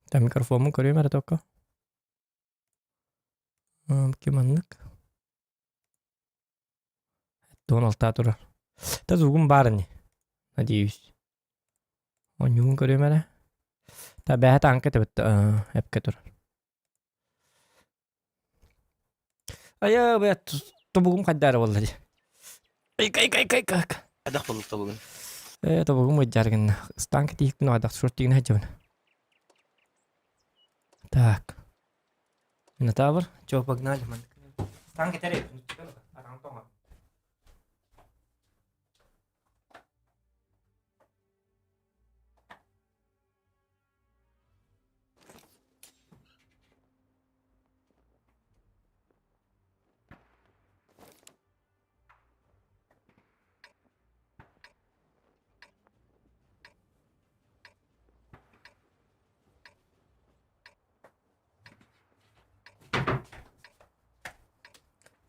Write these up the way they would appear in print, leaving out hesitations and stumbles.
Та микрофоммун көрүөм эрэ токко. Ким маннык? Туон алтаа турар. Та звугум баар ини. Надеюсь. Онньугун көрүөм эрэ. Та бэһэ таанка этибит эпке турар. Айа, бэт тобугум хайдаары буолла дии. Ай, кай, кай, кай, кай. Хайдах буолла тобугун? Э, тобугум ыйдьар гынна. Ыстаан кэтиһикпин хайдах шортигин сылдьабын. Так. Минотавр, чё, погнали, ман. Ыстаан кэтэр атаң тоҥо.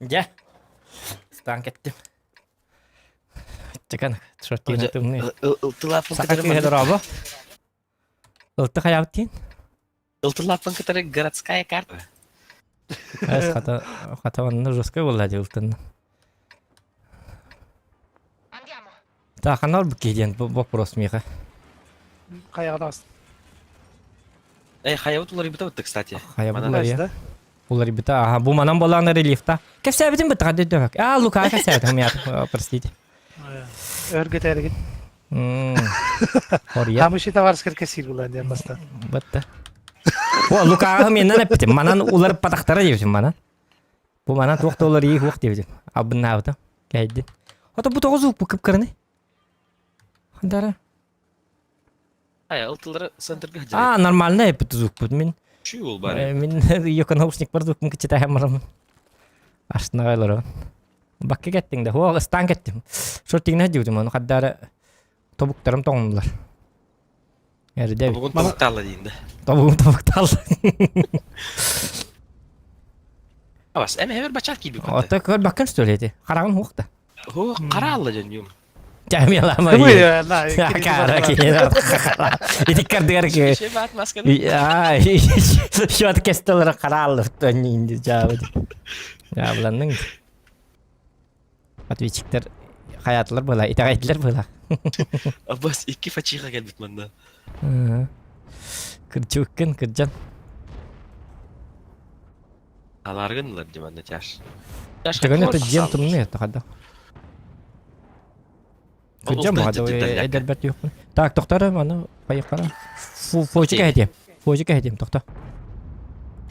Дьэ, ыстаан кэттим. Чекан, шортина тымныы. Ылтылааппын Саха кытары кыыһа маннык дорообо. Ылты хайаабыт диин? Ылтылааппын кытары городская карта. Эс хата хата онно жесткой буолла дии ылтын. Так, ханна барбыт киһи диэн вопрос миэхэ. Хайаҕа Эй, хайабыт уларыйбыта бытты, кстати. Хайабыт Манан. уларыйа. да? Уларыйбыта. Аха, бу манан буолаан рельефта. Кэпсээбитим бытта хадды дөбөк. А, Лука кэпсээбитим, я, простите. Өргөтәргит. Хория. Хамыши товарскер кесир булан диэн бастан. Бытта. О, Лукаҕа менен эппитим. Манан уларып патахтара диэбитим манан. Бу манан туох да уларыйыы суох диэбитим. Абыннаабытым. Кэйдин. Ото бу тоҕо звук бу кыпкырыны? Хандара. Ай, ылтылары центрга А, нормально эппит звукпут мин. Чүй ол бары. Мин ее наушник бар звукпун кичитаһым барамын. Ашнаҕа олоробун. Бакка кеттиҥ да, хуо ыстаан кеттим. Шортигна дьиутум ону хаддаара тобуктарым тоҥнулар. Эрдэ Тобугун тобуктаалла диин да. Тобугун тобуктаалла. Абас, эми хебер бачаат киирбит. Ото көр баккын что ли эти? Хараҕын хуох да. Хо, караалла дьон Чамилама. Кара Ити кардыгар ки. Счет кестелер караалла инди жаабы. Жаабыланның. Ответчиктер хаятылар была, итэҕэйдилэр была. Абас икки фачиха келбит манна. Кырдьыккын, кырдьан. Аларгын ылар диманна тяж. Төгөн это дьиэм тымныы это хада. Кырдьан баҕа эдэрбэт юхпун. Так, тохтор аны поехали. Фочика этим. Фочика этим, тохто.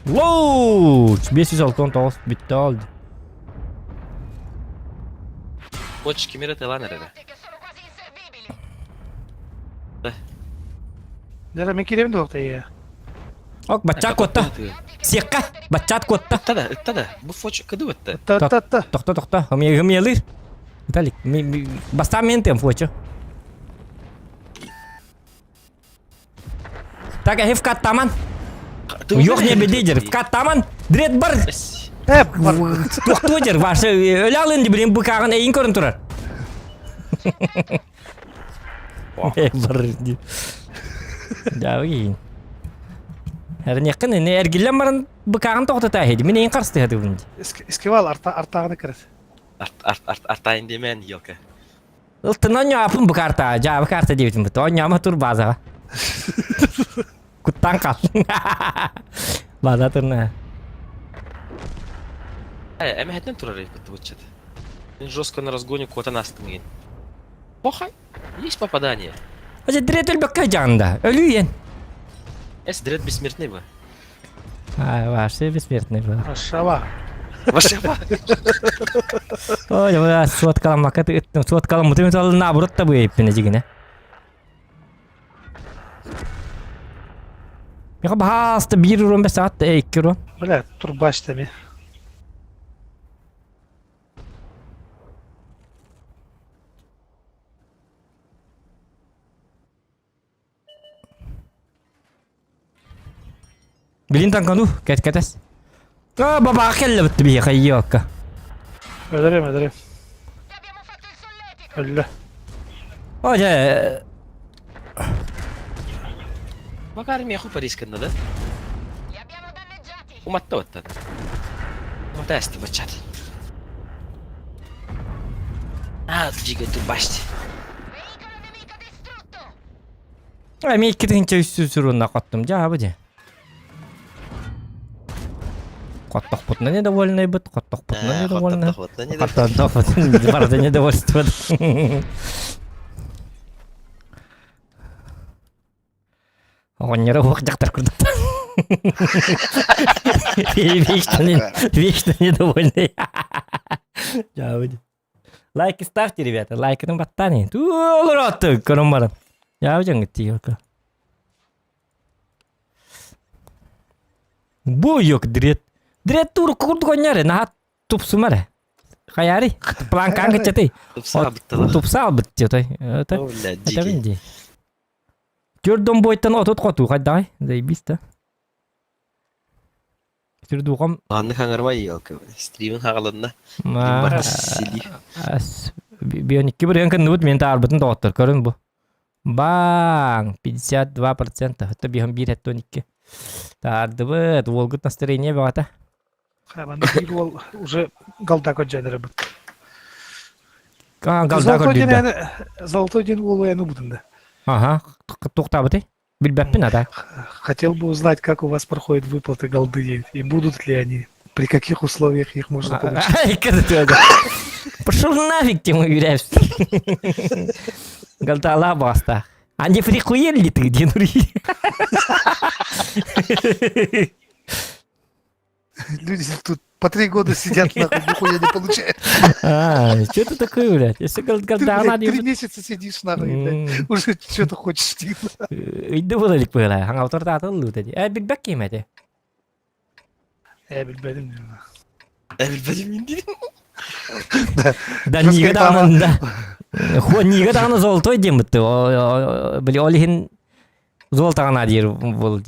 Воу! 569 бүттэ олду. Фоч кимере телан эрere. Дара мен кирем дуохта я. Ок, баччаат куотта. Сиэххэ, баччаат куотта. Ытта да, ытта да. Бу фоч кыды ытта. Та та та. Тохто, тохто. Хымыялыр. Виталик, бастаан мен тем фочу. Так, эһи вкат таман. Йох не бедейдер. Вкат таман. Дрет бар. Э, бар. Тохтуу дер. Ваша өлө алын ди билин быкагын эйин көрүн турар. Э, бар ди. Даа кийин. Эрнеккин эне эргиллен баран быкагын токтота хеди. Мин эйин карсты хадыбын ди. Искивал арта артагыны кырат. Арт арт арт артайын демен елка. Ылтынан ньаапын бу карта, жаабы карта диэбитим бут. Онньомо тур базаҕа. Куттан хал. База турна. Э, эмэһэтинэн турар эбит быччат. Мин жестко на разгоне куотан астым ген. Похай, есть попадание. Аже дрет өлбөккө жаанда. Өлүү ен. Эс дрет бессмертный бы. А, вообще бессмертный был. Ашава. Вашева. Ой, бля, суоткаламмакка ыттым. Суоткаламмытым ол наоборот да быйыппин дьигинэ. Миха баһааста биир урон бес саат икки урон. Бля, турбаш тами. Билин танкану, кэт кэтэс. А, бабаҕа кэллэ бытты биһиэхэ ийиокка. Өлөрөм, өлөрөм. Өллө. О, дьэ. Макар миэхэ Парижканна да? Уматта баттан. Уматаасты баччат. Аа, жиге турбашты. Эми 2300 суруна коттум жаабы же. Коттохпутуна недовольный быт, коттохпутуна недовольный. Коттохпутуна барда недовольство. Оҕонньоро уох дьахтар курдук. Вечно, вечно недовольный. Жаабы. Лайки ставьте, ребята. Лайкын баттани. Туолоротты көрөн баран. Жаабы жаңыт тиயோка. Бу yok дрет. Дрет тур курдук онньоре. Наха тупсумаре. Хаяри. Планкаң кычатай. Тупсаабыттылар. Тупсаабыт диэтэй. Это О, бля, это дикий. дии. Төрдөн бойтан отут хоту хайдаҕай. Заебись да. Түрдуҕам Анны хаҥарма елка. Стримин хаҕаланна. Сили. Бионикки бырыан кынныбыт мен таарбытын доҕоттор көрүн бу. Баң! 52%. Это биһон 1 12. Таардыбыт. Уолгут настроение бөҕөтө. Хабан биир уол уже голда көрдьөнөрө бут. Галда Золотой көрдүүрдэ. диэн золотой диэн уолу эн убутун да. Ага. Туохтаабытай? Билбэппин ата. Хотел бы узнать, как у вас проходят выплаты голды и будут ли они, при каких условиях их можно получить. Пошел нафиг, ты мой Голдала баста. А не прихуел ли ты, Динури? Люди тут по 3 года сидят, нахуй, нихуя не получают. А, что ты такой, блядь? Если Ты, голда блядь, 3 месяца сидишь, нахуй, блядь, уже что-то хочешь. Ыйды була илик була. Хаңалтор таатыл деді. Ә, билбэк ким эти? Я билбэтим. Билбэтим дии. Да нига даҕаны да. Нига даҕаны золотой диэн бутты. Били ол иһин золотаҕына диир был.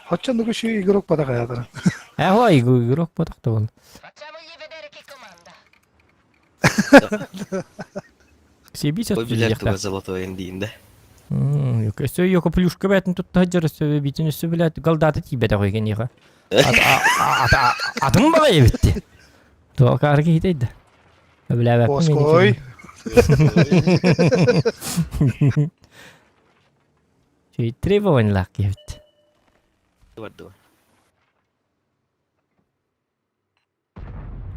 Хоччон еще игрок подахаятыр. Э, ой, игрок потохто был. Себись Ой, билэр туга золотой диин да. Өссө йоко плюшка бәтин тутта жыр өссө битин өссө билет голдаты тибет охой кениха. Атым бала ебитти. Туакар кейтейді. Биле Оской. Чүй требование кебит. Барды.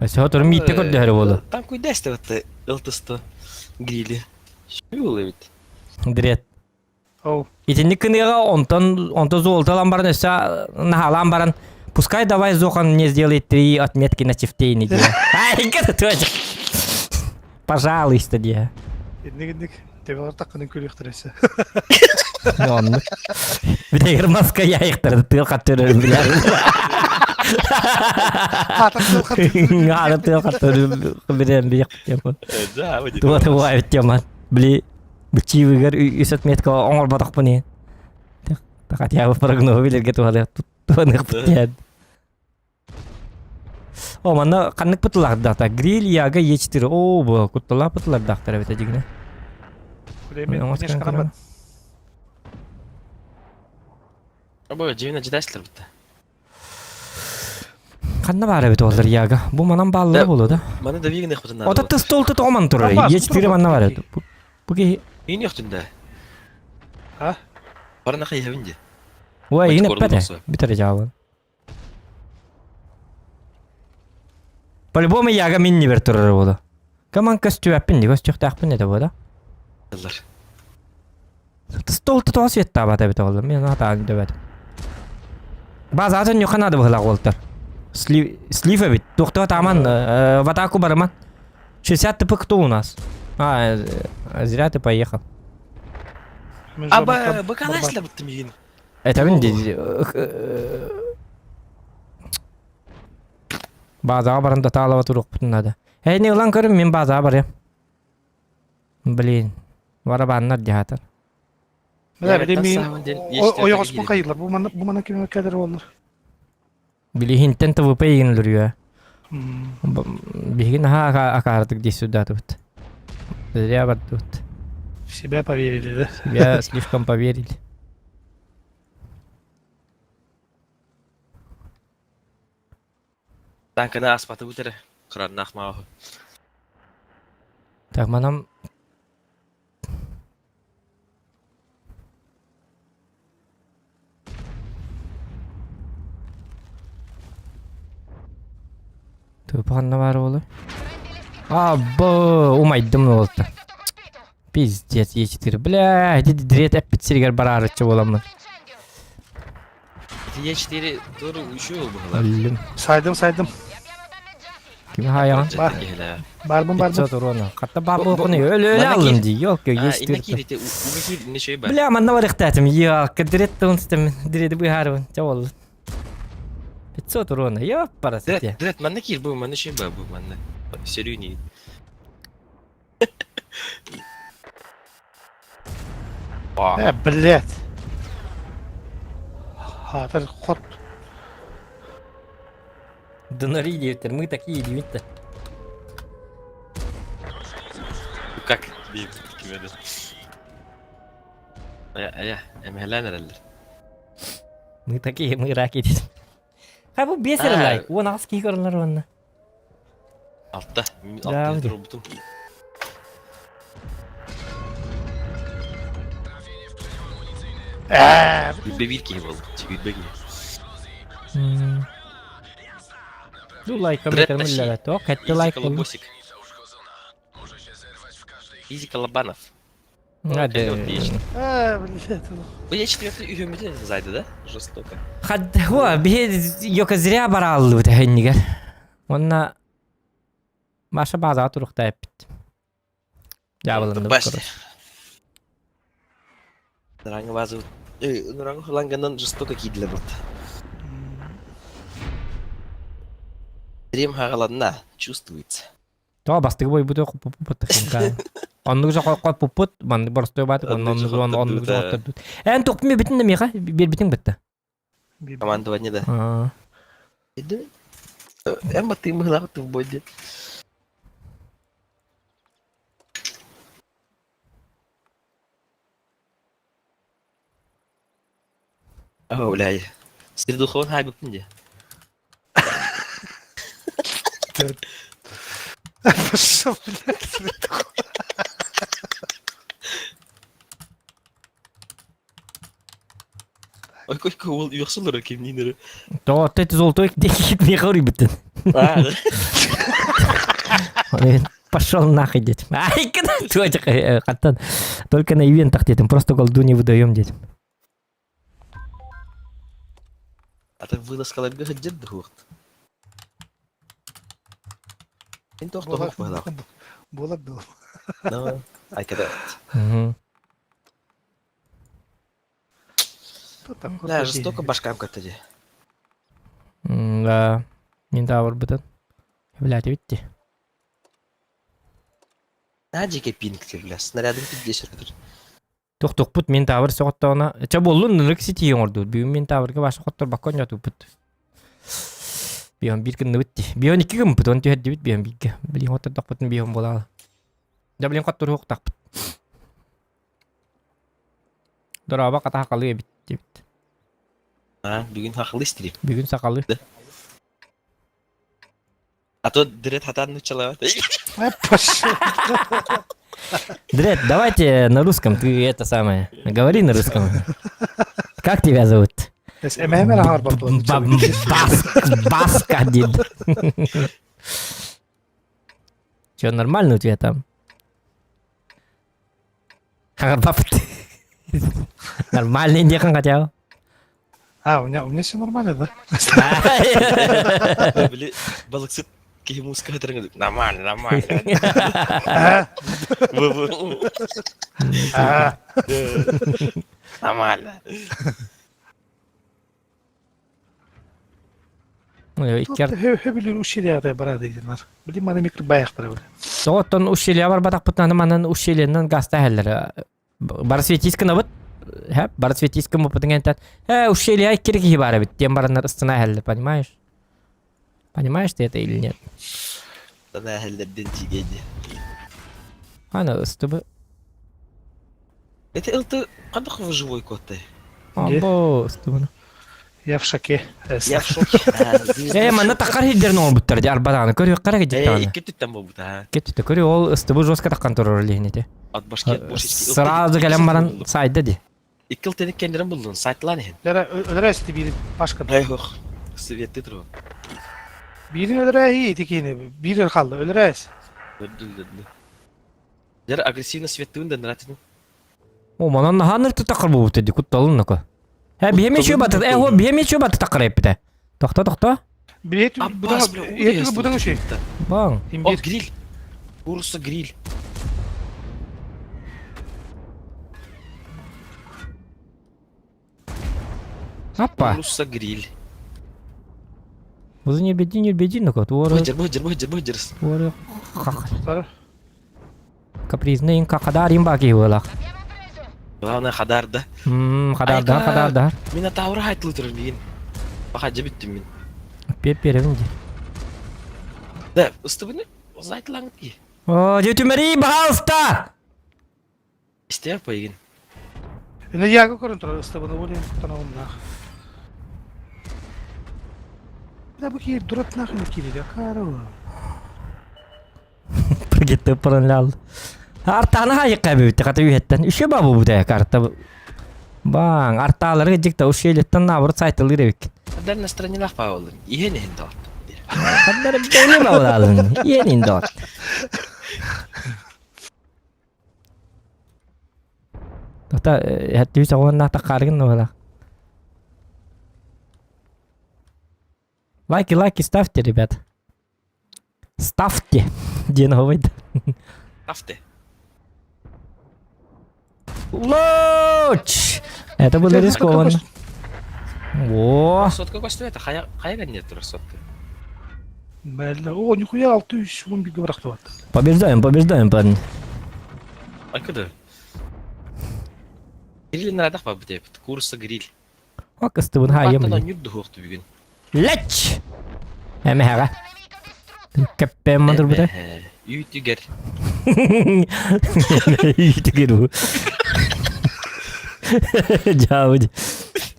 Өссө отыр митте көрдөһөрө болу. Там куйдасты вот ылтысты грили. Шүл эбит. Дрет. Оу. Итинник кыныга онтон онто золоталан баран өссө нахалан баран Пускай давай Зохан мне сделает три отметки на чифтейне. Ай, это тоже. Пожалуйста, де. Инник инник. Тебелер таккының күлүктөрөсө. Оннук. Бүтегер маска яйықтарды тыл қаттырыр билер. Аны тыл қаттырыр билер бияк темон. Да, Туа туа темон. Били бычивыгар үс отметка оңор батақпын. Хотя бы прогноз билерге туа туанык битет. О, манна ханнык пытылар Гриль яга Е4. О, бу куттала пытылар дактар бит дигне. Мен Абы жибине жидайсылар битте. Ханна баар эбит олар яга. Бу манан бааллар болу да. Маны да вигне хутун. Ота тыс толту тооман турар. Е4 манна бар эбит. Бу ки Ин яхтын да. А? Барна хайхабин де. Ой, ине пете. Битере жаабын. По-любому яга минни бер турар болу. Каман көстүәппин ди, көстүөхтаахпын это болу. Аллар. Стол тоос еттаабат эбит олар. Мен атаан дөбөт. Базатын юханады быһыла уолтар. Слив, слив эбит. Тухта таман в атаку барыман. 60 ТП кто у нас? А, зря ты поехал. Аба бакалайсылар битте мигин. Это мен Базаға баран да таалаба турук надо. Эй, не улан көрүм, мен базаға барым. Блин, барабаннар дихатар. Мына биле мен ойоҕоспун хайылар. Бу мана бу мана ким кадыр боллар. Били хинтен ТВП егин Бигин аха акаардык дей сюда тут. Зря бар тут. В себя поверили, да? Себя слишком поверили. Танканы ааспатыбыт эрэ, кыраннаах мааһы. Так, манам Тупанна баар буолуой? Або, умайдым уолта. Пиздец, Е4. Бля, ити дрет эппит сиригэр бараарыччы буоламмын. Ити Е4 тоже еще быһылар. Өллүм. Сайдым, сайдым. Кими хаайаҕын? Бар. Барбын, барбын. 500 урона. Хатта баар буолуоххун өлө өлө аллым дии. Ёлки, Е4. Бля, манна барыахтаатым. Ёлки, дрет тылын систем. Дреди быһаарыбын. Чэ боллун. 500 урона. Ёппарасите. Дрет, манна киир бу, манна шей бу, манна. Сөрүүнүй. Э, блядь. Хатыр хот. Донори диэбиттэр, мы такие диэбиттэр. Как диэбит кимэдэ. Ая, ая, эмэһэлээн эрэллэр. Мы такие, мы раки диэн. Хай бу биэс эрэ лайк, 18 киһи көрөллөр уонна. Алта, алта турбутум. Сүүрбэ биир киһи буолбут, сүүрбэ киһи. Ну лайка метр О, кэтти лайк болду. Изи Колобанов. Надо. А, блядь. Бу я четвертый үһүммүтүн зайды да? Жестоко. Хад, о, биһи йока зря барааллыбыт эһэннигэр. Онна Маша базаҕа турукта эппит. Дьаабыланныбыт Башня. короче. Нуранга база Нуранга хуланганан жестоко киирдилэр бут. Рим хагаланна чувствуется. Тоҕо бастакы бойбуту хоппуппут Оннук же хоппуппут, маннык боростуой баатык, оннук оннук же хоттордут. Эн тухпун битин да миэхэ биэрбитиҥ бытта. Командование да. Эн баттыым быһылаах тылбой диэн. Оо, бля, сир духовын хаайбыппын дии. Пошел, блядь, средуху. Ой, койко уол үөхсүллэр кимниин эрэ. Тоҕо ты золотой декит миэхэ уруйбуттун. Аа, Пошел нахуй, дед. Ай, хаттан. Только на ивентах детям, просто голду не выдаем детям. А ты вылазкаларга сылдьар дуһуохт. Ин туох тоһуох быһылаах. Буолар дуо? Ну, айкада. Да, жестоко башкам көттө дии. Да, мин да барбытын. Блядь, видите? На дикий пинг тебе, бля, снарядом пиздец өртөр. Тохтохпут мин таабыр соҕоттоҕуна чэ буоллун ынырык ситии оҥордубут бүгүн мин таабырга баша хотторбокко оонньоотубут бион биир гынныбыт дии бион икки гыммыт оны түһэрдибит бион бииргэ билин хоттордохпутун бион буолаала дьэ билин хотторуохтаахпыт дорообо хата сахалыы эбит диэбит А, бүгүн сахалыы истирим. Бүгүн сахалыы. А то Дред хатан начала. Пошел. Дред, давайте на русском, ты это самое, говори на русском. Как тебя зовут? Баска, дед. Че, нормально у тебя там? Нормальный диэхин хотя бы. А, у меня все нормально, да? Били балыксыт киһи мууска хатырың нормально, нормально. Нормально. Хөбүлүр ущелье бара дейдилар. Билим маны микробаяқтар. Соттон ущелье бар батақпытнаны манан ущельеннан гаста хәлләре. Барсветисканы бит. Хә, Барсветисканы бутын энтәт. Ә, ущелье кирәк киһи бар бит. Тем бараннар ыстына хәлле, понимаешь? Понимаешь ты это или нет? Тана хәлләрдән тигәйде. Ана ыстыбы. Это ылты кадак живой кот Або ыстыбыны. Я в шоке. Я в шоке. Э, манна таххар хиддерин оҥорбуттар дии арбадааны көрүөххэ эрэ Э, дьиктаҕына. икки түттэн буолбута. а. Кетті көрү ол ыстыбы жестко таххан турар лиһинити. От башки от бошечки. Сразу кэлэн баран сайда ди. Икки ылтыны кендерин булдун, сайтлаан иһин. Өлөрө эсти биирин Пашка. Ай хох. Светти туру. Биирин өлөрө ии ити биир хаалла өлөрө эс. Өлдү. Дер агрессивно светтуун да нратин. О, манан наһааныр тутакыр буолбут ди кутталын ноко. Э, биһиэм еще баты, э, о, биһиэм еще баты такыр эппитэ. Тохто, тохто. Билет Аббас, бля, Етүгү будан үчүй. Баң. О, Имбир. гриль. Курса гриль. Аппа. Курса гриль. Бузу не беди, не беди, ноко. Туоры, Быдыр, быдыр, быдыр, быдыр. туоры. Хах. Сары. Капризный ин какадар им баки буолах. Главное, хадар да. Мм, хадардар, Айка. хадардар. Минотавра хайтлы турар миин. Баха жебиттим мин. Пеп перевин ди. Да, ыстыбыны зайтлаңыт ки. О, дьүтүмэри, пожалуйста! Истер поигин. Эне яга көрөн турар ыстыбыны болен кутанабыннах. Да бу киир дурат нахуй киирди карова. Пригитте пырынлял. Артаны хайыкка бүйтті, қата үйеттен. Үше ба бұл бұда карта. Баң, арталары жикта ушелеттен наоборот сайтылыр эбик. Дар настроениялах паолын. Иһен иһин дот. Хандар бөне баулалын. Иенин дот. Тота, хәттүү сағуан нақта қарғын нуала. Лайки, лайки ставьте, ребят. Ставьте. Ден говорит. Афте. Луч! Это было рискованно. О, Сотка көстүбөт, хая хая гэнне турар сотка. Бәлле. О, нихуя 611 бырахты бат. побеждаем, побеждаем, парни. Айкыды. Гриль нарадах ба битеп. Курса гриль. Ок, ыстыбын хайым. Баттан нүр духукту бүгүн. Леч! Эме хага. Кеппем мандыр бұда. Үйтүгер. Үйтігер Жауд.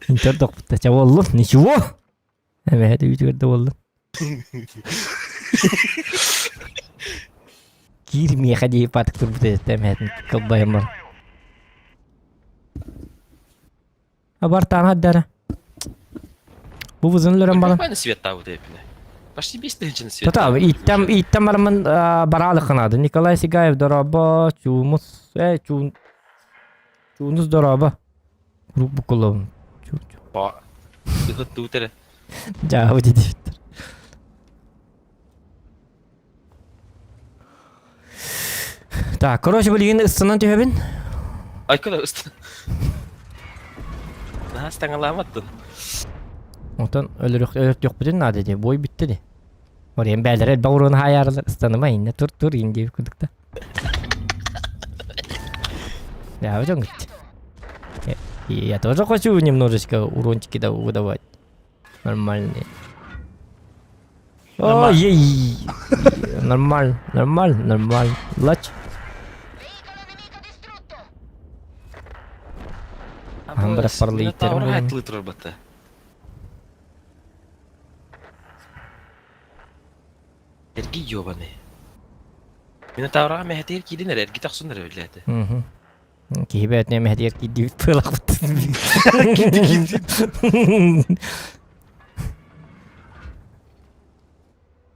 Интер тоқпытта. Ча болду. Ничего. Эме хәді үйтігер де болду. Кир меха дейіп атық тұр бұда. Эме хәдін кылбайым бар. Абартан хаддара. Бу бузын бала. Какой свет табы депине. Почти 5000 свет. Тата, иттем, иттем барамын баралы қынады. Николай Сигаев дораба, чумус, э, чун, чунус дораба. Круг букуловым. Чу, чу. Ба. Тутере. Жабы дедиптер. Так, короче, билигин ыстынан түһэбин. Айкыда ыст. Наас таңаламаттын. Онтон өлөрөх өлөртүөх бүтүн наада ди. Бой бүтті ди. Орен бәлер элбэ уруун хаярылар ыстаныма инне тур тур ин диэбит курдукта. Да, вот он говорит. Я тоже хочу немножечко урончики да выдавать. Нормальные. О, ей! Нормально, нормально, нормально. Лач. Амбра парлыйтер. Минотавра хайтлы турар бата. Эрги ёбаны. Минотаврага мэхэтигэр киирин эрэ, эрги тахсун эрэ билээтэ. Киһи бэйэтинэ мэһэтигэр киирдибит быылахпыт.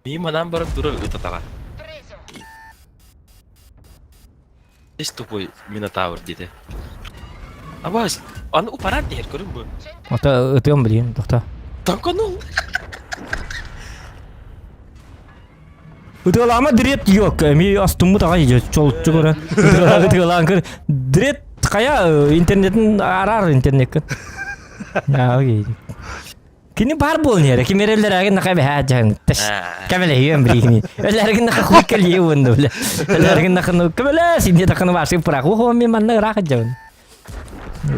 Мии манан баран турар ытатаҕа. Здесь тупой Минотавр диэтэ. Абаас, аны упаран диһэр көрүн бу. Ото ытыам билигин тохто. Танканул. Ытыалаама дрет yok. Эми астыммыт аҕай чолуччу көрөн. Ытыалаан көр. Дрет хайа интернетин араар интернеккин. Кини бар буолан иһэрэ. Ким эрэллэрэгин наха бэһээ дьаһын. Кэмэлэһиэн билигини. Өллэргин наха хуй кэлиэ уонна бile. Өллэргин наха ну кэмэлэ синде таханы башы пырах. Ухо мен манна ыраах дьабын.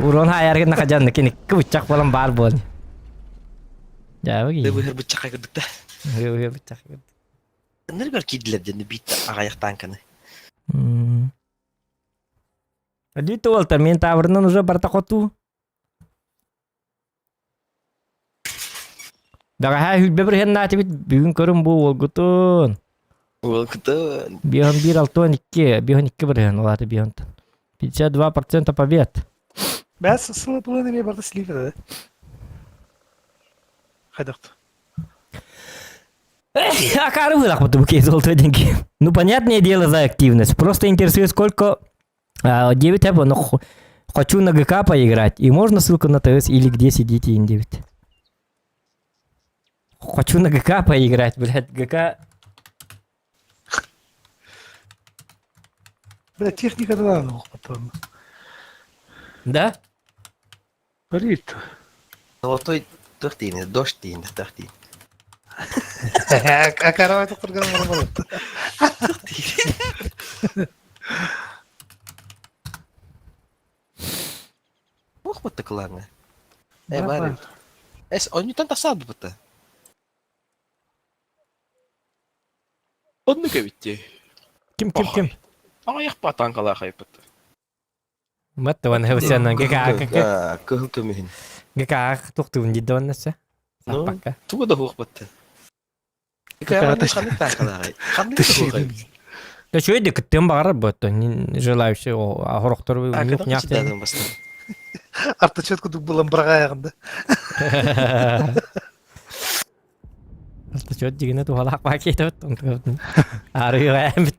Урон хаяргын наха дьанна кини кыбыччах болан бар буолан. Дьаабы Дэ ки. быһыр быччакка кырдыкта. Быһыр быччах. Ныргар киирдилэр диэн биитте аҕайах танканы. Дии туолта мен таврынан уже барта хоту. Бэҕэһээ хүлбэ бырыһыаннаатыбыт, бүгүн көрүн бу уолгутун. Уолгутун. 51 62, 52 бырыһыан, ол аата 5 52% побед. Бэс сылы пылын эмиэ барда сливер да. Хайдахт. Акары вылах бу кейс ол деньги. Ну, понятное дело за активность. Просто интересует, сколько 9 эп, но хочу на ГК поиграть. И можно ссылку на ТС или где сидите, ин 9. Хочу на ГК поиграть, блядь, ГК... Бля, техника да надо потом. Да? Горит. Золотой тохтиин, дождь тиин, тохтиин. Акарабай тоқтырған бар Туох бытта кылааҥҥа? Э, баар эбит. Эс, онньутан тахсаат бытта. Оннук эбит дии. Ким, ким, ким? Аҕыйах танкалаах айыппыт. Маттаван хевсянан ГК Кыһыл көмүһүн. ГК тухтуун дидоннаса. Ну, Саппакка. туга да хуох бытта. Ханнык танкалааҕай? Ханнык да Да что это кыттыан баҕарар буотто желающий хорохтор няхтен. Артачет кудук булан бырҕаайаҕында. Артачет дигине туһалаах пакетебит арыйгаэмит.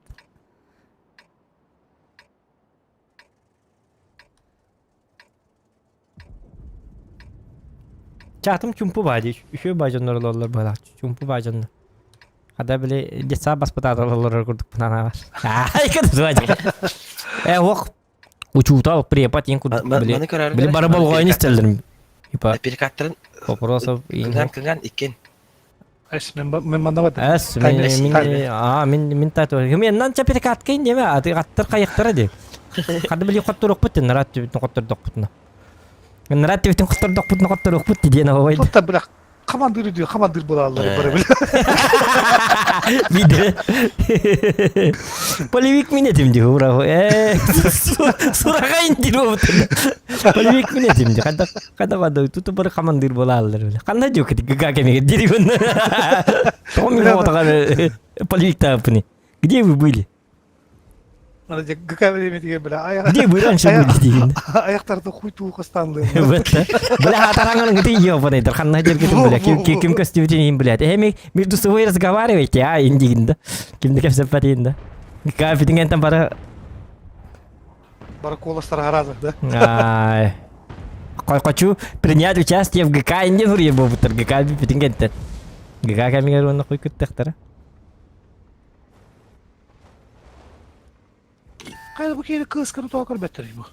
Чаатым чумпу баа дии. Үчүгэй баа дьоннор олороллор быһалаах. Чумпу баа дьоннор. Хата били детсад баспытаатар олорор курдукпун анаабар. Аай кытыдуа Э ох учуутал препод иин курдук били били бары болҕойон истэллэрим. Типа Перекаттарын вопросов кыҥаан кыҥаан иккен. Эс мен мен манна Эс мен мен аа мен мен та мен нанча перекаткайын деме аты аттар кайыктара де. Хады били хотторукпут нарат түбүтүн хоттордокпутуна. Нарат түбүтүн хоттордокпутуна хотторукпут диэн овой. Тут бля командир диyor, командир буолаллар бары бile. Виде. Полевик мин этим ди ура. Э, сурагайын дир болбут. Полевик мин этим ди. Када када бады тут бары командир буолаллар биле. Кандай жок ГК кемеге диригин. Тоҕо мин отаган полевик таапыны. Где вы были? ГК времени бля. Где вы раньше были дигин? Аяқтарды хуй туухастанлы. Бля, атараңын гыты ебаный ханна жергетин бля. Ким ким костюмтин блядь. Эми между собой разговаривайте, а индигин да. Кимди кепсеппатин да. ГК фитингентен бара Бара колостар харазах, да? Ай. Хочу принять участие в ГК индин хури бобутар ГК фитингентен. ГК камигер онна хуй күттехтара. Кайда бу киһи кыысканы тоҕо көрбөттөр бу.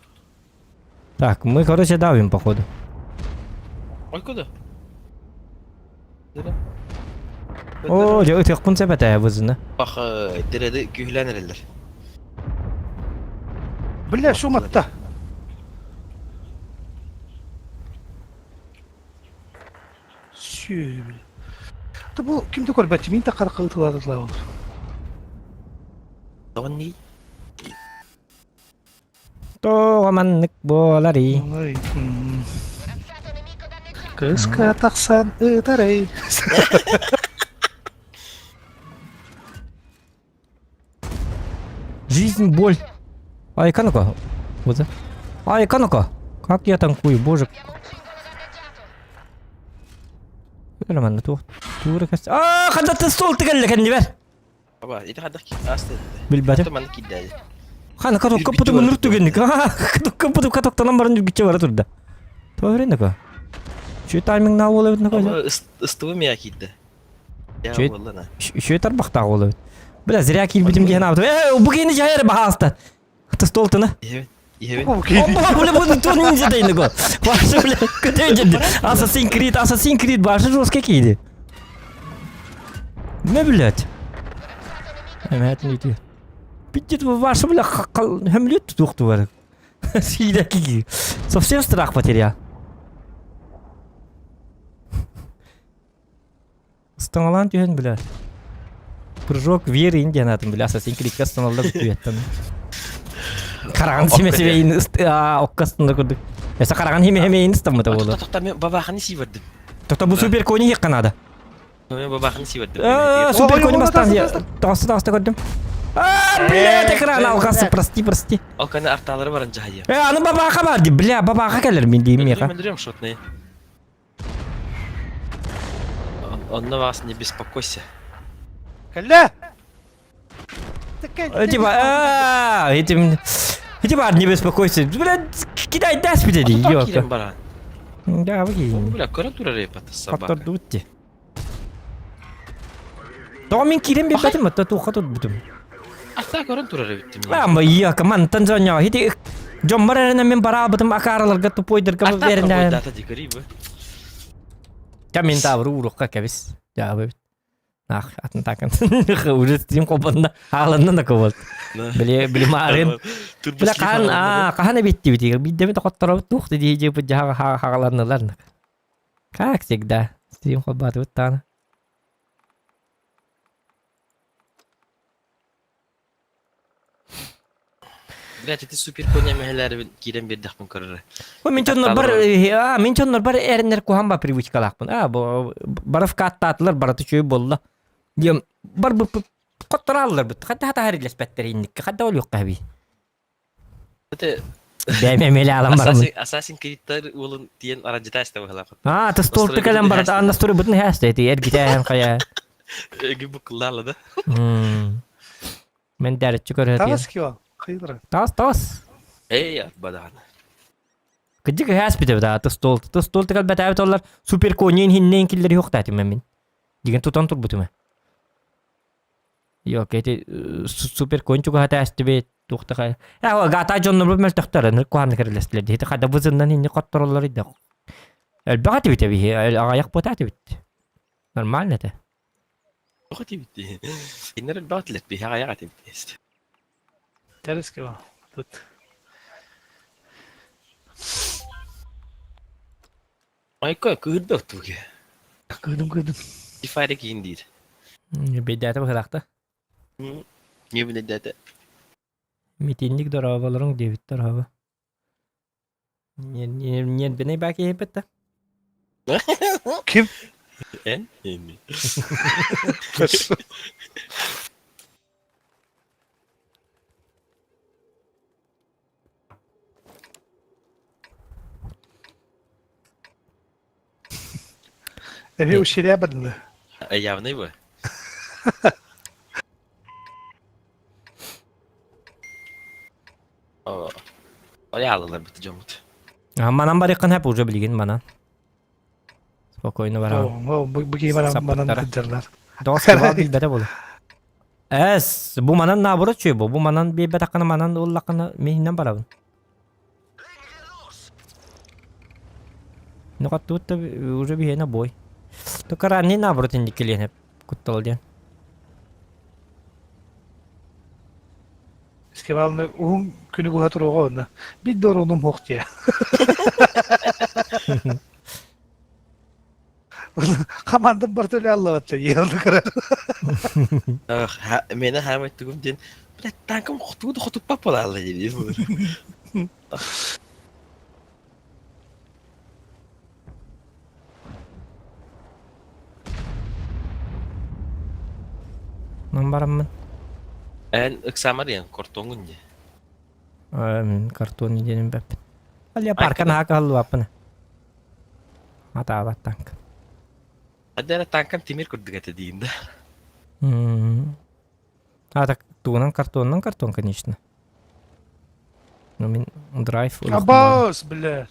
Так, мы, короче, давим, походу. Ой, куда? О, дьэ, ытыахпын сөп этэ бузына. Бах, тирэди күүһүлээн эрэллэр. Бля, шуматта. Сүү, бля. Та бу кимди көрбөттү? Мин та каракка ытылаатылаа olur. Тоҕон нии? Тоҕо маннык буоларый? Ой. Кыска тахсан ытарай. Жизнь боль. Ай, ну-ка. Вот. Ай, ну-ка. Как я танкую, боже. Нормально, туох. Тура кас. Аа, хадата стол тигелле кэннибэр. Аба, ити хадах ааста. Билбэтим. Манна киирдээди. Хана каток каппытым ыныр түгенник. Каток каппытым катоктанан баран үргүччэ бара турда. Тоҕо нака? Үчүгэй таймингнаах буола эбит нака. Ыстыбы миа киирдэ. Үчүгэй үчүгэй тарбахтаах буола эбит. Бля, зря киирбитим диэн аабытым. Э, бу киһини дьайар баһаалыста. Столтына. Иһэбин. Иһэбин. Опа, бля, буду тур ниндзя дайныго. Башы, бля, көтө Ассасин Крид, Ассасин Крид, башы жестко кииди. Не, блядь. Эмэт не Пиздец, ваша, бля, хөмлет тухту Сида киги. Совсем страх потерял. Ыстаҥалаан түһэн, бля. Прыжок веры диэн аатын, бля, Ассасин Кридка станалла бүтүөттэн. Хараҕын симэ-симэйин оккастында курдук. Эсэ хараҕын химе-химэйин ыстаммыта буолуо. Тоқта мен бабаханы сии бардым. Тоқта бу супер кони хекка надо. Мен бабахын сибэтtim. Супер конь бастан. Таҕыста таҕыста көрдүм. А, блядь, экран алҕасы, прости, прости. Ол каны арталары баран жаһайа. Э, аны бабаха бар ди, бля, бабаха кэлэр мин дейм миэхэ. Өлөрүм шотный. Онно вас не беспокойся. Кэллэ! Типа, а, этим... Типа, не беспокойся. Бля, кидай даст бите ди, ёлка. баран. Да, вы Бля, көрө турар эпата собака. Хоттордубут ди. Тоҕо мин киирэн биэрбэтим, оттон туохха турбутум. Аттаа көрөн турар эбиттим. Ама ийэ, мантан дьонньоо, ити дьоммор эрэнэн мин бараабытым акаараларга тупойдарга беринэ. Дата дикари бу. Та мин таабыры уурукка кэбис. Дьаабы эбит. Ах, атын такын. Уже стрим холбонно. Хааланна да кобот. Били били маарын. Бile хаан аа хаан эбиттибит. Биддеми тохотторобут туох дии дии жаха хааланнылар. Как всегда, стрим холбоотубут даҕаны. Блять, ити супер коня мэһэлээрибин киирэн биэрдэхпин көрөрө. О, мин дьоннор бар, а, мин дьоннор бар эрэннэр куһаан ба привычкалаахпын. А, бу баров кааттаатылар, барыта үчүгэй буолла. Диэн бар хотторааллар бут. Хадда хата харилэспэттэр инникке, хадда олуохха эбий. Это Бэйэм эмиэлэ аалан бараммын. Assassin Creed'тар уолун тиэн арадьытаа быһалаах. Аа, тастуолта кэлэн барат, аан настуруйбутун хээстэ ити эргитээһин хайа. Эги букуллаала да. Мен дәреччи көрөтиэн. Таас кио, хайдара. Таас, таас. Эй, бадаан. Кыдьык хээс битэ да, тастуол. Тастуолта кэлбэтээбит оллар супер конин хиннен киллери хуктаатым мен. Деген тутан турбутум. Yok, ити супер конь чугаһата эстибит туохтаха. Э, гата дьоннорбут мөлтөхтөр, ынырык куһаанна кэрэлэстилэр дии. Хада бызыннан инни хоттороллор идэ. Элбэх этибит эбиһи, аҕайах буота этибит. Нормально этэ. Тоҕо этибит Кинилэр элбэх этилэр, биһи аҕайах этибит. Терескева. Тут. Майка кыырда туге. Кыыдым кыыдым. Дифаре киин диир. Бэйдээтэ быһылаахта. Не билэдээтэ. Митинник дорооболоруҥ диэбит дорообо. Ньиэрбинэй баа киһиппит да? Ким? Эн? Эми. Эми ущеря бардылы. Явный бы. Оялылар бит дьоммут. Манан барыаххын хэп уже билигин манан. Спокойно бараҕын. О, бу киһи баран манан сылдьарлар. Доҕос билбэтэ буолу. Эс, бу манан наоборот чуй бу. Бу манан биэрбэтэххинэ манан ыллаххына миһинэн барабын. Ну тут уже биһиэнэ бой. Только ранний наоборот индиккилиэн куттал диэн. Скевалны уһун күнү буһа туруоҕа онно. Бит дорунум хуох дии. Хамандым бар төлө аллабатта елны кырар. Мені хаамай тугум диэн, блядь, танкым хотугу хотуппап буолаалла диэн. Ман бараммын. Эн ыксаамар диэн кортоҥҥун дии. Мин картон диэним бэппин. Алия парка наһаа кыһаллыбаппын. Атаабат танк. Адара танкам тимир курдук этэ диин да. А так тугунан картонунан картон, конечно. Ну мин драйв Абаас, блядь.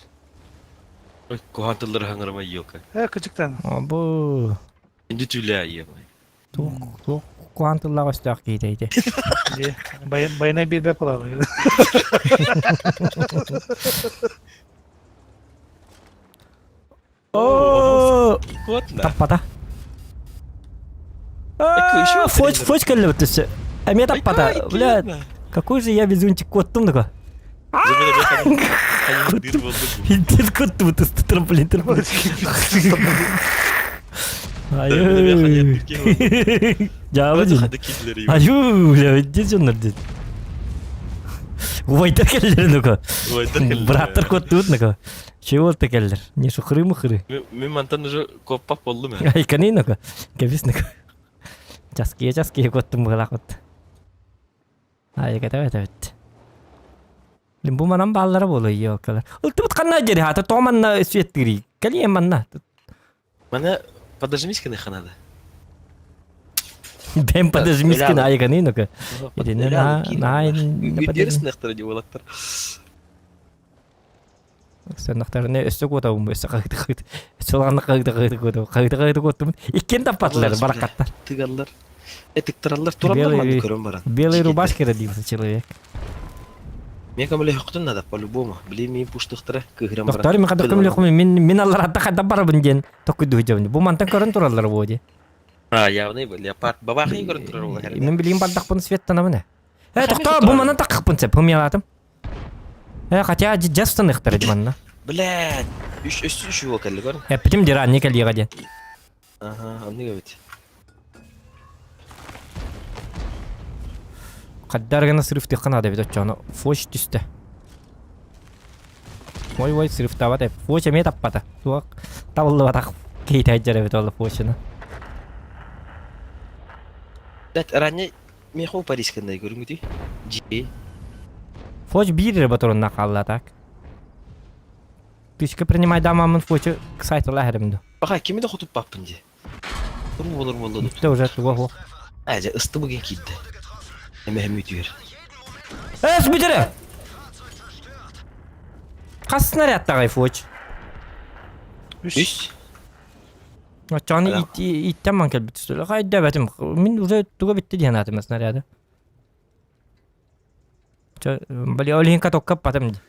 Ой, куһаан тыллары хаҥырама елка. Э, кычыктан. Абы. Инди түлээ ема. Туох туох куһаан тыллаах өстөөх киһитэ ити. Байына биэрбэт буолаалы. Оо, Куотна. таппата. Фоч, фоч кэллэбит өссө. Эмиэ таппата. Бля, какой же я везунчик куоттум такой. Хинтер куоттум трамплин трамплин. Аю. Жаабы дин. Аю, бля, дин дьоннор дин. Убайдар келлер ну-ка. Убайдар келлер. Браттар куоттубут ну-ка. Чего ты келлер? Не шухры-мухры. Мин мантан уже коппап боллум э. Айканы ну-ка. Кэбис ну-ка. Чаския чаския куоттум быһалаах вот. Айка эбит эбит. Бу манан бааллара буолуо елкалар. Ылтыбыт ханна дьэри хата тоҕо манна светтыырый? Кэлиэ манна. Мана подожмись гыныха надо. Бэм подожмись гын айганы ну-ка. Итиннэ на на Бүддерсинэхтэр дии уолаттар. Сönнөхтөрүнэ өссө куотабын өссө хаһыты хаһыты сылаанна хаһыты хаһыты куотабын хаһыты хаһыты куоттум иккиэн таппатылар баракаттар. Тыгаллар. Этиктараллар тураллар манны көрөн баран. Белые рубашки родился человек. Мен көмөлөһөхтүн надо по-любому. Били мин пуштухтара кыһыран баран. Доктор, мен хадда көмөлөһөхмүн мин мин алларатта хадда барабын диэн токкуйду дьабын. Бу мантан көрөн тураллар буо ди. А, явный был леопард. Бабахи көрөн турар була. Мен билигин бардахпын светтанабын. Э, тохтоо, бу манан таккыппын сеп, хымялатым. Э, хотя жастаныхтар манна. Блядь, үш үс үш жол кэлли көрүн. Эппитим диран не кэлиэҕэ диэн. Аха, оннук эбит. Хаддар гына срывтыахха наада эбит оччоҕуна фоч түстэ. Ой ой срывтаабат эбит. Фоч эмиэ таппата. Туох табыллыбатах киһитэ сылдьар эбит ол фочуна. Блядь, ранее меху парийскандай көрүҥүтүй? Дьиэ. Фоч биир эрэ ботурунна хаалла так. Тычка принимай дамамын фочу сайтыла эһэрим ду. Баха кими да хотуппаппын дии. Туру болор буолла тут. Бүттэ уже туга суох. Аа дьэ ысты бугин киирдэ. Эмэһэм үтүөр. Эс бүтере! Хас снарядтаҕай фоч? Үс. Оччоҕуна ииттэн ман кэлбит Хайда Мин уже туга битти диэн аатым снаряды. Бали ол иһин катокка патым ди.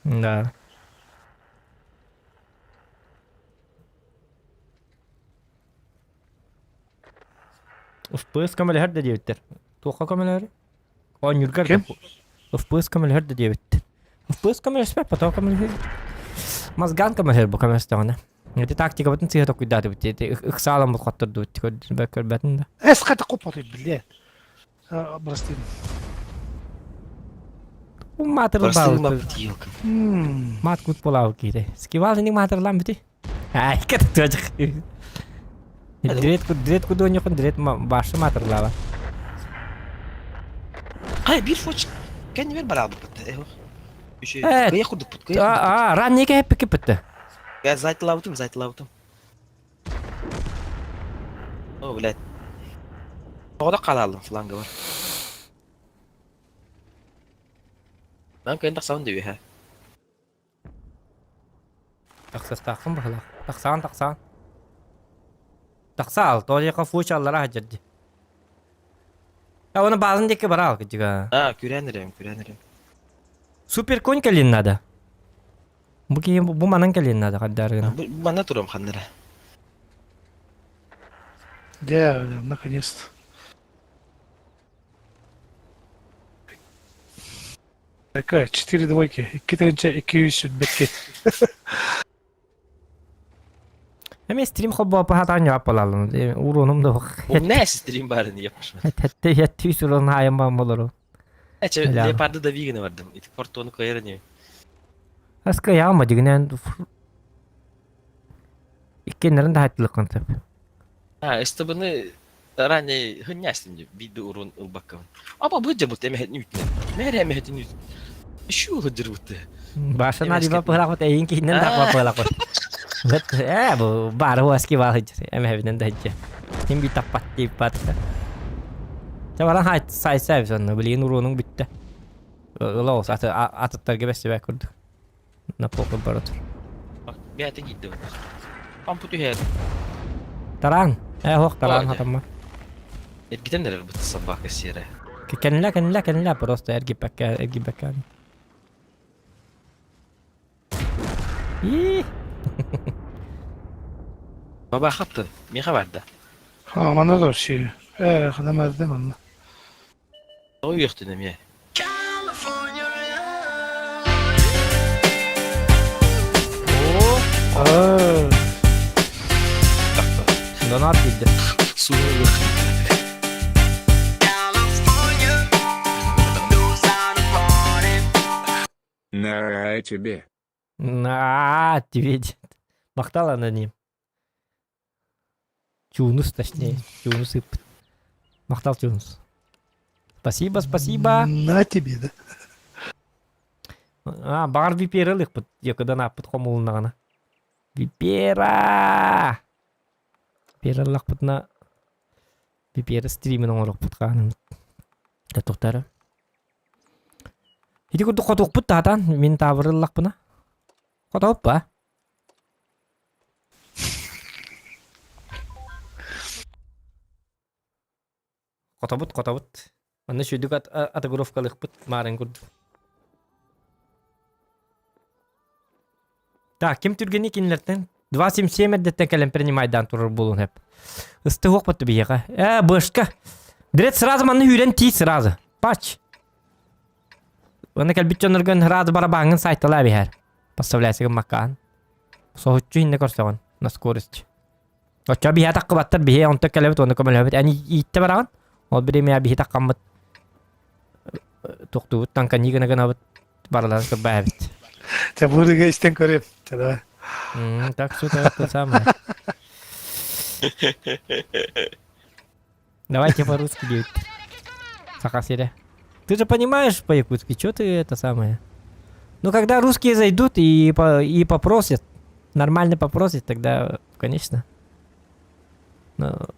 Да. ФПС көмөлөһөр да диэбиттэр. Туохха көмөлөһөр? Оонньуургар Ким? ФПС көмөлөһөр да диэбиттэр. ФПС көмөлөспөт, потом көмөлөһөр. Мазган көмөлөһөр бу көмөлөстөҕүнэ. Ити тактикабытын сыыһа токуйдаатыбыт. Ити ыксаалан бу хоттордубут. Көрбөтүн да. Эс хата копоты, блядь. Прости. Маатыр Прости, баалык. елка. Маат кут болаабыт киһи. Скивал ини маатырлаан бити. Ай, кат туожах. Дрет ку дрет ку доньохон дрет башы маатырлаба. Хай, биир фоч кэннибэр бараабыппыт. Э, Кыйа курдукпут, кыйа курдукпут. А, раннеке хеппи киппитте. Я зайтылаабытым, зайтылаабытым. О, блядь. Тоҕо хаалалым фланга бар. Мен кыйын тахсабын деп үһэ. Тахсастааххын баһылаах. Тахсаан, тахсаан. Тахсаал, тоодьаха фуч аллара хадьырди. Я оны баазын диэки бараал кыдьыга. А, күрэн эрэм, күрэн эрэм. Супер конь кэлин надо. Бу киһи бу манан кэлин надо хаддарыгына. Бу манна турам ханнара. Да, наконец-то. Такая, четыре двойки. Икки тыһыынча икки үс сүүрбэкки. Эми стрим хоббо пахатан яппалалым. Уронум да Умная стрим барын yapmışım. Хэтте хэтти сурон хайым бам болору. Эче Ля. леопарды да виганы бардым. Ити фортону кайры не. Аска яама дигинен иккеннерин да хаттылыккын төп. А, СТБны ранее хынястым деп биди урун ылбаккабын. Аба бу жабыт эмэхэтин үтүнэ. Мэр эмэхэтин үт. Шу хыдыр бутты. Башына Эмэс диба кэппин. пыхлахот эйин киһинен да пыхлахот. Бет э бу бары хуаски бал хыджыр. Эмэхэбинен да хыджыр. Ким би таппат типпат. Чабаран хайт сай сай сонно билигин уруунуң бүттэ. Ылоос аты атыттарга бэстибэ курдук. На попы баратыр. Бэйте киирдэ. Пампу түһэр. Таран. Э хох таран Ой, хатамма. Эргитен эрэр бут собака серая. Кэннилэ кэннилэ кэннилэ просто эргиппэккэ эргиппэккэ. И Баба хатты. Миха барда. А, манна да вообще. Э, хадам манна. Ой, уехтын эме. О, А, донат киирдэ. Суна. На тебе. На тебе. Махтал аноним. Чуунус, точнее. Чуунус ыппыт. Махтал Чуунус. Спасибо, спасибо. На тебе, да? А, баҕар Випера ылыахпыт. Якыдан ааппыт хомулуннаҕына. Випера! Випера ыллахпытына Випера стримин оҥоруохпут хааныммыт. Тоттохтара. Ити курдук хотуохпут таатаан мин таабыры ыллахпына. Хотооппа. Хотобут, хотобут. Манна сүйдүк ат отыгровкалыахпыт маарын курдук. Так, ким түргэни кинилэртэн 2.77 эрдэттэн кэлэн принимайдаан турар буолуон сөп. Ыстыһуохпут биһиэхэ. Ээ, бышка. Дред сразу манна үүрэн тиий сразу. Пач. Уонна кэлбит дьонноргун сразу барабааҥҥын сайталаа биһэр. Поставляйся гыммаккаан. Соһуччу иһиннэ көрсөҕүн на скорость. Оччо биһи атаххыбаттар биһи онто кэлэбит уонна көмөлөһөбүт. Эн ииттэ бараҕын. Ол бириэмэ биһи таххаммыт тохтуубут таҥканьыы гына гынабыт барыларын кырбаабыт. Чэ бу ырыга истэн көрүөм. Чэ давай. Так что это самое. Давайте по-русски говорит. Саха сирэ. Ты же понимаешь по-якутски, что ты это самое? Ну, когда русские зайдут и, по и попросят, нормально попросят, тогда, конечно. Но...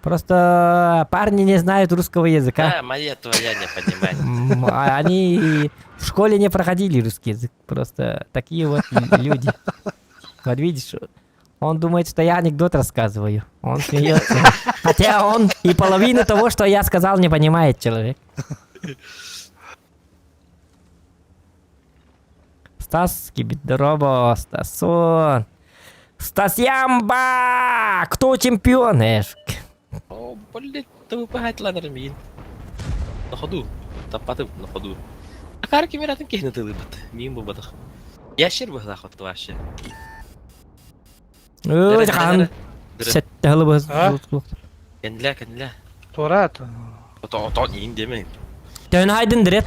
Просто парни не знают русского языка. Да, моя твоя не понимает. А они в школе не проходили русский язык. Просто такие вот люди. Вот видишь, он думает, что я анекдот рассказываю. Он смеется. Хотя он и половину того, что я сказал, не понимает человек. Стас Кибидрово, Стасон. Стас Ямба! Кто чемпион, эшк? О, блядь, тылыпаһатланар миин. На ходу. Таппатым, на ходу. Акары кемератын киһини тылыппыт. Миин булбатах. Ящер быһылаах вообще. Ой, хаһан сэттэ хылыбыз. Кэннилэ, кэннилэ. Туораат. Ото, ото, иин диэмэ. Төһөнү хайдын дирет?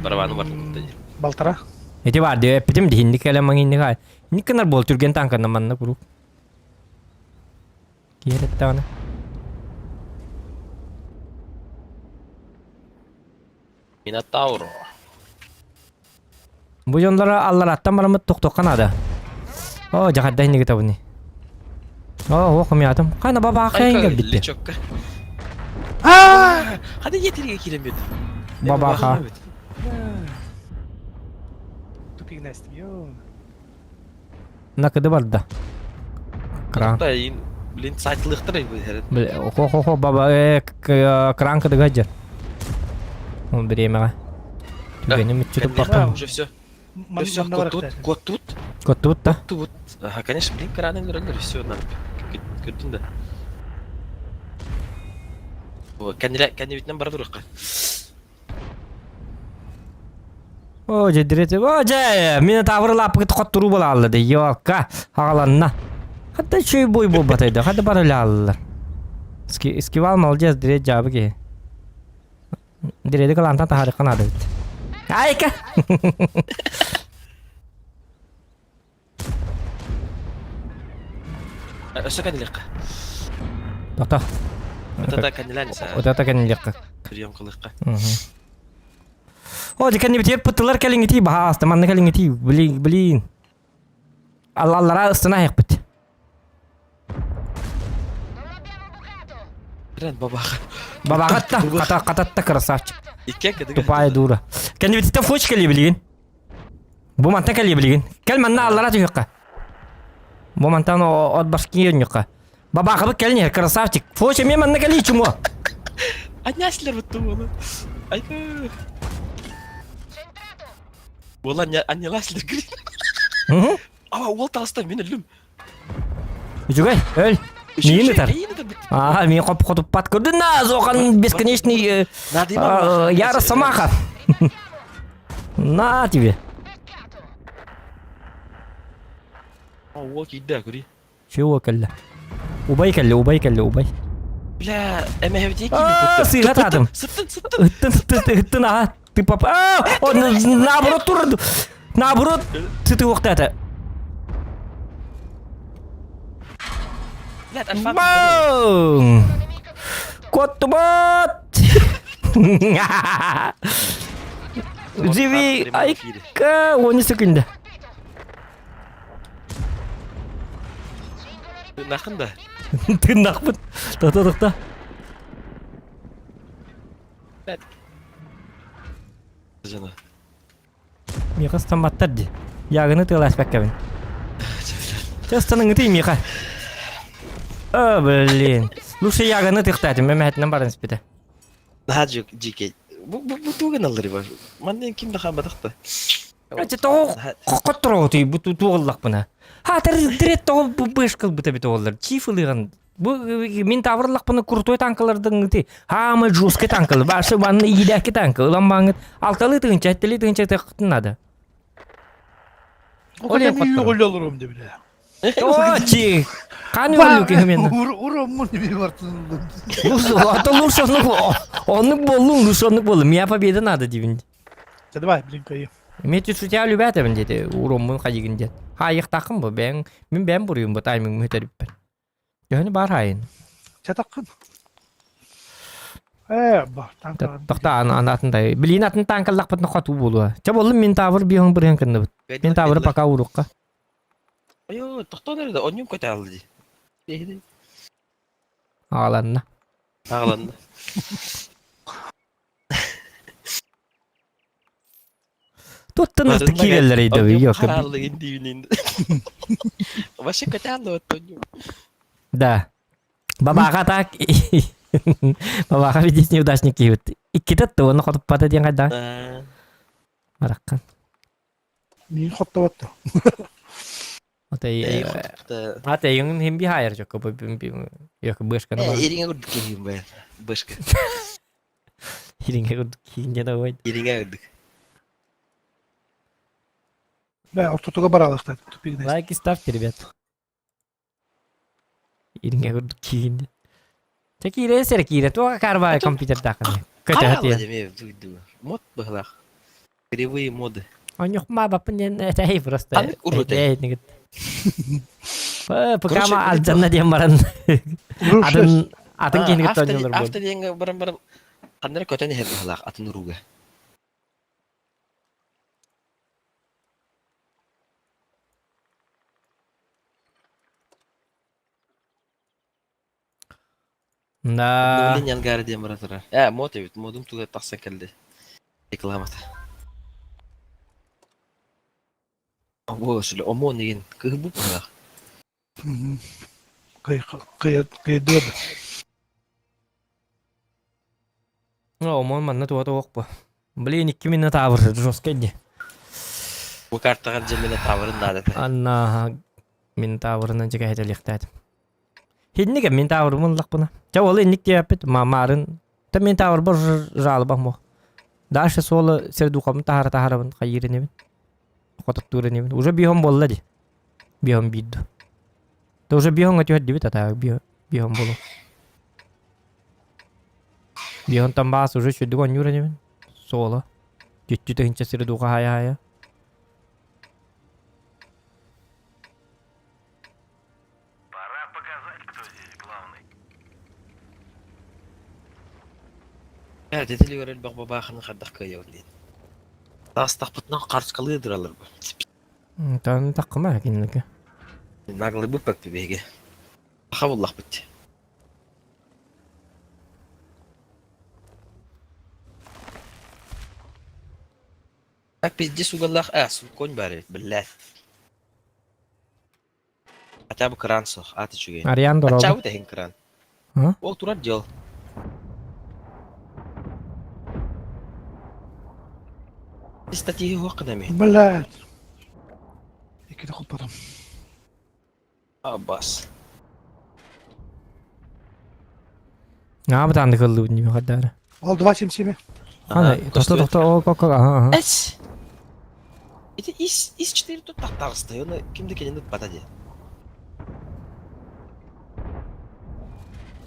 Барабаны бардым кытта. Балтара. Ити бар диye эппитим дихинник кэлэн маҥинник ай. Инник гынар буол түргэн танканна манна куруук. Киэрэттэҕинэ. Минотавро. Бу дьонлоро аллараттан бараммыт тохтуохха наада. Оо, дьахарда инниги табыны. Оо, ох, умятым. Хайна бабаахайын кэлбитти. Личокка. Хады етирге киремет. Бабаха. Тупик Настя. Йо. Накыды барда. Кран. Блин, сайтлыктыр Хо-хо-хо, баба, э, кран кыдыга дьэр. Ол бириэмэҕэ. Түгэни мүччү туппаппын. Уже все. Все, кот тут, кот тут. Кот тут да? Тут. Ага, конечно, блин, краны өлөр, все, надо. Көрдүн да. Кэннибитинэн бара туруохха. О, дьэ, диретэ, о, дьэ, мин таабыр лааппыгыт хотторуу буолаалла да, ёлка, аҕаланна. Хатта үчүгэй бой буолбатайда, хатта бар өлааллар. Скивал молодец, дирет дьаабы киһи. Диреди кылаантан таһаарыахха наада эбит. Айка! Өссө кэннилиэххэ. Тоқто. Отата кэннилээн Отата кэннилиэххэ. Прием кылыахха. О, дикэннибитигэр пыттылар кэлиҥҥитии баһааста, манна кэлиҥҥитии, блин, блин. Аллара ыстана аһыахпыт. Рен бабаха. Бабаҕатта, хата, хататта красавчик. Иккен кыдыга. Тупая дура. Кэннибититтэн фоч кэлиэ билигин. Бу мантан кэлиэ билигин. Кэл манна аллара түһүөххэ. Бу мантан от башки өнньүххэ. Бабаахабыт кэлин иһэр, красавчик. Фоч эмиэ манна кэлии чумо. Анняслер бутты Айка. Уола анняласлер грин. А, уол таҕыста мин өллүм. Үчүгэй, өл. Миин ытар. Аа, мин хоп хотуппат көрдүн на, зохан бесконечный я росомаха. На тебе. Уол киирдэ, көрүй. Чего кэллэ? Убай кэллэ, убай кэллэ, убай. Бля, эмэһэбитии киирбит. Сыыһа таатым. Сыттын, сыттын. Ыттын, сыттын, ыттын, аха. Ты поп... А, он наоборот турар. Наоборот, ты уохтаата. Блядь, альфа. Бум! Куоттубут! Живи! Айка! 10 секунда. Нахын да. Тыыннахпыт. Тоқта, тоқта. Жана. Миха стамматтар ди. Ягыны тыаласпаккабын. Частаның ытый Миха. О, блин. Лучше ягыны тыктатым, мен мәһәтинен баран испите. Наһаа дьикэй. Бу бу бу туган аллар бар. Манна ким да хаамматах да. Эти тоҕо хоттороотуй бу туоллахпына. Ха тирет тоҕо бу бышкыл быта бит оллар. Чиф ылыган. Бу мин тавырлахпына крутой танкалардын ити. Хаамы жесткий танкалы. Башы манны иидәки танка. Ылан баңыт. Алталы тыгынча, эттели тыгынча тыктын надо. Оле олорум деп биле. О, чи. Каны өлүк мен. Уроммун деп бартын. А то лучше оннук боллун, лучше оннук боллун. Меня победа надо дибин. Давай, блин, кайы. Мен түсүтя любәтебин дети уроммун хайыгын дет. Хайыктакын бу бәң мин бәм буруйум бу тайминг мүтәриппер. Төһөнү бар хайын. Чатаккын. Э, ба, танка. Тохта атын Билин атын танкаллахпытын хоту буолуа. Ча боллум мен тавыр биһон бырыһын кынныбыт. Мен тавыры пока урукка. Айо, тохтон эрде, онньум көтө алды ди. Агаланна. Ағаланды. Туттан ырты кииреллер эйдэби yok. Харалды индиюнин. Вообще көтө алды вот онньум. Да. Бабаға так. Бабаға видеть неудачник киибит. Икките оны хотуп бата диэн хайда. Бараккан. Мин хоттабатты. Отай Ата йыңын хим би хайыр жок бу yok бышканы бар. Ириңе көрдүк кийин бе. Бышка. Ириңе көрдүк кийин жана ой. Ириңе көрдүк. Да, ортотуга баралыкта тупигне. Лайки ставьте, ребят. Ириңе көрдүк кийин. Те кире сер кире туга карба компьютер тахын. Көтө хати. Мод быһылах. Кривые моды. Онюх ма бапын этэй просто. Аннык урут. Этэй нигит. Пыкама алжанна диэн баран. Атын атын кийин тоньолор бол. Авто диэнгэ баран баран ханнара көтөн иһэр быһылаах атын уруга. Да. Блин, янгары диэн бара турар. Э, мод эбит, модум туга тахсан кэлди. Рекламата. Ого, шүле, омон деген кыһы бу быһылаах. Кый кый кый дөд. Омон манна туга туох бу. Блин, 2 минут тавыр жестко ди. Бу картаҕар дьэ мин тавырын наада. Анна мин тавырынан жеке хетелихтаат. Хинниге мин тавырмын лакпына. Ча ол инник диэппит мамарын. Та мин тавыр бар жалоба мо. Дальше соло сердухам тахара тахарабын хайырынебин. Хототтуурынебин. Уже бихон болла ди. Бихон бидду. Та уже бихон өтүһэр дибит ата бихон болу. Бихон тамбаас уже сүрдүк онньуурынебин. Соло. Жүттү тыһынча сердуха хая хая. Пора показать, кто здесь главный. Э, тетили көрөр бак бабаханы хардах кыйабын диэн. Таастахпытынан харчкалыы дыралар бу. Тан таккыма кинилерге. Наглый быппак биһиги. Аха буллахпыт. Так пиздец угаллах а, конь бар эбит, блядь. Хотя бы кран сох, аты чугай. Ариан дорога. Ачабы тэһин кран. А? Ол турар дел. Статьи хуакканами. Блядь. Икки хоппатым. Абас. Аа бытаанды кыллыбын дии хаддаара. Ол 277. Ана, тохто тохто о кок аха аха. Эс. Ити ис ис 4 тут тахтагысты. Оны кимди келин бата ди.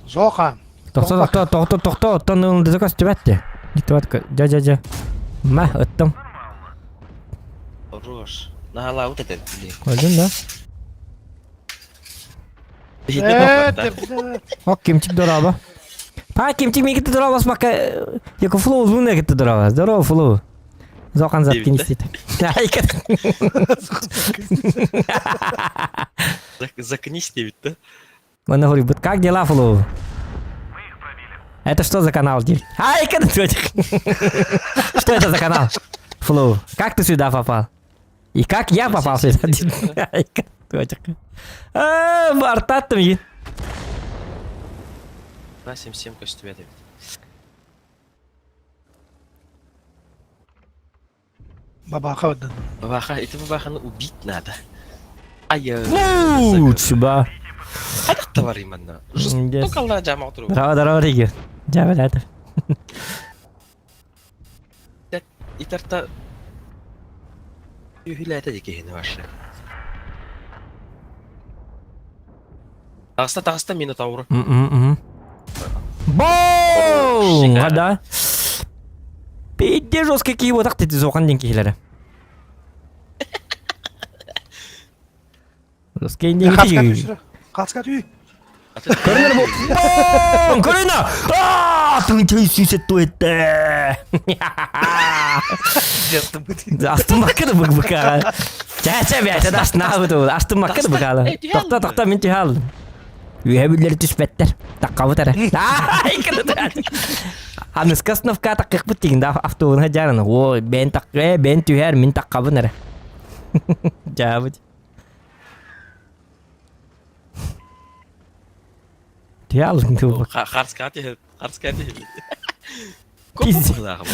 Зохан. Тохто тохто тохто тохто оттон ылдызы көстүбэт де. Диктыбат жа жа жа. Ма, ыттым. Хорош. Наһаалаабыт этэ, блин. Көрдүн да? Это, блядь. Ок, кимчик дорообо. Па, кимчик мин кытта дорообоспакка, яко флоу луна кытта дорообо. Здорово, флоу. Зоқан заткнись дейді. Закнись диэбит да? Манна хоруйбут. Как дела, Флоу? Это что за канал, Диль? Ай, Что это за канал? Флоу, как ты сюда попал? И как я попал сюда? Артаттым и. 277 көстүбэт эбит. Бабаха отдан. Бабаха, ити бабаханы убить надо. Ай, Лучше ба. Хайдах товар именно. Жестоко алла жамак туру. Здорово, здорово, Риги. Жабелятов. Итарта үһүлээтэ ди киһини вообще. Таҕыста таҕыста Минотавру. Бум! Да. Пиздец жесткий киһи буотах ти зохан диэн киһилэрэ. Жесткий диэн Хаска түй. Көрүнэр бу. Бум! Көрүнэ! Аа! Тын сүйсет туэтте. Астымакка да бык-быкаға. Чэ-чэ бэйэтэ да астынаабыт ол. Астымакка да быкаала. Тохто тохто мин түһэ алдым. Үөһэ бүллэри түспэттэр. Таккабыт эрэ. Аныска остановка таккыппыт тигин да автобуһа дьаарына. О, бэйэн так э, бэйэн түһэр, мин таккабын эрэ. Дьаабыт. Түһэ алдым кыбык. Харска түһэ, харска түһэ. Копу быһыылааҕа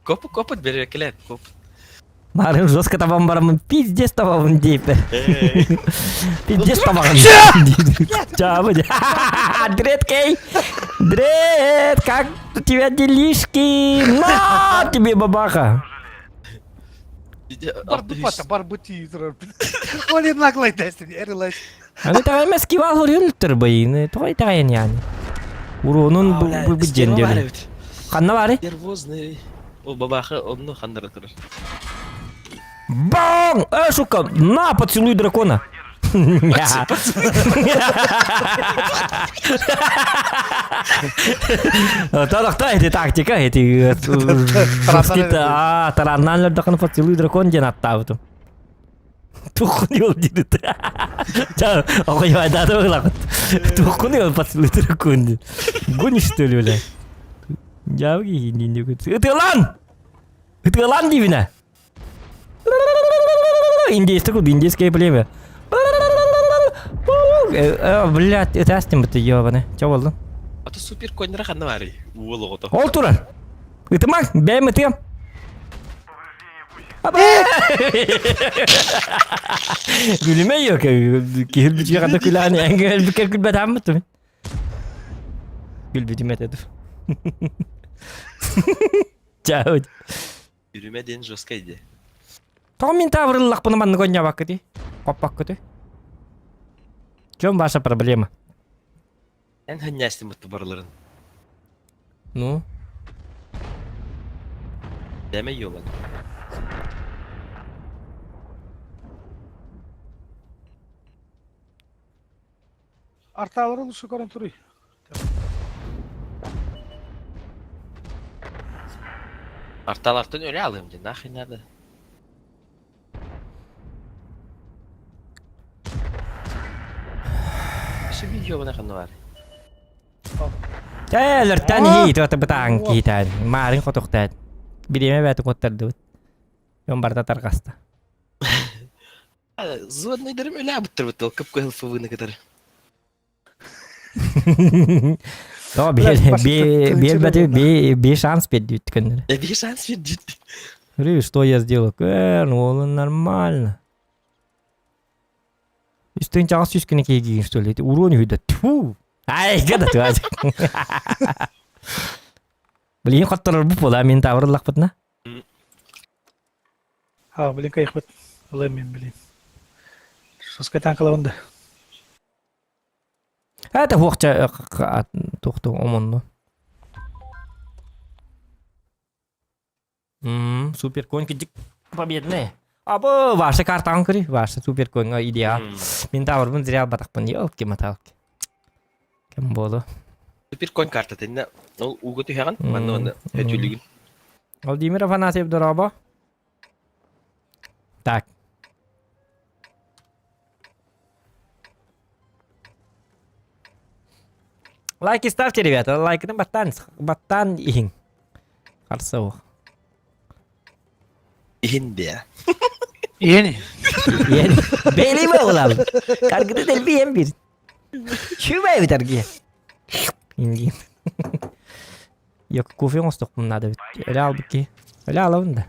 Копу копут бэрэбиэркэлээн коп. Марын жестко табан барамын, пиздец табабын дейпі. Пиздец табағын. Чабы. Дред кей. Дред, как у тебя делишки? На тебе бабаха. Барбата, барбути. Оли наглай дестин, эрилай. Аны тағай скивал хорюн байыны. Тоғай тағайын яғни. Уронун бу бу жендері. Ханна бары? Нервозный. О, бабаха, онну хандара турар. Бам! Э, сука, на, поцелуй дракона. Тарахта эти тактика, эти а, тараннан өлдөхөн поцелуй дракон диэн аттаабытым. Туххун ол диди. Ча, охой айдады ылагыт. Туххун ол поцелуй дракон диэн. Гонишь что ли, бля? Жабы Ытылан! Ытылан дивина! Индейский клуб, индейское племя. Блядь, это астым это ебаный. Че болды? А то супер коннера ханна баарый. Уол оҕото. Ол турар. Ытымак, бэйэм ытыам. Күлүмэ yok. Киһи бүтүгэ хата күлээн эҥгэл күлбэт аммытым. Күлбүтүм этэ Чао. Үрүмэ диэн жесткай дии. Тоҕо мин таабырыллахпына маннык оонньообаккытый? Хоппоккутуй? В чем ваша проблема? Эн ханньаастым бутта барыларын. Ну? Дэмэ ёбан. Арталары лучше көрөн туруй. Арталартан өлө алыам дии, нахуй надо. Өссө биир ёбана ханна баар. Өлөртөн иһии туота бытаан киитään. Маарын хотухтаат. Бириэмэ бээтэ куоттардыбыт. Дьон барыта тарҕаста. Зонныйдарым өлө абыттарбыт ол кып-кыһыл ФВ-ны кытары. То биир шанс бердибит көннөрү. Биир шанс бердибит. Говорю, что я сделал? Кэр, ну он нормально. Үстүн чаҕас сүүс күнэ киһи что ли? Урон үһү да. Тьфу! Ай, гада туа. Блин, хотторор бу була мин таврыллахпытына. А, блин, кайхпыт. Ылым блин. Соскайтан калабында. Это хуохча тухту омонну. Супер конь кидик победный. Абы, ваша картаҕын көрүй, ваша супер коньга идеал. Мин таабырбын зря албатахпын, елки-маталки. Кем буолу. Супер конь картата иннэ ол ууга түһэҕин, манна манна өтүүлүгүн. Владимир Афанасьев дорообо. Так. Лайки ставьте, ребята. Лайкны баттан, баттан иһин. Харса ох. Иһин бе. Иһин. Иһин. Бэйли буолам. Каргыты дэлби иһэн бир. Чүбэй битарги. Ингин. Yok кофе оҥостохпун наада эбит. Өлө аалбыт киһи. Өлө аалабын да.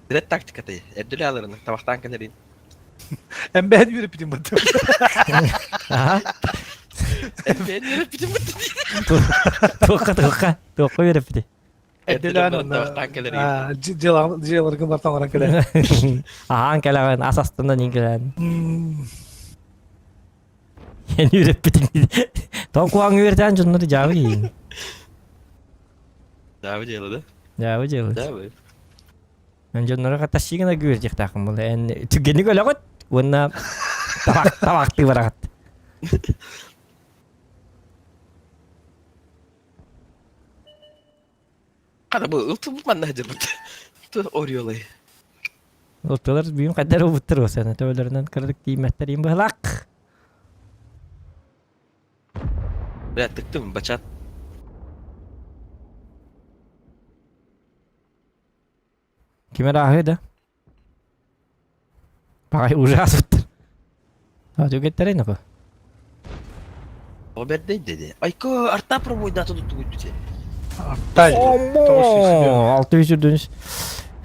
Ред тактиката эрдүлэ алырын табахтаан кэлэрин. Эмбэһэн үөрөппүтүм бытты. Аха. Эмбэһэн үөрөппүтүм бытты. Туохха туохха туохха үөрөппүтүй? Эрдэлээн табахтаан кэлэрин. Дьиэлэргин бартан баран кэлэр. Аһаан кэлэҕин, ас астынан иин кэлэҕин. Эн үөрэппитиҥ Тоҕо куһаҕаҥҥа үөрэтэн дьоннору дьаабы диигин. Дьаабы дьыала да? Дьаабы дьыала. Дьаабы. Эн дьоннору хата гына үөрдиэхтээххин буолла. Эн түгэнник өлөҕүт уонна табах табахтыы бараҕыт. Хата бу ылтыбыт манна сылдьарбыт. Ореолай. Ылтылар бүгүн хайдар ылбыттар осана төбөлөрүнэн кырдык тииймэттэр им быһалаах. Бля, тыктым, бачат. Ким эрэ аһыы да? Паҕай ужасыттар. А түгэттэрин око. О бэрдэй деди. Айко, арта пробойдааты туттугуйдути. Артай. Оммо! 600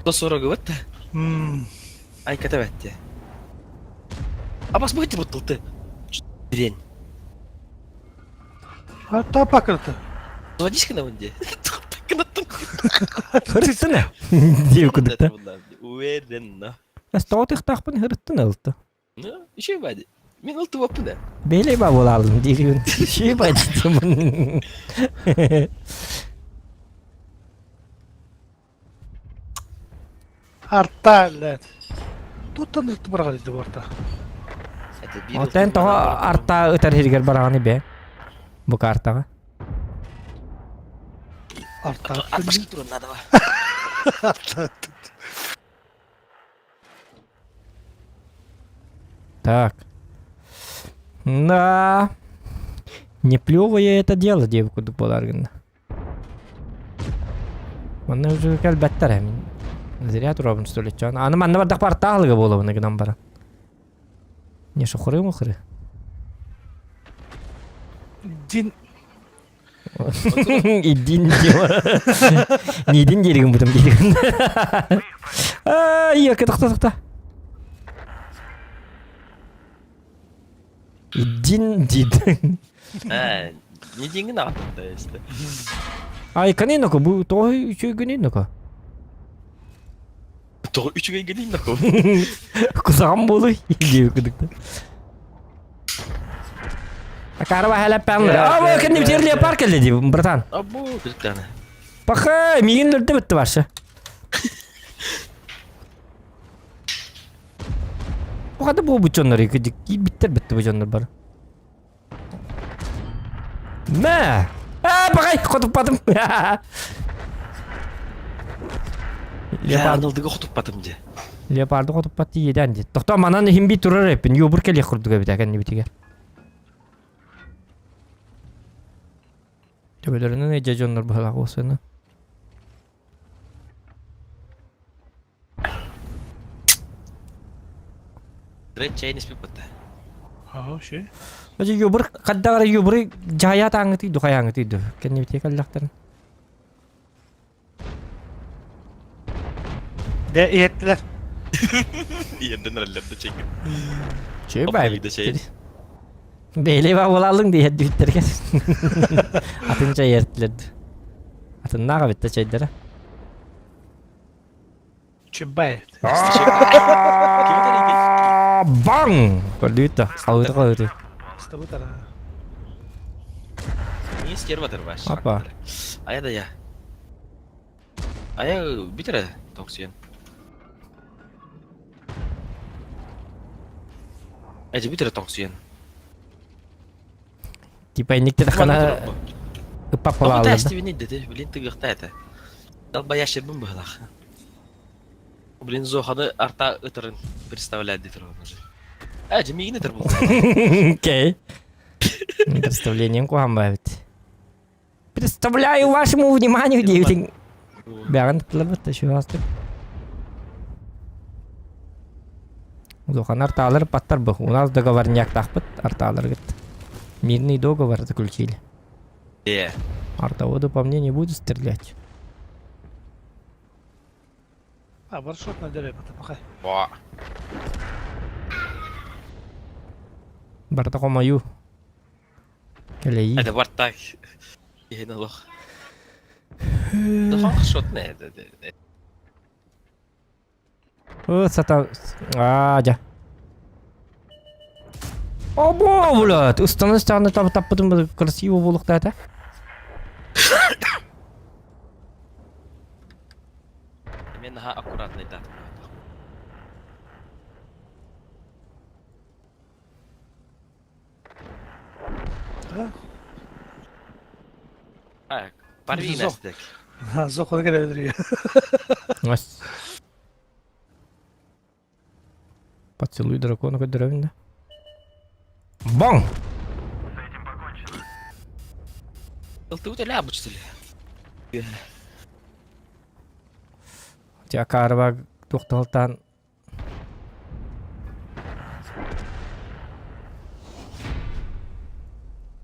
140 бытта. Айката бэтти. Абас быйты буттылты. Дирень. Арта пакырты. Заводись на ванде. Хырыттын диэбит курдук Уверенно. Тоҕо тыхтаахпын хырыттын ылты. Ну, еще бади. Мин ылты баппын да. Бэлэй ба буолаалым диирин. Еще бади. Арта, блядь. Туттан ырты бараҕа дии барта. Оттон тоҕо арта ытар иһигэр бараҕаны бе? Бу картаҕа. Арта. Атбашка туран надо. Арта. Так. Да. Не плевое это дело, диэбит курдук буолар гынна. Манна уже кэлбэттэр эми. Зря туруобун столетчон. Аны манна бардах бартаалыга буолабын гынан баран. Не шухуры мухуры. Дин Идин дима. Нидин дииригин бутум дииригин. Ай, тохто тохто. Идин дид. Э, не деньги надо, то есть. Ай, каниноко, бу тоҕо үчүгэй гыниноко. Тоҕо үчүгэй гыниноко. Кусаҕан буолуй диэбит кудукта. Акара баһала панлар. А, кэнним тер леопард кэллэ дии, братан. Абу, кырыктаана. Паха, миигин өлдө битти барша. Бу хата бу бу дьоннор киирбиттэр битти бу дьоннор бар. Мэ! Аа, баҕай, хотуппатым. Леопард ылдыга хотуппатым дии. Леопарды хотуппат иеден дии. Тохтоо манан иһин би турар эппин. Юбур кэлиэх курдук эбит кэннибитигэр. Төбөлөрүнэн эдьэ дьоннор быһалаах буолсуна. Red чайын испит бытта. Аа, ши. Ажы юбур хаддагара юбуру жаая тааңытый ду хаяаңытый ду. Кэннибитигэр кэллэхтэрин. Де иһэттилэр. Иерден эрэллэрдэ чэйгин. Чэй Оппайда баайбыт. чэй. Бэйли ба буолаалыҥ дии эрдибиттэргэ. Атын чай эртилэр. Атыннааҕа битте чайдара. Чебай. Баң! Көрдүгүт да? Халыты халыты. Стабытара. Не стерватор ваш. Апа. А я да я. Айа бүтэрэ тоҥсуйан. Эдьи бүтэрэ тоҥсуйан. Типа инниктер хана ыппаппалааллар да. Тоҕо дэти, блин тыгыахта этэ. Далбаящербын быһылаах. Блин, Зоханы арта ытырын представляет дитер уже. Э, миигин ытыр булла. Окей. Представлением куһаҕан баабит. Представляю вашему вниманию диэбитиҥ. Бэҕин тылабыт да Улахан артаалар паттар бу. У нас договорняктаахпыт артааларгыт. Мирный договор заключили. Э. Артоводу по мне не будет стрелять. А, варшот на дерево, пока. Ба. Барта хомою. Кэлэйии. Это бартак. Иһин олох. Да шот не. О, сата... А, дьэ. Обо, блядь! Ыстана ыстааны таппытым красиво буолуохтаата. Мен наһаа аккуратнайдаатым. Да? А, порви настек. Зохо кэлэ Ось. Поцелуй дракона көрдөрөбүн да. Бong! С этим покончено. Ылтыбыт эле абычтылы. Тя карва туохталтан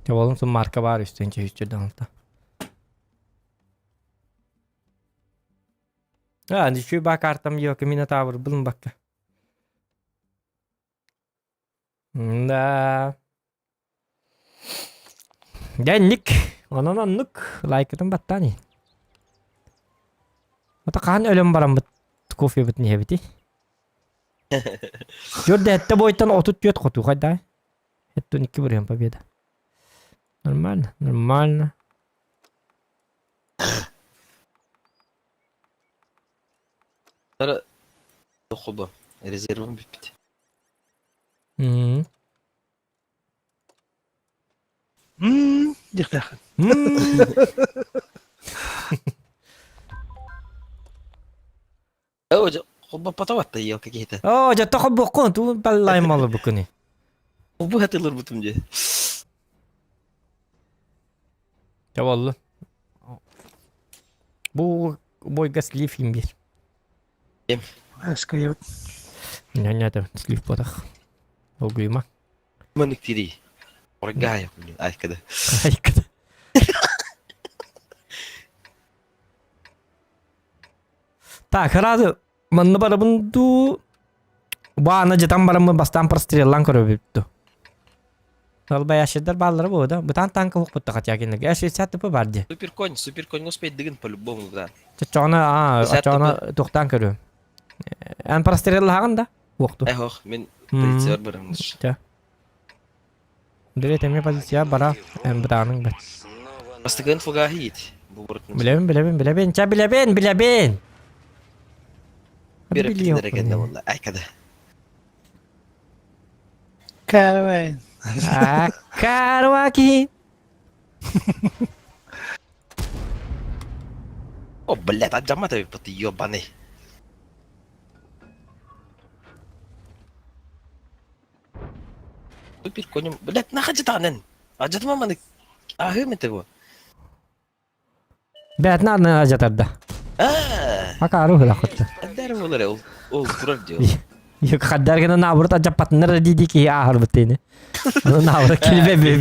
Чабалым сум марка бар үстен чөһүччү А, ничего ба картам yok, Минотавр, булын бакка. Да. Дэнник. Онон оннук. Лайкытын баттаани. Ата хаан өлөн бараммыт кофебытын иһэбити. Жөрдө этте бойтан 34 хоту хайда. Эттон 2 бырыан победа. Нормально, нормально. Хобо. Резервым бүппүт. М. Мм, диэхтээх. Оо, холбоппотоват елка киһитэ. Оо, дьэ тохобуоххун, туу баллаймалы бу күнү. Бу хатылырбытым дии. Дьэ буоллун. Бу бойга слив имбир. Эскайыбыт. Ньэ-ньэ, слив буотах. Олгуйма. Маннык тирий. Оргая, блин, айкада. Айкада. Так, сразу манна барабын дуу Баана дьытан бараммын бастаан простреллаан көрөбүтту. Албаяшыдар бааллара буо да. Бытаан танка хук хотя кинилерге. 60 тп бар дии. Суперконь, суперконь успейдыгын по-любому да. Чочоона аа, 60 очоона тухтаан көрүөм. Эн простреллаһаҕын да? Уохту. Эхох, мин полициялар бараммын. Чэ. Дөрүт эмиэ полиция бара эн бытааныҥ бэр. Бастакын фугаһы иит. Бу бурутун. Билэбин, билэбин, билэбин, чэ билэбин, билэбин! Бир эппитин буолла. Айкада. Каравайн. А, карваки! О, блядь, аджамата ты ёбаный. Супер конем. Блядь, нахаджатанен. Аджатма маны. Аһы метего. Бэт наадна ажатарда. Аа. Акаару хылахытта. Адар болар ол ол турар дио. Yok хаддар гына наоборот ажаппатыннар диди ки аһар бутыны. Наоборот килбе бе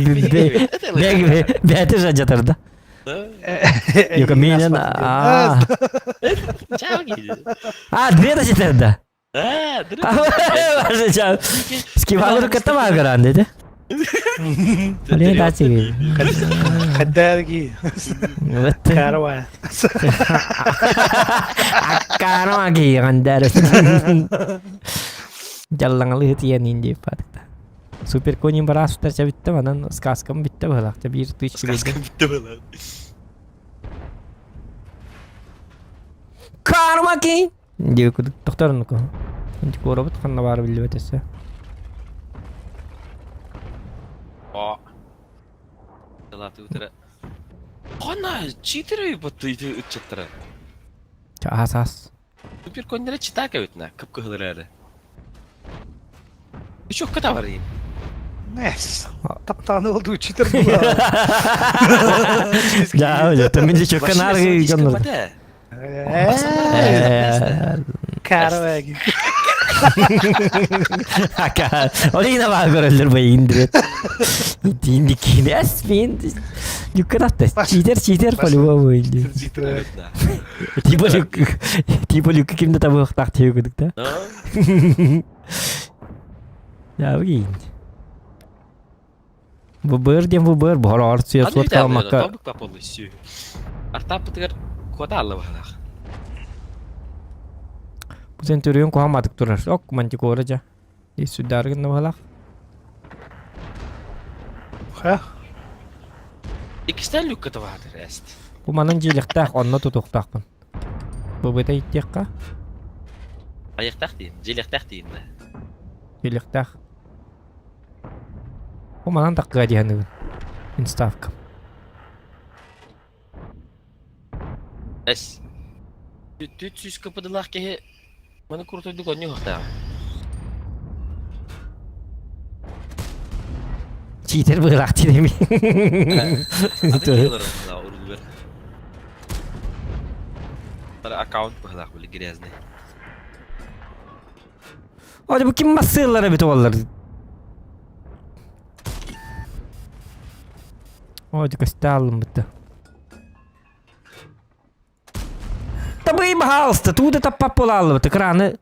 бэти ажатарда. Yok менен а а две ажатарда. Аа, Скивалыр кытта багыран деди. Блин, дати. Хаддарги. Каравайн. Аккарамаги гандар. Жаллаңалы тиен инди патта. Супер конин бара сутар битте манан сказкам битте балакта бир тыч Сказка битте была. Кармаки! Диэ кудук тохторунуку. Куорабыт ханна баара биллибэт өссө. О. Тылатыытыра. Хана читеры баттыйды ытчаттара. Аас аас. Супер коннere читака битна кып-кыһыл эрээри. Үчүккэ табарыйын. Нэс. Таптааны олду читер була. Да, это мен де чөккө нары дьоннор. Карвеги. Ака, олина баа көрөллөр бай индирет. Инди кинес мен юккататта. Читер, читер по-любому инди. Типа люк, типа люк кимде табыктак тиөгүдүк да. Я бигин. Бу быр диэн бу быр бор суя суот калмакка. Артаппытыгар куота алла баһалаах. Бу сен төрүөн куһаматык турар. Ок мантикора жа. И сүддаргын баһалаах. Ха? Иккистэн люкка табаатыр эст. Бу манан дьиэлэхтээх онно тутуохтаахпын. Бу быта иттиэххэ. Айыктаах диин, дьиэлэхтээх диин да. Дьиэлэхтээх. Бу манан таккыа диһаныгын. Инставка. Эс. Түт сүүс кыпыдылаах киһи маны курутуйдук онньуохтаах. Читер быылаах тирэми. Аккаунт быһылаах били грязный. Ой, бу ким массыыллара эбит уоллар? Ой, көстө аллым бытты. Табый, пожалуйста, тууда таппап буолааллыбыт экраны.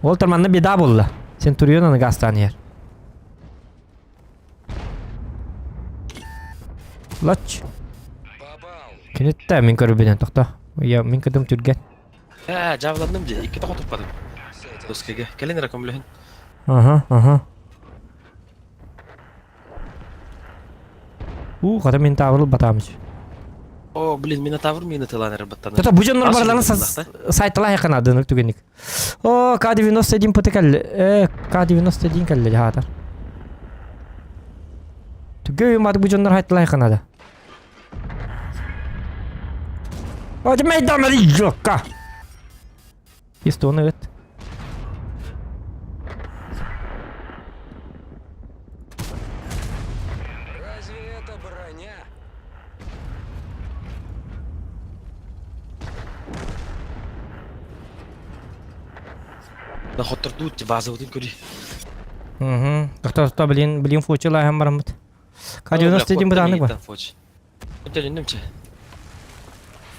Ол манна беда буолла. Центурион аны газтаан иһэр. Лач. Киниттэ мин көрүбүнэн тохто. Я мин кыдым түргэн. Ээ, дьаабыланным дии, икки тоҕо туппатым. Доскеге. Кэлин эрэ көмөлөһүн. Аха, аха. Уу, хата мин таабырыл батаамыч. О, блин, Минотавр мины тылан эрэ баттанар. Тата бу дьоннор барыларын сайталаах яканадын түгенник. О, К-91 пыты кэллэ. Э, К-91 кэллэ хаатар. Түгөө мат бу дьоннор хайталаах яканада. О, майдан жокка. Истон ыт. Разве это броня? Да хоттордуут базабытын көрүй. Угу. Тохто блин, блин фучилаһан бараммыт. К-91 бытааннык ба. Төлүннүм чэ.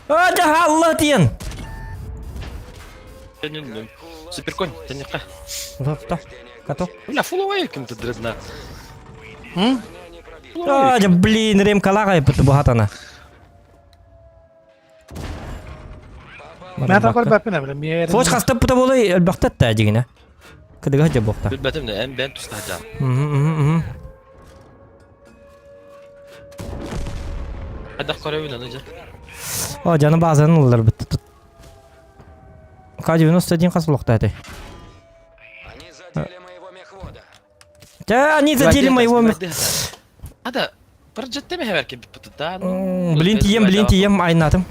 А, Алла диэн. Төнүннүм. Суперконь, төннүккэ. Тохто. Готов. Бля, фуловая ким-то дредна. А, дьэ, блин, ремкалаҕай бут буһатана. Мен такой баппин бля, миэр. Фоч хаста пута болой элбэхтет та дигинэ. Кыдыга дьэ буохта. Билбэтим да, эн бэн тустаһа Мгм, Хайдах көрөбүн аны дьэ. О, дьаны баазанын ыллар бит. К-91 хас олохта этэй? Они задели моего мехвода. Чэ, они задели моего мех... Ада, баржаттеме хэвэр кебит да. Блин тием, блин тием, айнатым.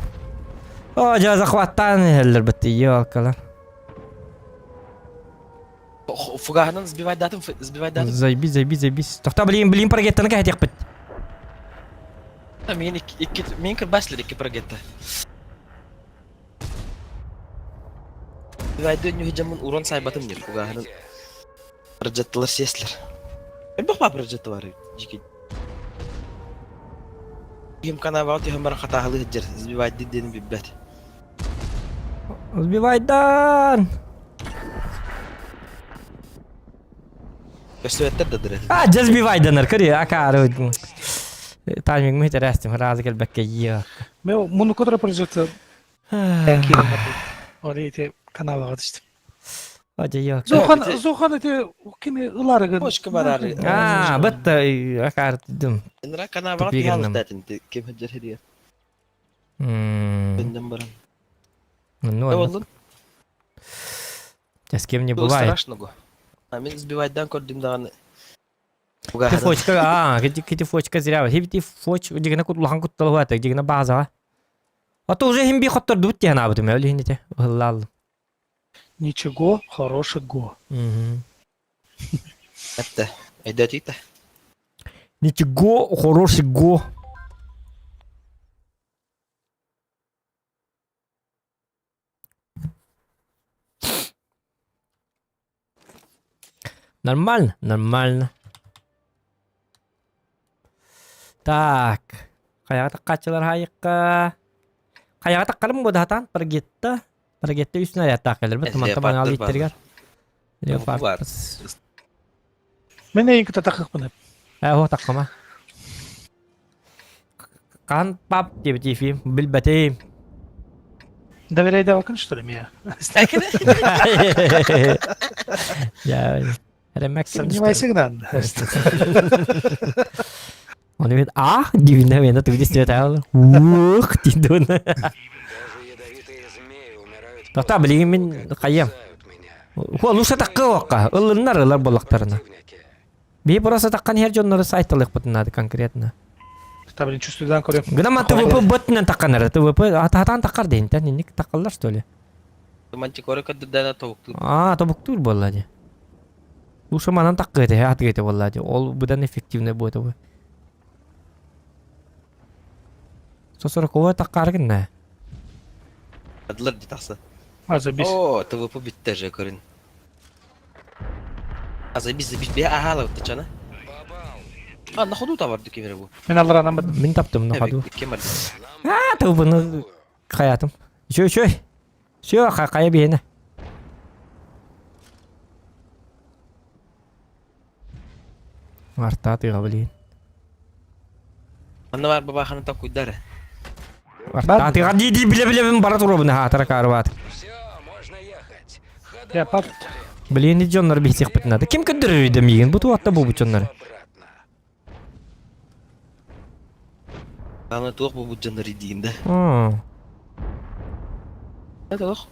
О, дьэ, захваттаан иһэллэр бит, ёлкалар. Фугаһынан сбивать датым, сбивать датым. Зайбись, зайбись, зайбись. Тохта, блин, блин, прогеттаны кэһэтиэхпит. Мин икки, мин кырбаслер икки прогетта. Сбивайды нюхжамын урон сайбатым нет, фугаһынан. Проджеттылар сеслер. Элбэх ба проджеттылар жики. Ким канава тиһэн баран хатаһылы сылдьар, сбивайды диэн билбэт. Сбивайдан! Көстүбэттэр да дыры. А, дьэ сбивайданар, көрү, акаары. Тайминг мы терястим, разы келбекке, ё. Мен муну которая придется. Ори каналга түштүм. О, дьэ, ё. Зохан, Зохан эти кими ыларыгын. Бочка барары. А, бытта, акаары дым. Нра канава Тупигинным. тиһалыстатын ким сылдьар хирия. Төннөн баран. Ну, Боллун. С кем не Было бывает. страшно го. А мин сбивайдан көрдүм даҕаны. Ти фочка, а, кити кити фочка зря. Хибити фоч, дигена кут улахан куттал хуата, дигена базаға. А то уже хим би хоттордубут диэн аабытым, өлі хинете. Ыһыллааллым. Ничего хорошего. Мгм. Этте. Өйдөтүйте. Ничего хорошего. Нормально, нормально. Так. Хайаҕа таххааччылар хаайыкка. Хайаҕа таххарым бу даһатаан Паргетта. Паргетта үс нарядтаах кэлэр бит. Манта Леопардтар маҥаал бааллар. иттэригэр. Баар. Леопард. Мен эйин кытта тахыхпын. Ээ, оһо таххама. Хаан пап диэбит Ефим. Билбэтим. Доверяй давакын, что ли, меня? Я Ремек Сомневайся, гнан. Он говорит, а, дивно, мен ты здесь это. Ух, дидун. Даже ядовитые змеи умирают Тоқта, билигин мин хайым. кусают меня. Хо, луша таккы оққа. Ылыннар ылар боллақтарына. Противники. Би просто таккан хер дьоннору сайталык надо конкретно. Та, блин, чувствую, дан көрем. Гынама ТВП бөтүнен такканар. ТВП ататан таккар дейин. Тен таккаллар что ли? Мантикора каддана тобукту. А, тобуктур болла ди. Луша манан таккы эте, атык эте болла ди. Ол будан эффективный будет бу. 140 таккар гынна. Адлар ди тахса. А, забись. О, ТВП битте же көрүн. А забис забис бе ахала тачана. Попал. А на ходу табар дүке бу. Мен алларанан бардым. Мин таптым на ходу. Кем бар? А, ТВПны хаятым. Еще, еще. Все, кая биэне. Арта тыга блин. Анна бар бабаханы такуйдары. Арта тыга ди ди биле биле бара туробуна хатара карват. Все, можно ехать. Я пап. Блин, не дьоннор бихтих битнады. Ким көддөрөр миген? Бу туатта бу бу дьоннор. Обратно. Аны туох бу буджаннары диинде. М. Это лох.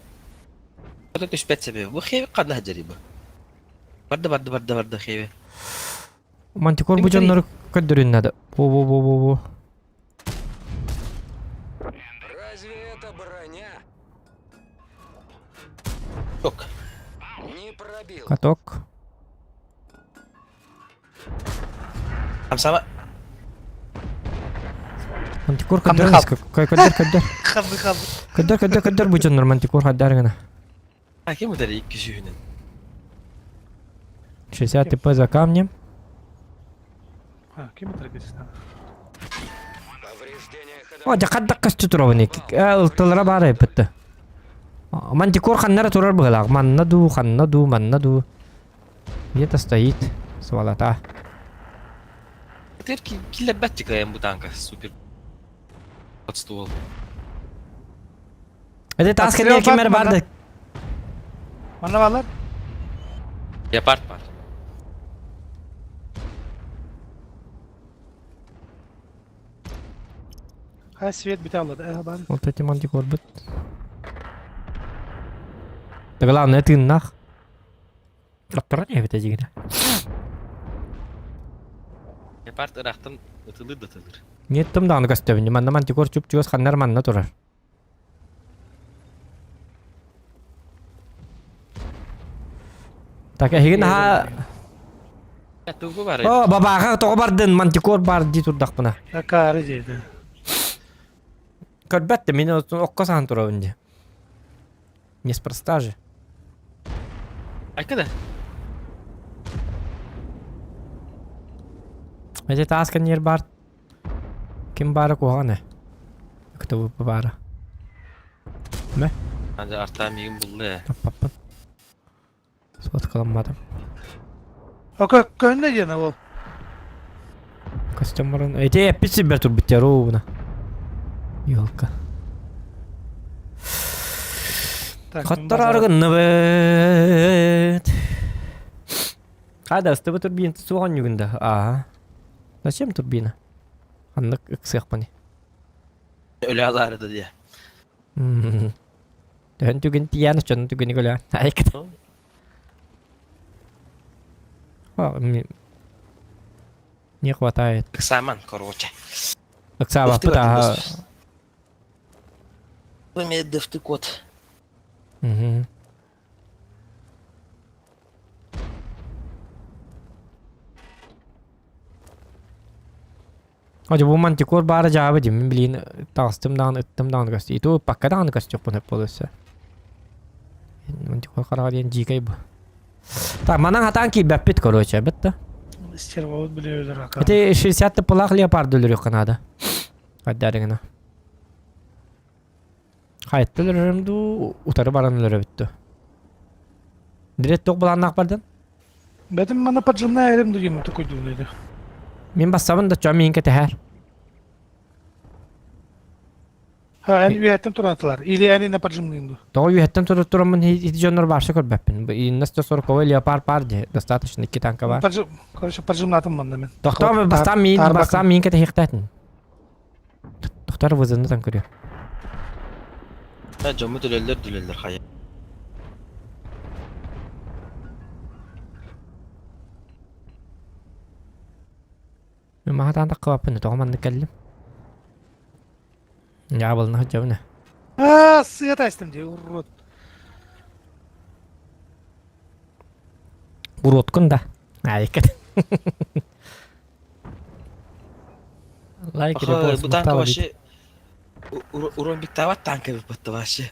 Это түспәт себеби. Бу хеви кадна хаджари бу. Барды барды барды барды хеви. Мантикор бу дьоннор көддөрүн надо. Бу бу бу бу бу. Разве это броня? Ок. Не пробил. Каток. Амсама Мантикор Хамды көддөрүн. Көддөр көддөр. Хабы хабы. Көддөр көддөр көддөр бу дьоннор мантикор хаддар гына. А кем удари кишүүнүн? 60 ТП за камнем. А, кем это здесь надо? Повреждение О, ходовой. дякадда көстү туробуни. Ылтылара баар эппитте. Мантикор ханнара турар быгалаах. Манна ду, ханна ду, манна ду. Где-то стоит. Сволота. Тер киллер бәтчик эм бу танка супер. Под ствол. Это тас Отстрел кемер кемер бар, барды. Манна балар? Леопард бар. Ха, свет бите аллады. Э, бар. Вот эти мантикор быт. Да главное ты нах. Трактора не это дигине. Леопард ырахтан ытылыр да ытылыр. Нет там да көстөбүн. Манна мантикор чуп чугас ханнар манна турар. Так, эһигин аха ТВП бар. О, бабаха тоҕо бардын, мантикор бар дии турдахпына. Акары дейді. Көрбәттем, мин окко сахан турабын дии. Неспроста же. Айка да. Эти тааска нер бар. Ким бары куһаҕан Кто бары. Анжа арта мигин булды. Таппаппын. Соткаламмадым. Ока, көнне дені ол. Костюм барын. Эти эппит бер турбуттер ровно. Ёлка. Так, Хаттар аргынныбыт. Кайда ыстыбы турбина суган югында. Ага. Зачем турбина? Аннык ыксык баны. Өлө алаары да диye. Төһөн түгэн тиийэн оччонун түгэни көлөөн. Айкыт. Не хватает. Ыксааман, короче. Ыксаабаппыт аха. Дыфты код. Мгм. Одьу бу мантикор баара дьаабы дии, мин билигин таҕыстым даҕаны ыттым даҕаны көстө. Иту ыппакка даҕаны көстүөхпүн сөп буолуо өссө. Мантикор хараҕа диэн дьиикэй бу. Так, манан хатаан киирбэппит, короче, эбит да. Стервовод билиөлөр ака. Ити 60 тыппылаах леопарды өлөрүөххэ наада. Хайдарыгына. Хайатта өлөрөрүм дуу, утары баран өлөрөбүт дуу. Дирет туох былааннаах бардын? Бэтим мана поджимная эрим дуу такой думаю. Мин бассабын да чо миин кэтэһэр. Ха, эн үөһэттэн туратылар. Или эн на поджимныйын дуу. Тоҕо үөһэттэн турар тураммын ити дьоннор баарса көрбөппүн. Инна 140 леопард пар дии, достаточно икки танка бар. Короче, поджимнатым манна мен. Тохтоо бастаан миин бастаан миин кэтэһиэхтээтин. Тохтор вызывны там көрүө. Дьоммут өлөллөр дүлэллэр хайа. Мен маһатаан таххыбаппын тоҕо маннык кэллим. Дьаабылына сылдьабын. Аа, сыата истим дии, урод. Уродкун да. Айкат. Лайк репост Бу танка вообще уромбиктаабат танка биппатта вообще.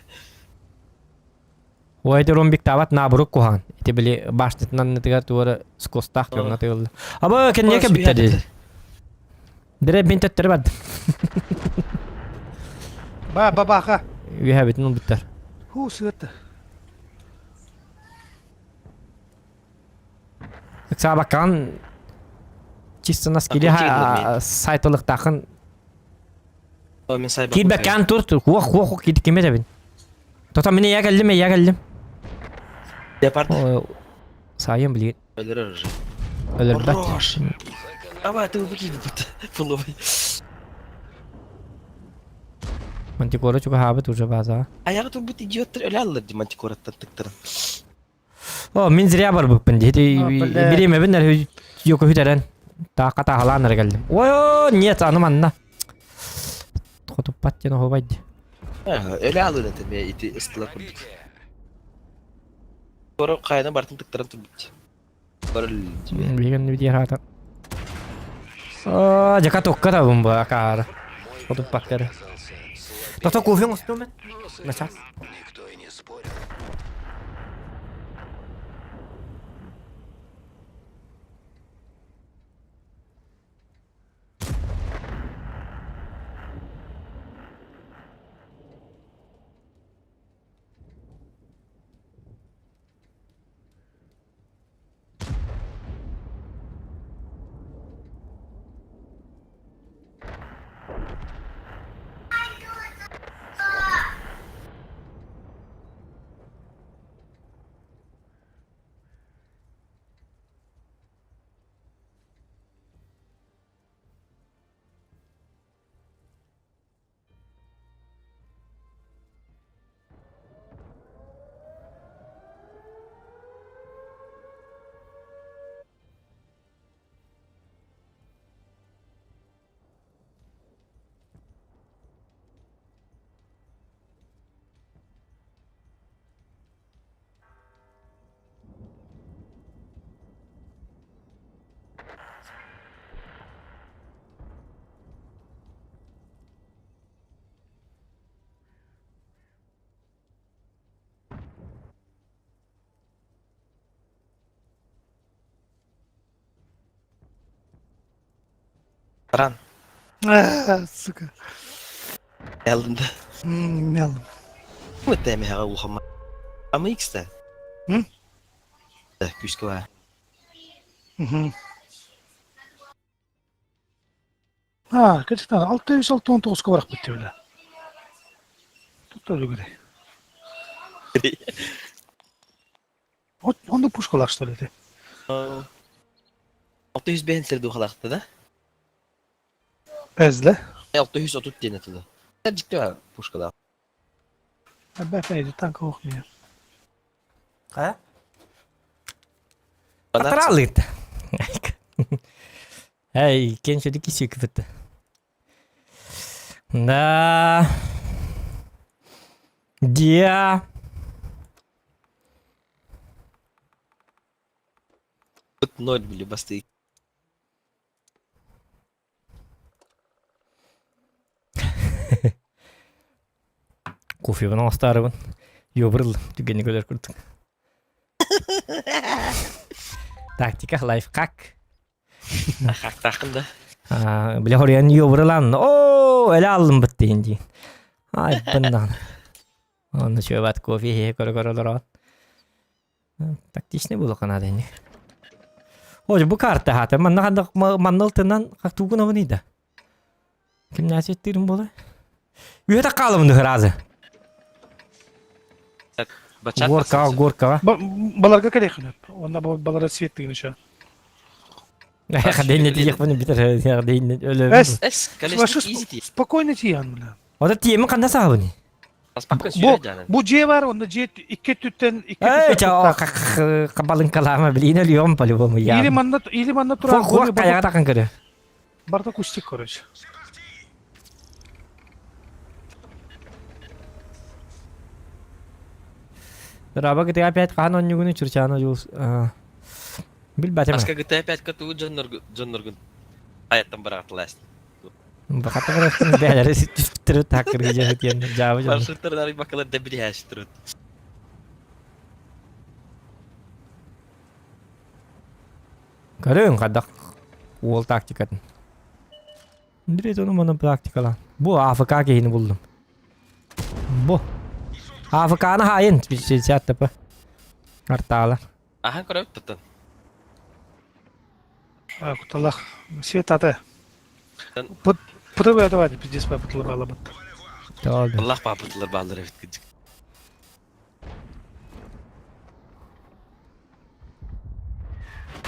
Ой, это ромбиктаабат наоборот куһаҕан. Ити били башнятын аннытыгар туора скостаах дьоҥҥо тыылла. Аба кэнниэкэ бүттэ дии. Дире бин төттөрү бардым. Ба, ба, баха. Үөһэ бүтүн ылбыттар. Ху, сыатта. Ыксаабаккаҕын чисто наскили сайтылыктаахын киирбэккээн тур хуох хуох хуох ким этэбин Тота мин эйэ кэллим эйэ кэллим Леопард Сайын билигин өлөрөр уже өлөрбөт Аба ты выкинь фуловый Мантикора чугаһаабыт уже базаҕа Аяҕа турбут идиоттар өлө аллар ди мантикораттан тыктаран О, мин зря барбыппын дии. Бириэмэбин эрэ йоко хүтэрэн таакка тааһалаан эрэ кэллим. Ой, нет, аны манна. Хотуппат диэн оһуобай дии. Өлө алын этэ мэ ити ыстылар курдук. Бары хайаны бартын тыктаран турбут. Бары Билигин видео хаата. Аа, жака токка табын бу акаары. Хотуппакка эрэ. Тото кофе оҥостуом мен. Начаас. Баран. А, сука. Элдин да. Мелом. Мытта эмиһэҕэ улахамма. Ама икста. М? Күүскэ баа. Мгм. А, качтан 669-ка барахпыт диэбилэ. Тут өлүгүрэй. Вот онно пушкалаах что ли ты? 605 сир духалаахта да? Эзле. 630 диэн этилэ. Дьикти пушкалаах. Опять танк ох меня. Хайа? Атаралыт. Эй, кен шөді кисі кіпітті. Да. Дия. Тут ноль были басты. Кофебын оҥостаарыбын. Йобырыл түгэни көрөр курдук. Тактика лайфхак. Хактаахын да. Бile хоруйан йобырылан. Оо, эле аллым бытты инди. Ай, бындан. Онно чөбат кофе хе көрө-көрө олорон. Тактичный буолуохха наада ини. Ой, бу карта хаата манна ханна манна ылтынан хактуугун абыный да. Кимнээси эттиирим буолар? Үөтэ хаалабын ыразы. Бачат Горкаҕа, горкаҕа. Баларга кэлиэххин Онно балара свет тыгын еще. Дэйнэ тиийэхпин бүтэр дэйнэ өлөбүн. Эс, спокойно тиийэн бля. Ота тиэмин ханна саабыный? Бу бу дьиэ бар, онно дьиэ икки өттүттэн икки Эй, өттүттэн кабалыҥкалаама билиин өлүөм по-любому я. Или манна или манна турар. Хуак каяга такын көрө. Барда кустик короче. Драба GTA 5 хаан онньугуну чурчаана жуус билбатым. Аска GTA 5 катуу дьонноргун аяттан бараатылаасın. Баката барастын бээлери түспүттөрү таккыргы жаһытиэн жаабы жон. Маршруттар бакалар да билиһээштерут. Көрүҥ хайдах уол тактикатын. Андрей ону маны практикалаан. Бу АФК киһини буллум. Бу. АФК-ны хаайын тапы. Артаалар. Ахан көрөбүт тутан. Куталах. Свет аты. Пытыбы давай, пиздец, пытылы балабыт. Аллах папытылар баалар эбит кыдьык.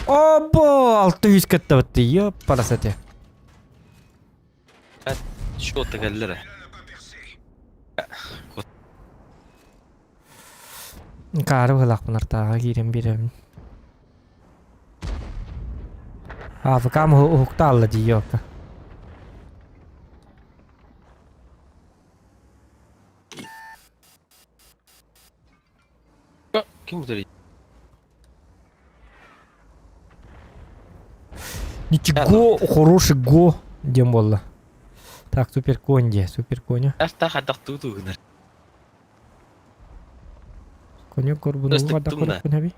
Обо, 600 кеттабытты, ёппарасате. Счета кэллэр. Каары быһылаахпын артааҕа киирэн биэрэбин. АФК-м уһукта алла дии ёпта. Ким утарый? Ничего, хороший го диэн буолла. Так, супер конь диэ, супер коню. Артаах ардах туу гынар. Коню корбунугу ардах көрөппүн эби.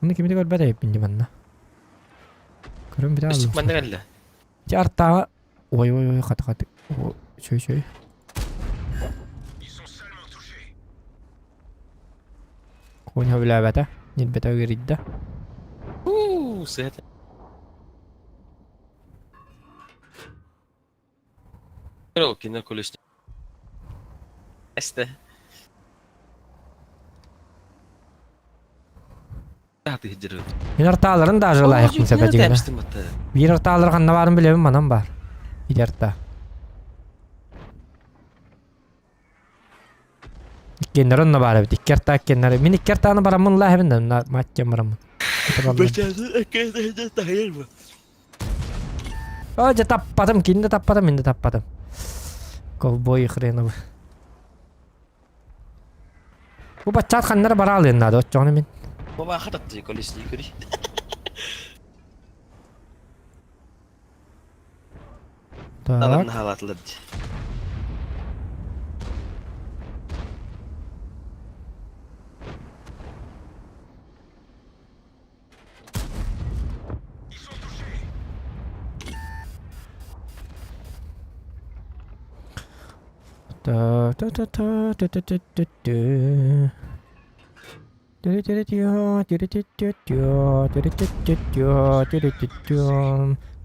Оны кими да көрбөт эбиппин дии манна. Көрөн бүтэ Өстүк манна кэллэ. Дьэ артааҕа ой ой ой хата хата чөй чөй. Конь сөбүлээбэтэ, ньирбэтэ ыарыйда. Уу, сыата. Кино колесник. Эсте. Мин артааларын даже лайықпын сөпө дигинэ. Биир артаалар ханна баарын билэбин манан баар. Ити арта. Иккиэннэр онно баар эбит. Икки арта иккиэннэр. Мин икки артааны бараммын лааһыбын да маттем бараммын. О, дьэ таппатым, кини да таппатым, мин да таппатым. Ковбой хреновы. Бу баччаат ханнара бараалыан наада оччоҕуна мин. Бабааха таттыы колесник көрүй. Так. Алан хаалаатылар дии.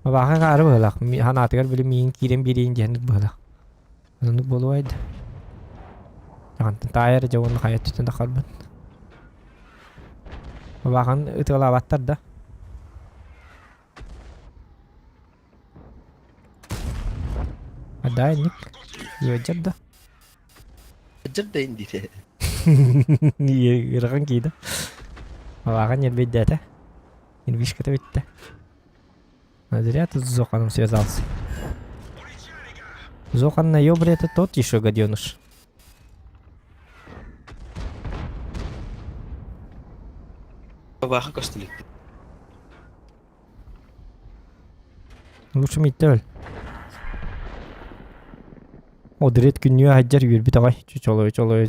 Абааһы хаары быһылаах. Ханаатыгар били миин киирэн биэриин диэн быһылаах. Оннук буолуой да. Антон таайар дьэ уонна хайа өттүттэн тахарбын. Улахан ытыалаабаттар да. Дай ник. Йодьар да. Дьэр да индите. Ырахан киида. Алахан нервейдээтэ. Нервишката бүттэ. Зря ты с Зоханом связался. Зохан на ёбре это тот еще гаденыш. Бабаха көстүлүк. Лучше миттел. Одырет күннүү аһдьар үөрбүт аҕай чолой чолой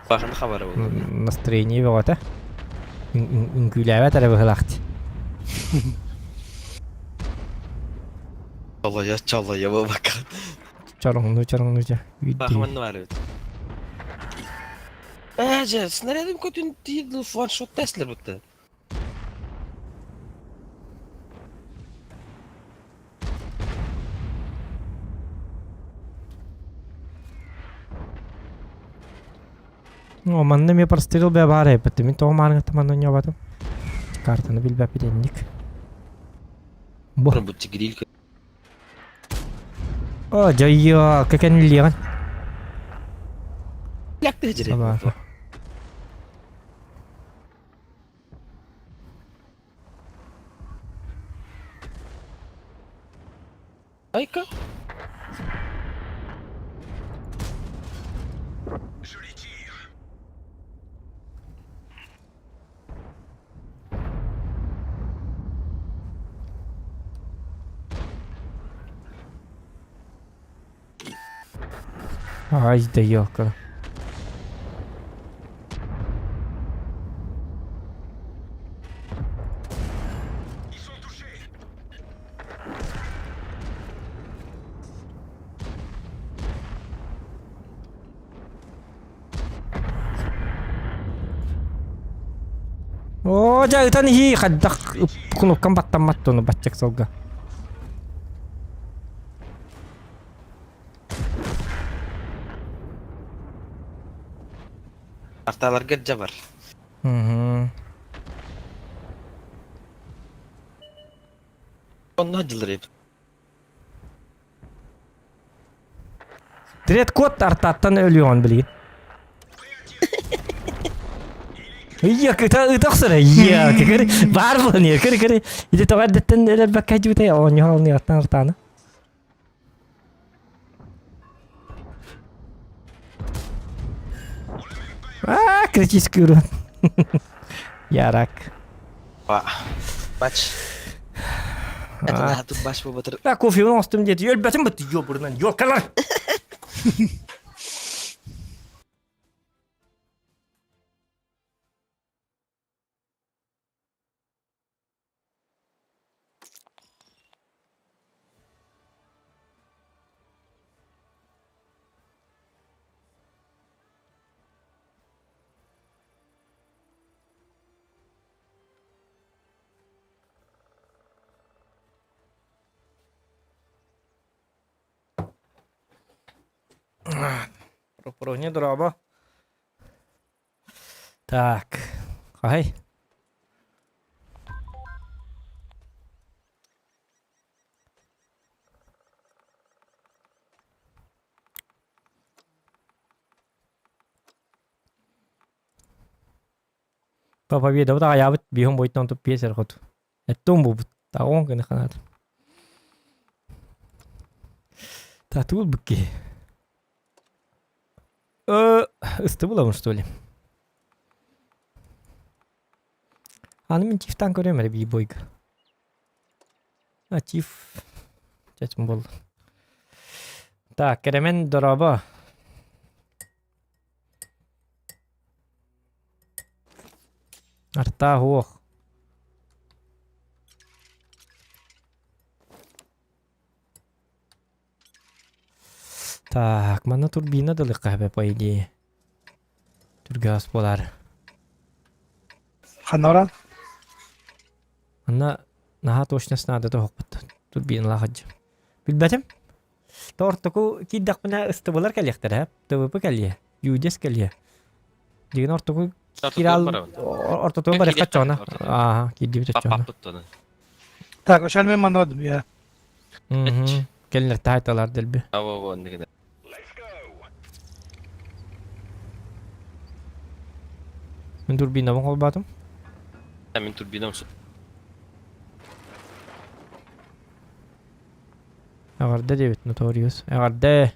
Баһын хабара буолла. Настроение бөҕөтө. Үҥкүүлээбэт эрэ быһылаахт. Чолойо чолойо буолбакка. Чороҥнуу чороҥнуу дьэ. Баха манна баар эбит. Ээ дьэ, снарядым көтүн тиир фаншот теслер бутта. О, манна эмиэ прострел бэ баар эбит. Мин тоҕо маарыҥҥа манна оонньообатым. Картаны билбэппит инник. Бу. Бу тигрил О, дьайыа, кэкэниллиэҕин. Лякты жире. Айка. Ай да елка. Оо, дьэ ытан иһии хайдах кнопкам баттаммат туну баччак сылга. Арталарга дьэ бар. Мгм. Онно дьылыр эбит. Трет код артаттан өлүөҕүн билигин. Ийэ кыта ытахсара ийэ кекер бар буолан ийэ кыр кыр ити тоҕо эрдэттэн өлөрбөккө дьүтэй оонньоһол оонньоттан артаана. Аа, критический урон. Ярак. Бач. Это наһаа баш буолбатар. Да, кофе оҥостум диэти өлбөтүм быт ёбурунан ёлкалар. Проня дорообо. Так. Хай. Папа биэдэбит аҕайаабыт биһон бойтон туп пиэс эрхот. Эттон буолбут. Таҕон гына ханаат. Татуул быкки. Э, ыстыбыламын что ли? Аны мин тифтан көрөм эрэ бийбойга. А тиф чачым буолла. Так, Кэрэмен дорообо. Артаах уох. Так, манна турбина дылыкка хэбэ по идее. Түргээс буолар. Ханора? Манна наһаа точность наада тоһохпут. Турбиналаах адьы. Билбэтим. Тортоку киирдэхпинэ ыстыбылар кэлиэхтэрэ. ТВП кэлиэ. Юдес кэлиэ. Дигин ортоку кирал ортотугу барыхха чоона. Аа, киирдибит оччоона. Так, ошалмен манодум я. Кэллэр таайталар дэлби. Аво, Мин турбинабын холбоотум. Мин турбинам Эҕэрдэ диэбит Notorious. Эҕэрдэ!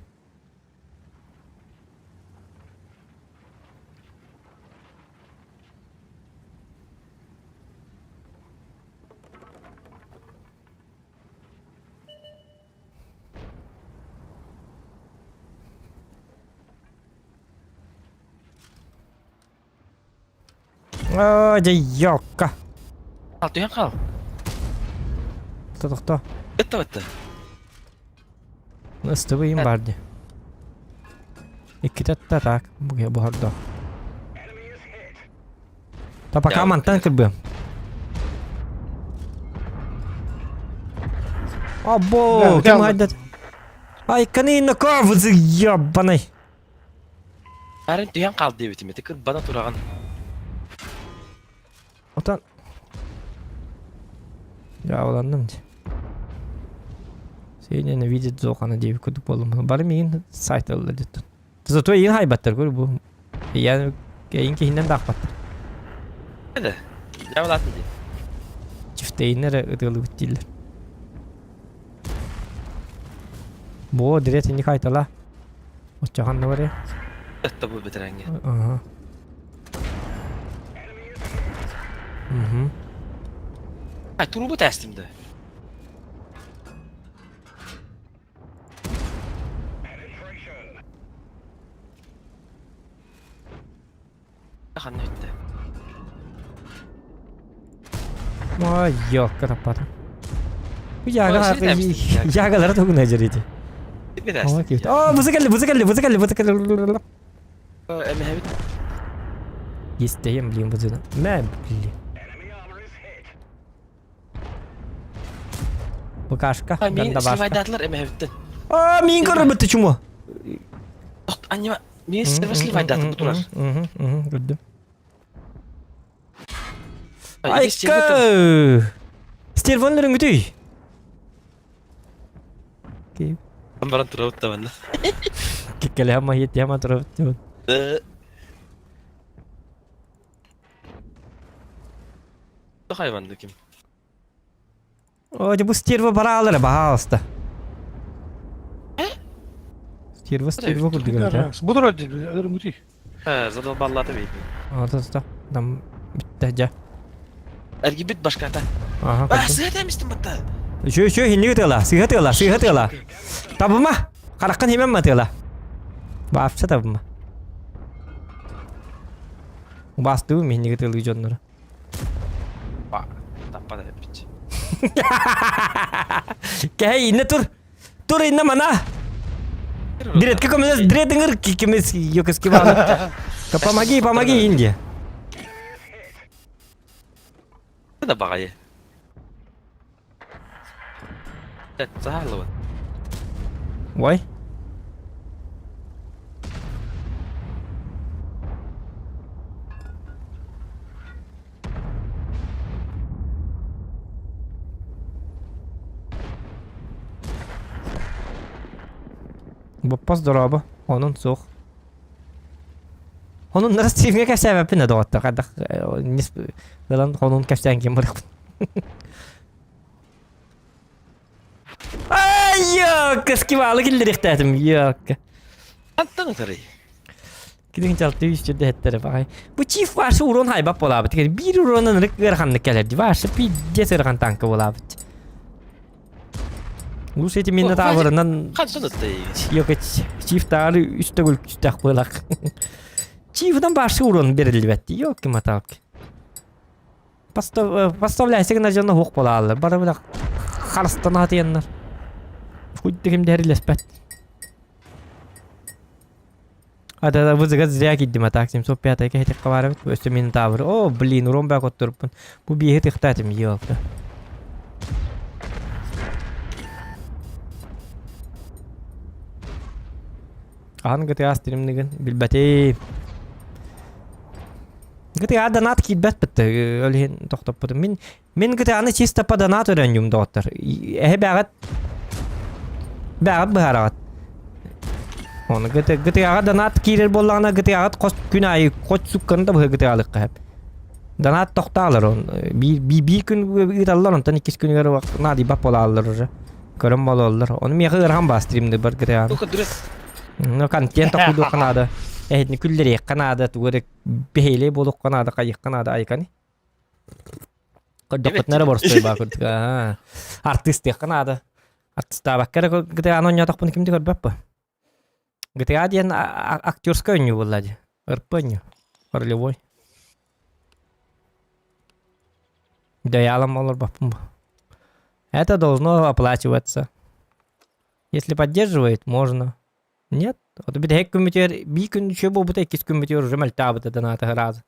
Оо, дьэ, ёкка. Хаал, түһэн хаал. Тохто. Ытта бытта. Ыстыбыйым бар дии. Иккитэ атта так, буһардо. Та пока мантан кырбыам. Або, ким хайдат? Ай, канина ковзы ебаный. Арын түһэн хаал диэбитим, ити кырбана тураҕын. Отан Дьаабыланным дии. Сеня видит зоохана диэбит курдук буоллум. Бары миигин сайталлар диттэн. Зато иин хайбаттар көр бу. Я эйин киһиннэн да аахпаттар. Да. Дьаабылаатын дии. Чифтейин эрэ ытыалыбыт дииллэр. Боо, дирет инник айтала. Оччохан да барыа. Ытта бу бэтэрэҥҥэ. Ага. Угу. А, трубу тестим да. Ханна бүттэ? Ой, ёлка таппатым. Ягалары тугуна жерити. О, бузы келди, бузы келди, бузы келди, бузы келди. Эмэһэбит. Истэйем, блин, бузыны. Мэ, блин. Букашка, гандабашка. Сливайдатылар эмэһэбиттен. А, мин көрбөттү чумо. Аньма, Мин сервер сливайдатып бу турар. Көрдүм. Айка! Стервон өрүңүтүй. Баран турабыт да манна. Киккеле хама хит яма турабыт. Хайванды ким? О, бу стерва бараалара баһаалыста. Стерва стерва курдук эбит, Буду өрүҥүтүй. Задолбаллата бейт. а? Ата там бүтте дьэ. Эргибит башката. Аха. А, сыһа эмистин батта. Үчү үчү хинниг тыла, сыһа тыла, сыһа тыла. Табыма. Хараккын химем тыла. Баапча табыма. Бастыбым хинниг тылы дьоннору. Таппа да эппит. Кэһэй инне тур. Тур инне мана. Дретке көмөлөс, дрет ыҥыр кимис ёкески бааны. Помоги, помоги Индия. Да баҕайы. Саалыбыт. Ой. Боппос дорообо, онун суох. Онун Россияга кэпсээбэппин да доҕоттор, хайдах ылан хонун кэпсээн ким барыахпын. Ай, ёкка, скивалы киллэриэхтээтим, ёкка. Антан ытарый. Кидин чалты үстүрдэ эттере баҕай. Бу чиф ваша урон хайбап буолаабыт. Биир уронан ырык ыараханнык кэлэр. Ваша пиздец ыарахан танка буолаабыт. Лучше эти мины таабырынан Хантан ыттай. Yok чиф таары үс төгүл күстэх буолак. Чифтан башы урон берилбэт. Yok ким атаак. Поставляйся гына дьоно хуох буолааллар. Бары бile харыстан хатыяннар. Хуйды ким дэрилеспэт. А да вызыга зря киддим а так 705 кэһитик хабарабыт. Өссө Минотавр. О, блин, урон баа коттуруппун. Бу биэһи тыхтаатым, ёлка. Хаһан GTA стримныгын билбэтим. GTA донат киирбэт бытты, ол иһин тохтоппутум. Мин мин GTA-ны чисто по донату өрөнньүм доҕоттор. Эһи бэҕэт бэҕэт быһаараҕыт. Оны GTA-ҕа донат киирэр буоллаҕына GTA-ҕа хос күн аайы хоть сукканы да быһа GTA-лыахха сөп. Донат тохтоолор он биир биир күн ыыталлар онтон иккис күнүгэр наадыйбат буолааллар уже. Көрөн буолаллар. Ону миэхэ ыарахан баа стримны бар GTA-ны. Только дурак. Ну контент тохтуохха наада. Эһитини күллэриэххэ наада, тугу эрэ бэһиэлэй буолуохха наада, хайыахха наада айканы. Көрдөххүтүнэ эрэ боростуой баа курдук. Аа. Артыыстыахха наада. Артыстаабакка эрэ GTA-ны оонньоотохпуна ким да көрбөт бу. GTA диэн актерскай оонньуу буолла дии. РП оонньуу. Ролевой. Дайаалам олорбоппун бу. Это должно оплачиваться. Если поддерживает, можно. Нет. Вот бүтэһик күммүтүгэр биир күн үчүгэй буолбута, иккис күммүтүгэр уже мөлтөөбүтэ доната сразу.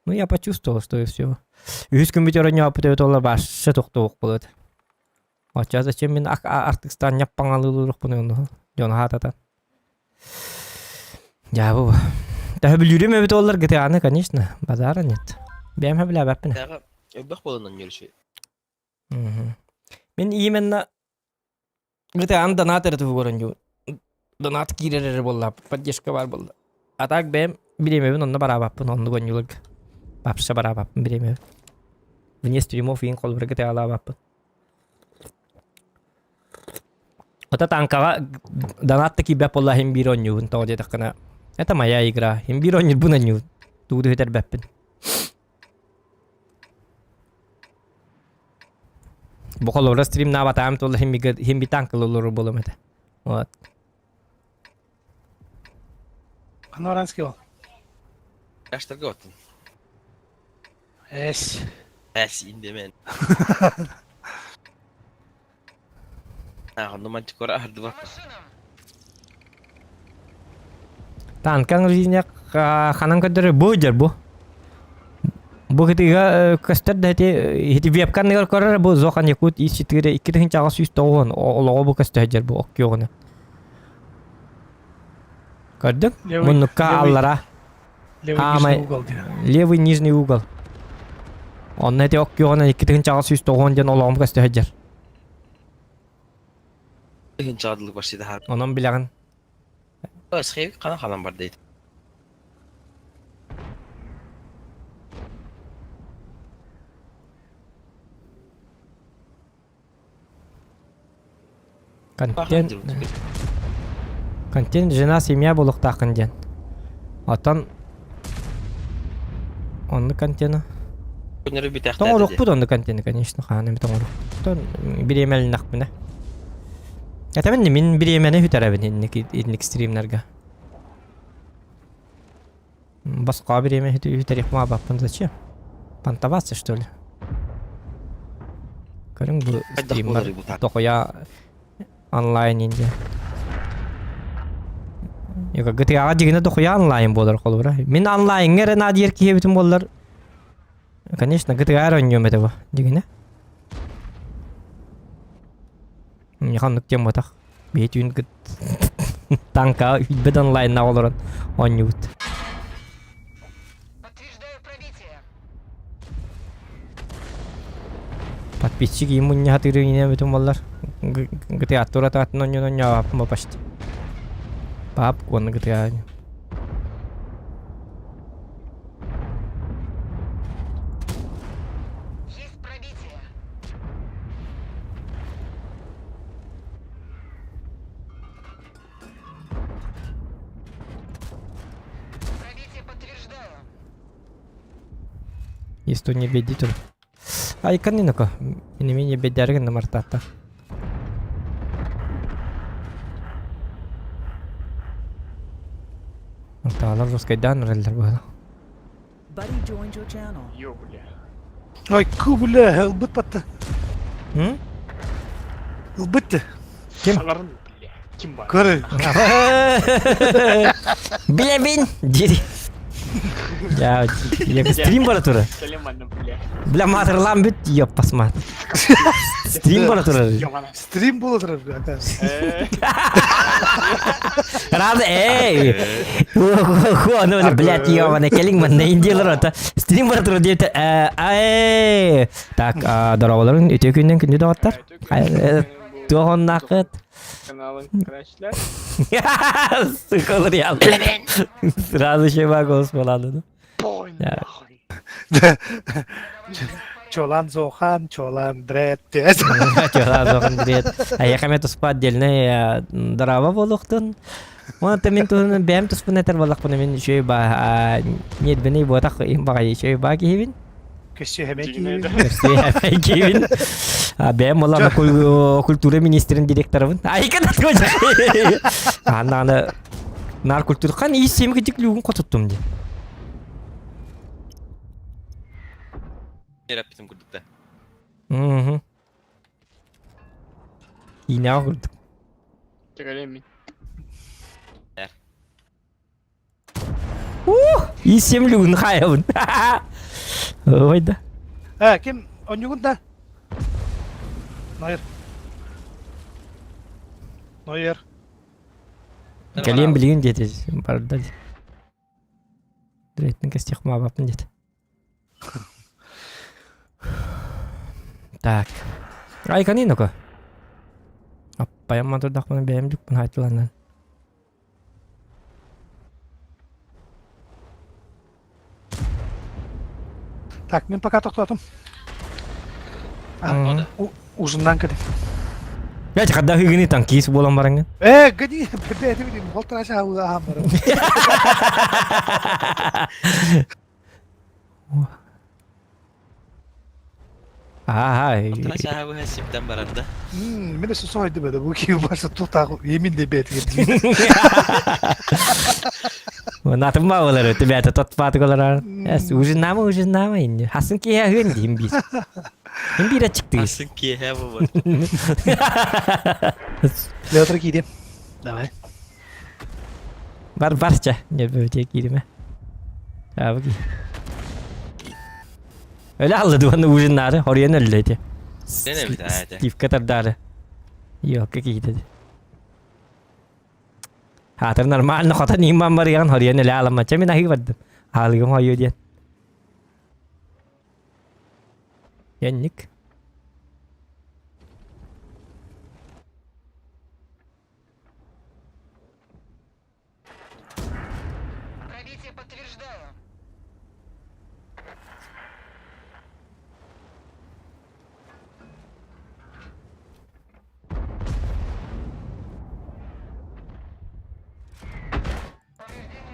Ну, я почувствовал, что и все. Үһүс күммүтүгэр оонньооппут эбит буолла баасса тохтуох буолуот. Оччо зачем мин артыстаан ньаппаҥалыылыахпын онно дьон хаататан. Дьаабы бу. Төһө бүлүүрүм эбит буоллар GTA-ны, конечно, базара нет. Бэйэм сөбүлээбэппин. Элбэх буолан онньур Мин именно GTA-ны донат эрэ туһугар оонньуубун. Донат киирэр эрэ буолла, поддержка баар буолла. А так бэйэм бириэмэбин онно бараабаппын, оннук оонньууларга. Вообще бараабаппын бириэмэбин. Вне стримов иин холобура GTA-лаабаппын. Ото танкаҕа донат да киирбэт буолла иһин биир оонньуубун тоҕо диэтэххинэ это моя игра иһин биир оонньуурбун оонньуубун тугу да сүтэрбэппин. Бу холобура стримнаабатаҕым туолла иһин бигэ иһин би танкалы олорор буолуом этэ. Вот. Анаранский ол. Аштарга оттун. Эс. Эс индемен. Онно мантикора аһардыбат. Танкаҥ жизня ханан көрдөрөр бу дьэр бу. Бу кытыыга көстөр да ити ити вебканныгар көрөр бу Зохан Якут ис-4 2890 олоҕо бу көстөр дьэр бу оккиоҕуна. Көрдүҥ? Муннукка аллара. Левый нижний угол диэн. Левый нижний угол. Онно ити оккиоҕуна 2890 диэн олоҕум көстө сылдьар. Тыһыынчаҕа почти таһаар. Онон билэҕин. Схевик ханан ханан бар дейт. Контент Контент жена семья буолуохтааххын диэн. Оттон оннук контена. Тоҥоруохпут оннук контены, конечно, хаһан эмит оҥоруохпут. Бириэмэлиннэхпинэ. Этэбин мин бириэмэни сүтэрэбин инник инник стримнерга. Босхо бириэмэ сүтэриэх маабаппын зачем? Понтоваться, что ли? Көрүҥ бу стриммар тохуя онлайн инде. Юка GTA-ҕа дьигинэ дохуя онлайн буолар холобура. Мин онлайҥҥа эрэ наадыйар киһи эбитим буоллар, конечно, GTA эрэ оонньуом этэ бу дьигинэ. Миэхэ оннук диэн буотах. Биһи түүн танка билбэт онлайннаах олорон оонньуубут. Подписчик им мунньаһатыыры иҥинэ бүтүн буоллар GTA туратаатын оонньуон оонньообаппын почти. Пап уонна GTA Если не бедит он. Ай, канинака. Не менее бедяргин на мартата. Орталар русскайдан реллер было. Buddy joined your channel. Ё, бля. Ой, ку, бля, ылбыт батта. М? Ылбыт Ким? Саҥарын, бля. Ким бар? Көрө. Билэбин! Дири. Я, я стрим бара тура. Сәлем анна, бля. Бля, матырлаан бүт, ёппас мат. Стрим бара турар. Ёбана. Стрим буола турар, бля, оказывается. Э, Рада, эй! Хо, ну, блядь, ёбана, кэлиҥ манна индиялар ата. Стрим бара турар диэбитэ, э, ай! Так, дорооболорун, үтүө күнүнэн күндү доҕоттор. Туох оннааххыт? Каналын крашлар. Сука, реал. Сразу шеба голос буолаады. Пой нахуй. Чолан Зохан, Чолан Дред. Чолан Зохан Дред. Айаха мен туспа отдельный дорава буолуохтун. Оны мен туһунан бэйэм туспун этэр буоллахпына мин үчүгэй ба нервини буотах им баҕайы үчүгэй ба киһибин. Көссүһэмэ Дьиҥинэ киһибин. Көссүһэмэ киһибин. Бэйэм буоллаҕына культура министрин директорыбын. Айка да Анна нар культура хан ис семки диклюгун хотуттум ди. Эрэппитим курдук да. Мгм. Киинэҕэ курдук. Чэкэлэммин. Ух! Исем люгун хайабын. Ой да. Э, ким онньугун да? Нойер. Нойер. Кэлиэн билигин диэти барда. Рейтинг костихмаабаппын диэт. Так. Айканин око. Аппайам матырдахпына бэйэм дьукпун хаайтыланан. Так, мен пока тоқтатым. А, ужиннан кэлин. Я хадда хыгыны танкист буолан бараҥҥын. Э, гони, бэйэтэ билим, болтара аһаан баран. Ага. Болтара сиптен баран да. Мен өссө соһойду бөдө, бу киһи барса тутаах емин де бээтигэр диир. Натым баалар өтө бээтэ тотпаатык олорор. Эс ужиннама ужиннама инни. Хасын киһи аһыан диим биир. Им биир ачыктыгыз. Хасын киэһэ бу. Леотра киирим. Давай. Бар барча. Не бөтө киириме. Абы Өлө аллы дуаны ужиннары, хорыйан өллө ити. Сен эбит аата. Стивка тардары. Йокка киһитэ. Хаатыр нормально хотон иман барыган хорыйан өлө аламмача мин аһыы бардым. Аалыгым хойуо диэн. Янник. Пробитие подтверждаю.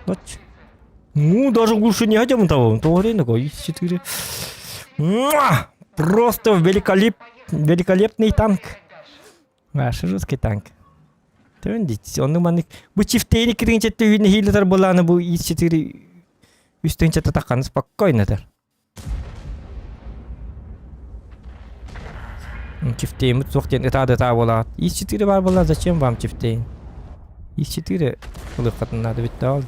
Дочь. Ну, даже лучше не хотим того. То время такое, 4. Просто великолеп... великолепный танк. Ваш русский танк. Тön дит. Онну маннык бу чифтейни киринче түйүн хилетер буланы бу ис 4 үстүнче татакканы спокойно тер. Чифтеймит суох диэн ытаа да ытаа буолаат. Ис 4 бар буолла зачем вам чифтейн? Ис 4 ылыаххытын наада бүттэ ол.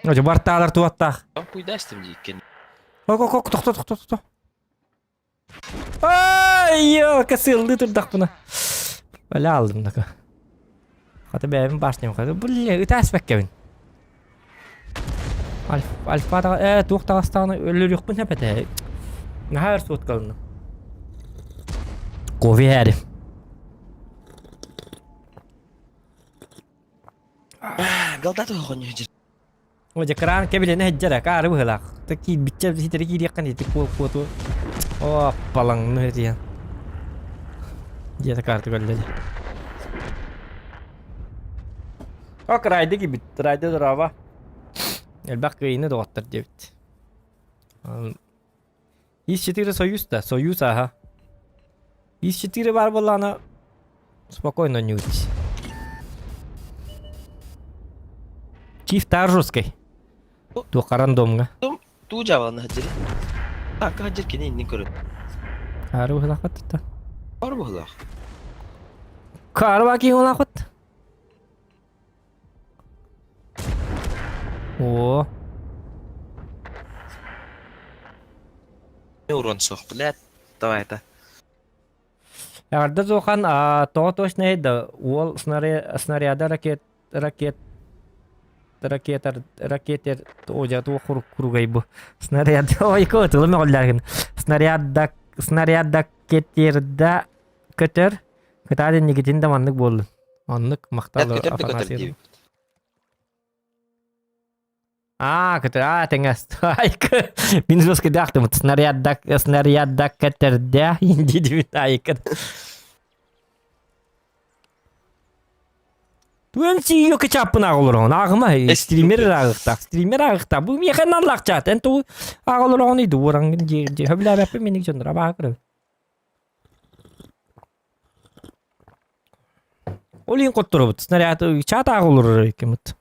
Очо бартаалар туаттаах. Куйдастым дииккен. Ок ок ок тохто тохто тохто. Ай, ёлка сылды турдахпына. Бля алдым така. Хата бэйэбин башням хата. Бля, ытааспаккабын. Альф, альфа э туох таҕастаҕына өлөрүөхпүн сөп этэ. Наһаа өр суоткалынным. Кофе иһээри. Галдаты хоньо О, дьэ кыраан кэбилэнэ сылдьар акаары быһыылаах. Та киирбиччэ ситэри киириэххин ити куоту. О, палаҥны этиэн. Дьиэтэ карта көрдө дьэ. О, кырайды киирбит. Райды дорообо. Элбэх кыайыыны доҕоттор диэбит. Ис 4 Союз да, Союз аха. Ис 4 баар буоллаҕына спокойно ньууть. Чиф Таржускай. Туох рандомҥа. Туу дьаабалана сылдьар. Таакка сылдьар кини иннин көрөн. Аары быһылаахпыт та. Бар быһылаах. Каарба киһи улаахпыт. Оо. Урон суох, блядь. Давай это. Эҕэрдэ Зохан, тоҕо точнай да уол снаряда ракет. ракет ракетар ракетер о туох куругай бу снаряд ой тылым мөҕүллэргин снаряд да снаряд да кетерда көтөр кытаат инникитин да маннык буоллун оннук махтал Көтөр да көтөр Афанасий диэбит. А, көтөр, а, тэҥэс. Айка. Мин жестко снаряд да снаряд да көтөрдө инди айка. Туэн сиийо кычаппын аҕалороҕун ааҕыма стример ааҕыхтаах стример ааҕыхтаах бу миэхэ наллаахчаат эн туу аҕалороҕун иду уораҥҥын дьиэ хөбүлээбэппин миник дьоннор абаа көрөбүн Ол иһин хотторобут снаряд чаат ааҕылорор иккимит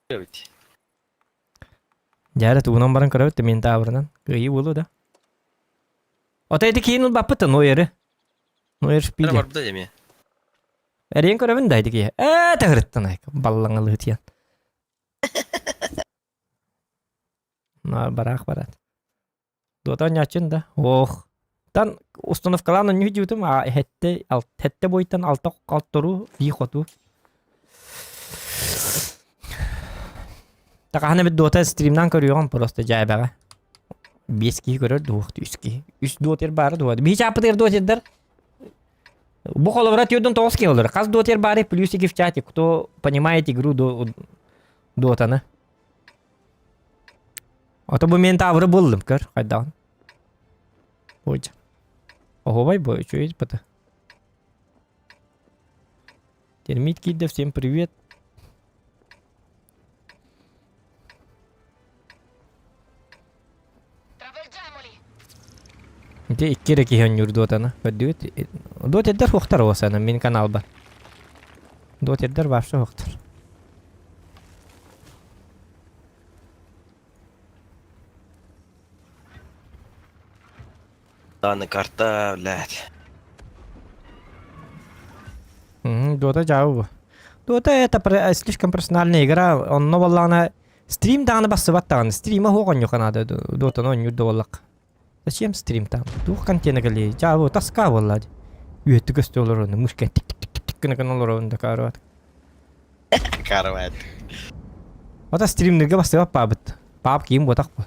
Эбит. Дьээрэ тугунан баран көрөбүт да мин таабырынан кыайыы буолуо да Ото ити киин ылбаппыт да Нойеры Нойер шпиле Барбыта эмиэ. Эриэн көрөбүн да ити киһи. Ээ тыһырыттан ай баллаҥалыытыйан. На бараах барат. Дуота онньооччун да. Ох. Тан установкалаан онньуу дьиутум а хетте ал хетте бойтан алта калтору бии хоту. Такаһана бит дуота стримнан көрүөҕүм просто дьээбэҕэ. Биэс киһи көрөр дуох үс киһи. Үс дуотер баара дуо. Биһи чааппытыгар дуотердар Бу холобура түөрдүн тоҕус киһи олорор. Хас дотер бары плюсики в чате, кто понимает игру до дотаны. Ото бу мен тавры булдум, көр, хайдаҕын. Ой. Оһобай бу, үчүгэй быта. Термит киирдэ, всем привет. Ити икки эрэ киһи оонньуур Дотаны. Көрдүгүт? Дотердар суохтар уосана мин каналбар. Дотердар вообще суохтар. Дааны карта, блядь. Дота дьаабы бу. Дота это слишком персональная игра. Онно буоллаҕына Стрим даҕаны бассыбат даҕаны. Стрима суох оонньуохха наада Дотаны оонньуур да буоллахха. Зачем стрим там? Туох контена кэлиэй? Дьаабы тоска буолла дии. Үөттү көстө олорон мышка тик тик тик тик гына гына олоробун да каарыбат. Каарыбат. Ата стримнерге бастыбат паабыт. Паап киим буотах бу.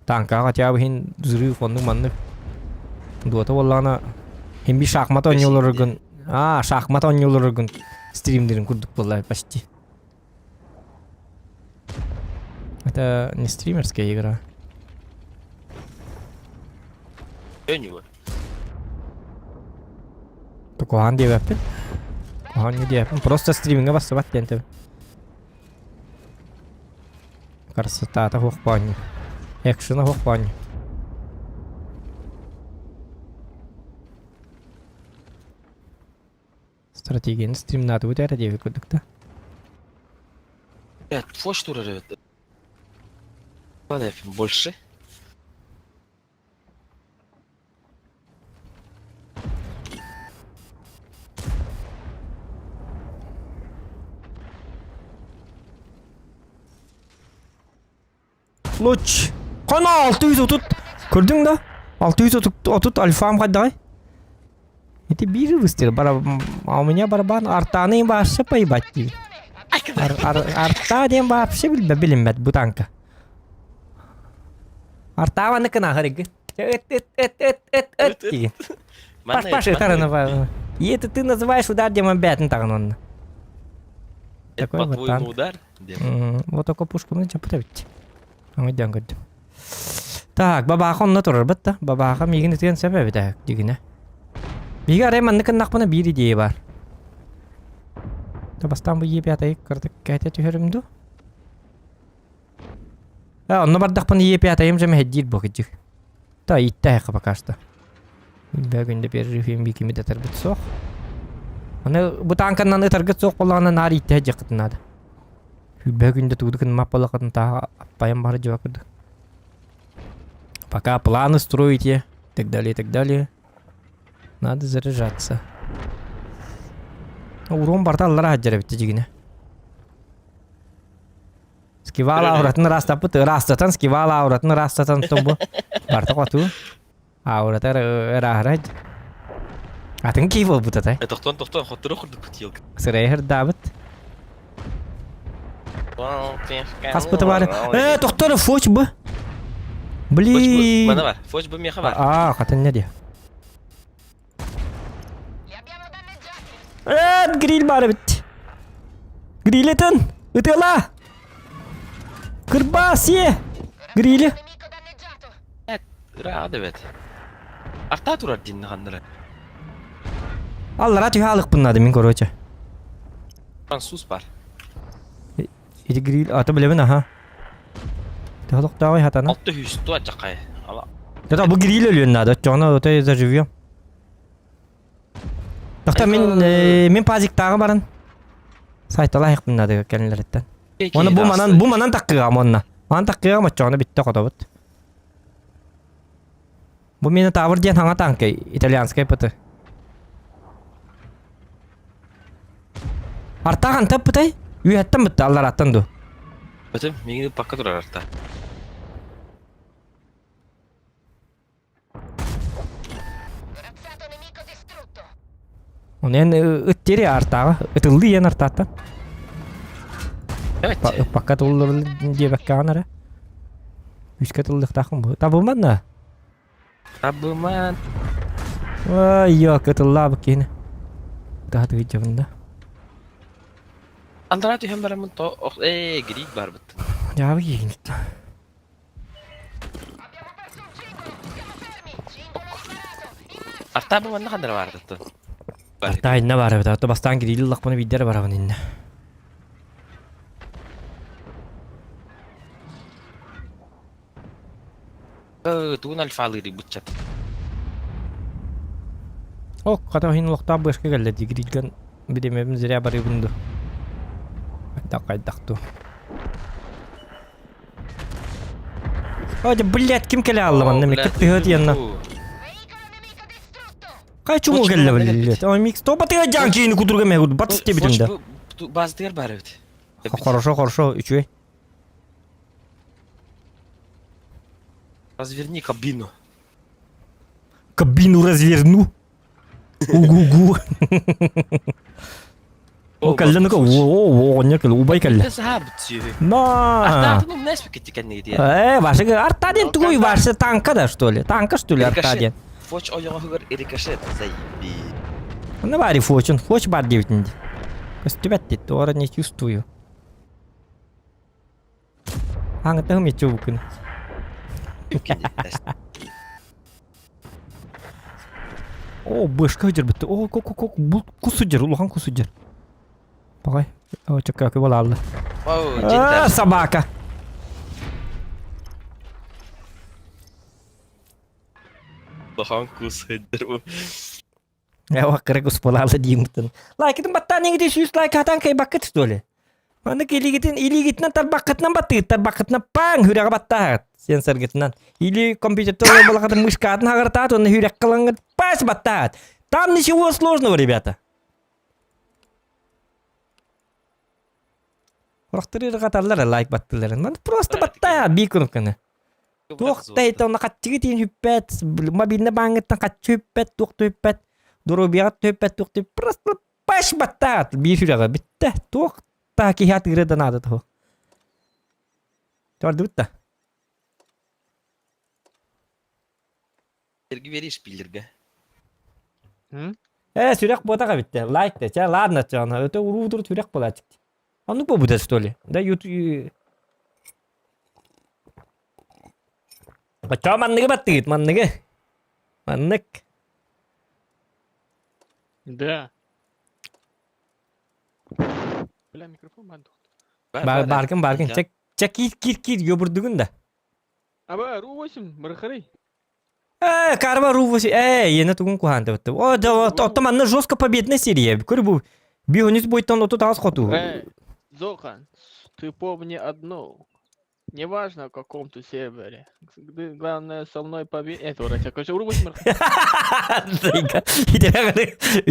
Танкаҕа хотя бы иһин взрыв оннук маннык. Дота буоллаҕына хин би шахмат оонньууларгын аа шахмат оонньууларгын стримнерин курдук буолла почти. Это не стримерская игра. Өнүгө. Куһаҕан диэбэппин. Куһаҕан диэбэппин. Просто стримингэ бассыбат диэн тэбин. Красотата суох баанньа. Экшена суох баанньа. Стратегияны стримнаатыбыт эрэ диэбит курдук да. Блядь, фош турар эбит. Ладно, больше. Луч. Хана 630. Көрдүҥ да? 630 альфам хайдаҕай? Ити биир выстрел. Бара... А у меня барабан артаны вообще поебать диир. Ар, ар, арта диэн вообще билбэ билинбэт бу танка. Артааваны кынаахарыгы. Эт эт эт эт эт эт диги. Паш паш ытарына. И это ты называешь удар демон бэтин тагын онно. Это Такой вот по-твоему танк. удар? Диэн. Вот только пушканы чапыта бит. Аңайдан көрдүм. Так, бабааха онно турарбыт да. Бабааха миигин ытыан сөп эбит ээ, дигинэ. Биһиги арай маннык гыннахпына биир идея бар. Да бастаан бу Е5 кыратык кээтэ түһэрим дуу? Э, онно бардахпына Е5 же мэһэйдиир бу кыдьык. Та иттэ пока что. Бүгүн да переживем бикими да суох. Аны бу танканнан ытаргыт суох буоллаҕына наар ииттэһэ дьиэххитин наада. Бүгүн да тугу маппалахатын тааха аппайан бары дьиэ курдук. Пока планы строите, так далее, так далее. Надо заряжаться. Урон барта аллара хаджар эбит дьигинэ. Скивал ауратын ырастаппыт, ырастатан скивал ауратын ырастатан тобу. Барта хоту. Аурата ырааһырай. Атын киһи буолбут атай. Э, тохтон, тохтон, хоттору курдук бутилка. Сырайы ырдаабыт. Хаспыты баар. Э, тохтор, фоч бу. Блин. Мана бар. Фоч бу меха бар. А, хатын не де. Э, гриль бар бит. Грилетен, ытыла. Кырбас е. Грили. Ыраада бет. Арта турар динни ханнара. Аллара түһэ алыкпын надо мин короче. Француз бар. Ити гриль ата билэбин аха. Төһөлөхтөөҕүй хатана. Алты хүс туа чакай. Ала. Да бу гриль өлүөн надо. Оччоҕуна отой заживем. Тохто мин мин пазиктааҕы баран сайталаһыахпын надо кэлинлэриттэн. Оны бу манан бу манан таккыаҕам онно. Манан таккыаҕам оччоҕуна бүттэ хотобут. Бу мені тавр диэн хаҥа танка итальянскай пыты. Артахан таппытай? Үөһэттэн бытта аллараттан ду. Бөтүм, миигин ыппакка турар арта. Онен ыт тери артааҕа ытыллыы иэн артааттан. Ыппакка туллар диэбэккэҕин эрэ. Үскэ тыллыахтаахпын бу. Табылман да? Табылман. Ай, yok, ытыллаабыт киһини. Таһатыгы дьабын да. Андара түһэн бараммын то ээ грик барбыт. Дьаабы киһини. Артаабы манна ханнара баардыттан. Артаа инна баар эбит. Ото бастаан грили ыллахпына биирдэ барабын иннэ. Тугун альфалыырый буччат. О, хата иһин олохтоох быашка кэллэ дии грилган биримэбин зря барыыбын ду. Хайдах хайдах ту. О, блядь, ким кэлэ алла манна микки тыһыт янна. Кай чугу кэллэ блядь. Ой, микс то батыга жан кийини кутурга мэгут бат тебитим да. Баздыгар бар эбит. Хорошо, хорошо, үчүгэй. Разверни кабину. Кабину разверну. Угу-гу. О, кэллэ ну-ка, о, оҕонньор кэллэ, убай кэллэ. На! Э, ваша арта диэн тугуй, ваша танка да, что ли? Танка, что ли, арта диэн? Фоч ойоҕоһугар рикошет, заеби. Ну, бари фочин, фоч бар диэбитин дии. Көстүбэт дии, туора не чувствую. Аҥытаһым иччи О, бышка сылдьар О, ко ко ко бу кус сылдьар, улахан кус сылдьар. Пагай, о, чөккөөкү буолаалла. А, собака. Улахан кус сылдьар. Кыра кус буолаалла дииммитин. Лайкытын баттаан иҥити сүүс лайк хатан кайбаккыт что ли? Маннык илиигитин илиигитинэн тарбаххытынан баттыгыт, тарбаххытынан паҥ сүрэҕи баттааҕыт сенсоргытынан. Или компьютертан олорболохатын мышкатын хаҕыртаат уонна сүрэххэ ылаҥҥыт пас баттааҕыт. Там ничего сложного, ребята. Орохтор ырҕаталлар лайк баттыларын. Маны просто баттаа бии кнопканы. Туох да онно хаччыгы тиин хүппэт, мобильный бааҥҥыттан хаччы хүппэт, туох да хүппэт, доруобуйаҕа хүппэт, туох да просто паш баттаат биир сүрэҕэ бүттэ. Туох та киһи атыыра да наада туһу. Көрдүбүт да. Эрги беришь билерге. Э, сүрэх буотаха бүттэ. Лайк да, чэ, ладно, чэ, өтө уруутур сүрэх буолааччык. Оннук буолбута что ли? Да, ют... Оччоҕо манныгы баттыгыт, манныгы. Маннык. Да. Бля, микрофон баар Бар, баргын, баргын. Чэ, чэ, киир, киир, киир, ёбурдугун да. Аба, Ру-8, барахарый. Э, Карва Ру-8, э, иэнэ тугун куһаан табытты. О, да, оттон манна жестко победная серия. Көр бу, бионис бойтон отут аҕыс хоту. Э, Зохан, ты помни одно. Неважно, в каком ты сервере. Ты, главное, со мной побе... Это, вроде, короче, Ру-8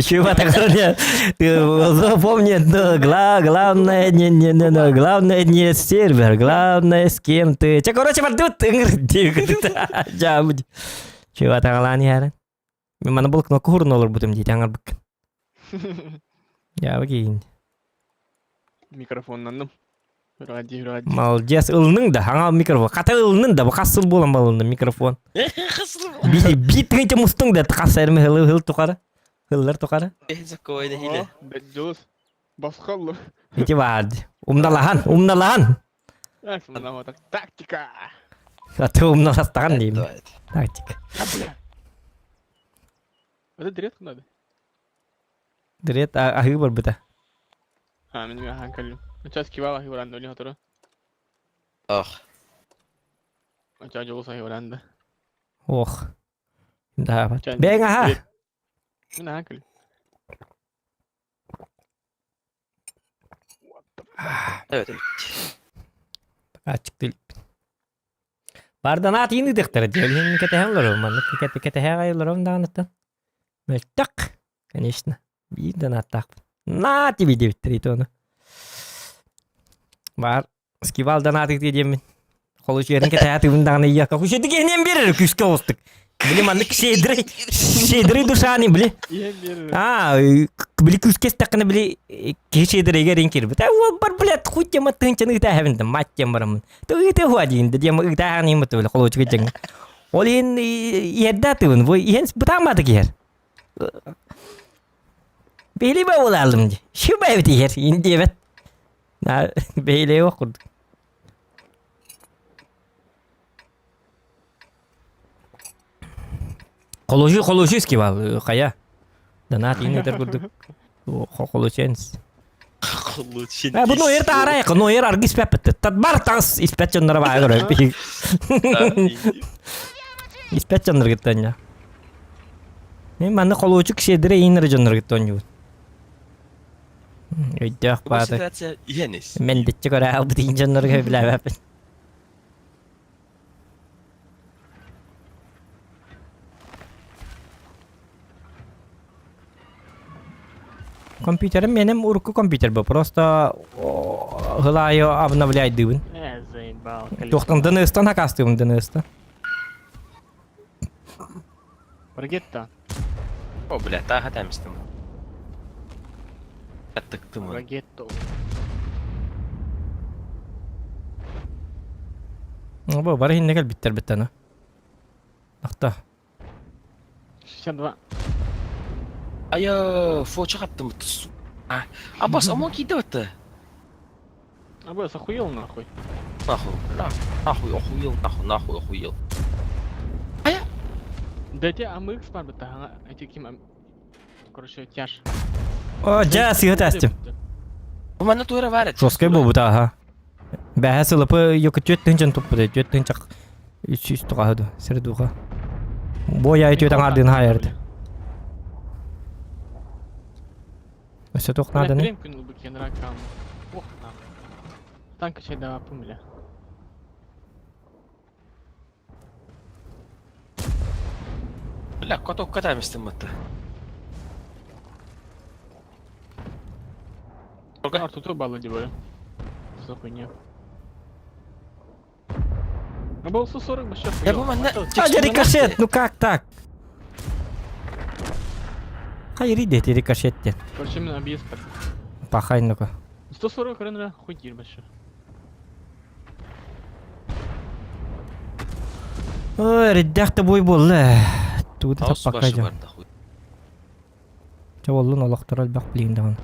Чего так Ты помни, главное не не не главное не сервер, главное с кем ты. Че, короче, бардыбыт Чего тагалаан иһэрин. Мин маны был кнопка хурун олорбутум дии таҥарбыккын. Дьаабы киин. Микрофоннанным. Вроде, вроде. Молодец, ылының да, аңа микрофон. Хата ылының да, бу хас сыл буолан балынды микрофон. Би би тыгынча мустуң да хас эрме хылы хыл тухары. Хыллар тухары. Закойна хиле. Дьулус. Босхоллу. Ити баар. Умналахан, умналахан. Тактика. Аты умналастахан деймин. Тактика. Это дрет надо. Дрет аһыы барбыта. А, мин аһаан кэллим. Сейчас кивал аһыы баран өлү хотору. Ох. Ача дьулус аһыы баран да. Ох. Да. Бэйэҥ аһа. Мин аһаан кэллим. Evet evet. Ачык Барданаат иин ыытыахтара дии. Ол иһин кэтэһэн олоробун. Маннык кэтэһэ аҕай олоробун даҕаныттан. Мөлтөх, конечно. Биир донааттаахпын. На тебе диэбиттэр ити ону. Баар скивал донаатык диэммин. Холучуйарын кэтэһэ даҕаны ийэкка кушетик иһинэн биэрэр күүскэ оҕустук. Били маннык щедрый, щедрый душаны били. А, били күүскэ истэххинэ били киһи щедрыйга эрин киирбит. Э, бар блядь, хуй тема тыынчаны ыытааһабын да, мать тем бараммын. Ыыты хуа диин, диэм ыытааһан иһин били холучуга дьаҥ. Ол иһин иһэрдэ атыбын, бу иһэн бытаамматык иһэр. Били ба улаалым ди. Шуба эбит иһэр, ин диэбэт. Бэйилэйэ курдук. Холожу холожу скивал хайа. Донат иин өтөр курдук холоченс. Холочин. Э, бу нойер таарай, нойер аргы испэппит. Бар таас испэт дьоннор баа көрөр. Испэт дьоннор кыттаньа. Мен манна холуочук щедрэ ииннэр дьоннор кыттаньыбыт. Өйдөөх бааты. Ситуация иһэнис. Мендиччи көрө албыт иин дьоннорго билээбэппин. Компьютерым менем урукку компьютер бу. Просто ылайы обновляйдыбын. Э, заебал. Туохтан ДНС-тан хакастыыбын ДНС-тан. Баргетта. О, бля, тааха тэмистим. Аттыктым. Баргетто. Бу бары иһиннэ кэлбиттэр бүттэн. Ахта. 62. Айа, фоча хаптым. А, Аббас, омон киирдэ бытты. Аббас, охуел нахуй. Нахуй, нахуй, охуел, нахуй, нахуй, охуел. Да те АМХ бар бытта, эти ким... Короче, тяж. О, дьэ, сыһа тэстим. Бу манна туора бар Жесткай буолбута аха. Бэһэ сылыпы йоку түөт тыһынчан туппута, түөт тыһынча үс туҕаһы сир духа. Бу яй түөт аҥаардыын хаайарды. Өссө туох нааданы? Прям күн ылбыт кенракам. Ох, нахуй. Танка чай давапым, бля. Бля, котокка тэмистим бытты. Артур баллы дебою. Что за хуйня? А был 140 бы сейчас. Я бу манна... А, дьэ, рикошет, ну как так? Хайри дети рикошет диэн. Короче, мен объезд так. Пахай ну-ка. 140 ренра хуй дир вообще. Ой, реддэх да бой буолла. Тугу да Хаус таппакка башы дьон. бар нахуй. Чэ буоллун олохторо элбэх билигин даҕаны.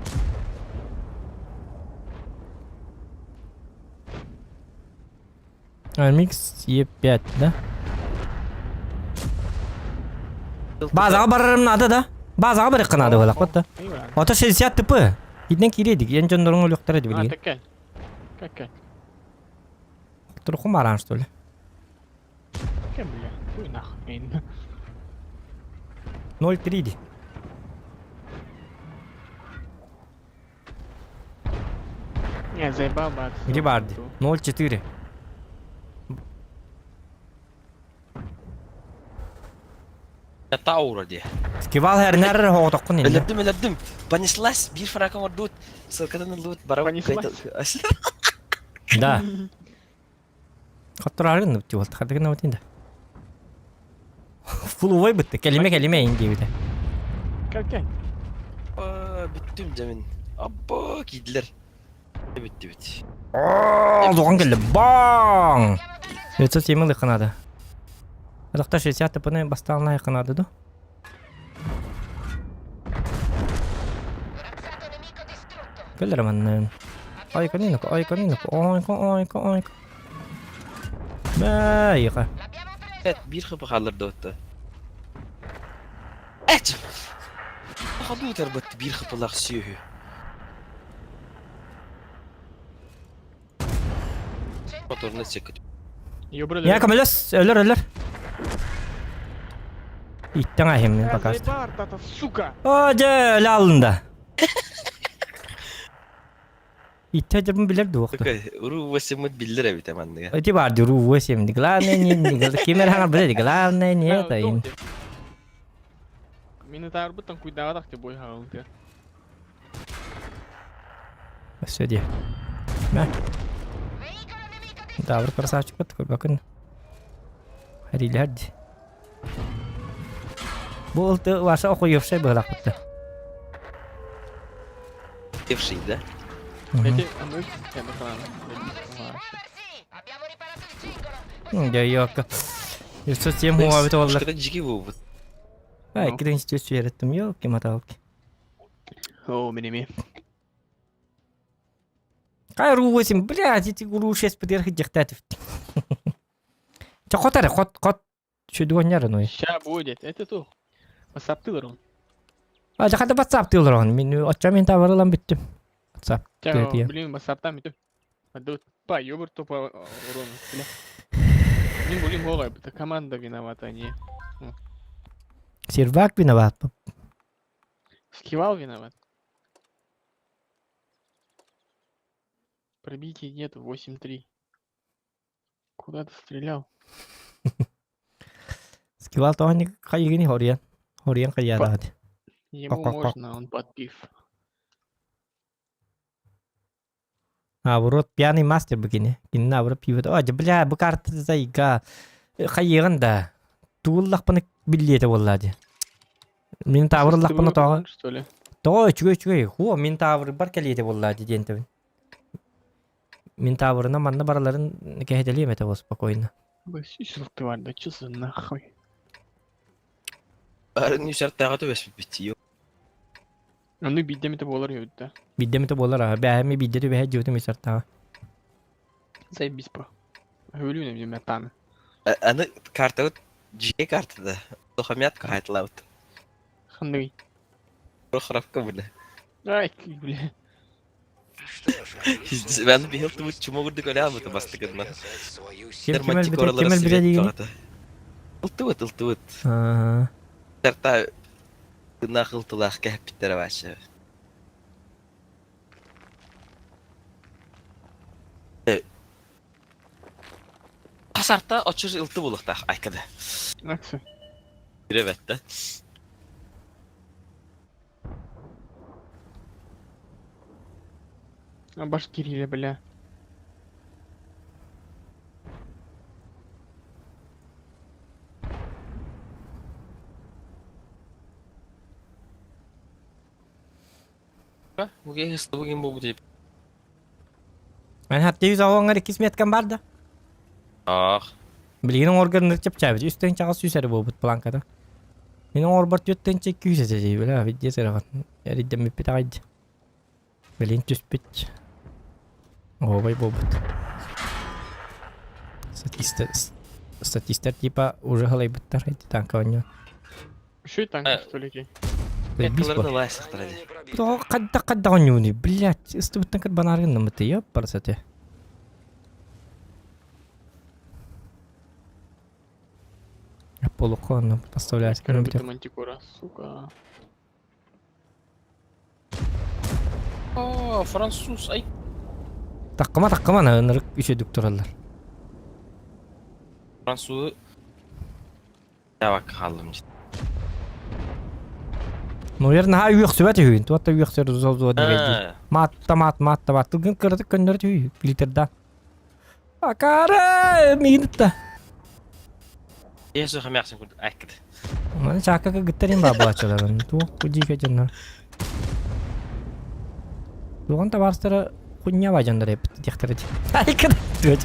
Микс Е5, да? Базаҕа барарым наада да? Базаҕа барыахха наада буоллахпыт да? Ото 60 ТП. Итинэн киириэдик, эн дьонноруҥ өлүөхтэрэ А, билигин. такая. Какая? Турукум бараан что ли? Какая, бля? Хуй нахуй. 0,3 ди. Не, заебал бы Где барды? 0,4. Таура дии. Скивал хэрнэр хоҕотоххун иннэ. Өлөрдүм, өлөрдүм. Понеслась, биир фраком ордут. Ссылкадан ыллыбыт, бара Понеслась. Да. Хотторарын нупту болт. Хадыгына вот инде. Фулувой бытты. Кэлимэ кэлимэ ин диэбитэ. Какая? Бүттүм дьэ мин. Абба, киирдилэр. Бүттүбүт. Оҕон кэллэ. Баң! 907 ылыахха наада. Атахта 60 тпны бастаан лайыхха наада ду? Кэллэр маннын. Айка нинок, айка нинок, ойка, ойка, ойка. Бэйка. Evet, bir хп хааллар да Эт! Хабы утарбат биир хпылаах сүөһү. Моторuna сөкөт. Ёбрали. Я көмөлөс, өлөр, өлөр. Иттен ахим мен пока что. Заебал, сука! О, дьэ, өлө алында. Итте дьыбын билэр дуохту. Уру 8 биллер эбит манныга. Эти бар дуру 8. Главное не ким эрэ хаҥар билэр главное не это им. Минотаврбыттан куйдаабатах ти бой хаалын Все дии. Мэ. Тавр красавчик көрбөкүн. Харилер ди. Бу ылты ваша охуевшай быһылахпытта. Евший, да? Эти мы Дьэ, ёка. 907 хуабыт оллар. Что жиги буолбут. Ай, киден сөз үөрэттим, ёлки-маталки. О, миними. Кай ру 8, блядь, эти ру 6 подерхи дихтатив. Ча хотаре, хот, хот. Чүдүгөннөр ну. Ща будет. Это ту. Ватсаптылар он. А, жаката WhatsApp тылыр он. Мин очча мен табарылан бүттүм. WhatsApp. Ча, Тиэ. блин, ватсаптан бүтүм. Адут. Па, ёбр тупо урон. Бля. Мин блин гора, это команда виновата, а не. Сервак виноват. Скивал виноват. Пробития нет, 8-3. Куда ты стрелял? Скивал тоҕо хайыгини хоруйан. Хоруйан хайадаат. Ему Пак-пак-пак. можно, он подпив. Наоборот, пьяный мастер бикини. Кини наоборот пиво. О, бля, бу карта зайга. Хайыгын да. Тууллахпаны биллиэтэ буолла дии. Мин таабырлахпына тоҕо. Что ли? Тоҕо үчүгэй үчүгэй. Хуо, мин таабыр бар кэлиэтэ буолла дии диэн тэбин. Мин таабырына манна бараларын кэһэтэлиэм этэ спокойно. Ты да чё за нахуй? Барын үсәртәгә түбәс бит. Аны биддемите болар да. Биддемите буолар аа. Бээһэми бидде түбэһэ дьиэтим исартаҕа. Заебись про. Өлүнэ метаны. Аны картабыт жиге картада. Тохамят кайтлабыт. Ханды. Прохоровка бля. Ай, бля. Мен быйыл тубут чума курдук өлөбүт бастыгына. Ким ким элбите ким элбите дигини? Ылтыбыт, ылтыбыт. Аа. Тарта тынах ылтылах кэппиттер вообще. Хасарта очур ылты булуктах айкада. Аксы. Биребетте. А Башкирия, бля. Бугин бу дип. Мен хатта yüz аваңар иккис меткан бар да. Ах. Билигин оҥоргор чапчаабыт үстэн чаҕас сүүсэрэ буолбут планката. Мин оҥорбор түөттэн күүс этэ бля видде сыраҕан эриддэммиппит аҕайдьа. Билин түспүт. Оһуобай буолбут. Статистар статистар типа уже халайбыттар эти танка оонньоон. Еще и танк, Э, что ли, ки? Заебись Меткаларын бо. ылаасыктар эди. Тоҕо хайдах хайдах оонньууный, блядь, ыстыбыттан кырбанааргыннаммыты, ёппарсате. Полуконно поставлять. Короче, мантикора, сука. О, француз, ай. Таккыма таккыма ынырык үчөдүк тураллар. Француз. Явак халым. Ну ер наһаа үөхсүбэт үһүн, туотта үөхсөр зол диэбэйдии. Маатта маат маатта маат тылгын кыратык көннөрү үһү фильтрда. Акаары миинитта. Есу хамяхсын курдук айкада. Маны чаакка кыттарин баабаачаларын. Туох кудиика дьоннор. Туган табаарыстара. Хуйня дьоннор эппит диэхтэрэ дии. Айкын түөт.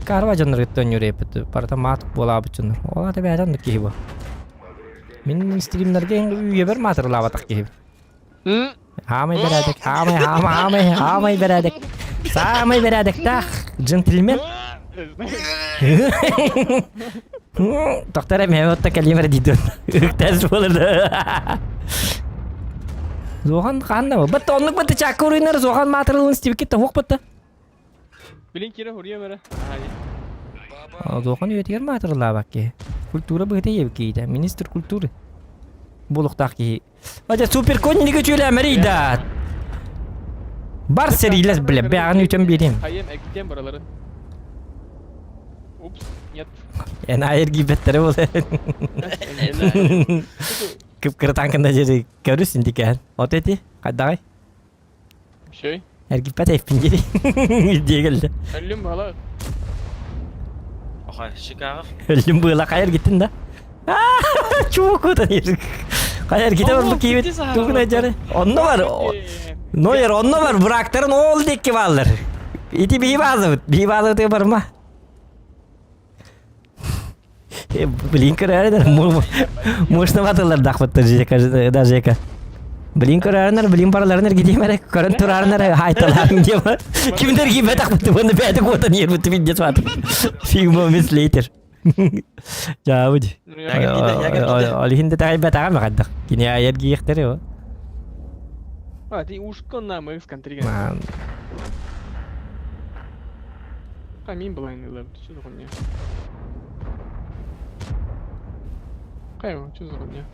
Карва дьоннор кытта онньуур эппит. Барыта маат буолаабыт дьоннор. Ол аата бэйэтэ оннук киһи бу. Мин стримнарга үйэбэр маатырылаабатах киһибин. Хаамай бэрээдэк, хаамай, хаамай, хаамай, хаамай бэрээдэк. Саамай бэрээдэктээх джентльмен. Тохтор эмиэ отто кэлиим эрэ диидин. Үктэс буолар. Зохан ханна бу? Бат оннук бат чакка уруйнар Зохан маатырылын стибикит та хуох батта. Билин кире хуруйам эрэ. Зохан үйэтигэр маатырылаабак киһи. Культура быһыта ебикиитэ. Министр культуры. Буолуохтаах киһи. Адя супер конники чүлэмэрий да. Бар сэриилэс бля, бэҕин үтэн биэриэм. Хайым экитиэм бараларын. Упс, нет. Эн айыр гибеттері бол. Кып-кыра танкында жери көрүс инди кэһэн. От эти, хайдагай? Şey. Эргиппэт эппин дири. Диэгелде. Өллүм бала. Охай, Чикаго. Өллүм быыла хайар гиттин да. Чубук ир. Хайар гите бар бу киибит. Тугуна жары. Онно бар. Нойер онно бар бырактарын ол дикки баалар. Ити бии баазыбыт. Бии баазыбыт барма. Блин, көрөөрүнэр мощно батылар дахпыттар жека даже жека. Блин көрөөрүнэр, блин бараларынар гидиэмэрэ көрөн тураарынар хайталаарын диэма. Кимдер кийбэтэх бутты буонна бэйэтэ куотан иэрбитти видео сват. Few moments later. Жаабыт. Ол иһин да таҕайбатаҕа махаддах. Кини айар гиэхтэри о. А, ты ушкон на мы сконтриген. Камин была не лэп, что за хуйня? Кайма, что за хуйня?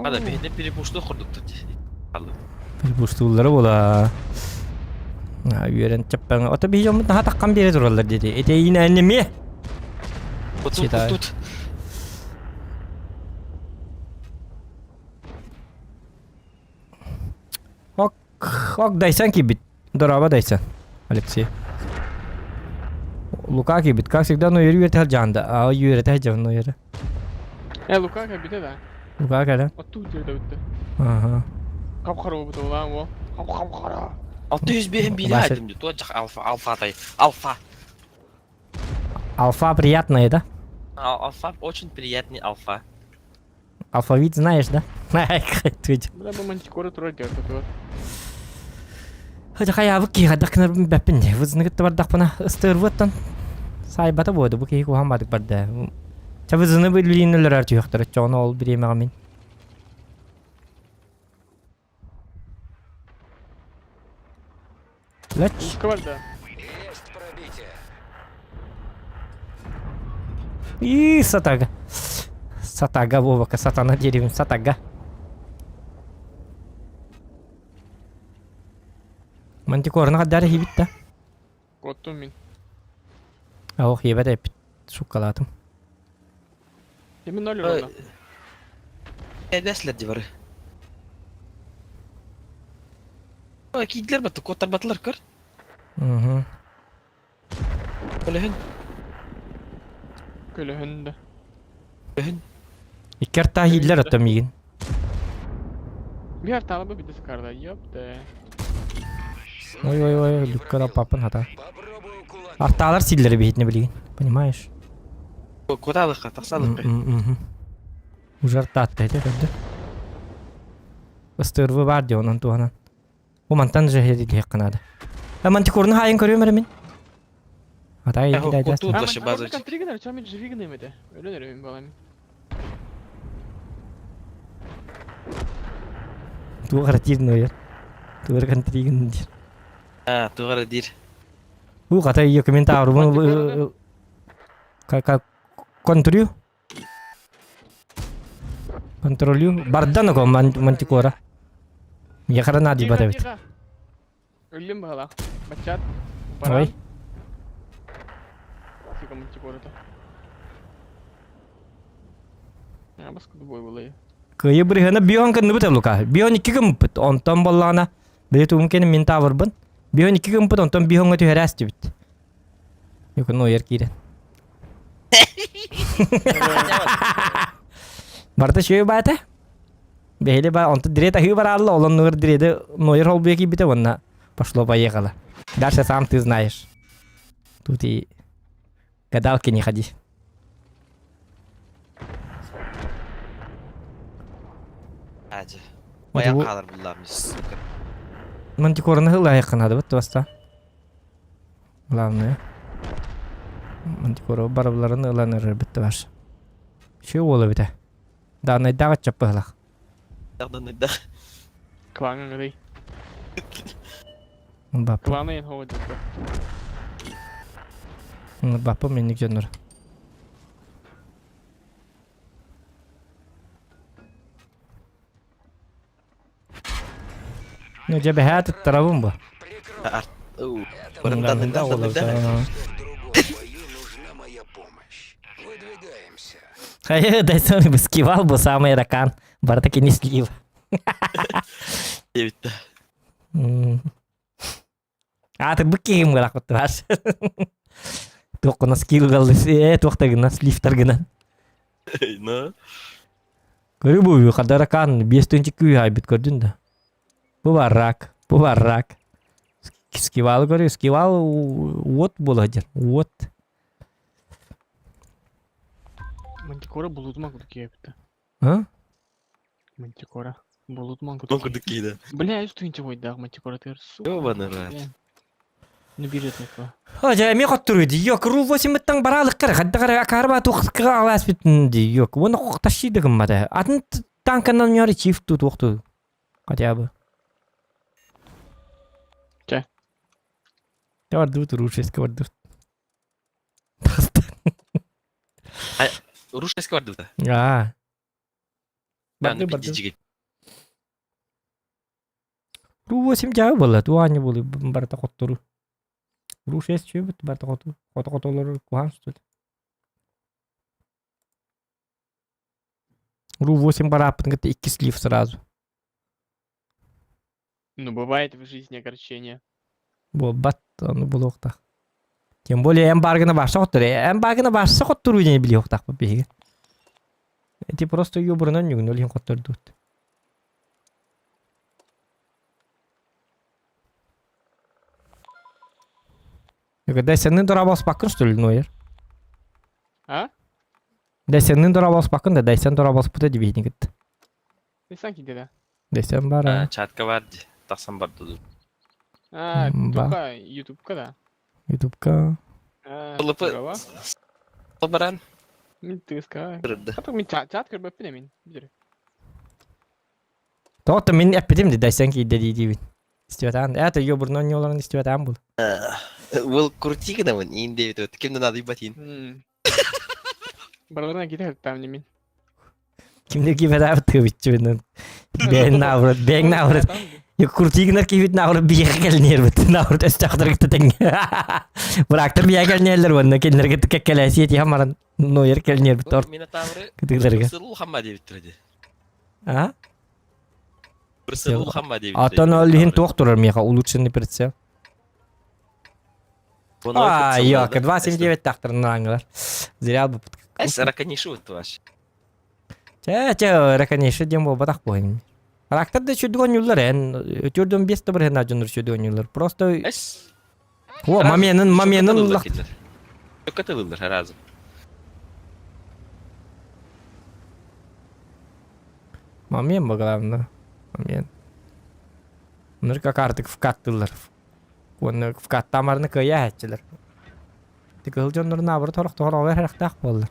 Хада биһине перепушту курдуктар Перепуштууллара була. Үөрэн чаппаҥа. Ото биһи дьоммут наһаа таххан биэрэ тураллар диэти. Этэйин эннеме. Тут, тут. Ок, ок Дайсан киирбит. Дорообо Дайсан, Алексей. Лука киирбит. Как всегда, ну үөрү үөрэтэ А үөрэтэ сылдьабын ну үөрэ. Э, Лука кэлбитэ да. Лука кэлэн. Оттуу дьиэдэ бүттэ. Ага. Хап-хара буолбут улаан уол. Хап-хап-хара. 605 биир Вася. айтым дии. Туох алфа алфа тай. Алфа. Алфа приятная, да? Алфа очень приятный алфа. Алфавит знаешь, да? Бля, бу мантикора турар дьарда Хотя хайаабыт киһи хайдах гынарбын билбэппин дии. Вызны кытта бардахпына ыстыырбыттан саайбата буоду бу киһи куһаҕан баадык барда. Ча вызны билиин өлөрөр түһүөхтэрэ оччоҕуна ол бириэмэҕэ мин. Лэч. Пушка барда. Есть пробитие. И сатага. Сатага Вовака, сатана деревень, сатага. Мантикорны хаддары хибит да. Куоттум мин. Ох, ебет эппит. Суккалаатым. Мин ноль урона. Эбэслэр дии бары. Киирдилэр батты, куоттарбатылар көр. Угу. Көлөһүн. Көлөһүн да. Көлөһүн. Икки артаа иһиллэр оттон миигин. Биир артаала бу биде сыкарда, ёпта. Ой ой ой, люкка папын хата. Артаалар сииллэрэ биһитинэ билигин. Понимаешь? Кутаалыкка, тахсаалыкка. Уже артаатта этэ көрдө. Ыстырвы бар дии онон туһанан. Бу мантан же иһиэххэ наада. Э, мантикорны хаайын көрүөм эрэ мин. Атай Тут вообще база. Туох эрэ диир нойор. Туох эрэ контригын диир. А, туох эрэ диир. Уу, хата ее комментарий. Как контрю? Контролю. Бардан око мантикора. Миэхэ наадыйбат эбит. Өллүм баһылаах. Баччаат. Ой. Сука мантикората. Баскы бой булай. Кыйы бырыһына бион кынныбыт Лука. Бион икки гыммыт. Онтон боллаана. Били тугум кени мин таабырбын. Бион икки гыммыт, онтон бионга түһэрээс түбүт. Юкун ойер киирэн. Барда шөй баата. Бэһили ба онтон дирет аһыы бараалла, ол оннугар диреди нойер холбуйа киирбитэ уонна пошло поехало. Дальше сам ты знаешь. Тут и гадалки не ходи. Ажы. Баян хаалар буллаам, сука. Мантикораны ылайыққанады бит баста. Главное. Мантикора барыбыларын ылан ырыр битти бар. Şu уола бите. Даанайдаах ыччаппыһылах. Даанайдаах. Клаҥҥа гырый. Баппа. Кланы эн хоҕо дьылга. Баппа минник дьоннор. Ну, дьэ бэһээ туттарабын бу. Хайы, Дайсон скивал бу самый ракан. Барыта кини слив. Диэбиттэ. Аатырбыт киһим гырахпыт баар. Туоххуна скилл галлыс, туохта гына, сливтар гынан. Но. Көрү бу хадаракан 5 күй айбыт көрдүн да. Бу бар рак, бу бар рак. Скивал көрү, скивал уот буола сылдьар, уот. Мантикора булутума курдук киэбитэ. А? Мантикора. Булутуман Мон курдук кииде. Бля, үс тыһыынча бойдаах мантикора тыгар. Сука. Ёбаный рот. Ну бюджет неква. Жа эми хоттуруй ди. Yok, ру 8-тан баралык кар. Хадда кар акарба тух алас битин ди. Yok, оны ташиды гыммада. Атын танканан ньори чиф тут укту. Хотя бы. Чэ. Тавардыбыт рушеска бардыбыт. Рушеска бардыбыт. Аа. Барды Барды барды. жигит. Ру 8 жабы была, туани болы барта коттору. Ру 6 чөбүт барта коту. Кото котолор кухан что ли. Ру 8 бараппын кытта 2 слив сразу. Ну бывает в жизни огорчение. Буолбат, ону булуохтаах. Тем более эн бааргына барса хоттор. Эн бааргына барса хотторуу диэн билиохтаахпыт биһиги. Эти просто юбурунан нүгүн ол иһин хоттордуут. Дэсэннин дорабоспаккын что ли, Нойер? А? Дэсэннин дорабоспаккын да, Дэсэн дорабоспута дибиһини кытта. Дэсэн киирдэ. Дэсэн бар. А, чатка бар ди. Тахсан бар дуду. А, Ба. тука, ютубка да. Ютубка. А, Лыпы. здорово. Баран. Мин тыска. Кырды. А то мин чат чат көрбөппүн эмин. Билер. Тоҕо мин эппитим ди Дэсэн киирдэ дии диибин. Истибэтэҕин. Это ёбурнан ньуоларын истибэтэҕин бул. Был крути гынабын, иин диэбит өт. Ким да надо ибатин. Барыларына киирэ сыттаам мин. Кимде кибэтэбит тыыбыччыбын. Бэйэн наоборот, бэйэҥ наоборот. Крутигнар киһибит наоборот биһиэхэ кэлниэрбит. Наоборот өстөөхтөргүт тэҥ. Быраактар биһиэхэ кэлниэллэр уонна кинилэргэ кэккэлээсиэ тиһэн баран нойер кэлниэрбит торт Минотавры кытыыларга. Сыл хамма диэбиттэр ди. А? Бір сыл хамма диэбиттэр. Оттон ол иһин туох турар миэхэ улучшенный прицел. А, ёка, 2.79 тахтарынан Зря бы Эс раканиши вот ваш. Чэ, чэ, раканиши диэн буолбатах буолин. Характер да чүдүгөн юллар эн өтүрдөн бес да бір хена дьоннор чүдүгөн юллар. Просто Эс. О, маменын, маменын лах. Көтөлүллэр разы. Мамен бу главное. Мамен. Нырка картык вкаттылар. Оны вкаттамарны кыя хәтчилер. Тик ыл дьоннор наоборот торох тохор харахтаах буоллар.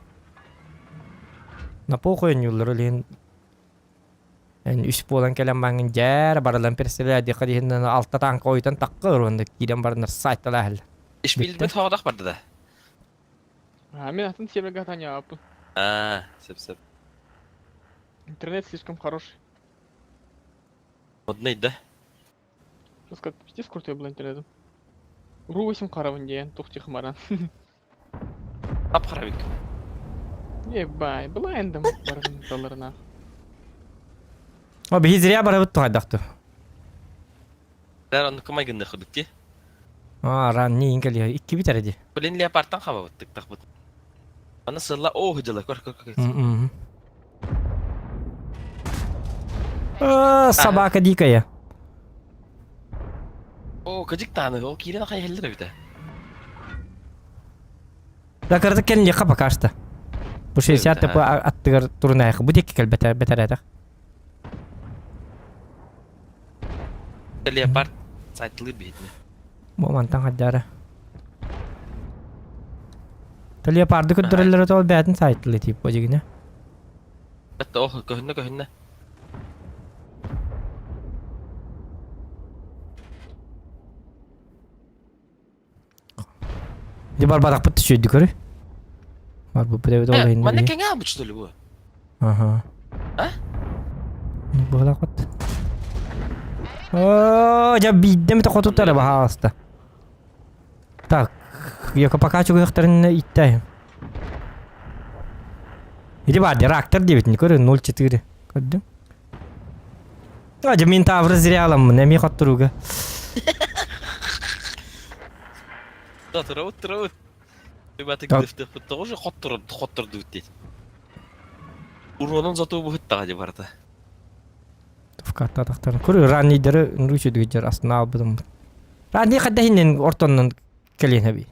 На похуй юллар олин эн үс буолан кэлэн баҥын дьээр барылан перселээ диэхэ диһиннэн алта танка ойутан такка уруонда киирэн бараннар сайталаахыл. Иш билбет хоҕодох барды да. А, мин атын серверге таня аппын. А, сөп сөп. Интернет слишком хороший. Модный да. Что сказать, пиздец крутой был интернет. Ру 8 харавын диэн, тух тихомаран. Тап харабик. Ебай, была эндем барын долларына. О, биһи зря барабыт туһайдахту. Дэр онну кымай гынны худук ти. А, ран не инкали икки бит эрэди. Блин, леопардтан хабабыттык тахбыт. Аны сылла о хыдьыла көр көр көр. Мм. А, собака дикая. О, кыдьык тааны, ол киирэн хайыһаллар эбитэ. Да кырдык кэллиэххэ пока что. Бу 60 ТП аттыгар турунайха. Бу диэки кэлбэтэ бэтэрэтэх. Леопард сайтлыыр биһитинэ. Бу мантан хаддара. Леопарды көрдөрөллөрө тоҕо бээтин сайтлы тип бу дьигинэ. Бэтте ол көһүннэ көһүннэ. Дьэ барбатахпыт түчүйдү көрү. Барбыппыт эбит ол иһин. Манна кэҥээ что ли бу? Ага. А? Быһалаахпыт. Оо, дьэ биирдэ эмитэ хотуттара баһаалыста. Так, яка пока чугуйахтарын иттэ. Иди бар, реактор диэбитин көрү 0.4. Көрдүм. Дьэ мин тавры зря аламмын, эмиэ хотторууга. Да, турабыт, турабыт. Ребята, гдефтехпит тоҕо хотторор, хоттордубут диэт. Уруонун зато быһыттаҕа дии барыта. Вкаттатахтарын. Көрү раннийдары нручу дигер астына албытым. Ранний хадда хиннен ортоннон кэлиэн хаби.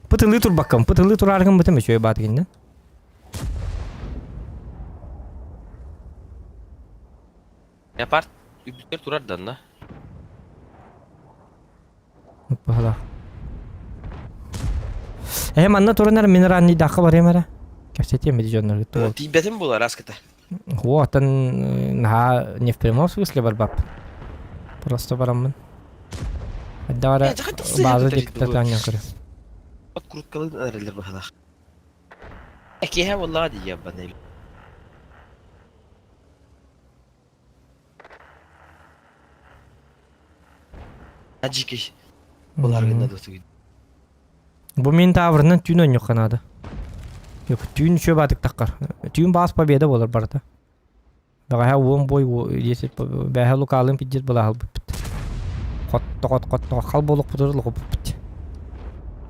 Пытылыы турбаккам, пытылыы турааргын бытым үчүгэй баатыгиннен. Леопард үбүтэр турар данна. Баһала. Э манна туранар мин раннийдаахха барыам эрэ. Кэпсэтиэм ити дьоннорго туол. Тиийбэтим буолар аскыта. Уотан наһаа не в прямом смысле барбап. Просто бараммын. Хайдах эрэ бааза диэки таанньан көрө. Откруткалыын эрэллэр быһалаах. Киэһэ буоллаҕа дии яббанай. Ажики. Буларгында да тугуй. Бу мин таабырынан түүн ойньуохха наада. Yok, түүн үчүгэй баатык таххар. Түүн баас победа буолар барыта. Бэҕэһээ уон бой бэҕэһээ лукаалыын пиздец былааһылбыппыт. Хот-хот хал буолуохпутугар лохуппут.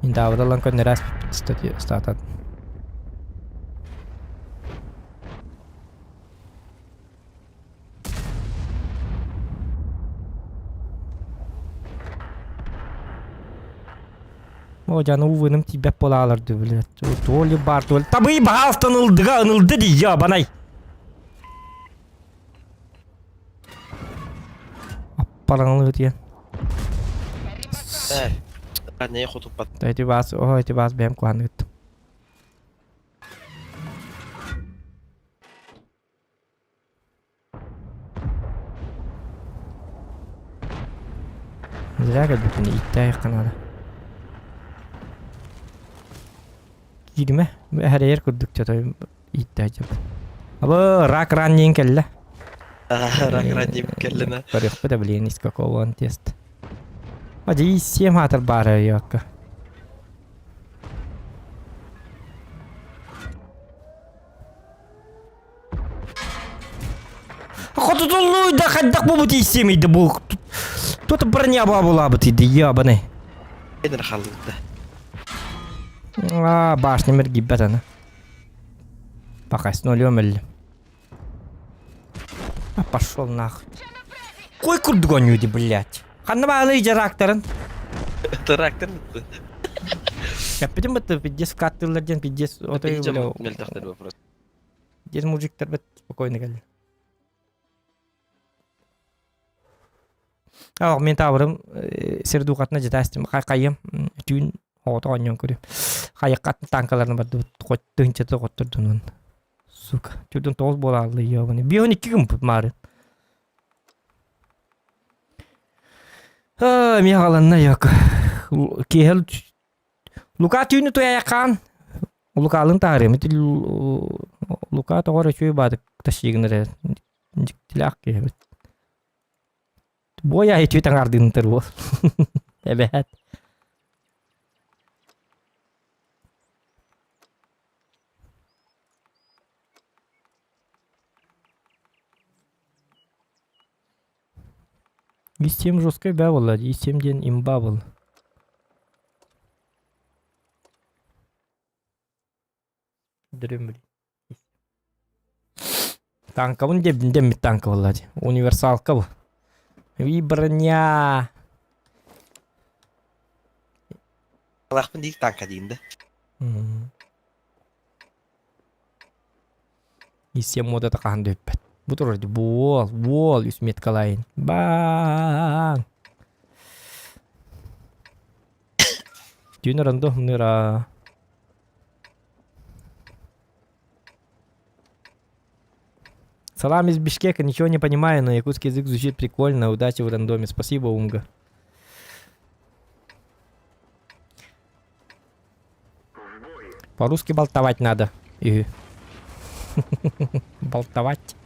Мин таабыра ылан көннөрөөспүппүт статан. О, дьаны увыным тиийбэт буолаалар дуу, блядь. То ли бар, то ли... Табый баһаалтан ылдыга ынылды дии, ябанай. Аппараҥылыы диэн. Э, не хотуппат. Эти бас, о, эти бас бэйэм куһаныгыттым. Зря кэлбиппин ииттээх наада. Кииримэ, эһэрэйэр курдук чото ииттээх дьон. Абы рак ран диэн кэллэ. Рак ран диэн кэллэ Көрүөхпүт да блин из какого он тест. Ади 7 хаатар баара якка. Хотутуллуй да хайдах бу тиийсиэмийдэ бу Тут броня бабулаабыт иди ябаны. Эдер халлыбыта. А, башня мергибет ана. Пока с нулем или. А пошел нахуй. Кой курдук оонньуу блядь. Ханна баалы жарактарын. Трактор. Кэппитим бытты пиздец вкаттыыллар диэн пиздец отой бля. Мөлтөхтөр вопрос. Дед мужиктар бит спокойно кэлли. Ах, мен таабырым сирдуукатына жытаастым хайым түүн оҕото оонньоон көрүм. Хайыккатын танкаларын бардыбыт тыһынчата хоттордунун. Сука, түрдөн тоҕус буолааллы ёбаны. Бион икки күн маарын. Аа, ми хааланна yok. Киэһэл Лука түүнү туйайакаан Лукаалын таарыам ити Лука тоҕо эрэ үчүгэй баатык тащигын эрэ дьиктилээх киһи эбит. Буойа үтүө таҥаардыынтыр буол. Эбээт. Истиэм жесткай бээ буолла дии, истиэм диэн имба буолла. Дрөм. Танкабын дэммит танка буолла дии. Универсалка бу. И броня. Алаахпын диир танка диин да. Иссе модата хаһан да бүппэт. Бу турар дии. Буол, буол, үс меткалайын. Баң. Түүн рандо ныра. Салам из Бишкека, ничего не понимаю, но якутский язык звучит прикольно. Удачи в рандоме. Спасибо, Умга. По-русски болтовать надо. И... Болтовать.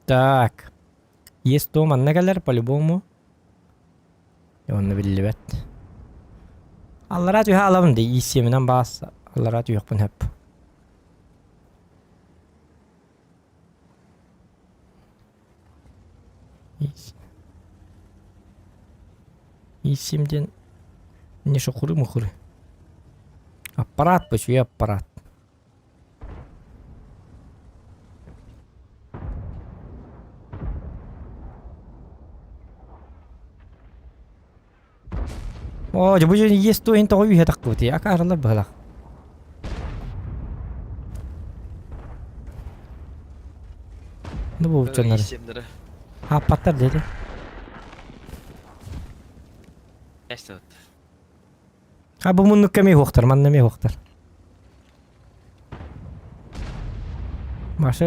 Так. Есть то манна кэлэр по-любому. Онно биллибэт. Аллараа түһэ алабын дии ииссиэминэн баас аллараа түһүөхпүн сөп. Ииссим диэн не шукуры-мукуры. Аппарат бу үчүгэй аппарат. Оо, дьэ бу дьон иэс туойун тоҕо үһэ тахтыбытый? Акаарылар быһалаах. Ну бу дьоннор. Ииссиэмнэрэ. Ааппаттар диэти. Эстебит. А бу муннукка эмиэ уохтар, манна эмиэ уохтар. Маша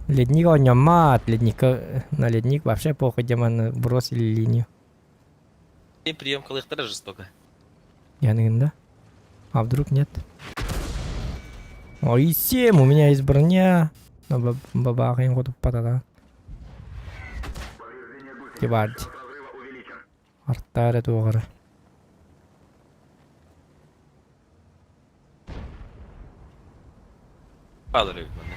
ледник оонньоммот, ледникка на ледник вообще похуй демон бросили линию. Прием кылыктара жестоко. Я да? А вдруг нет? Ой, 7, у меня есть броня. Но бабахаем хоту патата. Кибард. Артара туоҕара. Баалар эбит манна.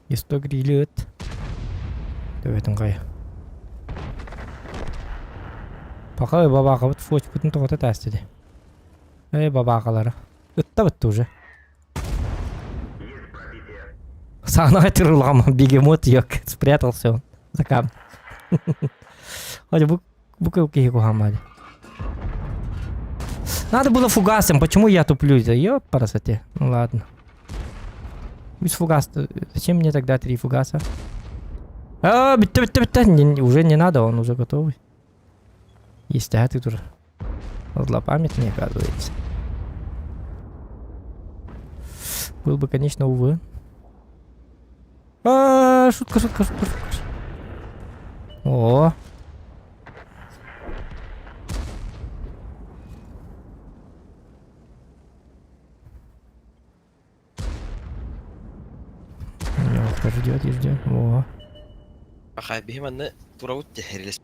Исток грилет. Төбөтүн хайа. Пока бабаакабыт фочпутун тоҕото таастыды. Эй бабаакалара. Ытта бытты уже. Саҥаҕа тырылҕам бегемот yok. Спрятался он за камнем. Хотя бу бу киһи куһаамаады. Надо было фугасом. Почему я туплю? Ёпарасоте. Ну ладно. Без фугаса. Зачем мне тогда три фугаса? А, битте, битте, битте. Не, уже не надо, он уже готовый. Есть, а ты тоже злопамятный, оказывается. Был бы, конечно, увы. А, шутка, шутка, шутка, шутка. О. Кто ждет и ждет. О. Ахай биһи манна турабыт тэһэрилэс.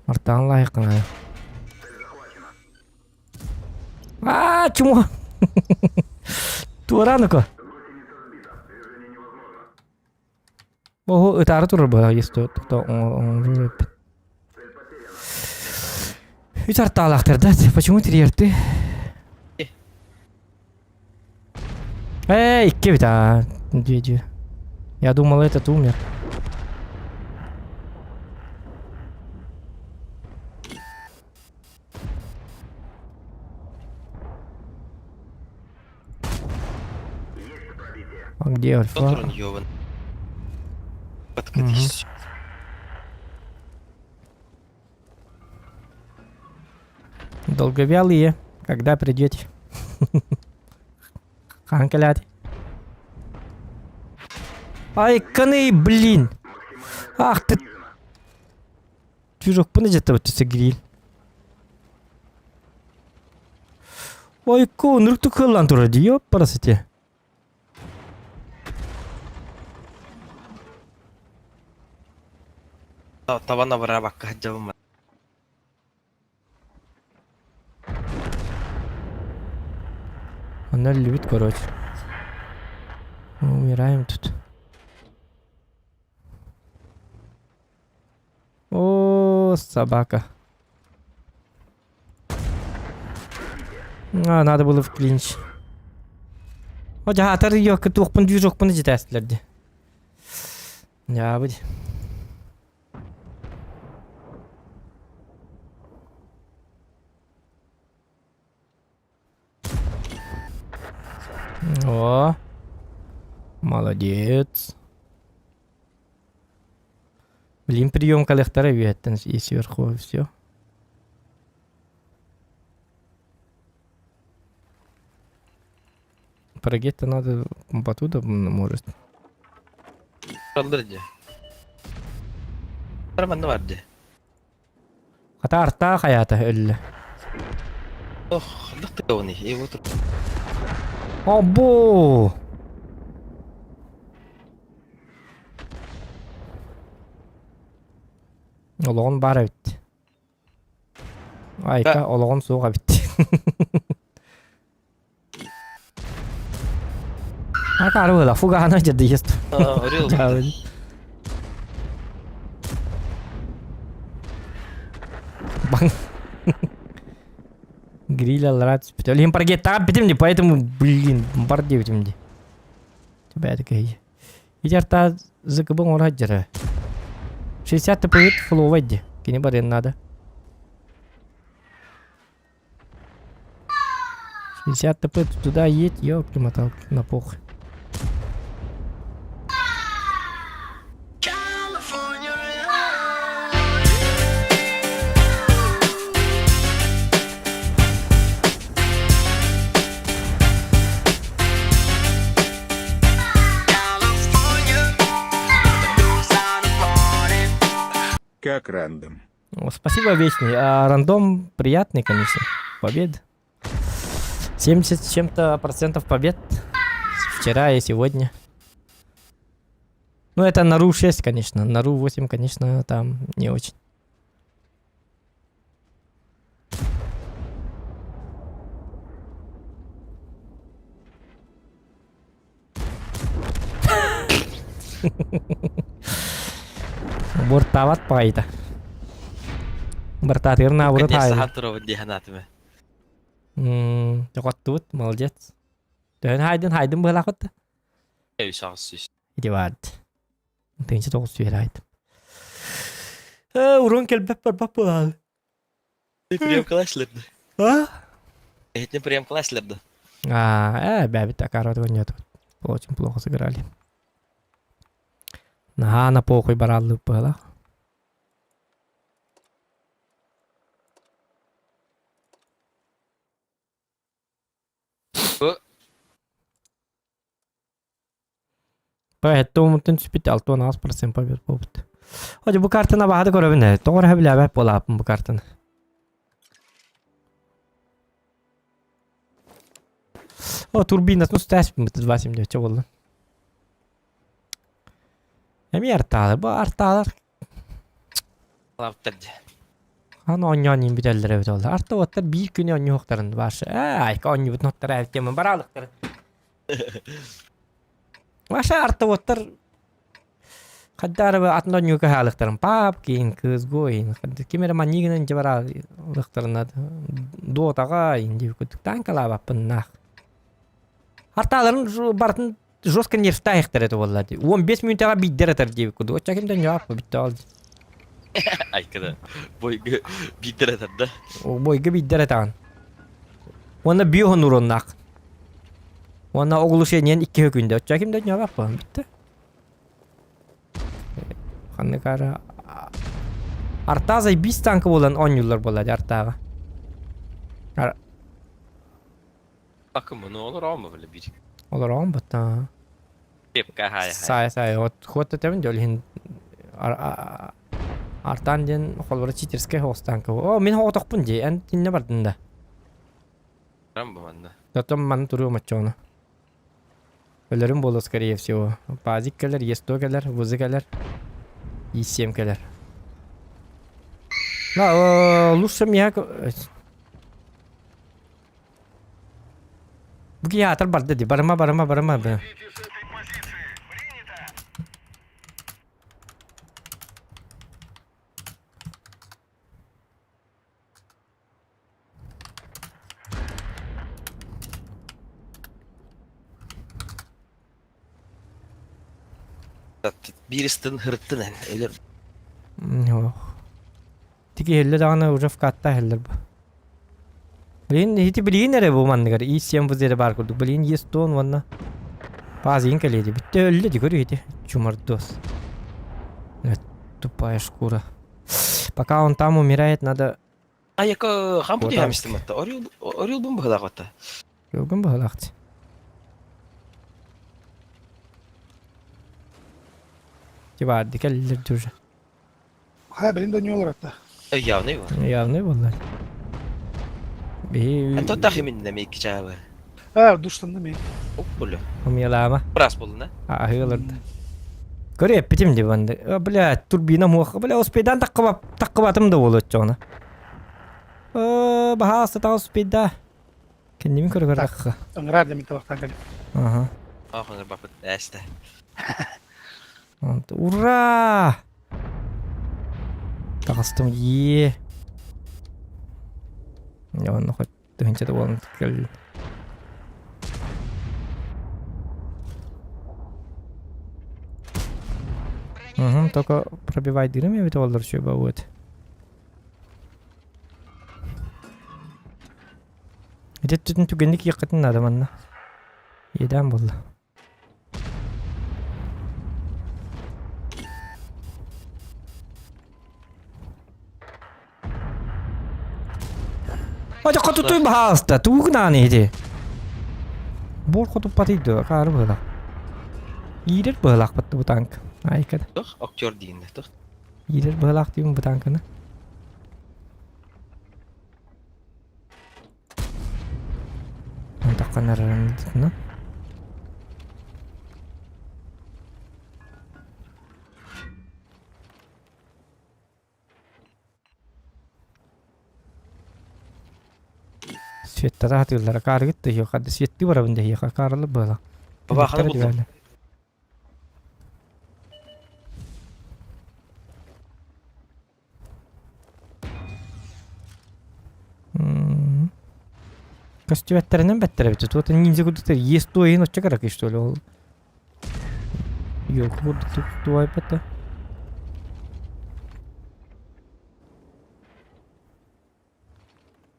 Артаан лайыққына. А, чмо. Туора ну-ка. Ого, ытаары турар быһа есть то Үс артаалаахтар да, почему три рты? Эй, икки эбит аа, дии Я думал, этот умер. А где альфа? Турун ёбан. Подкатись. Долговялые, когда придете? Хаан кэлээт. Айканы, блин! Ах ты! Движок где-то вот гриль. Ойку, нұрту кыллан турар дии, ёппарасыте. Табан абыраабакка сылдьабын. Она любит, короче. Мы умираем тут. О, собака. А, надо было в клинч. О, дьаһаатар йокка туохпун движокпун дьитээстилэр дии. Дьаабыт. О, молодец. Блин, прием коллектора үөһэттэн и сверху все. Прогеть-то надо оттуда, может. Тураллар дии. Манна бар дии. Хата артаах хайаата өллө. Ох, ханнык тыгабыный? Его тут Обо! Олоҕун баар эбит. Айка олоҕун суох эбит. Акары была, фугана где-то есть. Орел. Бан. Гриль аллараа түспүт. Олиһин паргеттаҕа битим ди, поэтому, блин, бар диэбитим ди. Тебя такая. Ити арта ЗКБ оҥоро сылдьара. 60 тпыт фловай ди. Кини барыан надо. 60 ТП туда едь, ёлки-моталки, на похуй. Как рандом. О, спасибо, Вечный. А рандом приятный, конечно. Побед. 70 с чем-то процентов побед. Вчера и сегодня. Ну, это на РУ 6, конечно. На РУ 8, конечно, там не очень. Бортаабат баҕайыта. Бартаатыгар наабыра таайда. Сахан туруобун дии санаатым. Тоҕоттубут, молодец. Төһөн хайдын хайдын быһалаахыт да? Үс аҕыс сүүс. Ити баард. Тыынча тоҕус сүүс айдым. Урон кэлбэт барбат буолаалы. Прием класслерді. А? Эһитин прием класслерді. А, бэбит акара нет. Очень плохо сыграли. Наһаа на похуй барааллык быһалаах. Поэтому түспүт 68% побед буолбут. Хотя бу картаны баһады көрөбүн ээ. Тоҕо эрэ билээбэт буолааппын бу картаны. О, турбинатын устааспын быты 2.79 буолла. Эмиэ артаалар. Бу артаалар Лаптар дии. Аны оонньоон иин бүтэллэр эбит ол. Арта уоттар биир күнү оонньуохтарын башы. Ээ, айка оонньуубутун оттор эбит диэммин бараалыктар. Ваша арта уоттар хайдары атын оонньууга хаалыктарын пап киин кыыс гойин ким эрэ манньыгынан дьэ бараалыктарына дуотаҕа ин диэбит курдук таанкалаабаппыннаах. Артааларын барытын жестко нервтаахтар этэ буолла дии. 15 мүнүүтэҕэ биирдэр этэр диэбит курдук. Оччо ким да ньоп бүттэ ол. Айкада бойга биирдэр этэр да. Бойга биирдэр этэҕин. Уонна биоһун уроннаах. Уонна оглушениен икки күндэ. Оччо ким да ньоп бүттэ. Ханнык ара Артазай биис танка буолан оонньууллар буолла дии Артааҕа. Акымыны олороҕун били биир. Олороҕун баттаа. Кепка хаайа. Саайа саайа вот хот этэбин дьол иһин Артан диэн холборо читерскэй хоҕустаанка. О, мин оҕотохпун дии, эн кинне бардын да. Рам бу манна. Потом манна туруом оччоҕуна. Өлөрүм буолуо скорее всего. Пазик кэлэр, Е100 кэлэр, ВЗ кэлэр, И7 кэлэр. Да, лучше меня... Бу киһи барда ди. Барыма, барыма, барыма. Идите с этой позиции. Принято. Биир ыстын хырыттын эн өлөр. Ох. Тики хелле даҕаны уже вкатта хеллер бу. Билин ити билигин эрэ бу манныгар И7 бу бар курдук. Билин Е100 уонна Пазин кэлиэди. Бүттэ өллө ди көрү ити. Чумардос. Тупая шкура. Пока он там умирает, надо... Аяка хам Вот бу так. диһэмистим атта. Орел орел бу быһылаах атта. Йогын быһылаахты. Тибарды кэллэр уже. Ха, блин, да не олоротта. Явный бар. Явный боллар. Би Эн тотта химин наме икки чаабы. А, душтанды мен. Оп булю. Умелама. Брас болду на. Аһыылырды. Көрө эппитим ди банды. Бля, турбина муох. Бля, успейдан таккыба таккыбатым да болот чоҕуна. Баһаасы таҕыс успейда. Кенними көрө көрө Ыңырар демен табақтан кәлі. Ага. Ахын бапыт әсте. Ура! Таҕыстым е. Онно хоть тыһынча да буолан кэл. Угу, только пробивай дырами ведь олар еще будет. Где тут түгенник якатын надо манна. Еден болды. А хоту баһааста тугнааны ити. Бор хоту патыйды каары быһыла. Иирер быһылаах батты бу танк. Айкада. Тох актер дейін тох. Иирер быһылаах деймин бу танканы. Таққанарарандытына. Светтара хатыллара кааргытты хиохады светти барабын да хиоха каарылы была. Бабаханы булдум. Костюметтеринен беттере бит. Туот ниндзя кудутер есть то и ночча карак что ли ол. Yok burada туай бетте.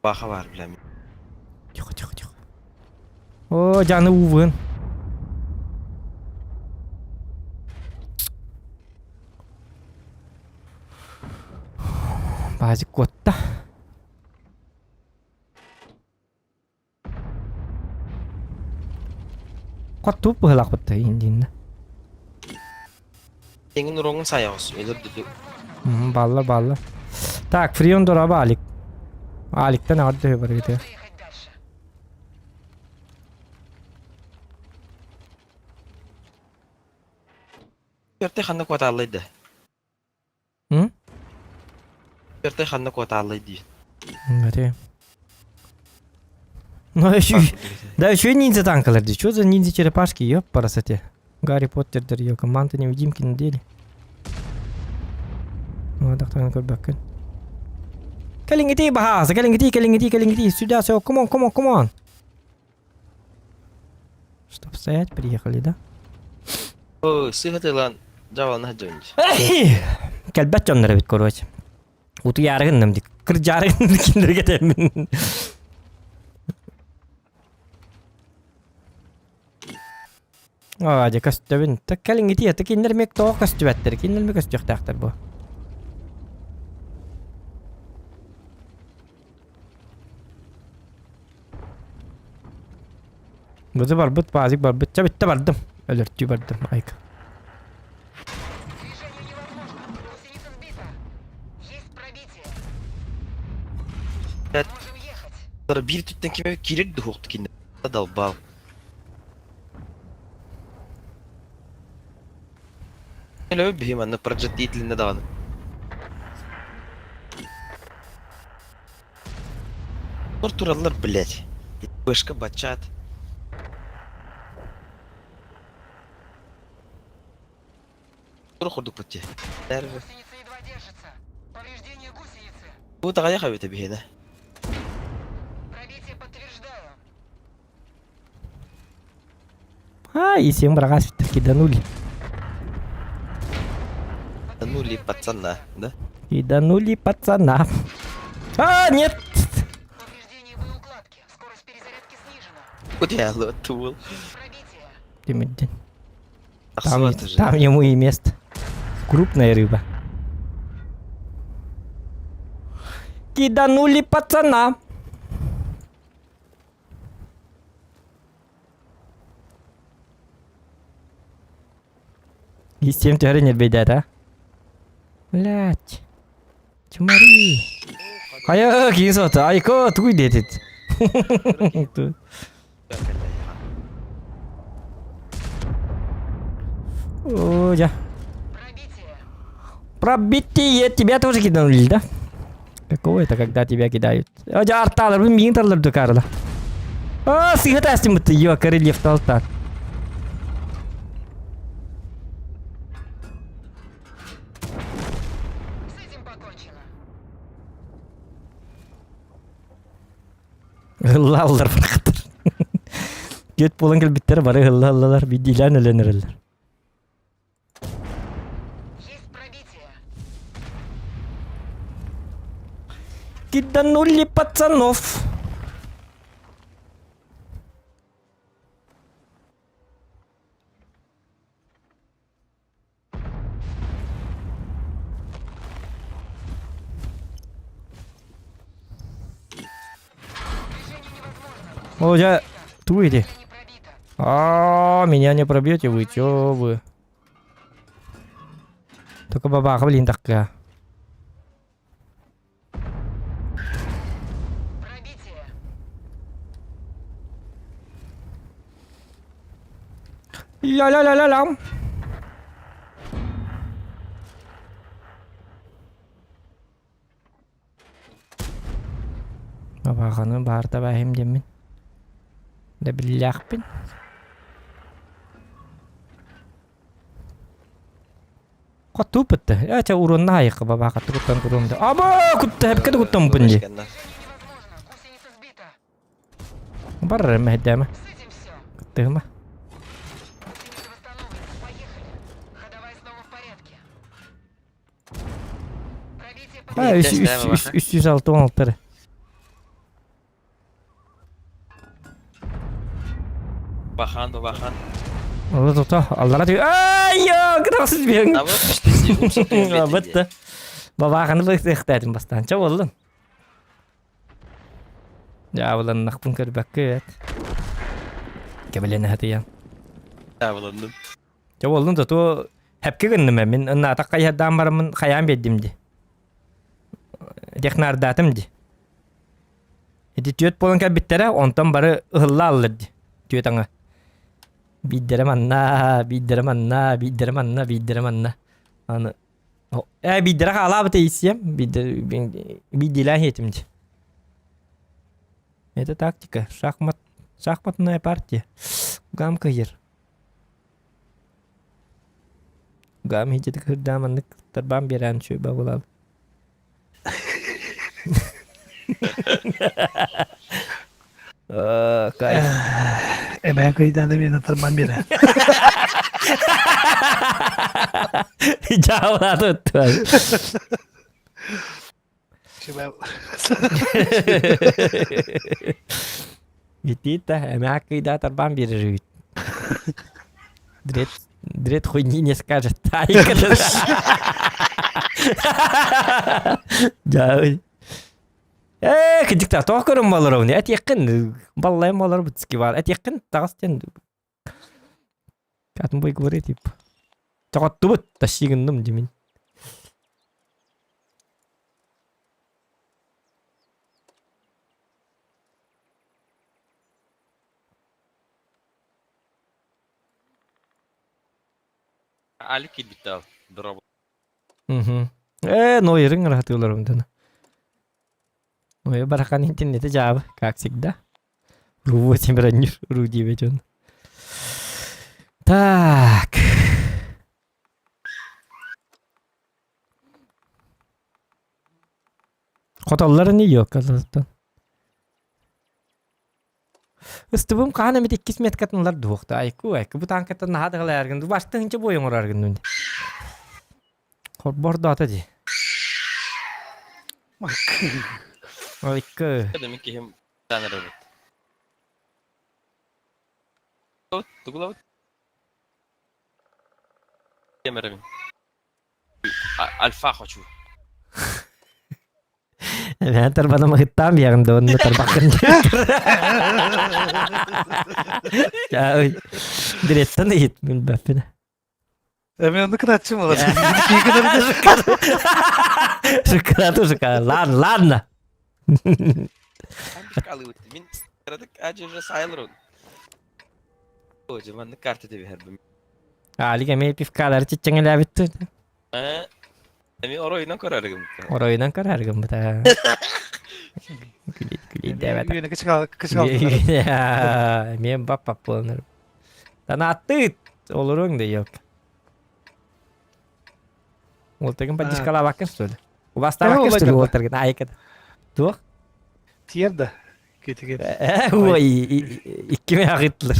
Баха бар билем. Тихо, тихо, тихо. О, жаны увын. Базик котта. Кот туп быһылаах бытта индинна. Теңин уроңун саябыз. Өлөр дүдү. Балла балла. Так, Фрион дораба Алик. Аликтен арды бар кете. Можно ехать дальше. Перте ханна кваталлайды. М? Перте ханна кваталлайды. Смотри. Ну еще, да еще и ниндзя танкалар ди. Что за ниндзя черепашки, ёп, парасоте. Гарри Поттер дер, ё, команда невидимки на деле. Ну, дактан көрбөккүн. Кэлиҥҥитий баһааса, кэлиҥҥитий, кэлиҥҥитий, кэлиҥҥитий. Сюда, все, come on, come on, come on. Чтоб стоять, приехали, да? О, сыхатылан жабална хаджонж. Кэлбэт дьоннор эбит, короче. Утуйаарыгынным дик. Кырдьаарыгынным киндерге теммин. Аа, дьэ көстөбүн. Так кэлиҥҥитий, это кинилэр мек тоҕо көстүбэттэр, кинилэр ме көстүөхтээхтэр бу. Бузу барбыт, базик барбыт. Чэ бүтте бардым. Өлөртүү бардым, айка. Движение невозможно. Гусеница сбита. Есть пробитие. Пять. Можем ехать. Бир түттен киме кирек духукту кинде. Далбал. Эле бихим анны прожектителинде даганы. Тураллар, блядь. Вышка бачат. Тур курдук бутти. Гусеница едва держится. Повреждение гусеницы. Бу таҕайах эбитэ биһиэнэ. Пробитие подтверждаю. А, и всем врага киданули. Киданули пацана, да? Киданули пацана. А, нет! Повреждение боеукладки. Скорость перезарядки снижена. Куда тул? Пробитие. Там, там ему и место. Крупная рыба. Киданули пацана. Истем төһөрө нербейдээт а? Блять. Чумари. Хайа киин сота. Айко тугуй диэтит. О, я. Пробитие. Пробитие. Тебя тоже киданули, да? Каково это, когда тебя кидают? О, дьэ, арталар, бу миигин таллар дукарла. А, сыһа тастымыт, йо, королев талтар. С этим покончено. Ыллаллар барахтар. Күөт буолан кэлбиттэр бары ылла-ыллалар, биирдиилээн өлөн эрэллэр. Есть пробитие. Киданули пацанов. О, я туиди. А, меня не пробьете вы, чё вы? Только бабаха, блин, такая. Пробитие. Ля-ля-ля-ля-ля. Бабаханы баар табаһым диэммин. Да биллээхпин. Хоту бытты. Э, урунна айықы баба хатты куттан курумда. Аба, кутта хепке куттан пынди. Невозможно. Гусеница сбита. Бар мәһдәме. С этим все. Кыттыгыма. Гусеница восстановлена. Поехали. Ходовая снова в порядке. Пробитие А, үс үс үс үс жүз алты он алты. Бахан, бахан. Алла тоқта, аллара түй. Ай, я, кытасыз бен. А вот что Бітті. Бабағаны бықтайтын бастан. Ча болдың? Жабыланнақпын көрбәкке ет. Кебелені хатыян. Жабыландым. Ча болдың да то хәпке гынным мин ынната кайһардаан бараммын хайаан биэрдим ди. Технардаатым ди. Ити түөт буолан кэлбиттэрэ, онтон бары ыһылла аллар ди. Түөт аҥа. Биирдэрэ манна, биирдэрэ манна, биирдэрэ манна, биирдэрэ манна. Аны э биирдэрэ хаалаабыта ииссиэм, биирдиилээн иһиэтим ди. Это тактика. Шахмат, шахматная партия. Гам кыйыр. Гам хидет кырда маннык тарбан берен чөбө булал. Кайф. Эбээн кыйдааны миэнэ тарбан биэрэ. Дьаалааты Итиитэ эмээх кыйдаа тарбаан биэрэр үһү. Дрет, дрет хуйни не скажет. Дьаай. Ээ, кырдьык тоох көрөн буолар Этиэххин баллайым буолар бутски бар. Этиэххин таҕас диэн Атын бой говорит, типа. Тоҕоттубут, тащигынным димин. Алик киирбитте дроп. Мгм. Ээ, нойерин ыраатыыларым дана. Ой, барахан интернети жаабы, как всегда. Ру-8 бронир, Ру-9 он. Так. Хотоллор не ёккалартан. Ыстыбым хаһан эмит иккис меткатын ылар дуохта. Айку, айку бу танкаттан наһаа дыгылайаргын. Баштыһынча буойун оҥораргын. Хорбордоото дии. Айкы. Мин киһим таан эрэбит. Тугулабыт? Кем эрэбин? Альфа хочу. Эбээн тарбаным ыһыттаан биэҕин да онно тарбаххын Директан ыйыт билбэппин. Эми онну кытааччы буолар. Шоколад, шоколад. Ладно, ладно. Мин кыратык ажы сайылыр. Ожы маннык карта тебиһэрбим. Алик эмиэ пивкалары чиччэҥэлээбит. Эми оройунан көрөргүм. Оройунан көрөргүм быта. Күлүйдээбэт. Үйэне кычкал кычкал. Эмиэ бап-бап буоланар. Танааттыыт олоруоҥ да yok. Уолтагын поддержкалаабаккын что ли? Убастаабаккын что ли уолтаргын айыкат. Туох? Тиер да. Кетиген. Ой, иккими аҕыттылар.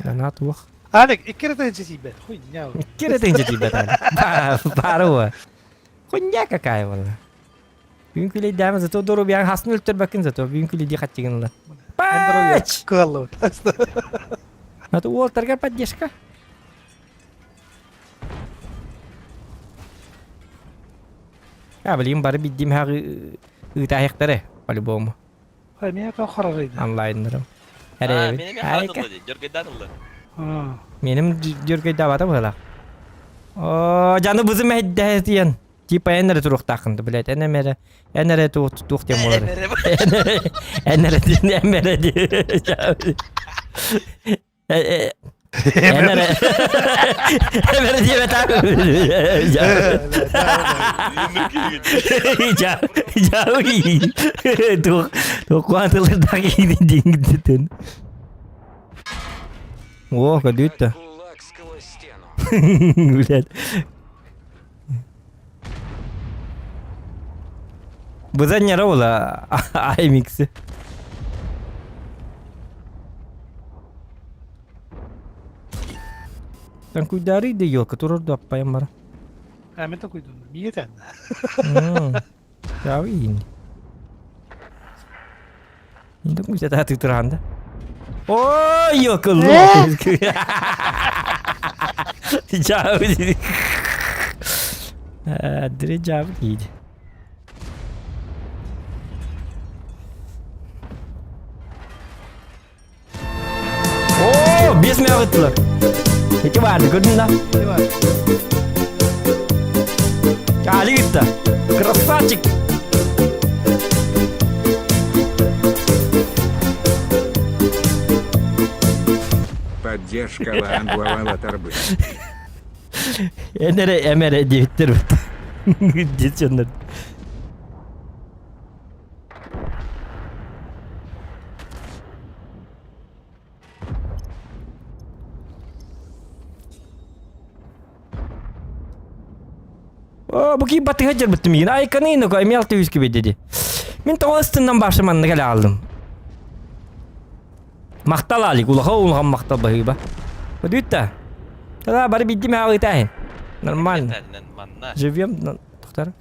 Ана туох? Алик, икки эрэ тыһыынча тиийбэт. Хуйня. Икки эрэ тыһыынча тиийбэт Алик. Баары уо. Хуйня какая была. Бүгүн күлэйдээме зато доруобуйаҥ хасын өлтөрбөккүн зато бүгүн күлэйдии хаччыгын ыла. Пач! Кыаллыбыт. Это уолтаргар поддержка. А, блин, бары биддим хаҕы ыытаахтары по-любому. Хай, миэхэ харарыйда. Онлайннарым. А, мени харатылла ди, дьөргөйдөөн ылла. Меним дьөргөйдаабата быһылаах. О, жаны бызым эһдээһитиэн. Типа эн эрэ туруохтааххын да, блядь, эн эмэрэ, эн эрэ туох туох диэн буолар. Эн эрэ диэн эмэрэ диэн. Эн эрэ эмэрэ диэбэтэх. Туох туох куатылардаах диэн О, көдүүттэ. Блядь. Бызан ньара була аймиксы. Таҥкуйдаары да елка турар да аппайым бара. А мен такуйдум. Миетен. Яви. Инде куйда тыытыраан да. Ой, елка Жабы. Дре жабы дейді. О, 5 мя ыттылар. Эки барды, көрдүң да? Али ытта. Красавчик. Поддержка Лаанглавала Тарбы. Энере эмере диэбиттэр бит. Диченнер. О, бу кии батыһа дьарбыттым миигин. Айканы иноко эмиэ алта үскэ биэрдэ Мин тоҕо ыстыннан башы манна кэлэ хааллым. Махтал Алик, улахан улахан махтал баһыыба. Бүттэ. Тада бары биддим аҕытааһын. Нормально. Живем, тохтар.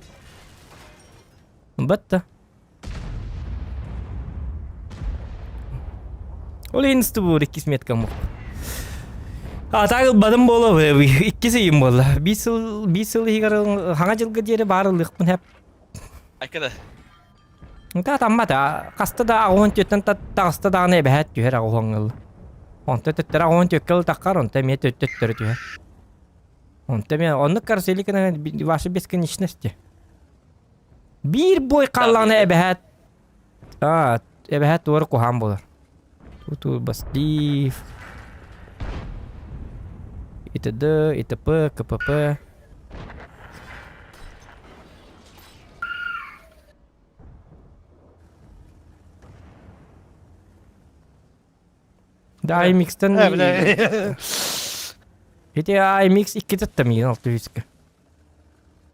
Батта. Ол иһин ыстыбыыр иккис меткам А так ылбатым буолуо иккис ыйым буолла. Биир сыл биир сыл иһигэр хаҥа дьылга диэри баар ылыахпын хэп. Айкада. Та таммата хаста да аҕуһун түөттэн таҕыста даҕаны эбэһээт түһэр аҕуһуҥ ыл. Онто төттөрө аҕуһун түөккэ ылтаххар онто эмиэ төттөрү түһэр. Онто эмиэ оннук карусели ваша бесконечности. Биир бой хааллаҕына эбэһээт аа эбэһээт туора куһаан буолар. Туту баслив и.т.д. и.т.п. КПП. Да, IMX-тен... Э, бля. Ити IMX иккитеттем миигин алты үскэ.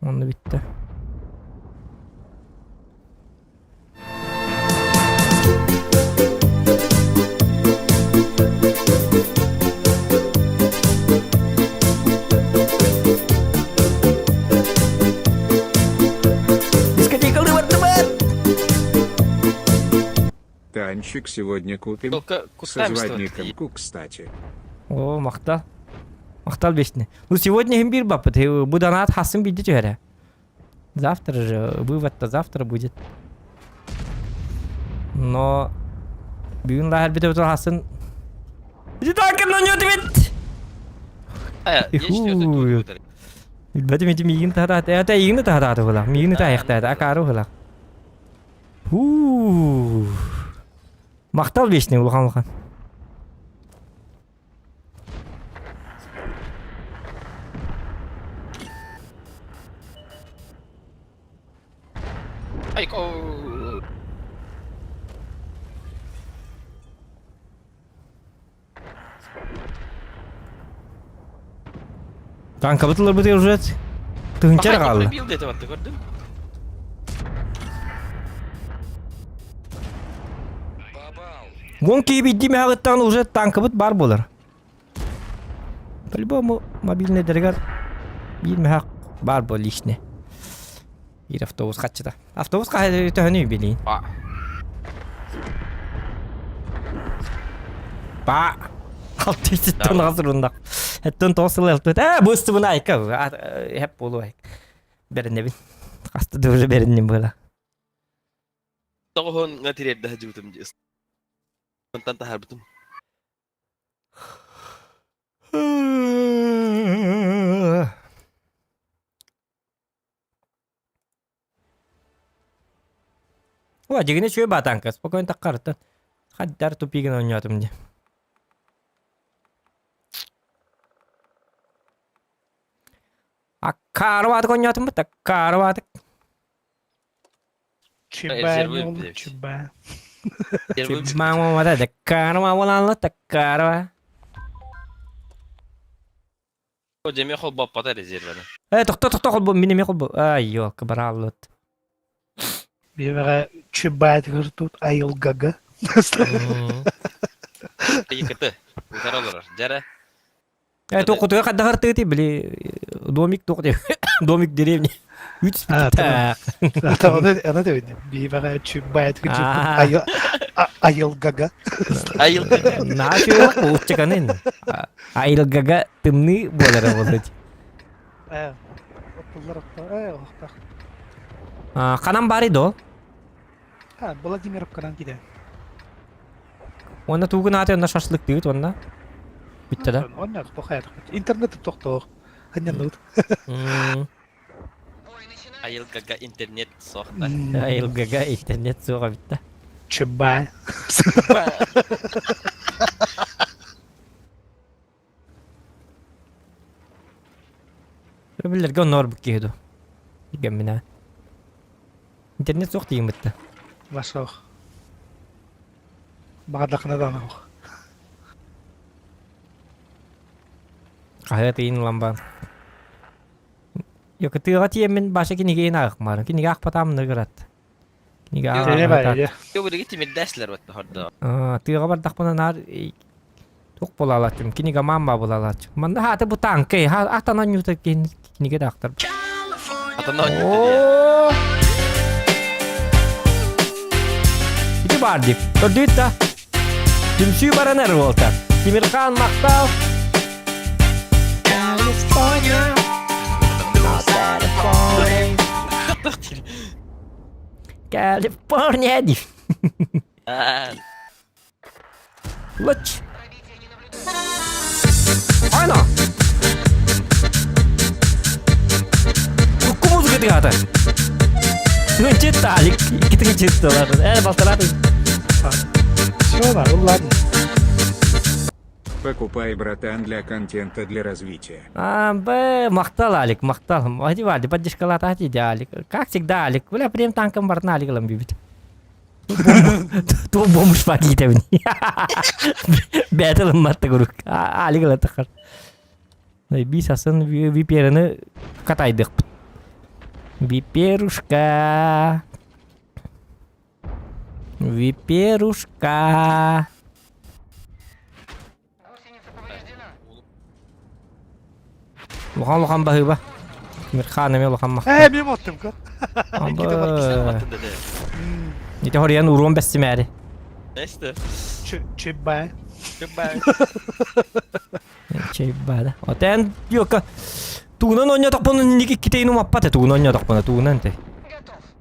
Онно бүттэ. Дискотекалыы бардыбыт! Танчик сегодня купим. Только Со кустами звонником ку, кстати. О, махтал. Махтал бесне. Ну, сегодня им бир баппыт. Бу донат хасын бидди түһэрэ. Завтра же, вывод-то завтра будет. Но бүгүн лаһар бит өтөр хасын. Ити танкын бит! А, я четвертый тур выдали. Билбэтим ити миигин таһараат. Это иигин таһарааты була. Миигин таһыахтаата. Акаары була. Хуу. Махтал вечный улахан улахан. Ай, ко. Танкабыт ыларбыт уже тыһынча хаалла. Пробил где-то вот, ты көрдүң? Гон киибидди мэҕиттаҕын уже танкабыт бар буолар. По-любому мобильный дэригэр биир мэһэх баар буол личный. Биир автобус хаччыта. Автобус хаһа төһөнүй билиин? Ба. Ба. Алты ититтен хасырунда. Эттен тоғыз сыл Э, быстыбына айка. Хеп болу айк. Беринебин. Хаста да уже беринним была. Тоҕоһун ҥа тириэрдэ сылдьыбытым дии. Онтон таһаарбытым. О, дьигини үчүгэй баатаҥка, спокойно таххарыттан. Хаддар тупигин оонньоотум дии. Аккаарыбаатык оонньоотуммут, аккаарыбаатык. Чебэ, Резервы, ол блядь. чебэ. Первый Мама таккаарыма таккаарыба. Дьэ, холбоппото резерваны. Э, тохто, тохто, холбо, мин эмиэ холбо. Ай, ёлка, барааллыт. Биэбэҕэ чебэ тут айылгага. ИКТ. Утары олорор. Дьэрэ. Э, тоқутуга хайдах артыгыты, били, домик тоқ деп. Домик деревни. Үт А, так. Ана да биэбэҕэ чебэ тут айылгага. Айылгага. Наачылак ууччаканын. Айылгага тымны буолара болот. Э, оттулар э, охтах. Ханан бары до. А, Владимировкадан киде. Онна тугун аты онна шашлык дыгыт онна. Бүтті да. Онна тохайдык. Интернет тохтоо. Ханнянут. Бой начинается. Айылгага интернет суох да. Айылгага интернет суоҕа бүтті. Чебэ. Билерге оннор бу киһи Гэммина. Интернет суох тиийин бытта. Вашох. Баҕардахына даҕаны ох. Хаһыат ыйын ылан Йока тыаҕа тиийэммин баша кинигэ ааҕымаарын. Кинигэ аахпатаам ныгырат. Кинигэ Тене ааҕар. баар Көбүрүгү тимирдээслэр бат хордо. Тыаҕа бардахпына наар туох буолаалааччым, кинигэ маамма буолаалааччым. Манна хаата бу танка, атанан ньута кинигэ да ахтар. Атана ойнута дии. Оо! Ити баар дип. Көрдүгүт да? Түмсүү баран эр буолта. Тимирхан махтал. Калифорния дип. Аа, Лыч. Пробитие не наблюдается. Ана! Кукку музыка тыгата. Тыгынчы талик, икки тыгынчы Э, балталаты. Все, да, ладно. Покупай, братан, для контента для развития. А, б, махтал, Алик, махтал. Ади вали, поддержкалат, ади, Алик. Как всегда, Алик. Бля, прем танком барна Алик лам бибит. Туох бомуш ба диитэбин. Бэйэтэ ылыммат да курдук. Алик ыла тахар. Би сасын випераны катайдыкпыт. Виперушка. Виперушка. Гусеница повреждена. Улахан улахан баһыыба. Мирхан эмиэ улахан махтал. Ээ, мин оттым көр. Аба. Ити хоруйан уруон бэссимээри. Несте. Чеббай. Чеббай. Чеббай. Отен йока. Тугунан ойнотохпун ники китейин умаппат тугунан ойнотохпуна тугунан те.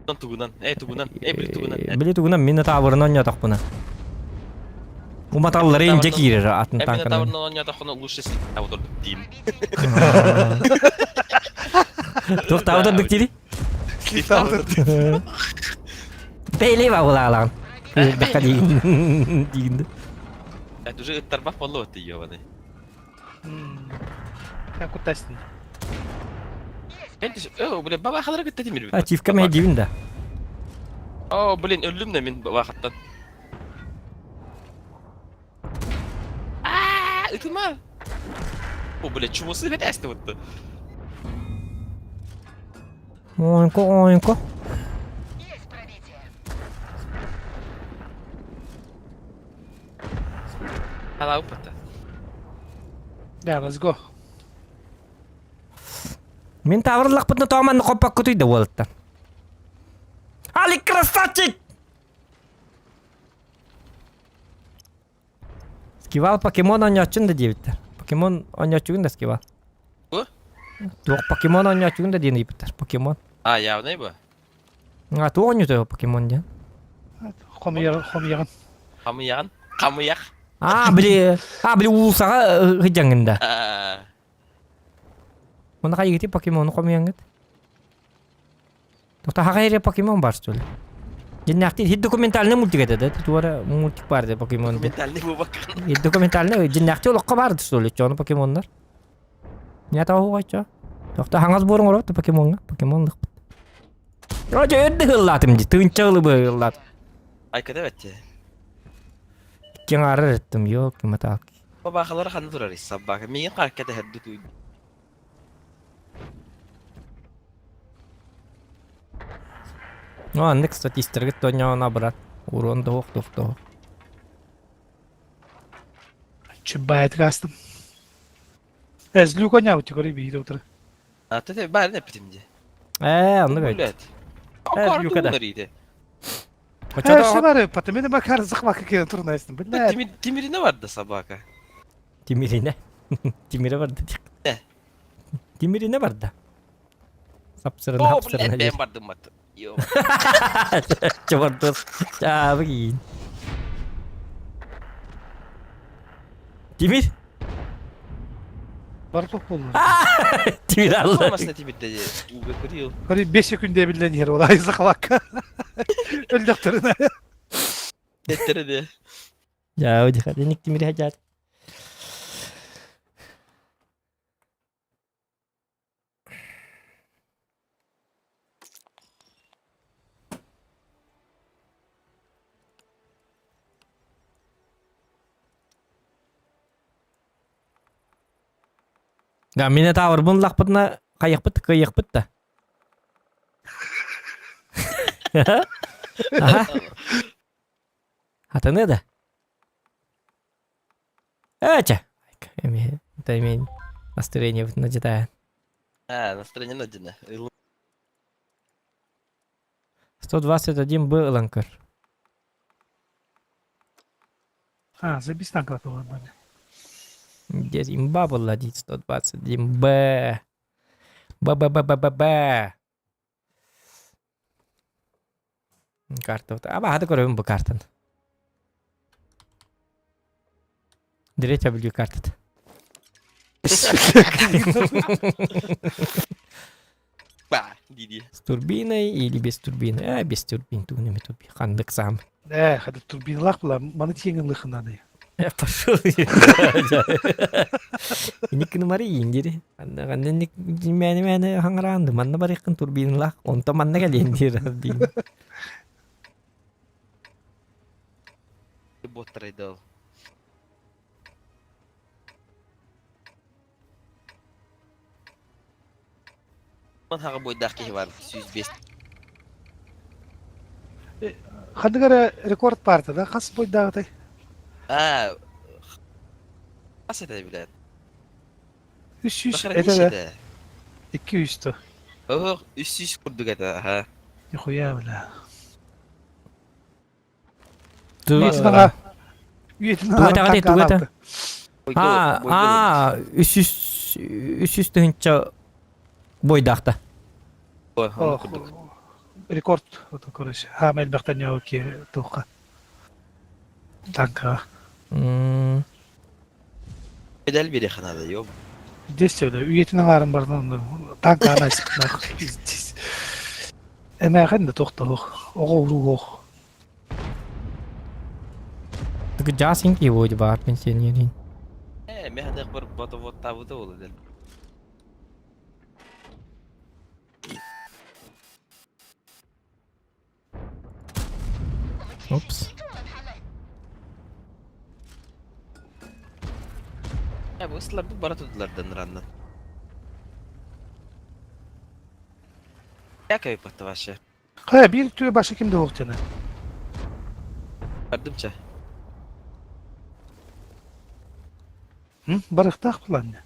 Готов. Тугунан. Э тугунан. Э били тугунан. Били тугунан мин таабырын ойнотохпуна. Уматаллары инже киирэр атын танканы. танканы. Мен ойнотохпуна лучше таабырдык диим. Туох таабырдык дири? Бейли бабылаалаан. Бакка диин. Диин. Это уже ыттарбах боллу ты ёбаный. Я кутастин. О, блин, баба халара кытта тимир. Ачивка мен диин да. О, блин, өллүм да мин бабахаттан. Аа, ытыма. О, блин, чумосы бет әсті бутты. Ойнко, ойнко. Есть пробитие. Ала упата. Да, let's go. Мин таврлахпытна тооманны хоппакка туйда уолаттар. Алик красавчик! Скивал покемон оонньооччун да диэбиттэр. Покемон оонньооччугун да скивал. Бу? Туох покемон оонньооччугун да диэн ыйыппыттар. Покемон. А, явный бу. А туох оонньуутуй покемон диэн? Хомуйаҕын, хомуйаҕын. Хамыян. Хамыях. А, били, а, били уулусаҕа сыдьаҥҥын да. А, Онно хайыгыты покемону хомуйаҥҥыт? Тоқта хаха эрэ покемон бар что ли? Дьиннээхтии хит документальный мультик этэ да? Туора мультик бар да покемон диэн. Документальный бубак. Хит документальный дьиннээхтии олоххо баар что ли? Чону покемоннар. Не таһуҕачча. Тоқта хаҥас буорун оробут покемоҥҥа. Покемонлыхпыт. Дьэ өрдө ыллаатым дии. Тыынча ылы ыллаатым. Айкада бэтте. Киҥ аарар эттим, ёлки маталки. Бабахалара ханна турар собака. Миигин харакка тэһэрди туй. Ну, аннык статисттерге тоньоона брат. Урон да ох туох да Чеббай астым. Эзлю коня у тебя биир утро. А ты баар эппитим дии. Ээ, оннук эбит. Блядь. Э, Люкада. Э, Э, бары, потому Макар захват какие турнайстым. Блядь. Тимирине бар да собака. Тимирине. Тимире барда диэх. Э. Тимирине барда. Сапсырына О, хапсырына блядь, диир. бэйэм бардым мат. Йо. Чобордос. Чаабы киин. Тимир? Бар туох буолла. Тимир алла. Болмасына тимирде уга көрüyor. Көрü 5 секунд билен yer olay захватка. Өлдөхтөрүнэ. Теттере де. Дьаа, дихатиник Тимири хадьаат. Да, Минотаврбын лахпытына хайыхпыт, кыайыахпыт да. Аха. Атыны да. Эча. Это имеет настроение надетая. А, настроение надено. 121 Б ланкер. А, забись на готово нормально. Где имба была 121 Б. Б Б Б Б Б Б. Карта. А баһата көрөбүн бу картаны. Диретя бүлүү картата. Ба, диди. С турбиной или без турбины? А, без турбин, тугунами турбин. Хандык сам. Э, хада турбиналаах була, маны тиэҥин лыхынаны. Э, пошел. Иниккин мари индири. Анна мәне мәне хаңараанды. Манна барыхкын турбиналаах. Онто манна кэлиэн диир дии. боттарай да ол. Хаҕа буойдаах киһи бар 105. Ханнык эрэ рекорд баарта да хас буойдааҕытай? Аа, хас этэ билээт? 300 этэ да. 200 то. Оһох, 300 курдук этэ, аха. Нихуя, бля. Туга Үйэтин таҕа туга та? Аа, аа, 300 300 тыһынча бойдаахта. Рекорд, короче. Хаама элбэхтэн ньоки туохха. Танкаҕа. Медаль биэриэххэ наада, ёб. Здесь бля, үйэтин аҥаарын барытын танкаҕа айсыктаах. Эмээхин да туох да суох, оҕо уруу суох. Так Джасинг его бар пенсионерин. Э, мехадах бар вот табыта ол дел. Упс. Я бу ыстылар бу бара турдулар раннан. Я кайпатты вообще. Хайа биир түө баша ким да суох дьэни. Бардымча. Барыхтаах буланна.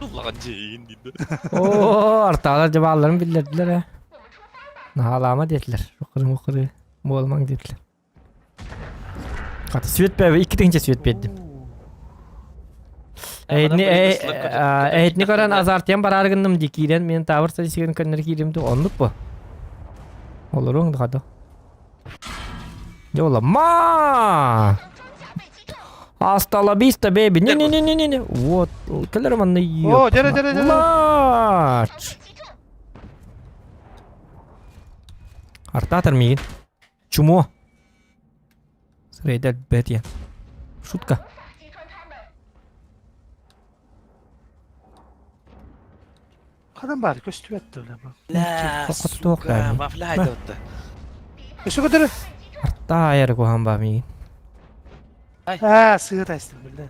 Улахан дьиэйин диде. Оо, артаалар дьабаалларын биллэрдилэр ээ. Наһаалаама диэтилэр. Укыры-мукыры буолумаҥ диэтилэр. Хата свет бэбэ икки тыһыынча свет биэрдим. Эһитини эһитини көрөн азартыйан бараары гынным дии киирэн мин таабыр статистикатын көннөрү киирим дуу оннук бу. Олоруоҥ да хата. Дьэ ма! Hasta la vista, baby. Не не не не не не. Вот, кэлэр манна О, дьэрэ дьэрэ дьэрэ. Мать! Артатор миигин. Чумо. Срейдер бэтья. Шутка. Хадан баар көстүбэт да бля. Бля, Хохотуох сука, баар. вафля айтыпты. Өссө көтөрө. Арта айар куһаан баа миигин. Аа, сыа тастым бля.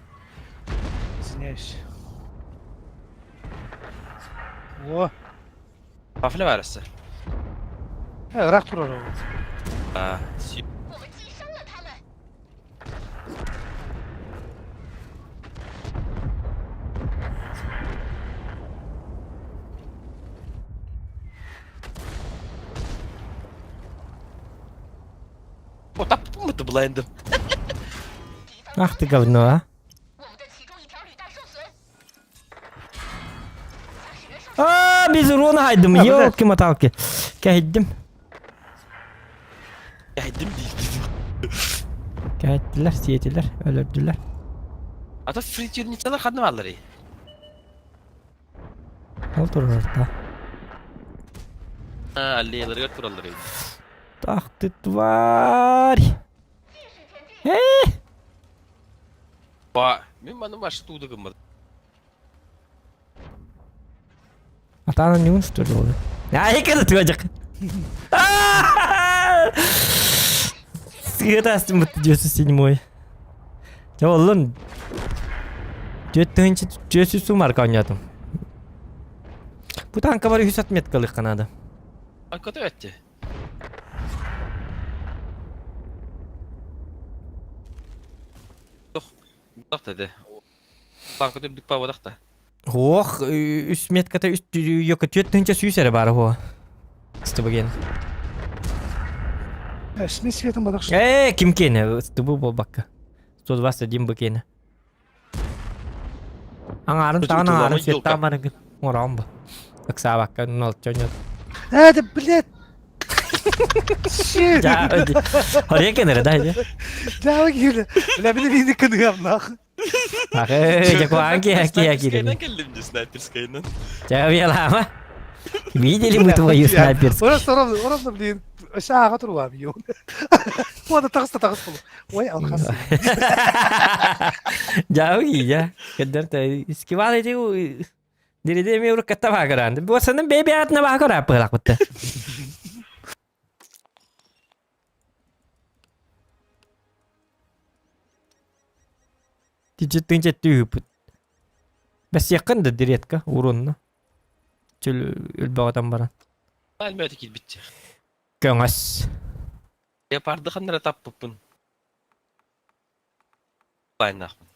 Извиняюсь. О, Вафля бар өссө. э, ыраах турар ол. А, О, таптым ты блайндом. Ах ты говно, а. А, без урона хайдым. А, бля. Елки-моталки. Кәһиддим. Кәһиддим дейді. Кәһиттилэр, сиэтилэр, өлөрдүлэр. А то фритюрницалар ханна бааллар Ол турар да. А, аллеяларга тураллар Ах ты тварь! Э! Ба, мен маны башы туды гыммад. Атана не что ли ол? А, екені туажақ. Сыгытастым бутты 907. Дьэ оллун 400 сумарка ойнотум. Бу танка бар үс отметкалыхха надо. А көтө өтті. Тох, dedi. Танка дүрдүк па бодақта. Ох, үс метката үс йока 400 эрэ баар хо. Стыбыген. Э, Сме светом бодах. Э, ким кене? Стыбы болбакка. 121 быкене. Аңарын тағын аңарын светтан барыгын. Оран бу. Ыксаабакка нолчонет. Э, да блядь. Shit. Ja, Хорекенere да, же. Да, кире. Бля, били били кыныгам нах. Ах, жакуан ки ки ки. келдим же снайперскайынан. Чавелама. Видели мы твою снайперскую? Просто ровно, ровно, блин. Шаға туруам, ё. Уода тағыс та тағыс болу. Ой, алхас. Жауи, я. Кедерте искивал эти Дириде ми уруккатта баагыраан. Буосанын бэби атына баагыра пылак бутта. Тичи тыынча түһүппүт. Бэссиэххин да дириэтка урунна. Чөл өлбөҕөтөн баран. Альмөтө киирбитчэ. Көҥөс. Леопарды ханнара таппыппын. Байнаахпын.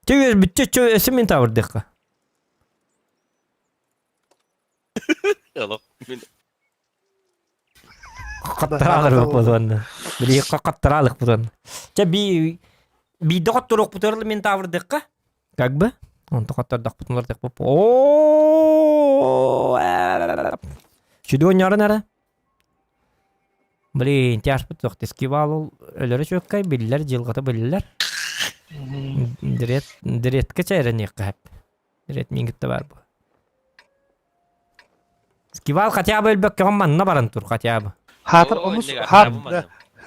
Чэ бүтчэ чө өссө мин табырдыхха. Олох мин Хаттараалар буолуонна. Били хаттараалык буолуонна. Чэ би биирдэ хотторуохпутугар мин таабырдыхха. Как бы? Онто хоттордохпутун олордохпут. О! Сүдү оонньоорун эрэ. Блин, тяжпыт суох тискивал ол өлөрө чүөккэй биллэр, дьылҕата биллэр. Дирет, диреткэ чээрэниэххэ хэп. Дирет миин кытта баар буо. Скивал хотя бы өлбөккөҕүн манна баран тур хотя бы. Хаатыр онус хаат да.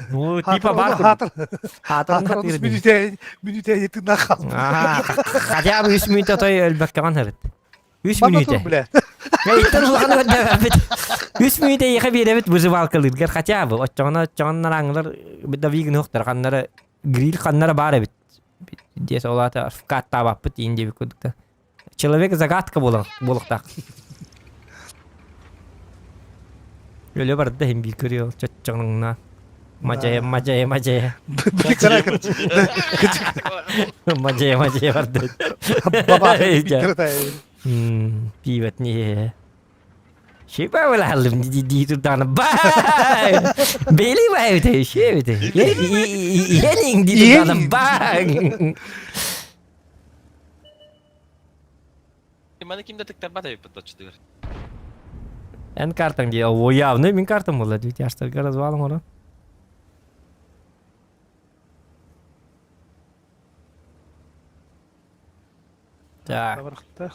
Ну, типа бар Хаатыр хаатыр онус мүнүүтэ мүнүүтэ тыына хаалбыт. Хотя бы үс мүнүүтэ той өлбөккөҕүн һырыт. Үс Манна мүнүүтэ. тур бля. Иттен улахан көрдөбөппүт. Үс мүнүүтэ эйиэхэ биэрэбит выживалкалыыргар хотя бы. Оччоҕуна оччоҕуна нараҥылар давигын уохтар ханнара гриль ханнара баар эбит. Диэс ол аата вкаттаабаппыт иин диэбит курдук Человек загадка буолан буолуохтаах. Өлө барда иһин биир көрүө чоччоҥна. Мадьайа, мадьайа, мадьайа. Мадьайа, мадьайа барда. Пиибэт не. Шипа вылалым дии турдаҕына бай! Бели бай бите, ши бите. Иһэн дии турдаҕына бай! Маны ким да тыктарбат эбиппит оччотугар. Эн картаң дии, о явно мин картам буолла дии, тяжтарга развал оҥорон. Так. Табырахта.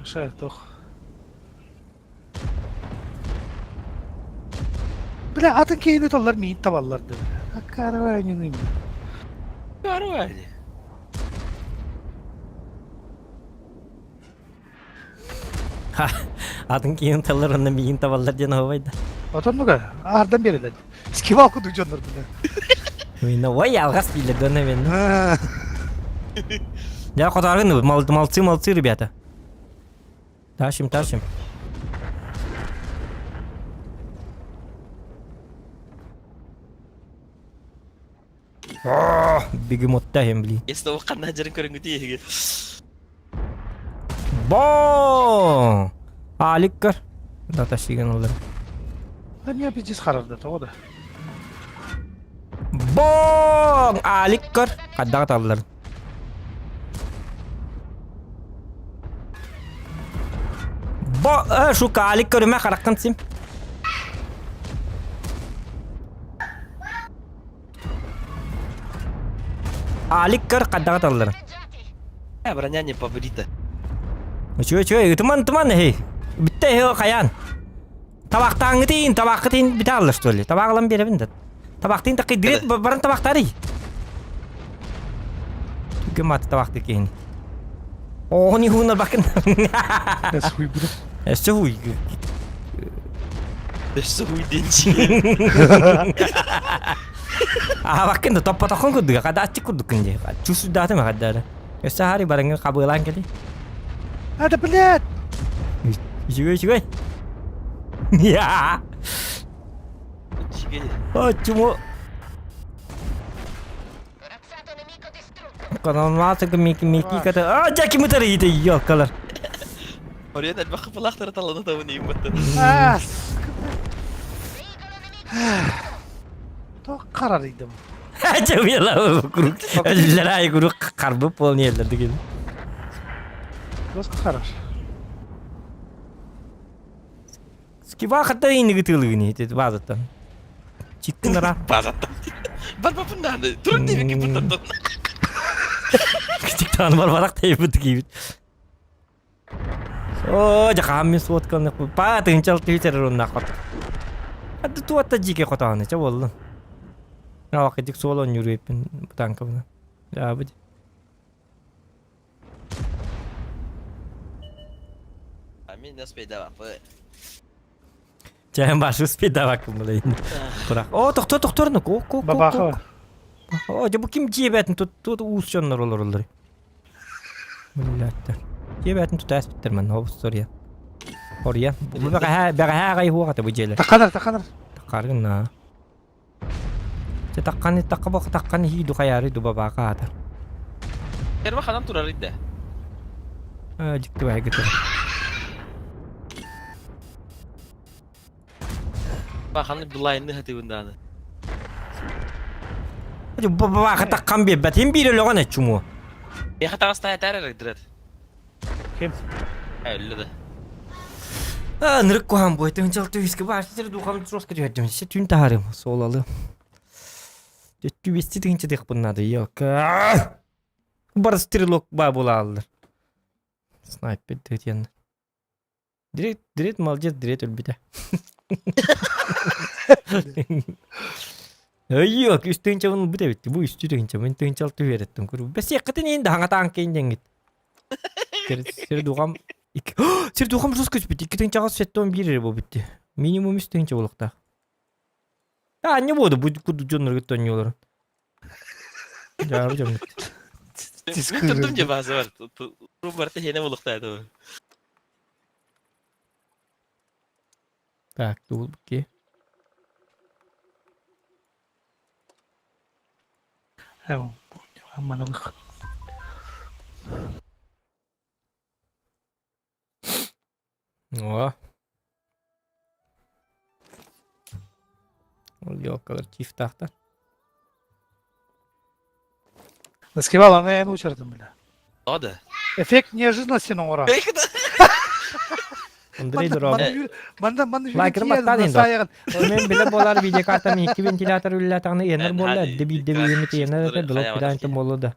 Шай, тох. Бля, атын киһини толлар миин табаллар да. Аккарванины. Карвани. Атын киһин таллар онно миин табаллар диэн оһобайда. Отоннуга аардан берилер. Скивал кудук дьоннор бile. Мин ой алгас дииллер донно мен. Я хотаргын молодцы молодцы ребята. Тащим, тащим. Бегемотта һәм блин. Если ол қандай жерін көрінгіде еге. Бо! Алик көр. Да тащиген олар. Да не пиздец харарда тоҕо да. Бо! Алик көр. Қаддаға табылар. Бо, э, шука Алик көрүмэ хараккын сим. Алик көр хайдаҕа талларын. Э, броня не побрита. Үчүгэй үчүгэй ытыман ытыман эһи. Бүттэ эһи хайаан. Табахтааҥҥытыын табаххытыын бүтэ алла что ли? Табаах ылан биэрэбин да. Табахтыын такый дирет баран табахтарый. Түгэн мааты табахты киһини. Оҕони хуунар бакын. Эс хуй буду. Өссө хуй. Өссө хуй Аһабаккын да топпотоххун курдуга, хадааччы курдуккун дии. Чувствуйдаатым хадаары. Өссө хари барыңы хабыылаан кели. А да блядь! Үчүгэй, үчүгэй. Я! О, чмо. Каналматык мики мики ката. А, жаки мытары ите ёлкалар. Орен элбэх кыпылаахтары талана табын иим баттан. А, То карар идем. Чабыяла курук. Өллөр курук карбып полный эллер деген. Дос карар. Скива хатта иниги тылыгыни ити базаттан. Чиккинара. Базаттан. Барбапын дааны. Турун диэки бутаттан. Кичиктан барбарак тейбит кийбит. Оо, дьэ мин суотканы па тыынчал тыытер онна хот. Адды туатта жике хотааны ча боллун. Аҕа суол оонньуур эбиппин бутааҥкабына. Дьаабыт. А мин не успейдаваппы. Чээн башы успейдаваккын булайын. Турах. О, тохтор тохтор ну ко ко Бабахова. О, дьэ бу ким дьиэбэтин тут тут уус дьоннор олороллор. Блядь. Дьиэбэтин тут ааспыттар манна ол история. Ория. Бу бэҕэһээ бэҕэһээ аҕай уох ата бу дьиэлэр. Тахханар, тахханар. Таххаргын на. Чэ тахханы тахха бох тахханы хии духайаары дубабака аата. Эрва ханан турар идэ. Аа дьикти баайга турар. Баханы билайны хатыбын дааны. Бабака таххан биэрбэт. Хим биир өлөҕөн эччумуо. Яха таҕыста этэр эрэ Ким? Өллө да. Аа, нырык куһаан буой тыһынчал түһүскэ баар сир духам жестко түһэрдим. Се түн таһарым суолалы. Төттү бести тыһынча тыхпын надо. Йока. Бар стрелок ба булааллар. Снайпер дэтиэн. Дирет, дирет молодец, дирет өлбүтэ. Өйүө, үс тыһынчабын ылбыт эбит. Бу үстүү тыһынчабын тыһынчал түһүөрэттим. Куру. Бэсиэххитин иин да хаҥатаан киин диэҥҥит. Сир духам Сир духам жестко түспүт. 2 тыһынчаҕа 71 эрэ буолбут дии. Минимум 3 тыһынча буолуохтаах. А, не буду, бу курдук дьоннорго тонньуоларын. Дьаабы дьоммут. Мин турдум дьэ бааза бар. Ру барта хене булуктаа это. Так, тулбуки. Манылык. О. Ол елкалар чифтаахтар. Наскивал, аны эн учардым бля. Ода. Эффект неожиданности оҥоро. Андрей Дорога. Манда манда Лайкерым баттаан енді. Мен биле болар видеокартам икки вентилятор үлләтағына енер болла, әдді бидде биемит енер әті блок бидан болу да.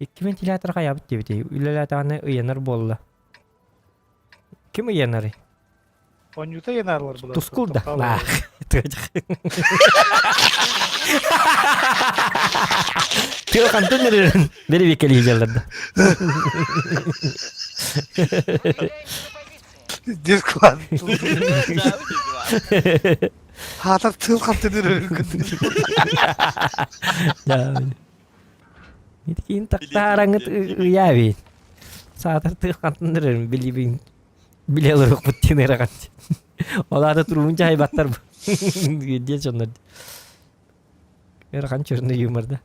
Икки вентилятор хайабыт диэбитий, үлэлээтэҕинэ ыйанар буолла. Ким ыйанарый? Онньута ыйанарлар булар. Тускул да. Тыа хантан эрэрин бэрэбиэккэлии дьалларда. Дисклан. Хаатар тыл хантан эрэрин Итикин тахтаараҥыт ыйаабин. Саатар тыаххантан эрэрин билибин. Биле олоруохпут диэн ырахан. Ол аата туруун дьаһайбаттар бу. Диэн дьоннор. Ырахан черный юмор да.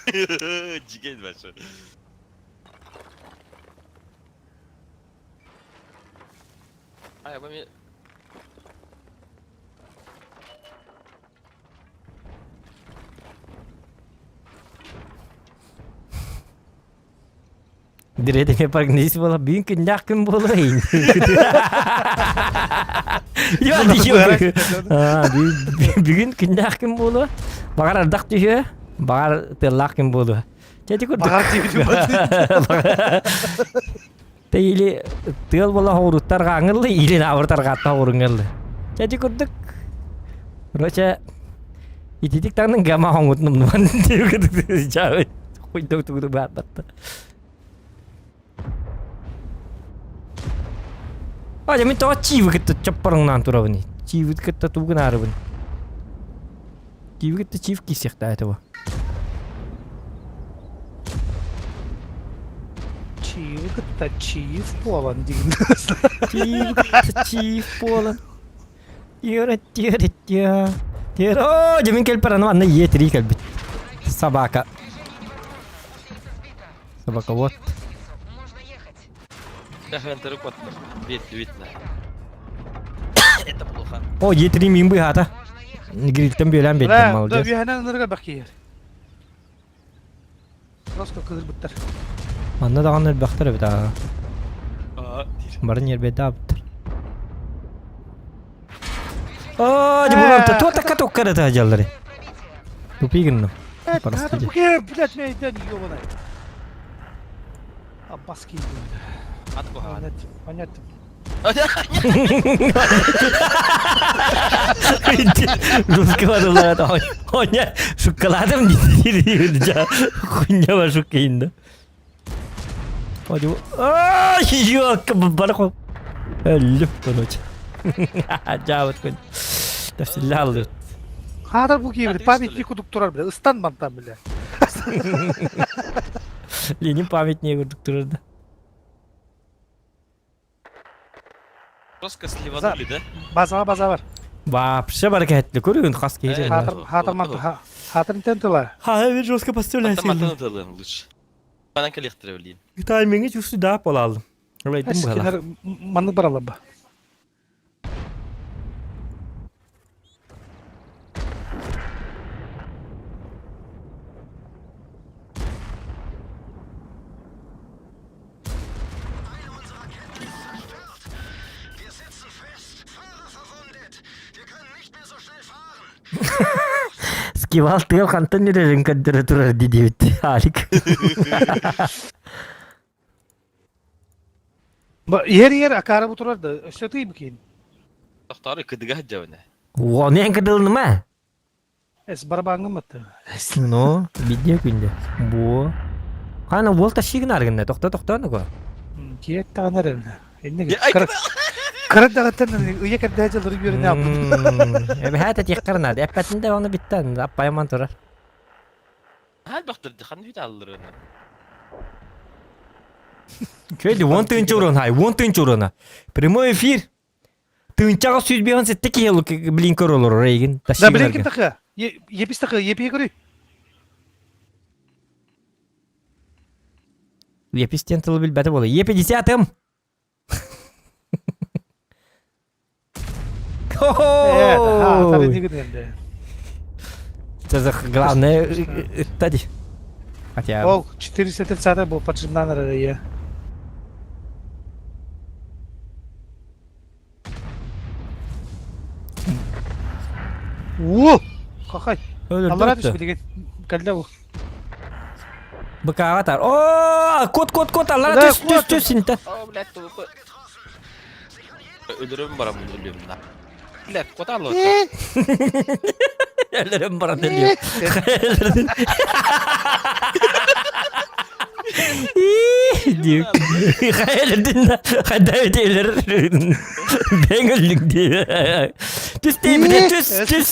Дьигэн большой. Ай, бу мен Диретеме прогноз буола бүгүн күннээх күн буолуо иин. Бүгүн күннээх күн буолуо. Баҕар ардах түһүө, баҕар тыаллаах күн буолуо. Чэ ити курдук. Баҕар Тэ или тыал буола хоҕуруттар хааңыллы, или наоборот арҕаатта хоҕуруҥҥаллы. Чэ ити курдук. Короче, ититик таҥнын гама хоҥутун умнубан хуйдок тугу баататта. А, мин тоҕо чиибы кытта чоппоруҥнаан турабын. Чиибы кытта тугун аарыбын. Чиибы кытта чиив киирсиэхтээх этэ бу. Чиив кытта чиив буолан диин. Чиив кытта чиив буолан. Тиэрэ тиэрэ тиэ. Тиэрэ оо дьэ мин кэлпэр аны манна иэ-тирии кэлбит. Собака. Собака вот. Можно ехать. Хантары куоттар. Бит, видно. Это плохо. О, иэ-тирии мин быһаата. Можно ехать. Грильтэн бүөлээн биэрдим, Да, молодец. үөһэнэн ынырыга бакиер. Просто кыырбыттар. Манна даҕаны элбэхтэр эбит аа. Аа, диир. Бары ньиэрбэйдээбиттэр. Оо, дьэ булан туох такка токка да дьаллары. Тупи гынным. Простите. Блядь, меня ёбаный. Аббаски. Ат куһаҕан. Понятно, понятно. Русского Оня шоколадом не Хуйня шукинда. Ёлка, барахо. Өллүп короче. Жаабыт күн. Тәфсилле Хаатар бу киһи памятник курдук турар бля, ыстан мантан бля. Ленин памятниги курдук турар да. Жестко сливанули, да? Базаға база бар. Вообще бар кәһәтле көрүгүн хас киһи. Хаатар хаатар мантан хаатар интен тыла. Ха, бир жестко поставляй Автоматын тылым лучше. Банан коллектор блин. Тайминги чувствую да болалым. Олайдым була. Кинер маннык баралар ба. Скивал тыал хантан үрэрин көрдөрө турар дии диэбит Алик. Иһэр иһэр акаары бу турар да өссө тыйым киин. Тохтоору кыдыга сылдьабын. Уону эн кыдылыныма. Эс барабаҥҥа матты. Ну, видео күндэ. Бу. Хана уол тащигын аргынна, тохто тохто нуго. Киэт таҕан эрэлнэ. Инники кыра даҕаттан ыйа кэрдээ дьыллары үөрэнэ албын. Эбэһээт этиэххэр наада. Эппэтин да оны биттэн аппайаман турар. Хаал бахтырды хан хүт аллырына. Чөйди, он тыынча урон, хай, он тыынча урона. Прямой эфир. Тыынчаҕа 157 киһи блин көрө олорор эйигин. Да блин ким такы? Епис такы, епи көрүй. Епис диэн тылы билбэтэ буолуо. Епи десятым. Главное, ытта Хотя... Ол 430 был поджимнан я. Уу! Хахай. Аллара түспүт деген. Кэллэ бу. Быкаҕа тар. О, кот кот кот аллара түс түс түс синтэ. О, блядь, тупо. Өлөрөм барамын өлүөм да. Блядь, кот алло. Өлөрөм баран өлүөм. Бэҥ өллүҥ дии. Түс диэбитэ түс түс.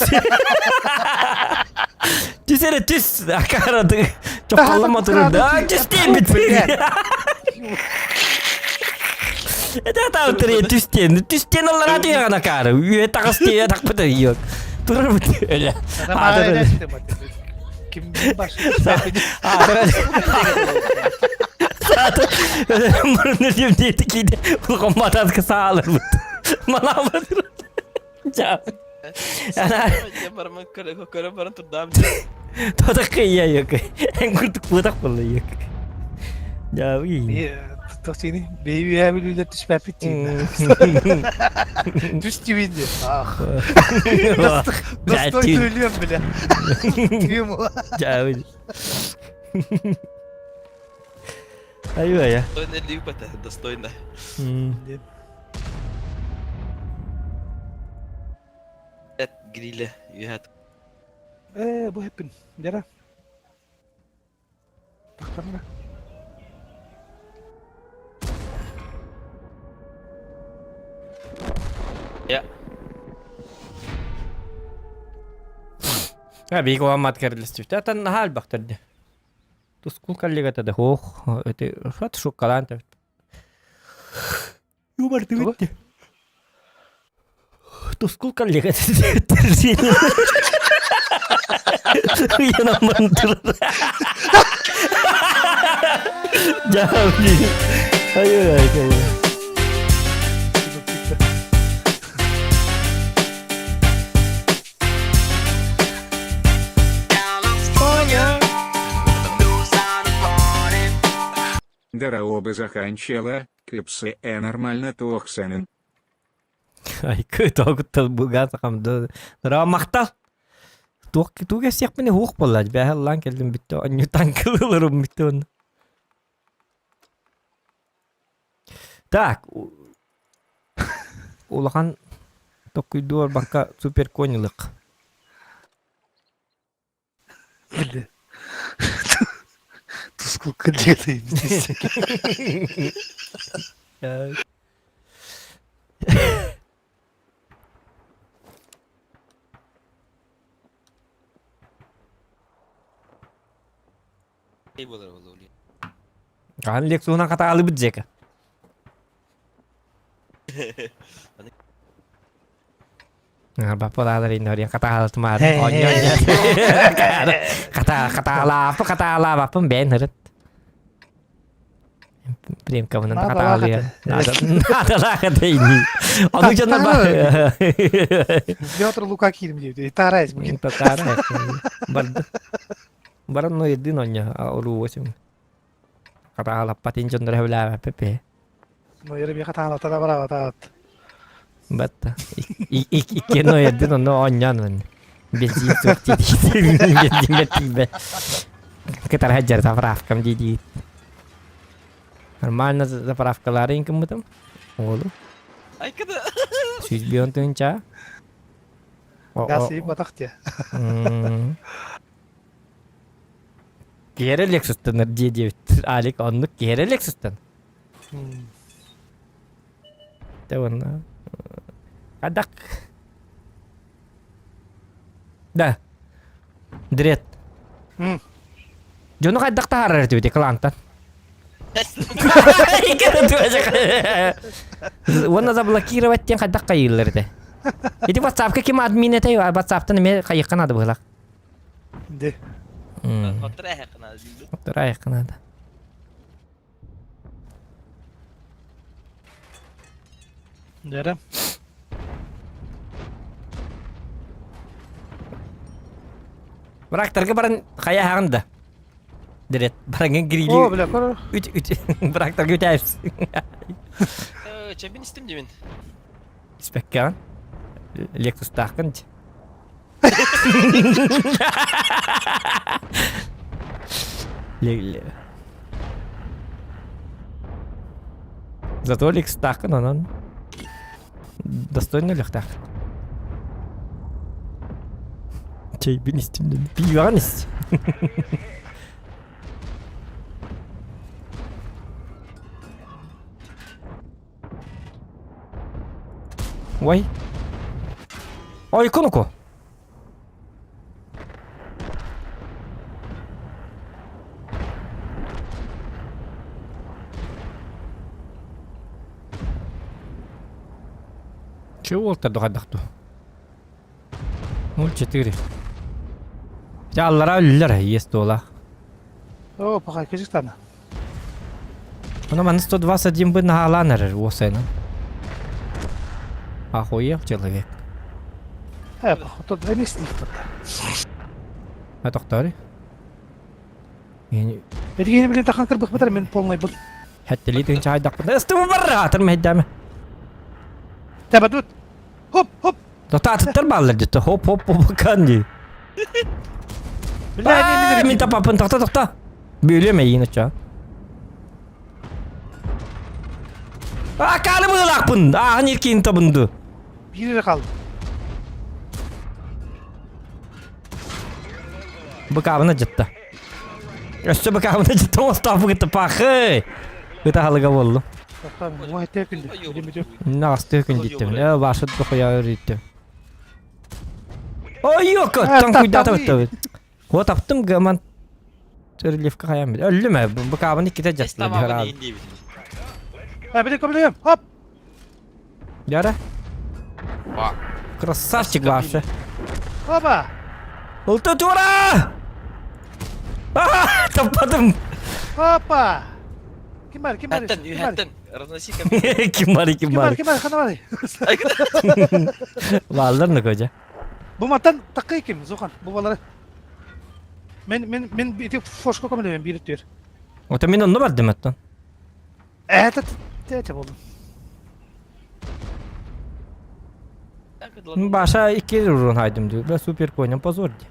Түс эрэ түс. Акаарады. Чокколломо турда. Түс диэбит. Это таутыры түстен. Түстен аллара түйәгән акары. Үйе тагыс түйе такпыты yok. Турар бит өлө. Ким баш? Мұрын дейді кейде улахан мататка саалыр бут. Манабыт. Көрө баран турдаам. Тота кыйа yok. Эн курдук бутак болла yok. Я Тохтини, бэйби бүлүүлэр түспэппит диин. Түс тибин диэн. Ах. Достой төлүөм бile. Түйүм. Дьаабый. Айва я. Достойно липата, достойно. Эт гриле, юхат. Э, бу хэппин. Дера. Тахтарна. Я. Биик уаммат кэрилистибит. Atan наһаа элбэхтэр Тускул коллегата да хоох эти шат шуккалаан тэбит. Юмар Тугу? Тускул коллегата Уйанамман турар. Дьаабый. Ай ай ай. Дараоба заханчела, кыпсы э нормально туохсанын. Айкы тоогуттал бугаан сахам дара махтал. Туох туга сиэхпини хуох буолла бэһэ ыллаан кэллим бүттэ онньу таҥкылыларым бүттэ онно. Так. улахан токкуйдуу барбакка супер конь ылык. Бля. Тускулка диэтэй Хаһан лекцияны хатаалыбыт дьиэкэ. Баппалаалар иннория хатаалатымаар хатаалааппы хатаалаабаппын бэйэн ырыт. Приемкабынан хатаалыа. Наадалаах этэ ини. Ону дьоннор ба. Петр Лука киирим диэбит. Тарайс бүгүн. Татара. Барды. Баран но един оння оруу восемь. Хатаалаппатын дьоннор хөбүлээбэппэ. Ну, еребе хатаалатара барабатаат. Батта. Икки но един онно онньоон мэн. Бензин суох дии Бензин тиийбэт. Кытара сылдьар заправкам дии Нормально заправкалары инкыммытым. Оолу. Айкыды. Сүүс тыһынча. Газ батах те. Киэрэ Лексустан дии диэбит. Алик оннук киэрэ Лексустан. Те уонна Адак. Да. Дред. Дьону хайдах таһаарар этибит клантан? Уонна заблокировать диэн хайдах хайыыллар этэ? Ити WhatsApp-ка ким админ этэй? WhatsApp-тан эмиэ хайыахха наада быһыылаах. Де. Хотор наада. Хотор айахха наада. Дәрі. Брактарга баран хайа да. Дирет барангын грили. О, бля, көр. Үт үт брактарга үтәйс. Чемпион истим димин. Испеккан. Лексустаахкын. Зато Лексустаахкын онон достойно лөхтаах. Чэйбин истим дэн. Пииваҕын ис. Ой. Ой, кунуку. Чего уолтар духайдахту? 0,4. Дьэ аллараа үллэр иэс туолаах. О, пока кэжиктана. Ону манна 121 бы наһаалаан эрэр уосайынан. Охуел человек. Э, тут эмес лифт. А тохтори? Эдигини билин тахан кырбых бытар мен полный был. Хәттели тыынча хайдахпын. Ыстыбы барра атыр мэйдәме. Табадут. Хоп, хоп. Тота атыттар бааллар дьэ. Хоп хоп хоп канди. Бля, Мин тапаппын тохто тохто. Бүлүөм эйиин оччо. А кааны быылаахпын. Ааһын иркиин тобунду. Биир эрэ хаалды. Быкаабына дьытта. Өссө быкаабына дьытта оҥостооппу кытта пахы. Ытаһалыга буоллум. Наҕастыы күн диттим. Э, башы дохуя өрүттүм. Ой, ёка, таҥкуйдаата быттабыт. Вот таптым гаман Рельефка хайам бит. Өллүм э, быкаабын иккитэ дьастыла дьараа. Э, билем, хоп! Яра. Красавчик вообще. Опа! Улту тура! Таппадым. Опа! Ким бар, ким бар? Үһэттэн, үһэттэн. Разноси кем. Ким бар, ким Ким бар, бар. ким бар, хана бар. Бааллар ну көже. Бу маттан таккай ким, Зухан, бу балары. Мен мен мен ити фошко көмөлөйм биир түр. Ота мен онно бардым оттон. Это тете болду. Баша икки урун хайдым дүү. Бля супер коням позор ди.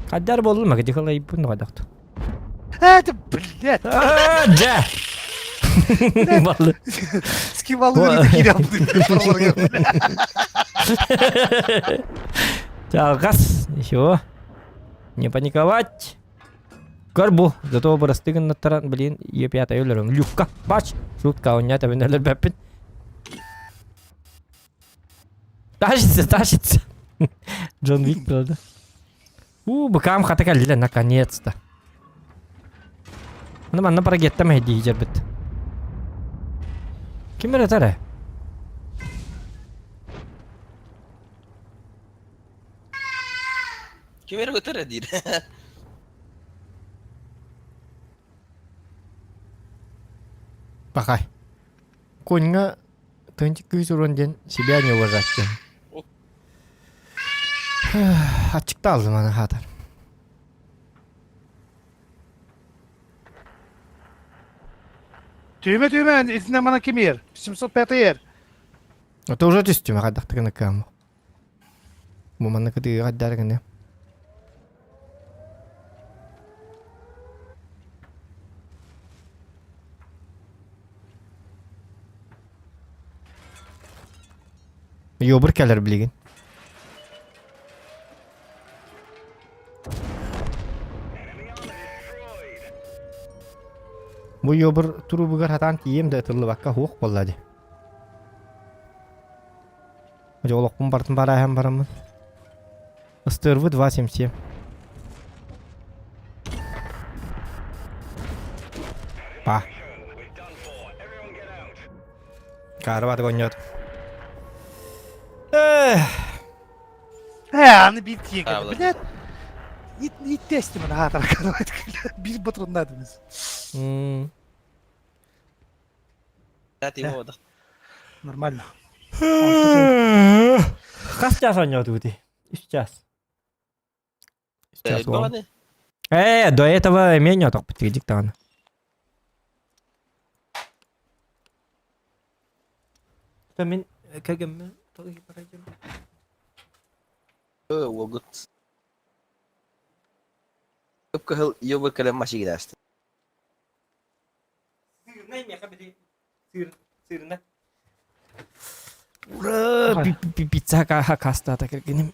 Каддар болдум ма дихала иппун кадахту. Это, блядь. Дьэ. Баллы. Ким алыыр киирэ Чалгас, еще. Не паниковать. Көр бу, зато бырастыы гыннаттаран, блин, Е5 өлөрөм. Люкка, бач, шутка, у меня табын өлөрбөппүн. Тащится, тащится. Джон Вик правда. У, быкам хата кэллилэр, наконец-то. Аны манна парагеттам эһдии дьэрбит. Ким эрэ этэр Ким эрэ ытар диир. Пахай. Коньга тынчык күүс урун диэн себя не уважать диэн. Аччыкта алдым аны хаатар. Түйме түйме итинне мана ким ер? 705 ер. Это уже түстүм хайдахтыгына кыаммы. Бу манна кытыыга хайдаар гына. Йобур кэлэр билигин. Бу йобур турубугар хатаан тиийэм да ытыллыбакка хуох буолла дии. Дьэ олохпун бартын барааһан бараммын. Ыстыырбыт 2.77. Па. Каарыбат гонньот. Эх. Э, аны биир тиийэн А, Блядь. Иттестим аны аатара карабайт. Биир ботуруннаадымыз. М. Нормально. Хас час оонньоотубутуй? Үс час. Үс час уон. Э, до этого эмиэ оонньоотохпут дик даҕаны. Мин кэгэммин Уолгут. Кып-кыһыл йобур кэлэн машинаасты. Сырнай миэхэ били сыр сырна. Ура! Пицца хакастаата кэргэним.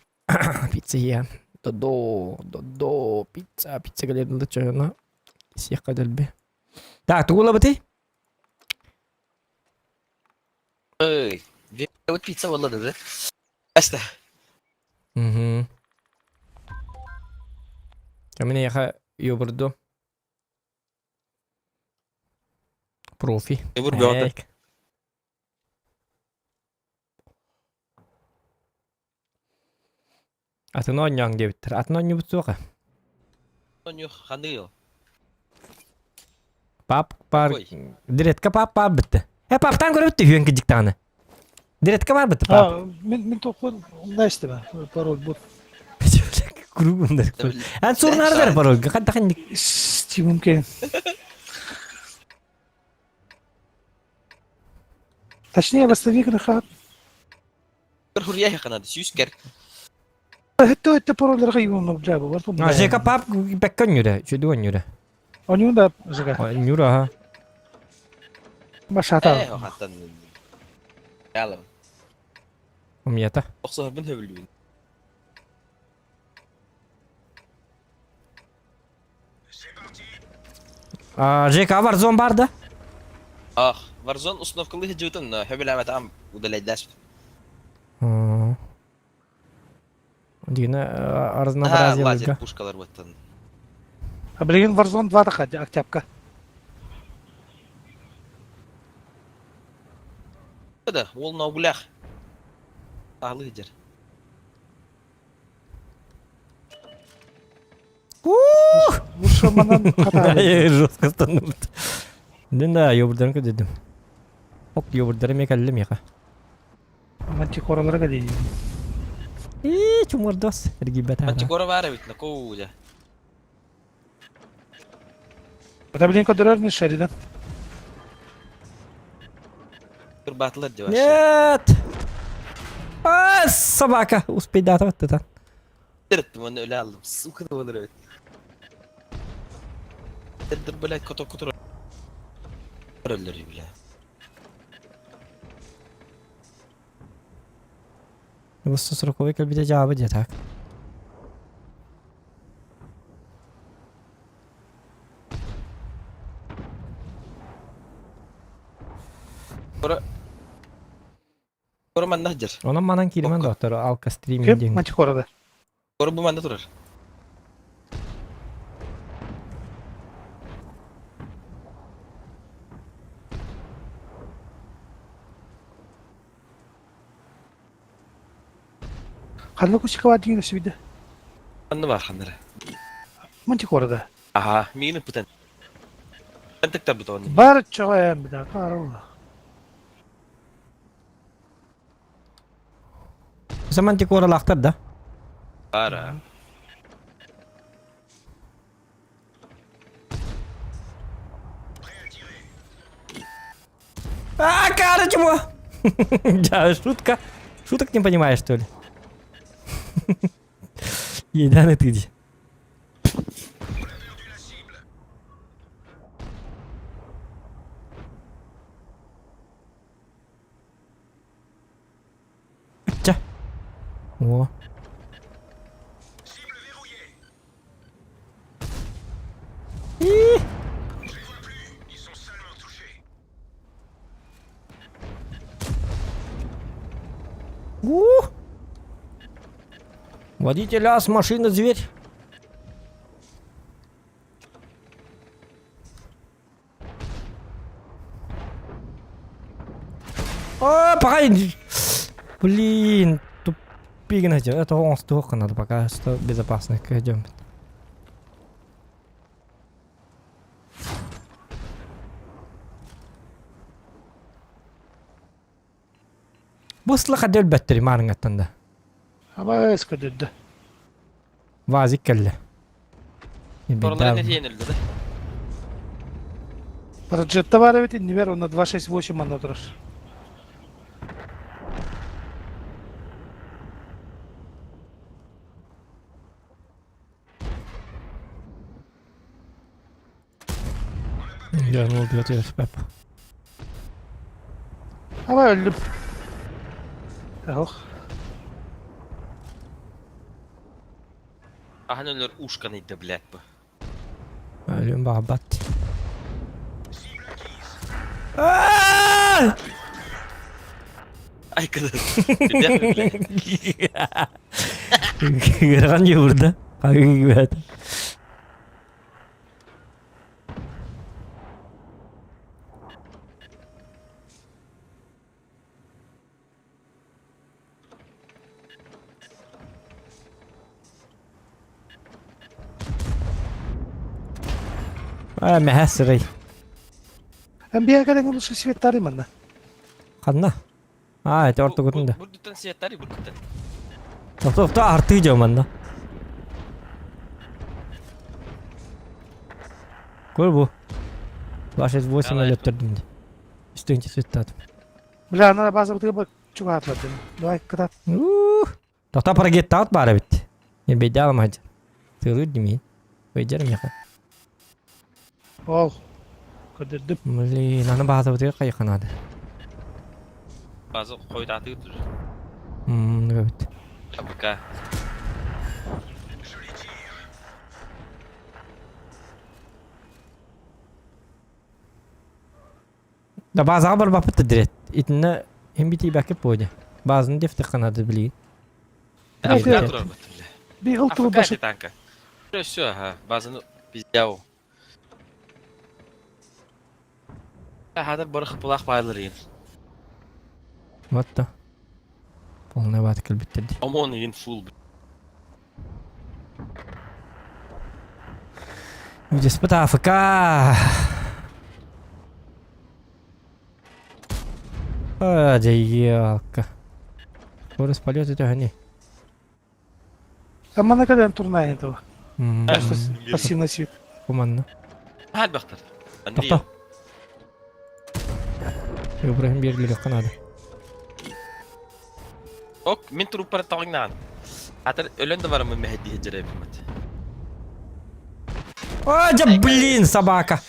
Пицца я. Додо, додо, пицца, пицца кэлэрин да чоһуна сиэххэ дэлби. Так, тугу ылабытый? Ой, вот пицца буолла да? Аста. Угу. Мин эйиэхэ йобурду. Профи. Йобур бөҕөтө. Атын оонньооҥ диэбиттэр. Атын оонньуубут суоҕа. Оонньуу ханыы ол? Пап пар Диретка пап пап битте. Э паптан көрөбүт түһүөн кидик даҕаны. Диретка бар битте пап. Мин мин тохун умнайстыма пароль бу. Кругундар. Эн сурнардар пароль. Хадда ханник. Стимум кен. Точнее, восстанови хат. Хурья ханады сүүскер. Это это пароль юун бля бу. А ЖК пап бэккөн нүрэ, чүдү нүрэ. Онюн да ЖК. Нүрэ аха. Машата. Э, хаттан. Ялым. Умията. Охсоһорбун хөбүлүүн. А ЖК Warzone бар да? Ах, Warzone установкалыы сылдьыбытым, но хөбүлээбэтэҕим удалейдээспит. Дина разнообразие лазер пушкалар буттан. А билигин Warzone 2 таха октябка. Да, ол ногулях. Аалы дер. Лучше манан хата. Жестко станут. Да, йобурдан дедим. Оп, йобурдары ме каллым меха. Мантикораларга дейин. И чумурдос. Ргибета. Мантикора бар бит, накоу Это блин көдөрөр не Шеридан. Кырбаатылар деп Нет! А, собака! Успей датывать ты там. Оны өлө алдым. Сука да болар эбит. Блядь, кото котор өллөр бля. Бу сороковой кэлбитэ дьаабы дьэ так. Кора манна сылдьар. Онон манан кииримэн доктор алка стриминг Ким? диэн. Мантикора да. Кора бу манна турар. Ханна кусикова диэн өссө Ханна бар ханнара. Мантикора да. Аха, миигин ыппытан. Тыктарбыт оҕонньор. Бар чоҕо эм бida каралла. Мантикоралаахтар да? Бара. А, кара чего? Да, шутка. Шуток не понимаешь, что ли? Еда ты иди. Ча. О. И. Ух! Водитель ас, машина, зверь. А, пока... Блин, тупик Это он столько надо, пока что безопасно идем. Бу сылаха өлбөттөр маарыҥҥаттан да. Абаас көдөрдө. Вазик кэллэ. Торлары нэтиэн өлдө да. Проджетта бар эбит иннибэр онно 268 манна турар. Я ну убьет Пеп. Ама өлдүм. Ох. Ахан өлөр ушканы да блядь бы. Өлүм баҕабат. Аа! Ай кыды. Блядь. Ыарахан дьуурда. Хагыгыбат. Аа, мэһэ сырай. NBA кэлэн улуса светтары манна. Ханна? Аа, это ортогутун да. Бурдуттан светтары бурдуттан. Тохто артыы дьэ манна. Көр бу. 268 өлөттөрдүм. Үстүнче светтатым. Бля, ана база бытыга чугаатладым. Давай кытат. Ух. Тохто парагеттаут баар эбит. Не бейдалым хадьар. Тылыр димей. Өйдер меха. Ол. Көдөрдүм. Блин, аны база бытыга кайханады. База койдаты тур. Ммм, эбит. АБК. Да базаҕа барбаппыт да дирет. Итиннэ им битиибэккэ буолуо. Базаны диэфтэххэ билигин. АФК турар баттым. Бигыл АФК тылбашы. танка. Все, все, ага. Базаны пиздяу. Хадыр барых булах байлар ен. Вот то. Полная вата кэлбиттэр дии. ОМОН ен фул. Үдеспит АФК. А, дьэ, Скорость полета это Амана кэлэн турнай этого. Пассивный свет. Куманна. Хад бахтар. Андрей. Тохто. Ибрахим биэрлигэ надо. Ок, мин труппар тагынан. Атыр өлөн да барамын мәһәдди хеджере бимат. А, дьэ, блин, собака.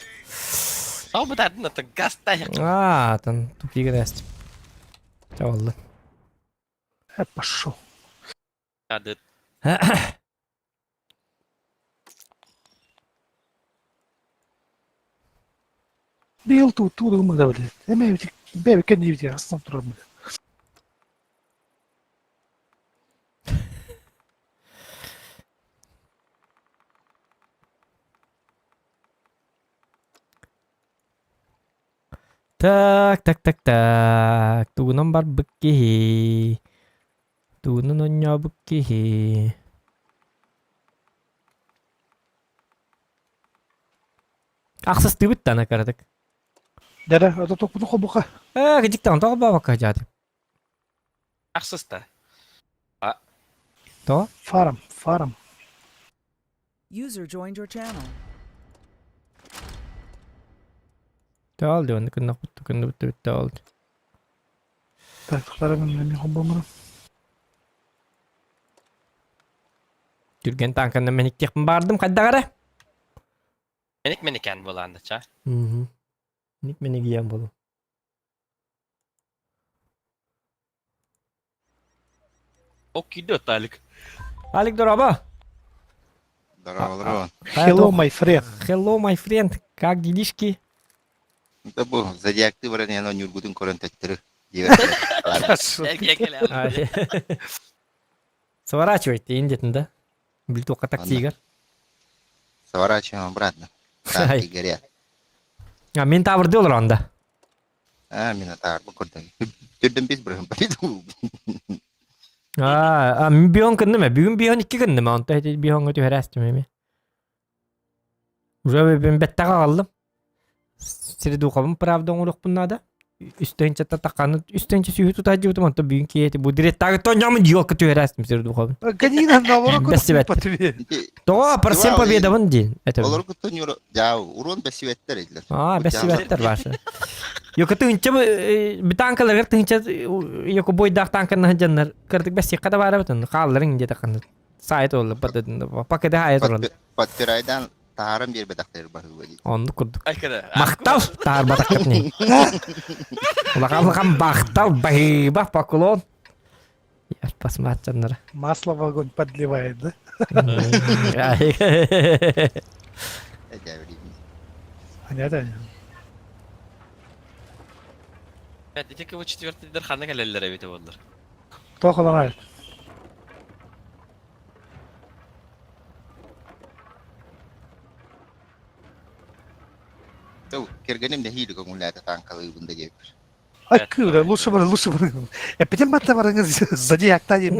Ау бутатын ата гаста. А, там тупик есть. Чавалла. Э, пошел. Адыт. Быйыл туттуу ылыммыта блядь. Эмэ бэбиккэ диэбитигэр астан турарбыт. Так, так, так, так. Тугунан барбыт киһи. Тугунан оонньообут киһи. Ахсыстыыбыт да ана кыратык. Дара, ото токпуту хобуха. Ээ, кыдьыктаҕын тоҕо баабакка дьааты. Ахсыста. Тоҕо? Фарм, фарм. User joined your channel. Таал диэн кыннахпыт кынныбыт бүттэ таал. Так, тахтарабын мен хобомуру. Түргэн таанканна мэниктиэхпин баардым хайдах эрэ. Меник меникэн буолаанда ча. Мгм. Ник менигиэн болу. Ок киирдэ Алик. Алик дороба. Здорово, здорово. Hello, my friend. Hello, my friend. Как делишки? Да бу, зодиакты баран яна ньургутун көрөн төттөрү. Сворачивайте, индетин, да? Билтуққа таксигар. Сворачиваем обратно. Танки горят. А, мен табырды олар анда. А, Минотавр, бу көрдөн. Түрдөн бис бирһин бариду. А, мин бион кынным, бүгүн бион икки кынным, онто бионга түһәрәстим эми. Уже мен беттаға қалдым. Средухабым правда оңоруохпун наада. Үстэнчэ тақаны үстэнчэ сүүһү тутаадьыбытым онто бүгүн киэти бу директагы тонньомун елка түһэрээстим средухабын. Ганина наоборот Бэстибэт. Тоҕо парсем победабын диин. Это. Олор кутун жаа урон бэсибэттер эдилер. Аа, бэсибэттер башы. Йока тыынча битанкаларгар тыынча йоко бойдаах танканна дьаннар кырдык бэсиэххэ да баарабытын хаалларын диэтэ ханна сайт олла пакеты хайа туран. Подпирайдан таһааран биэрбэтэхтэр баһыыба дии. Оннук курдук. Махтал таһаарбатаххыт не. Улахан бахтал баһыыба поклон. Я посмотрю. Масло в огонь подливает, да? Понятно? Ити кого четвертый ханна кэлэллэр эбитэ буоллар. Туох олорор? Кэргэним нэһиилэ көҥүллээтэ таанкалыыбын да диэбиппэр. Ай, кыра, лучше бы, лучше бы. Эппитин батта барыңыз зодиакта диэн.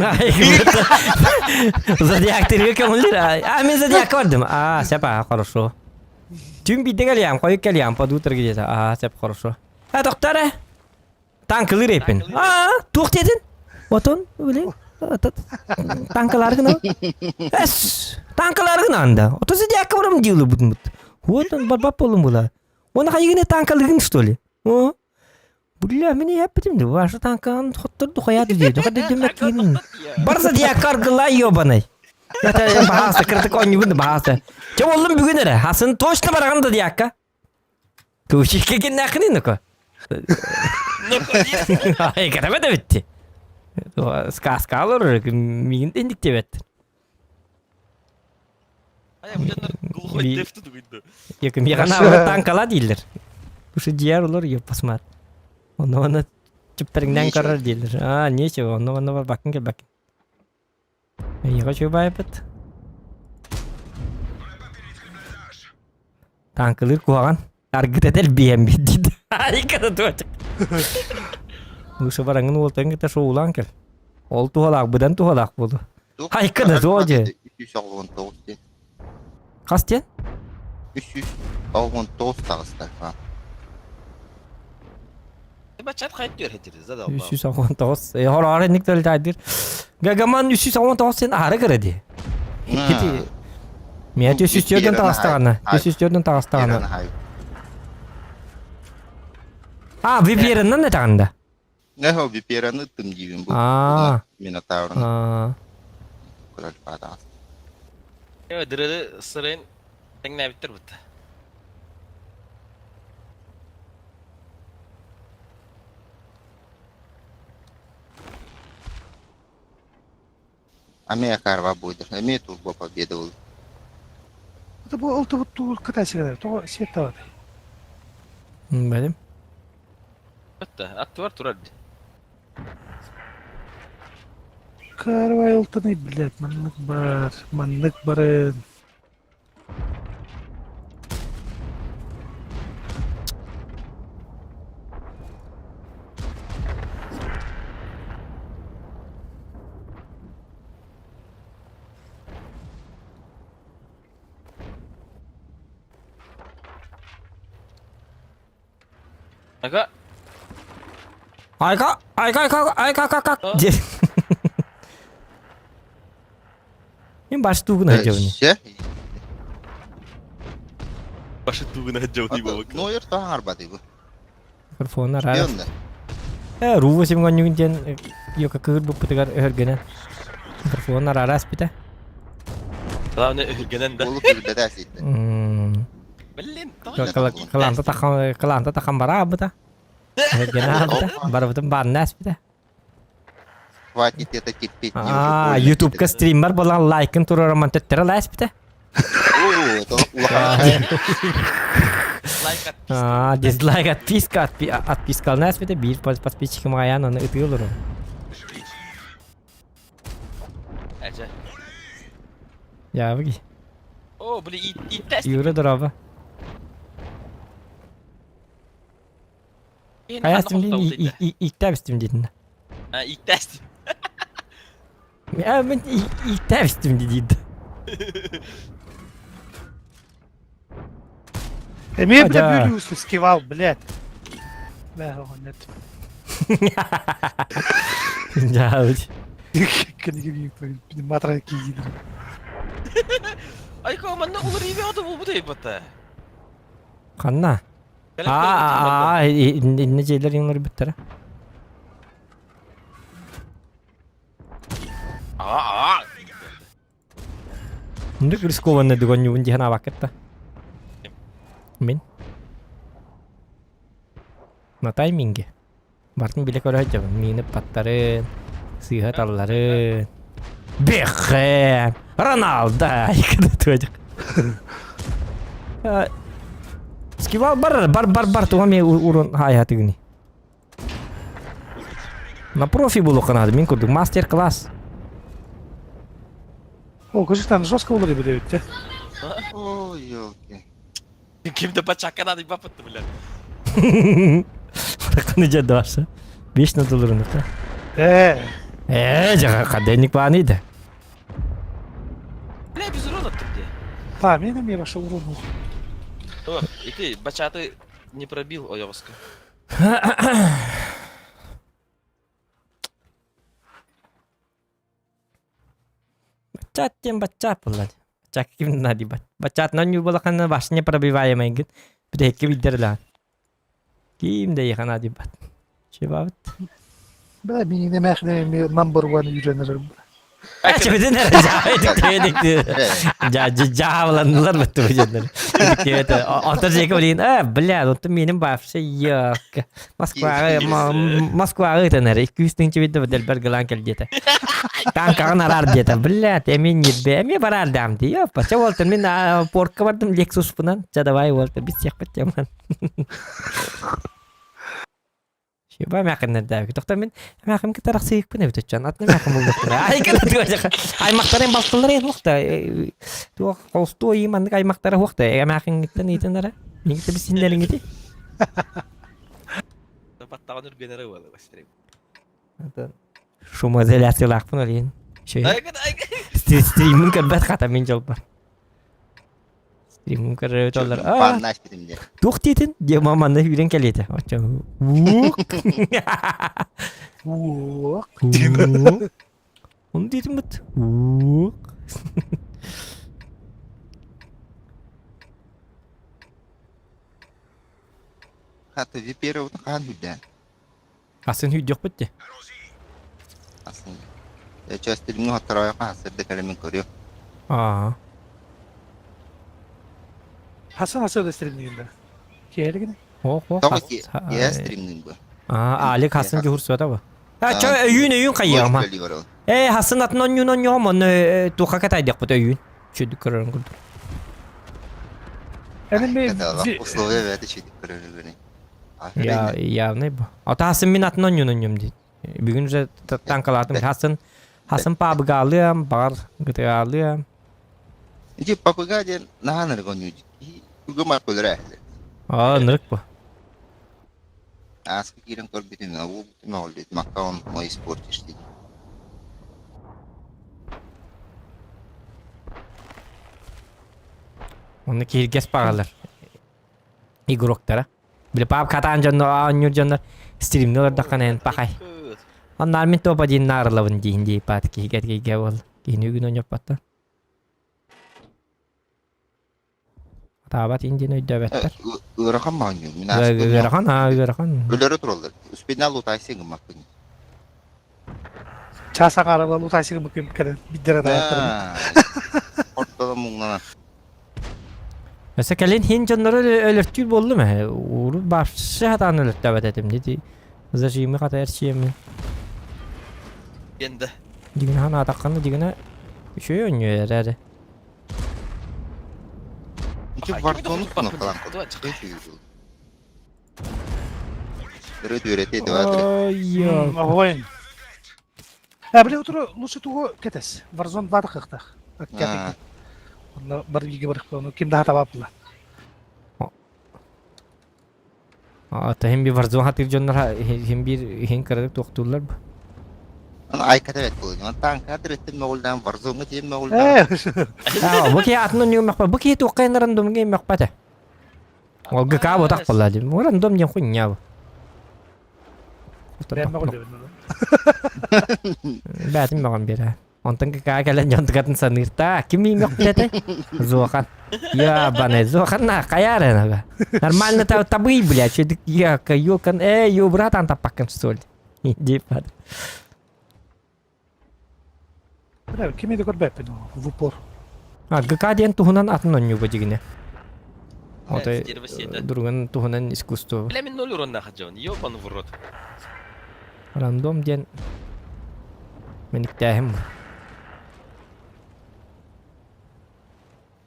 Зодиак терге көҥүллүүр. А, мен зодиакка бардым. А, сөп, а, хорошо. Түн биирдэ кэлиэм, хойут кэлиэм, под утро где-то. А, сөп, хорошо. А, доктор, Танкылыыр эппин. Аа, туох диэтин? Отон, блин, танкаларгын Эс, танкаларгын анда. Ото зодиакка барам диилы бутун. Вот он барбап болум була. Оны хайыгыны танкалыгын что ли? О? Бля, мени эппитим де, ваша танкан хотторду хаяды диэди. Хады демек киин. Бар зодиакка аргылай ёбаный. Это баһаста, кыртык онньугун баһаста. Чэ боллум бүгүн эрэ. Хасын точно бараган зодиакка. Туучиккиннээххиний ноко? Кэтэбэ да битти. Сказка олорор миигин инник диэбэт. Миэхэ танкала дииллэр. Ушу дьиэр олор посмат. Онно онно чыптарыҥнаан көрөр дииллэр. А, нечего, онно онно барбаккын кэлбэккин. Эйиэхэ үчүгэй Танкылыыр куһаҕан. Аргыта элбиэн биэрдит. Айката туоча. Лучше бараҥын уолтан кытта шоулаан кэл. Ол туһалаах, быдан туһалаах буолу. Айката туо дьэ. 399 диэн. Хас диэн? 399 таҕыста. Баччат хайт түөрэтир задал. 399. Э, хор инник төлтайдыр. Гагаман 399 сен аһары кыра ди. Ити Мия 304 таҕыстаҕына. 304 таҕыстаҕына. А, VPN-нан этаҕында. Нехо VPN-ны тым диибин бу. Аа. Минотаврын. Аа. Көрөр баатаҕас. Э, дыры сырын тэҥнээбиттэр бутта. Ами Акарва будет. Эми турбо победа был. Это бу ол тубут тугул кытайсыгар. Тоҕо сиэттават. Бэлим. Атта, аттыбар турар. Карвай ылтыный, блядь, маннык бар, маннык барын. Ага. Айка, айка, айка, айка, айка, айка. Диэн. Мин баш тугун айдьабын. Все. Башы тугун айдьабын бабак. Ну, ер таһар бу. Микрофоннар ара. Э, руу 8 гоннюгун диэн йока кыыр буппутугар өһөргөнөн. Микрофоннар араас битэ. Главное өһөргөнөн да. Блин, Кыланта тахан кыланта тахан бараабыта. Өһөргөнө барыбытын баанна аспыта. Хватит это терпеть. А, ютубка стриммер болан лайкын турараман төттөрө лайспыта. Лайк А, дизлайк, отписка, отписка алнас бите, бир подписчиким аян аны ытыылыр. Әже. Я бги. О, били и тест. Юра дорова. Хайастым дин иктәбистим дидин. А, иктәстим. Ә, мен иктәбистим дидин. Эмиэ бля бүлүүсү скивал, блядь. Бля, нет. Жабыч. Матра киидир. Айко, манна улар ибе оды бу бу бата. Канна. А, а, а, инне жейлер иңлер биттер. А, а. Үндүк рискованный дугон юбун дихан абакетта. Мен. На тайминге. Бартын биле көрө жабын. Мини паттарын, сыйха талларын. Бехе! Роналдо! Айкыды Скивал бар, бар, бар, бар, туға мен урон хай хатыгыни. На профи булу канады, мен көрдүк мастер-класс. О, көжүктан жестко болор эбит те. Ой, елки. Кимде бачакка надо бапытты, блядь. Каны жады башы. Беш на долларын да. Э, Э, жага каденник баны да. Бля, без урона аттым де. па, мен эми баша урону. О, и ты бачаты не пробил, ойоска. Бачат тем бачат булар. Бачат ким нади бат. Бачат нан ю балакан башня пробиваемый гит. Бирекки билдерле. Ким де яхана ди бат. Чебабыт. Бля, мен немехне number one үйренер. Чебеден жа жааланылар бітті бұл жердер. Антар жеке білейін, ә, бля, онты менің вообще yok. Москваға, Москваға ытанар, 200 тыңчы бітті бітел бір гылан кел деді. Танкағын арар деді, бля, мен нетбе, мен барар дам ди. Ёпа, ча болты, мен портка бардым Lexus пынан, ча давай болты, біз всех бітемін. Шеба мәқін дәбі. Тоқта мен мәқім кітарақ сыйықпын әбіт өтчан. Атны мәқім болдық. Ай, кіді Аймақтарын балтылар ен уақта. Туақ қолсты ойым андық аймақтары уақта. Мәқін итін ара. Негіті біз сендерің ете. Баттаған үргенері болады, бастрем. Шумоизоляциялақпын олейін. Стримін көрбәт қата мен жол бар. Стримін көрбәт олар. Баннаш битимде. Туқ дейтін, де маманы үйрен келеді. Уқ. Уох. Оны дейтін бұт. Уқ. Хаты виперы хан хүдә. Асын үйдек бітті. Асын. Я часто стримну хаттарай хасырды калемен көрү. Аа. Хасан аса да стримнигинде. Келгин. Ох, ох. Тоғы ки я стримнин бу. Аа, Алик Хасан жур суата бу. А, чо өйүн өйүн кайыма. Ээ, хасын атын онньуун онньоҕум, онно туохха катайдыахпыт өйүүн. Чүдүк көрөрүн курдук. Энеми Условия бэйэтэ чүдүк көрөрүгүнүй. Я явный бу. Ата хасын мин атын онньуун онньум дии. Бүгүн уже танкалаатым. Хасын хасын пабыгаалыам, баҕар гытыгаалыам. Ити папыга диэн наһаа нырык онньуу Күгүм өлөрө. Аа, нырык бу. Ааска киирэн көрбүтүм, уолбутум өҕүллүбүтүм, аккаунт мой испортишь диэн. Онно киһиргэс баҕалар. Игроктара. Били пап катаан дьонно оонньуур дьоннор стримни олордоххо эн пахай. Оннаар мин топ один наарылабын диин дии паат киһигэ киһигэ буол. Киһини үгүн онньоппоттон. Атаабат ин диэн өйдөөбөттөр. Ыарахан моонньуу. Мин Ыарахан, аа, ыарахан. Өлөрө тураллар. Успейна лутайсы гыммаппын. Час аҥаара лутайсы гыммыккын кэлэн биддere даяттарым. Ортола муҥнанан. Өссө кэлин хин дьоннору өлөртүүр буоллум ээ. Урут башы хатаан өлөртөөбөт этим дии. Зажимы хата эрчийэммин. Диэн да. Дигинэ ханаатаххына дигинэ үчүгэй оонньуу эрээри. Ити Warzone кнопкалаан Ой, Э, били утро лучше тугу кэтэс. Warzone 2 кыахтаах. Онно бар биге барых ону ким да табапла. Ата хим би Warzone хатыр дьоннор хим бир хин кырадык туохтууллар бу. Айката бет буолуñ. Танка тиреттин моҕулдаан Warzone-га тиийэн моҕулдаан. Э, бу киһи атын онньугун бу киһи туохха рандомҥа иммэхпэтэ. Ол ГК ботах буолла дим. Рандом диэн хуйня бу. Бээтин мөҕөн биэрэ. Онтон ГК кэлэн дьонтукатын саныыр. Та, ким миимэхпит этэй? Зохан. Ябаный, Зохан на, хаяр ага. Нормально та табый, блядь, что ты, я, ёкан, эй, ё, братан, таппаккын, что ли? Иди, пад. Бля, кими да көрбөппүн в упор. А, ГК диэн туһунан атын онньууга дьигинэ. Отой другун туһунан искусство. Бля, мин ноль урон нахаджон, ёбан в рот. Рандом диэн мэниктээһим.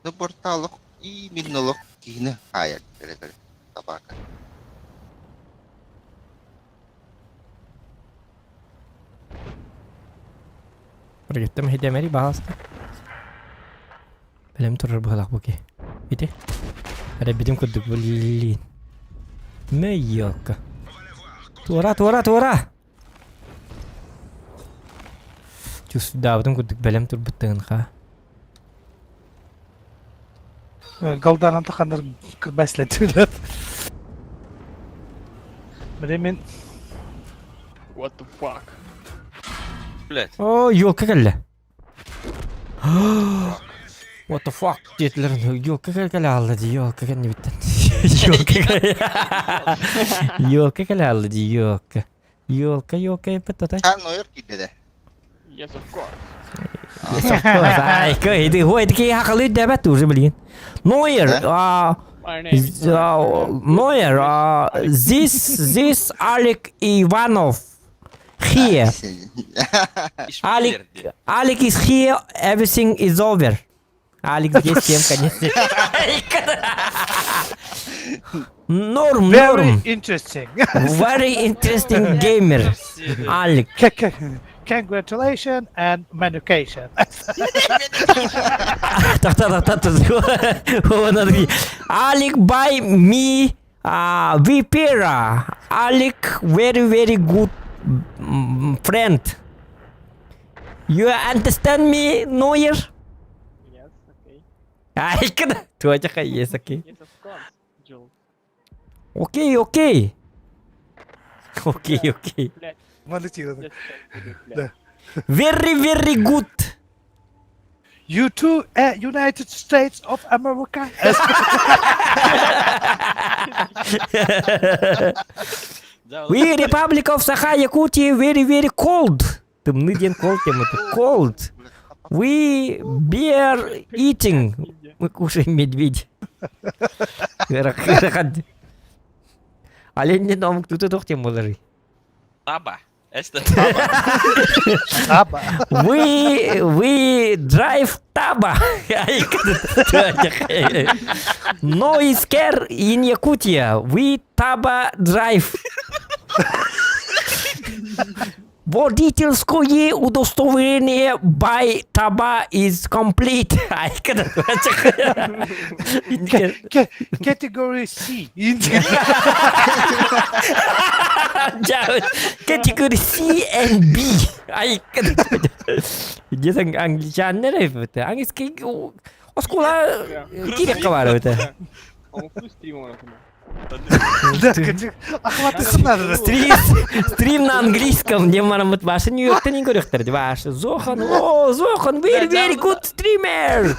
Ну, порталых именно киһини хаайар кэлэ табака. Пригиттем хидемери баҕаста. Бэлэм турар быһалах бу ки. Ити. Эрэ битим курдук блин. Мэ ёлка. Туора, туора, туора! Чувствуйдаабытым курдук бэлэм турбуттарын ха. Галданан таханнар кырбаслетилер. Блин, What the fuck? Блять. О, елка кэллэ. What the fuck диэтилэр. Елка кэлэ хаалла дии, елка кэннибиттэн. Елка Елка кэлэ хаалла дии, елка. Елка, елка эппит татай. Хан нойор киирдэ да. Yes, of course. Yes, of course. Ай, иди, ой, такие хахалы дебет уже, блин. Нойер, а, My name is Нойер, а, this, this Алик Иванов here. Алик, Алик is here, everything is over. Алик здесь, всем конец. Норм, Very норм. interesting. Very interesting gamer. Алик. Congratulations and medication. Так, так, так, так. Алик buy me Vipera. Алик very very good friend. You understand me, Noyer? Yes, okay. Айкада. Туачаха yes, okay. Yes, of course, Jules. Окей, окей. Окей, окей. Блять, Налетела. yes, блядь. Да. Very, very good. You too, United States of America. We Republic of Sakha Yakutia very, very cold. Тымныы диэн cold тема Cold. We bear eating. Мы кушаем медведь. Олень омук тут туох тем болары. Таба. Эстэ. Таба. We drive таба. No is care in Yakutia. We таба drive. Водительское удостоверение by таба is complete. Category C. Category C and B. Где-то англичаннар эбит. Английский оскула кирек бар эбит. Да, охватыхын надо. Стрим, стрим на английском. Не марамыт башы Нью-Йорктан не көрөктөр. Башы Зохан. О, Зохан, very very good streamer.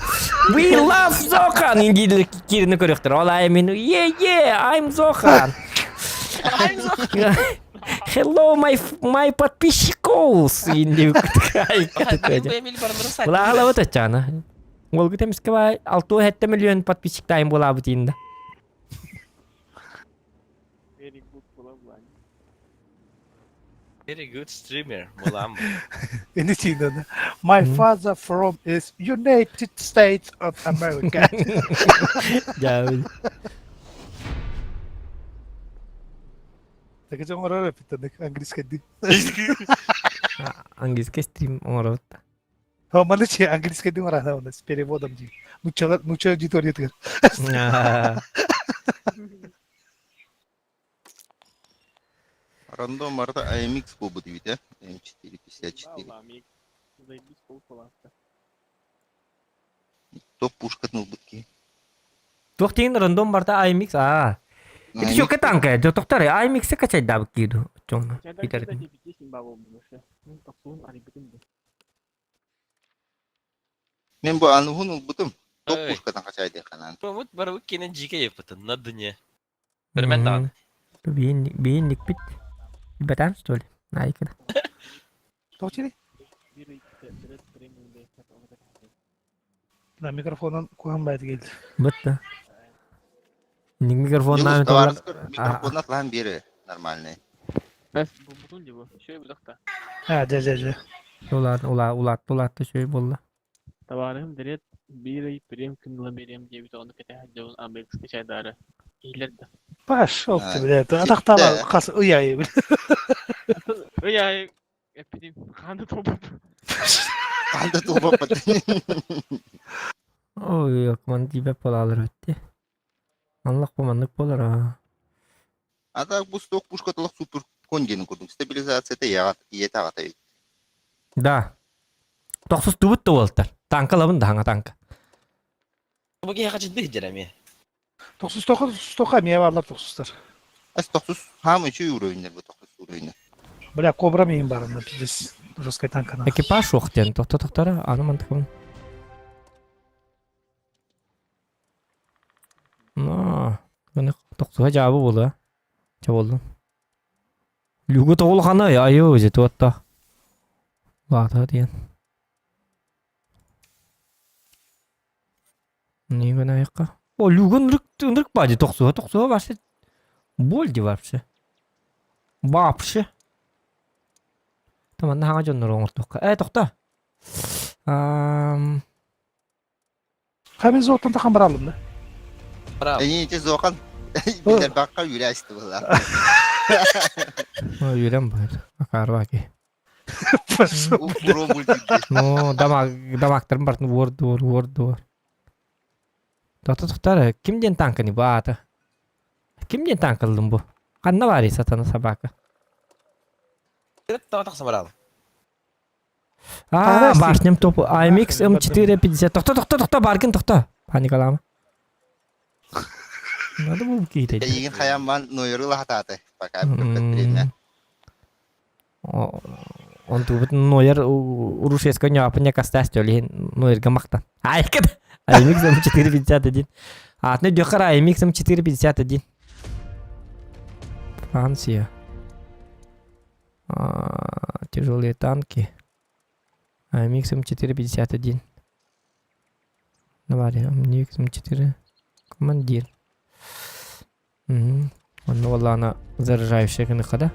We love Зохан. Индилер кирини көрөктөр. Ол I mean, yeah, yeah, I'm Зохан. Hello, my подписчиков. Була вот ачана. Ол күтемискэ 6-7 миллион подписчиктайым буолаабыт инда. Very good була Very good streamer буолаам. Anything. My father from is United States of America. Дьэ. Так это оҥорор эпиттэн английский дии. Английский стрим оҥоробут. Маны че английский дии оҥорор у нас с переводом дии. Нучча нучча аудиториятыгар. Рандом барыта AMX буолбут эбит ээ. М454. Заебись полпалатка. Топ пушкатын ылбыт киһи. Туох тиин рандом барта AMX аа. Ити чөкө танка, тохтор AMX качайдаабыт кииду. Чоҥно. Мен бу ануһун ылбытым. Топ пушкатын хачайдыахханаан. Мут барыбыт киэнэ дьиикэ еппытын на дне. Бермен даҕаны. Биинникпит. Бэтэн что ли? Айкын. Тоҕо На микрофонун куһан баайт келди. Бытта. Микрофон Микрофонна атлаһан биэре нормальный. Бу бу Шөй будахта. А, дьэ дьэ дьэ. Улаат улаат улаат улаатта шөй болла. Табаарыһым дириэт биир ый прем күн биэриэм диэбит ону кэтэһэр дьон Америкска чайдаары иһиллэр да. Пошел ты, блядь. Атахтаба хас ый айы, блядь. Ый айы эппитим хааны туолбут. Хаанда туолбаппыт. Ой, окман тиибэт буолаалар өттө. Анлах бу маннык буолар аа. А так бу сток пушка толох супер кон диэн курдук стабилизацията ийэтэ аҕата эбит. Да. Тохсус тубут да уолтар. Танка лабын да хаҥа танка. Бу киһи хачыдды иһдэр эмиэ. Тохсус тоха тоха эмиэ бааллар тохсустар. Ас тохсус хаам үчүй уровеньнер бу тохсус уровеньнер. Бля, кобра миин барында пиздец жесткой танкана. Экипаж суох диэн тохто тохтора аны мантыкын. Но, гыны тохсуха жаабы буолуа. Ча болдун. Люгу тоҕулхана айыы же туотта. Лаата диэн. Не гына айыққа. О, люгу ынырык ынырык бади тохсуха тохсуха вообще. Боль ди вообще. Вообще. Таманна хаҥа дьоннору оҥортуохха. Э, тохто. Ам... Хамин зоотон тахан баралым да. Браво. Эйи ити зохан билэр бакка үүрээсти была. Үөрэн бар. Акаарбаки. Пошел. Ну, дамаг дамактарым бартын уор дуор уор дуор. Тохто тохтар ким диэн танканы бу аата? Ким диэн танкаллым бу? Ханна баарый сатана собака? Тахса баралым. Аа, башням топ AMX M450. Тохто, тохто, тохто, баргын тохто. Паникалаама. Надо было киитэ. Эйигин хайаан баан нойору лаһатааты. Пока бүппэт время. Онтубут нойер урушеска ньаапын кастаас төлиһин нойерга мактан. Айкын. AMX M451. Атны дөхөр AMX M451. Франция. Тяжелые танки. AMX М451. Давай, AMX М4. Командир. Угу. Онно буоллаҕына заряжающая гыныха да.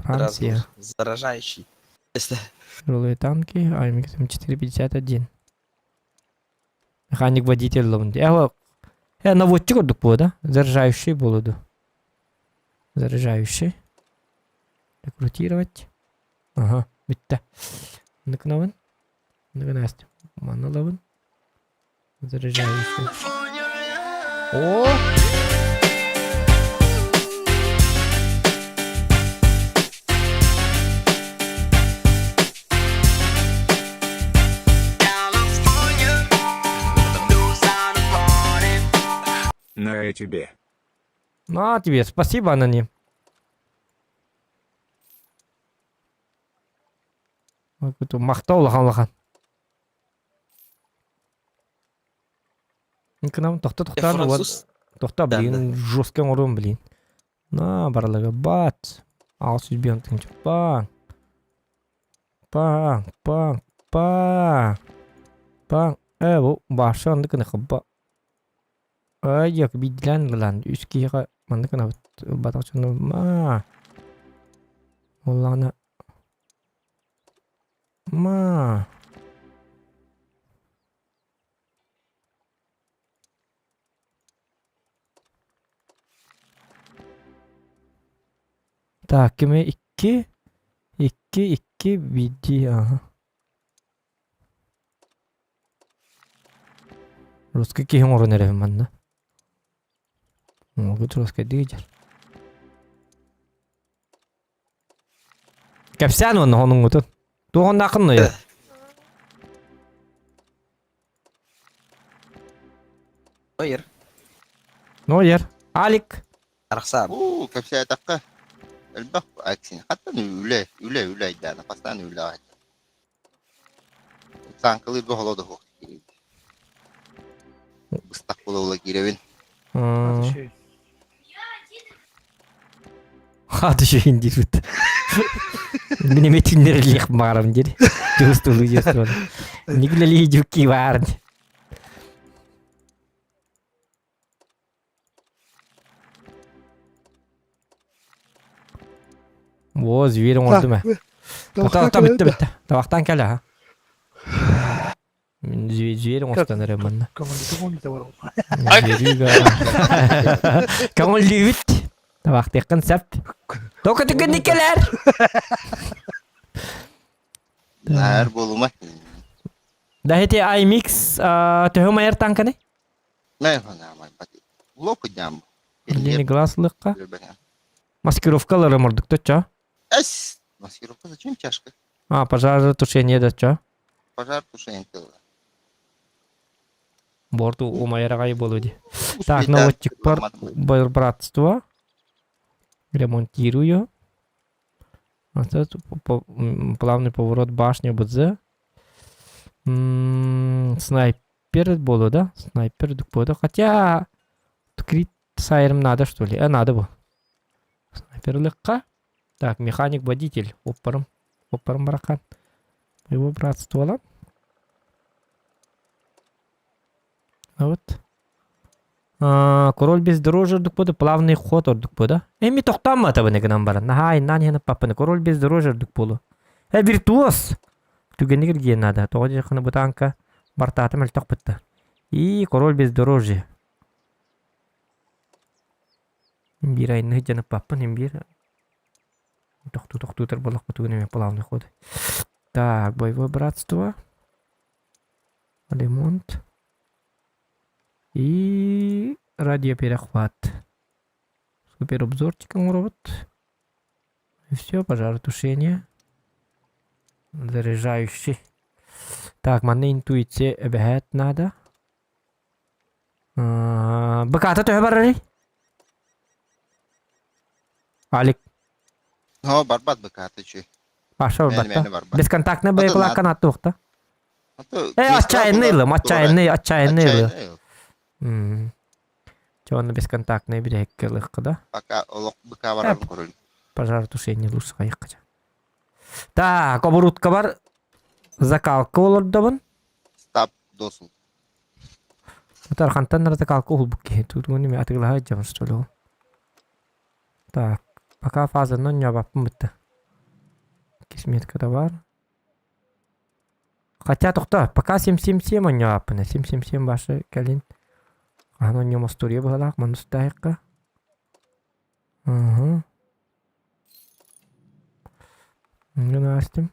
Франция. Заражающий. Тяжелые танки, АМХ М451. Механик водитель ловын. Э, э, наводчик ордук буолуо да? Заряжающий буолуо ду. Заряжающий. Рекрутировать. Ага, бүттэ. Ныкынабын. Ныкынаст. Маны ылабын. Заряжающий. О! На тебе. На тебе, спасибо, аноним. Махта улахан улахан. К нам тохто тохтаан Француз. Тохто блин, жестко оҥоруом блин. На баралага бат. Аҕыс сүүс тыһыынча. Паҥ. Паҥ, паҥ, паҥ. Паҥ. Э, бу баша оннук гына хабба. Ай, биирдилээн ылан үс киһиэхэ маннык гынабыт. Ылбатах дьону ма. Оллаҕына ма. Так, кими икки, икки, икки, биирдии, аха. Русский киһи оҥорон эрэбин манна. Оҥорбут русскайдыы дьэр. Кэпсээн уонна хонуҥҥутун. Туоҕуннааххын нойо? Нойер. Нойер. Алик. Арахсаан. Уу, кэпсээтэххэ элбэх акция. Хаттан үлэ, үлэ, үлэ айдаана, бастаан үлэ айда. Сааҥкалыырга холо да суох Быстах була-була киирэбин. Хаты шейін диир Мин эмиэ түннэрэлиэх баҕарабын диир. Дьуустулуу дьуустулуу. Никилэлии дьукки баар. Во, зверь оҥордум ээ. Тоқта, бүттэ, бүттэ. Табахтан кэлэ, ha. Мин зверь оҥостон эрэ манна. Көҥүллүүбүт. Табахтыаххын сөп. Тока түгэнник кэлэр. Наар буолума. Да эти iMix төһө майар танканы? Локу дям. Ленинград лыкка. Маскировкалары мордук чо? Эс, маскировка зачем чашка? А, пожаротушение да чо? Пожар тушение тыла. Борту умайрагай болу ди. Так, ну вот теперь братство. Ремонтирую. А тут плавный поворот башни БЗ. Снайпер буолуо да? Снайпер буолуо. Хотя крит сайрым надо что ли? А надо бы. Снайперлыкка. Так, механик-водитель. Оппарым. Оппарым барахан. Его братство. А вот. А, король бездорожья ордук буолуо, плавный ход ордук буолуо да? Эми тохтоомматабын гынан баран. Наһаа иннаан иһэн паппаны король бездорожья ордук буолуо. Э, виртуоз! Түгэнигэр гиэн наада. Тоҕо диэххинэ бу таанка бартаата мөлтөх бытта. И король бездорожья. Биир айны дьаныппаппын, им биир тохтуу тохтуутар буоллахпытыгын эмиэ плавный ход. Так, боевое братство. Ремонт. И радиоперехват. Супер обзорчик оҥоробут. И все, пожаротушение. Заряжающий. Так, манна интуиция эбэһээт надо. Быкаата төһө барарый? Алик. Но барбат быкаата үчү. Паша барбатта. Бесконтактный боекулакка аттуохта. Э, отчаянный ылым, отчаянный, отчаянный ылым. Чё, он бесконтактный бирэкке ылыхха да? Пока олох быка барарын көрөл. Пожаротушение лучше хайыкка. Так, оборудка бар. Закалка олордобун. Стап досул. Тархантан закалка уһулбут киһи. Тутугун эми атыылаһа дьабын что ли ол. Так, пока фаза ньобаппын бытта. Иккис метката бар. Хотя тохто, пока 777 оонньообаппына. 777 башы кэлин. Хаһан оонньуом остуоруйа быһалаах, манна устаайыкка. Угу. Настим.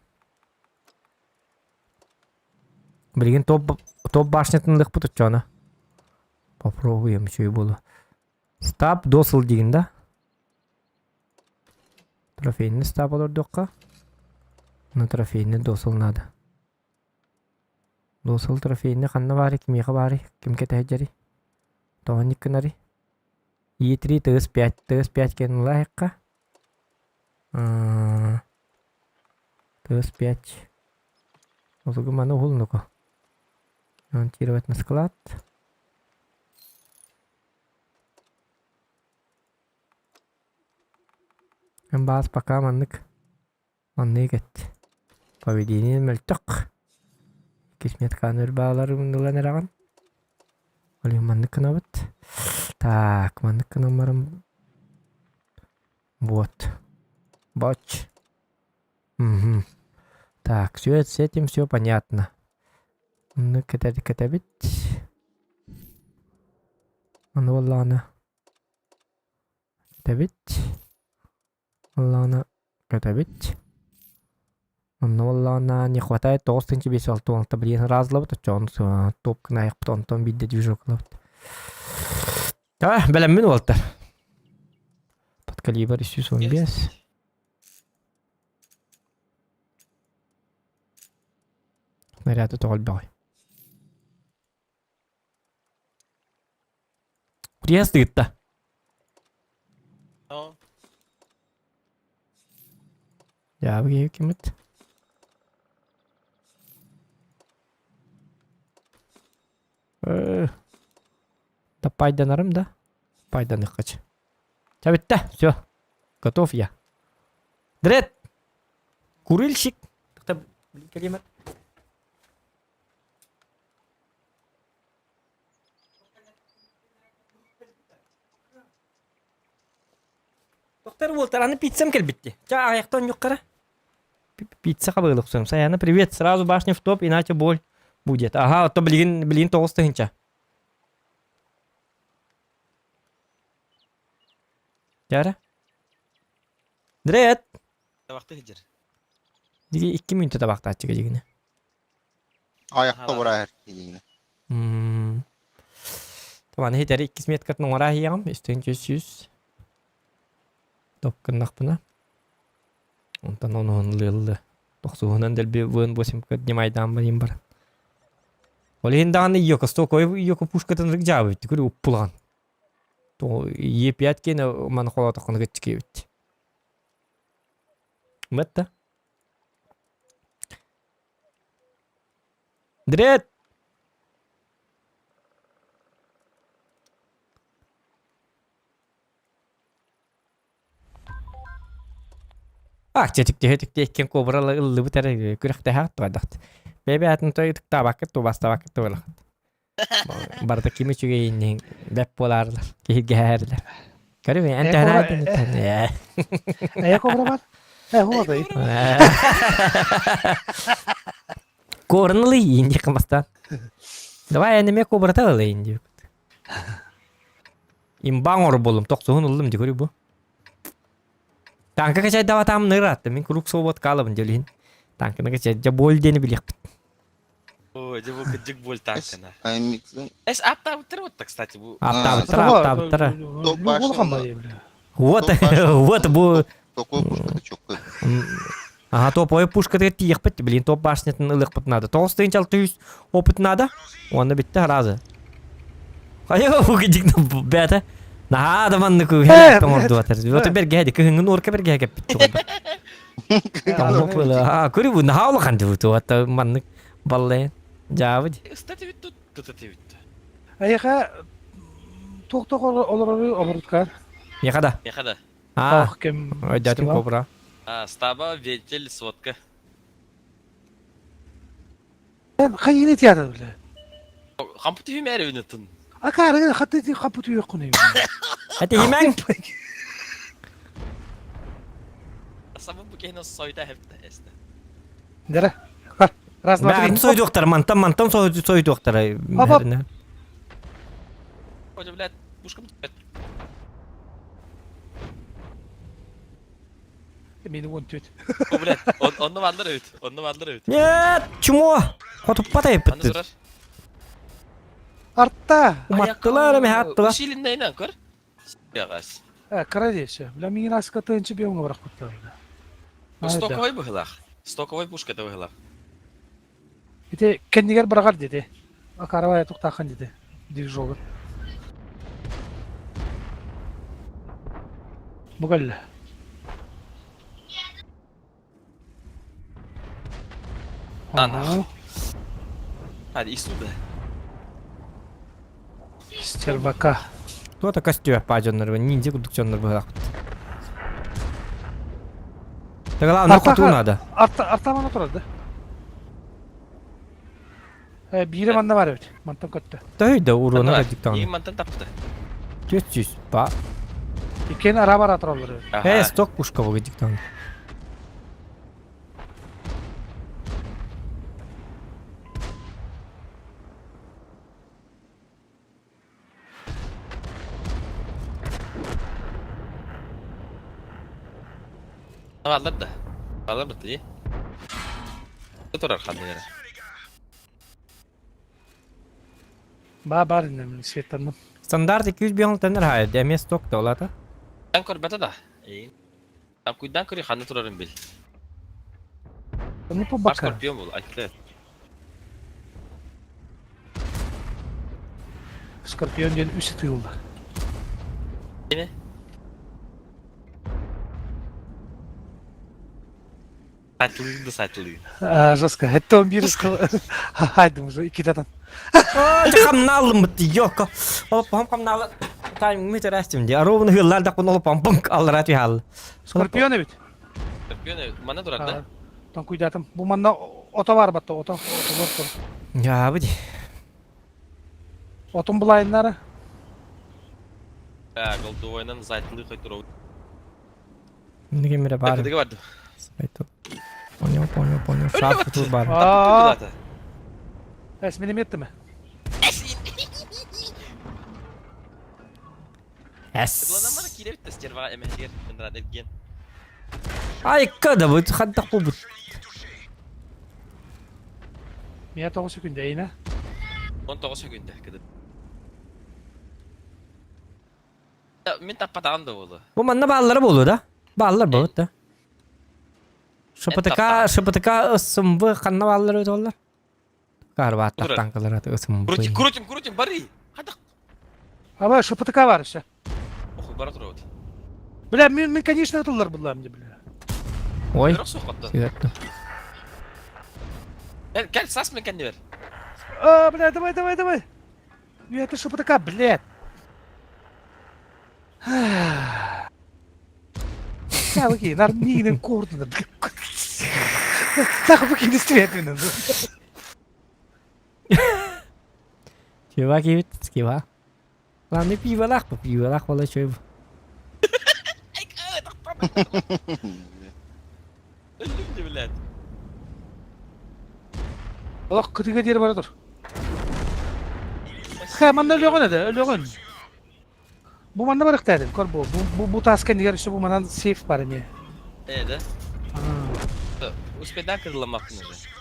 Билигин топ, топ башнятын ылыахпыт оччоҕуна. Попробуем, үчүгэй буолуо. Стаб досыл диигин да? Трофейный стаб олордуохха. На трофейный досыл надо. Досыл трофейный ханна баарый, кимиэхэ баарый, ким кэтэһэ Тоҕо инник гынарый? Е3 ТС5, ТС5 кэлин ылаайахха. ТС5. Осугу маны уһулнуку. Монтировать на склад. Баас пока маннык маннык эт. Поведение мөлтөх. Кисметканы ырбааларын ылан эрэҕин. Ол иһин маннык гынабыт. Так, маннык гынан баран вот. Боч. Угу. Так, все с этим все понятно. Маннык кэтэбит. Аны буоллаҕына кэтэбит. Буоллаҕына кэтэбит. Онно буоллаҕына не хватает 9 566 блин ыраазлабыт оччоҕун топ гынайахпыт онтон биирдэ движок ылабыт. А, бэлэммин уолтар. Подкалибр 315. Снаряды тоҕо элбэҕий. Куриас тыытта. Дьаабы киһи кимит? Да пайданарым да. Пайданыххач. Ча бүтте. Все. Готов я. Дред! Курильщик. Кэлиэмэр. Доктор Уолтер, аны пиццам кэлбитти. Ча аҕыйахта онньуккара. Пицца хабыылыксым. Саяна, привет. Сразу башню в топ, иначе боль будет. Ага, то билигин билигин 9000. Дьара. Дред. Табахты сылдьар. Диги 2 мүнөтэ табахтааччыга дигини. Айахта барар киһини. Табаны хитери иккис меткатын оҥоро иһиэҕим. Үстүн жүз сүүс. Топ гыннахпына. Онтон онуһун ылыыллы. Тохсуһунан дэлби вын восемь днемайдаан барин баран. Ол иһин даҕаны йоко стокой йоко пушкатын рык жаабыт күрү уппулаҕан. Е5 киэнэ маны холоотоххуна кыччыкиэбит. Мэтта. Дред! Ах, чэ, түктэ иккиэн кобра ыллыбыт эрэ күрэхтэһэ туойдахт. Бэйбээтин той ытыктаабаккыт, тубастаабаккыт туолахт. Барыта ким үчүгэйин бэп буолаарылар, киһиргэһээрилэр. Көрү эн төһөнө Эйэ кобра бар? Э, хуодай. Корын ылый диэх бастаан. Давай эн эмиэ кобрата ылыйын диэбит. Имбаң ор болум, тохсуһун ыллым ди көрү бу. Танка качайдаватаам ныраатты, мин круг свобод каалабын дьөлүһүн. Танканы качай, дьэ боль диэни билиэхпит. Ой, дьэ бу кырдьык боль танкана. Аймиксин. Эс аптаабыттара вот кстати бу. Аптаабыттара, аптаабыттара. Вот, вот бу. Такой пушката чокка. Ага, топовой пушкатыгар тиийиэхпит, блин, топ башнятын ылыахпыт надо. 9600 опыт надо. Уонна бүтте разы. Хайа, бу кидик бээтэ. Наһаа да маннык оҥордубатар. Вот бэргэһэ кыһыҥҥын уорка бэргэһэ кэппит чугайба. Көрү бу наһаа улахан дибут. Вот маннык баллайын. Дьаабы. Ыстат эбит тут, тут эбит. Эйиэхэ туох-туох олорору олоруткар? Миэхэ да. Миэхэ да. А, Ох, кем өйдөөтүм кобра. А, стаба, ветель, сводка. Хайыны театр биле. Хампы түһүм эр үнөтүн. Акары хаты ти хапы түйөк күнү. Эти химэн. Сабы бу киһини сойда эһэптэ эстэ. Дere. Раз, два, три. Бәрін сойдуохтара, мантан мантан сойдуохтара. Оп, оп. Хотя, блядь, пушкам блядь. Мени вон түт. О, блядь, он, онну валлар өт, онну валлар өт. Нет, чмо? Хотуппатай Аны бітті. турар. Артта. Уматтылар эми аттылар. Усиленнейнен көр. Ягас. Э, кара десе. Бля, мин раска тынчы беуңа барак куттар. Стоковой быһылах. Стоковой пушка да быһылах. Ите кендигер барагар деди. Акарабая туктахан деди. Движогы. Бугалла. Ана. Hadi исуда. Стервака. Туата костюм паажоннор, ниндзя курдук дьоннор быһылах. Так главное, хоту надо. Артаман отырады. Э, бире манна бар эбит. Мантан көттө. Төйдө уруна да диктан. И мантан тапты. 400 ба. Иккен ара бар атыралар. Э, сток пушка бу диктан. Алар да. Алар бит. Турар ханны яра. Ба бар инде светтанмын. Стандарт 205 тенер хай, деме сток да олата. Дан көрбәтә да. Там куйдан көрі ханны турарын бил. Ну по Бар бака. скорпион бул, айтты. Скорпион ден үсі тыйылды. Неме? Сайтылыйды да сайтылый. Жестко. Это он бир Хайдым уже икитатан. Хамналым бит йоко. Ол пам хамналы. Тайм метерастим ди. Аровны хыллар да кунол пам пунк аллара ти хал. Скорпион бит. Скорпион мана турар да. Тон куйдатым. Бу манна ото бар батта, ото, ото бар тур. Я бит. Отун булайыннары. А, голдовойнан зайтылый кой турау. Неге мере бар. Деге барды. Сайту. Понял, понял, понял. Шаг тут бар. А, Эс минометті ме? Эс. Мана кире битте стерва эмехер ындрат эткен. Ай, када бу хаттак бу. Мия 9 секунда эйна. 19 секунда кыды. Мен таппатаган да болду. Бу манна бааллары болду да. Бааллар болот да. ШПТК, ШПТК СМВ ханна бааллары өтө олар. Карбаттак танкалар аты СМВ. Крутим, крутим, крутим, бары. Хадак. Аба ШПТК бар еще. Охуй, бара турабыт. Бля, мен, мен конечно атылар булам бля. Ой. Бирок сокотто. Сигаретті. Кел, кел, сас мен кенди бер. А, бля, давай, давай, давай. Ну это ШПТК, блядь. Калыки, нар мигнен кордуна. Так букин истребин. Чувак, кибит, скива. Ладно, пиво лах, пиво лах, вола чуев. Өлүм блядь. Олох кытыга дер бар тур. Ха, манна өлөгөн эде, өлөгөн. Бу манна бар ыктадым, кор бу. Бу бу таска нигер еще бу манан сейф бар эме. Э, да? Успедан кырыламакпын уже.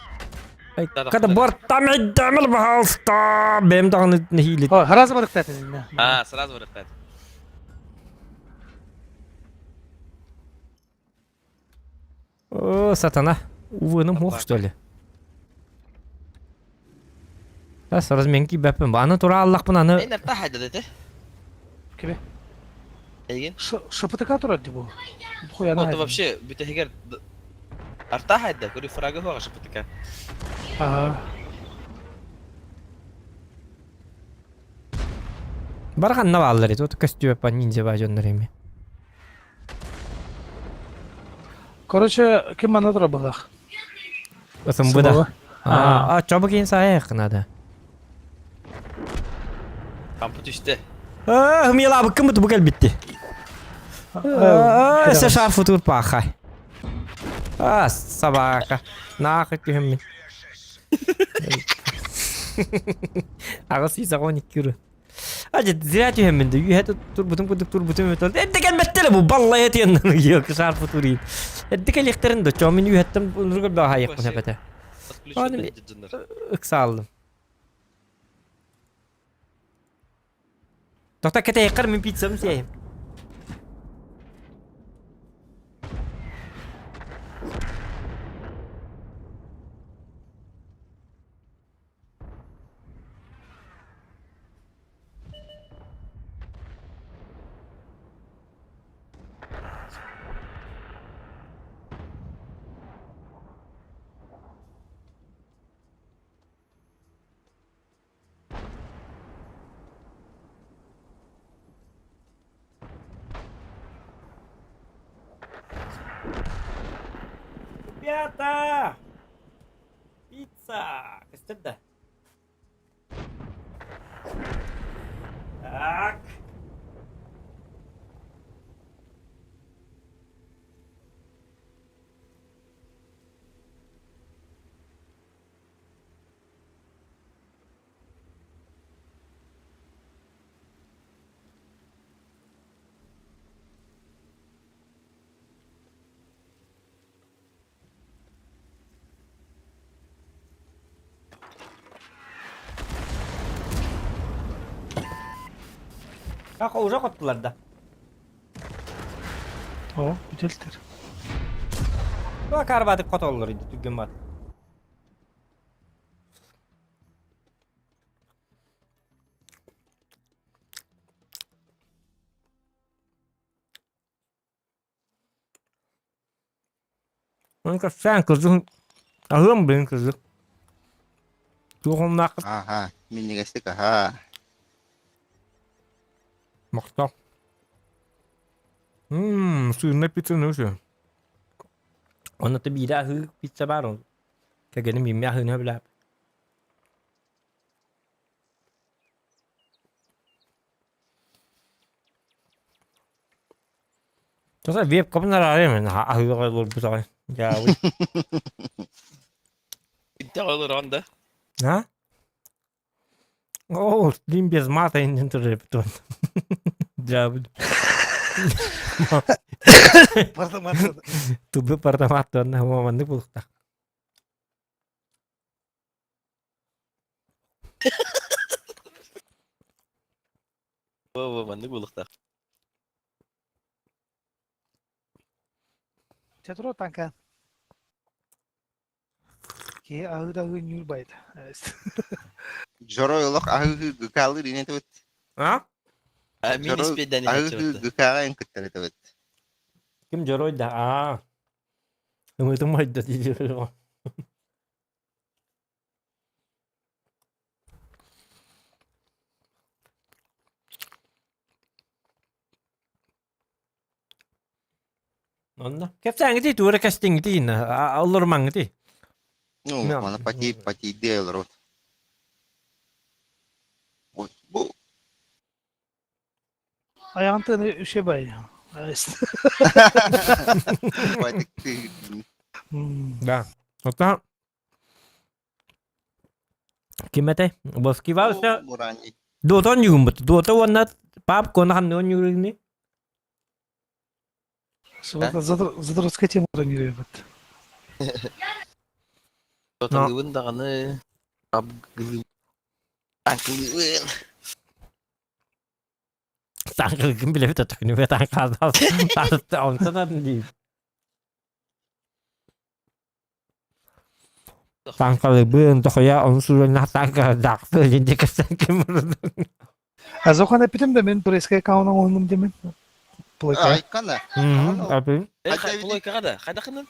Когда борт там идемел, пожалуйста. Бем тагын хилит. О, сразу бар ыктадым. А, сразу бар ыктадым. О, сатана. Увы, мох, что ли? Бас разменки бәппін. Аны тура Аллахпын аны. Мен арта хайда деді. Кебе? Эйген? ШПТК турар ди бу. Хуяна. Вот вообще бүтәһигер арта хайда, көрү фрагы хуага ШПТК. Ага. Барған наваллар ет. Оты костюм по ниндзя бажоннар эми. Короче, ким мана тура булах? СМБ да. А, а чобы кейін саяқ надо. Кампы түштө. А, мила бу ким бу кел битти. А, се шарфу тур паха. А, собака. Нахуй түһэммин. 812 уру. Ажы зря түһэммин да үһэ турбутум курдук турбутум өтөр. Эрдэ кэлбэттэр бу баллай этиэн йок шарфы турин. Эрдэ кэлиэхтэрин да чомин үһэттэн унургар баҕа хайыппын эбэтэ. Ыксааллым. Тоқта кэтэйэххэр мин пиццам сиэһим. Ребята! Пицца! Көстөр да? Так. Как уже хоттулар да? О, бүтэлтэр. Бу карбатык хотоллор иди түгген бар. Онка сән кызын аһыам бин кызык. Туохумнааххыт Аха, минньигэстик аха. махтал. Ммм, сырная пицца ну все. Онно биирэ аһыы пицца баар ол. Кэгэним иммэ аһыыны билээп. Тоса веб-кабын араарым аһыыга олорбут аҕай. Дьаабый. Интэ олорон да. А? О, стрим без мата интернет. Дьаабый. Тубы партаматтан маннык булуктах. Во, маннык булуктах. Театро танка. Киһи аһыы да аһыы ньүүр байда. Дьоро олох аһыы гыкаалыыр инэ этэбит. А? А мин Дьоро испиэдэн аһыы иһэччи гыкааҕа эн кыттар этэбит. Ким дьоруой да? Аа. Ымытым ойдо диир. Онно. Кэпсээҥҥитий туора кэстиҥҥитий оллурмаҥҥытый. Ну, мана пати патийдee олорот. Вот бу Айаҕын тыаны үсэ бай. Да. Оттон ким этэй? Боскивался Дуота оонньуугуммут. Дуота уонна пап куона ханна оонньууругуный? Задротская тема планирует. Доталыыбын даҕаны абгылыыбын таҥкылыыбын. Таҥкылыгын билэбит отокүнүбэ таҥкаадал онтон дии. Таҥкалыыбын тохуя ону суруйан таҥкадаахты дии кэпсээн ким А зохан эпитим да мен турецкий аккаунт оҥоһуннум димин. Плойка. Айкана. Апи. Плойкаҕа да хайдахынан?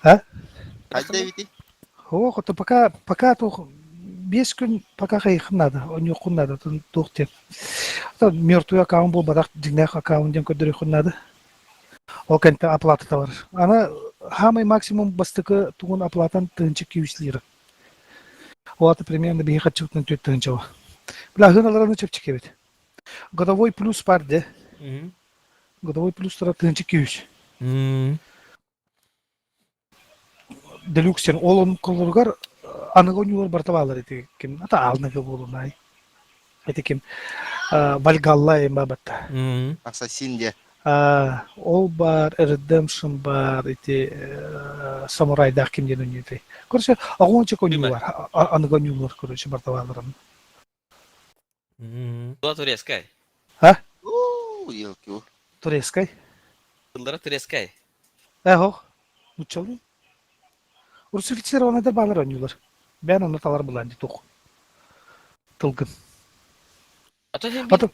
А? Хайда эбитий? О, хоту пока пока туох 5 күн пока хайыхын надо, оньуоххун надо, туох диэн. Мертвый аккаунт буолбатах, дьиҥнээх аккаунт диэн көрдөрүөххүн надо. Ол кэнтэ оплата бар. Аны самый максимум бастакы тугун оплатан тыһынча күүс лира. Ол аты примерно биһи хаччыбытынан түөрт тыһынча Бля, аһыын чэпчэки эбит. Годовой плюс бар де. Годовой плюс тара тыһынча күүс. Делюкс диэн ол онколоругар аныгы ойуулар барыта бааллар ити ким ата аалныгы буолунай ити ким Вальгалла эм бабатта. Ассасин диэ. Ол бар Redemption бар ити самурайдаах ким диэн ойнуутай. Короче, оҕончик ойуулар аныгы ойуулар короче барыта бааллар. Была турецкая. А? Елки. Турецкай. Тыллара турецкай. Эхох. Нуччалыы. Русифицированныйдар баалар оонньуулар. Бэйэн онно талар былаан дии туох. Тылгын. А то син Ото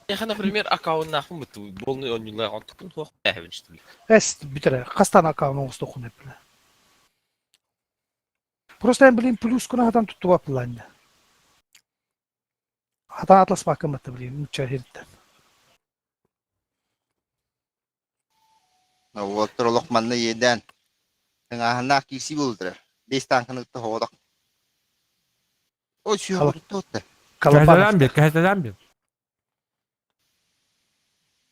Миэхэ, например, аккауннаахпын буту полный оонньуулаах онтукпун суох бээһэбин что ли. Эс бүтэрэ. Хастан аккаун оҥостуоххун эппилэ. Просто эн блин плюскун хатан туттубап былаан Хатан атласпаккын батта блин нучча иһириттэн. Уолаттар олох манна иэдээн. Тыҥааһыннаах киирсии буолдулар. Бэс тааҥканы кытта хоҕодох. Ой, сүһүөх тутта. Кэһэтэлээн биэр, кэһэтэлээн биэр.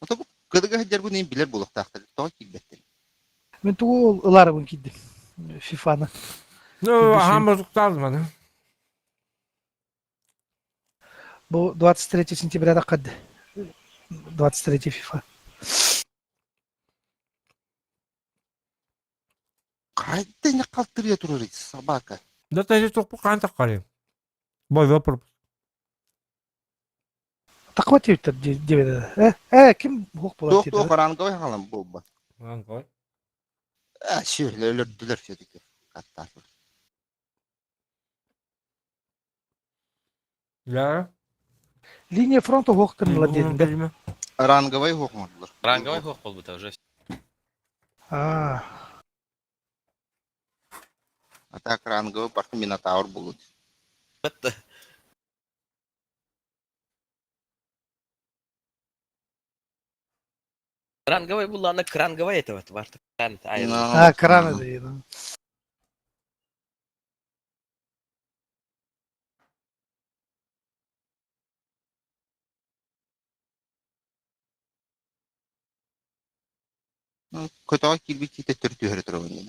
Ото бу кыдыга сылдьарбын иһин билэр буолуохтаахтар. Тоҕо киирбэттэр? Мин тугу ылаарыбын киирдим. Фифаны. Ну, аһаан бозуктаалым аны. Бу 23 сентября таххады. 23 FIFA. Хайда не қалтырия турар собака. Да тэжи тухпу хаан таххары. Бойво пропуск. Таква тиэбиттэр диэбит э э ким буох буолар Туох туох ранговый хаалан буолба. Ранговый. А, сүөлө өлөрдүлэр все-таки. Каттаатылар. Я. Линия фронта уох гынныла диэтин Ранговый уох оҥордулар. Ранговый уох буолбута уже. Аа. А так ранговый барты Минотавр буолут. Бытты. Ранговый буллаана кранговый это вот барты. Кран. А, кран это. Көтөҕө киирбит киитэ төрүтүһэрэ турабын диэн.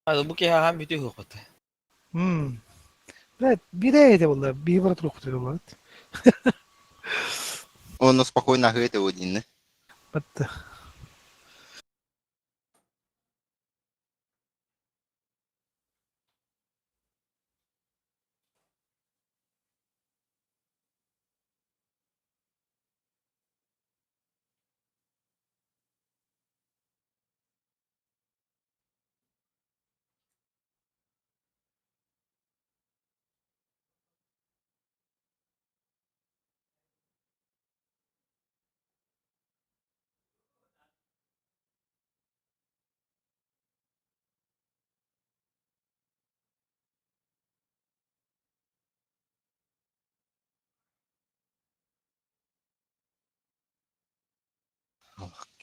Бу киһи аһаан бүтү уһуохпут. Блядь, биирэ этэ буолла, биир бара туруохпут этэ буолла. Онно спокойно аһыы этэ дииннэ. Батта.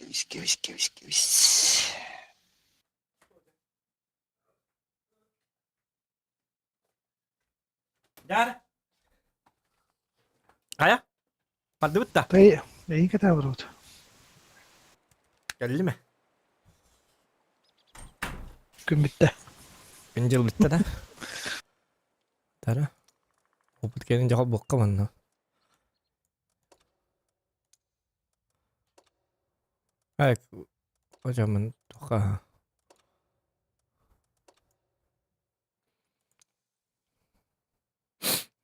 Кэбис, кэбис, кэбис, кэбис. Даар. Хайа? Бардыбыт да. Тэй, эйин кэтээ олорбут. Кэлли ме? Күн бүттэ. Күн дьыл бүттэ да. Тара. Опыт кэлин дьоҕол буокка манна. Ай, hocamın туха.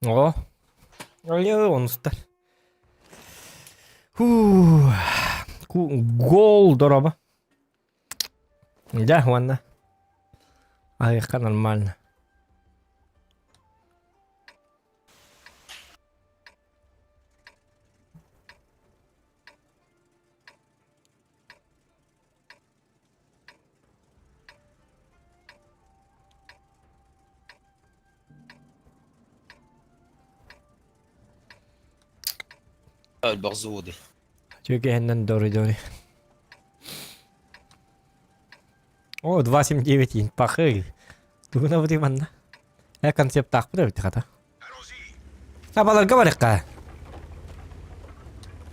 О, Алло, онустар. Ху. Гол дороба. Да, уонна. Айыкка нормально. Өлбөх зууды. Чүгэһинэн дори-дори. О, 2.79 иин пахы. Тугуна бу манна? Э концептаахпыт эбит хата. Табаларга барыхха.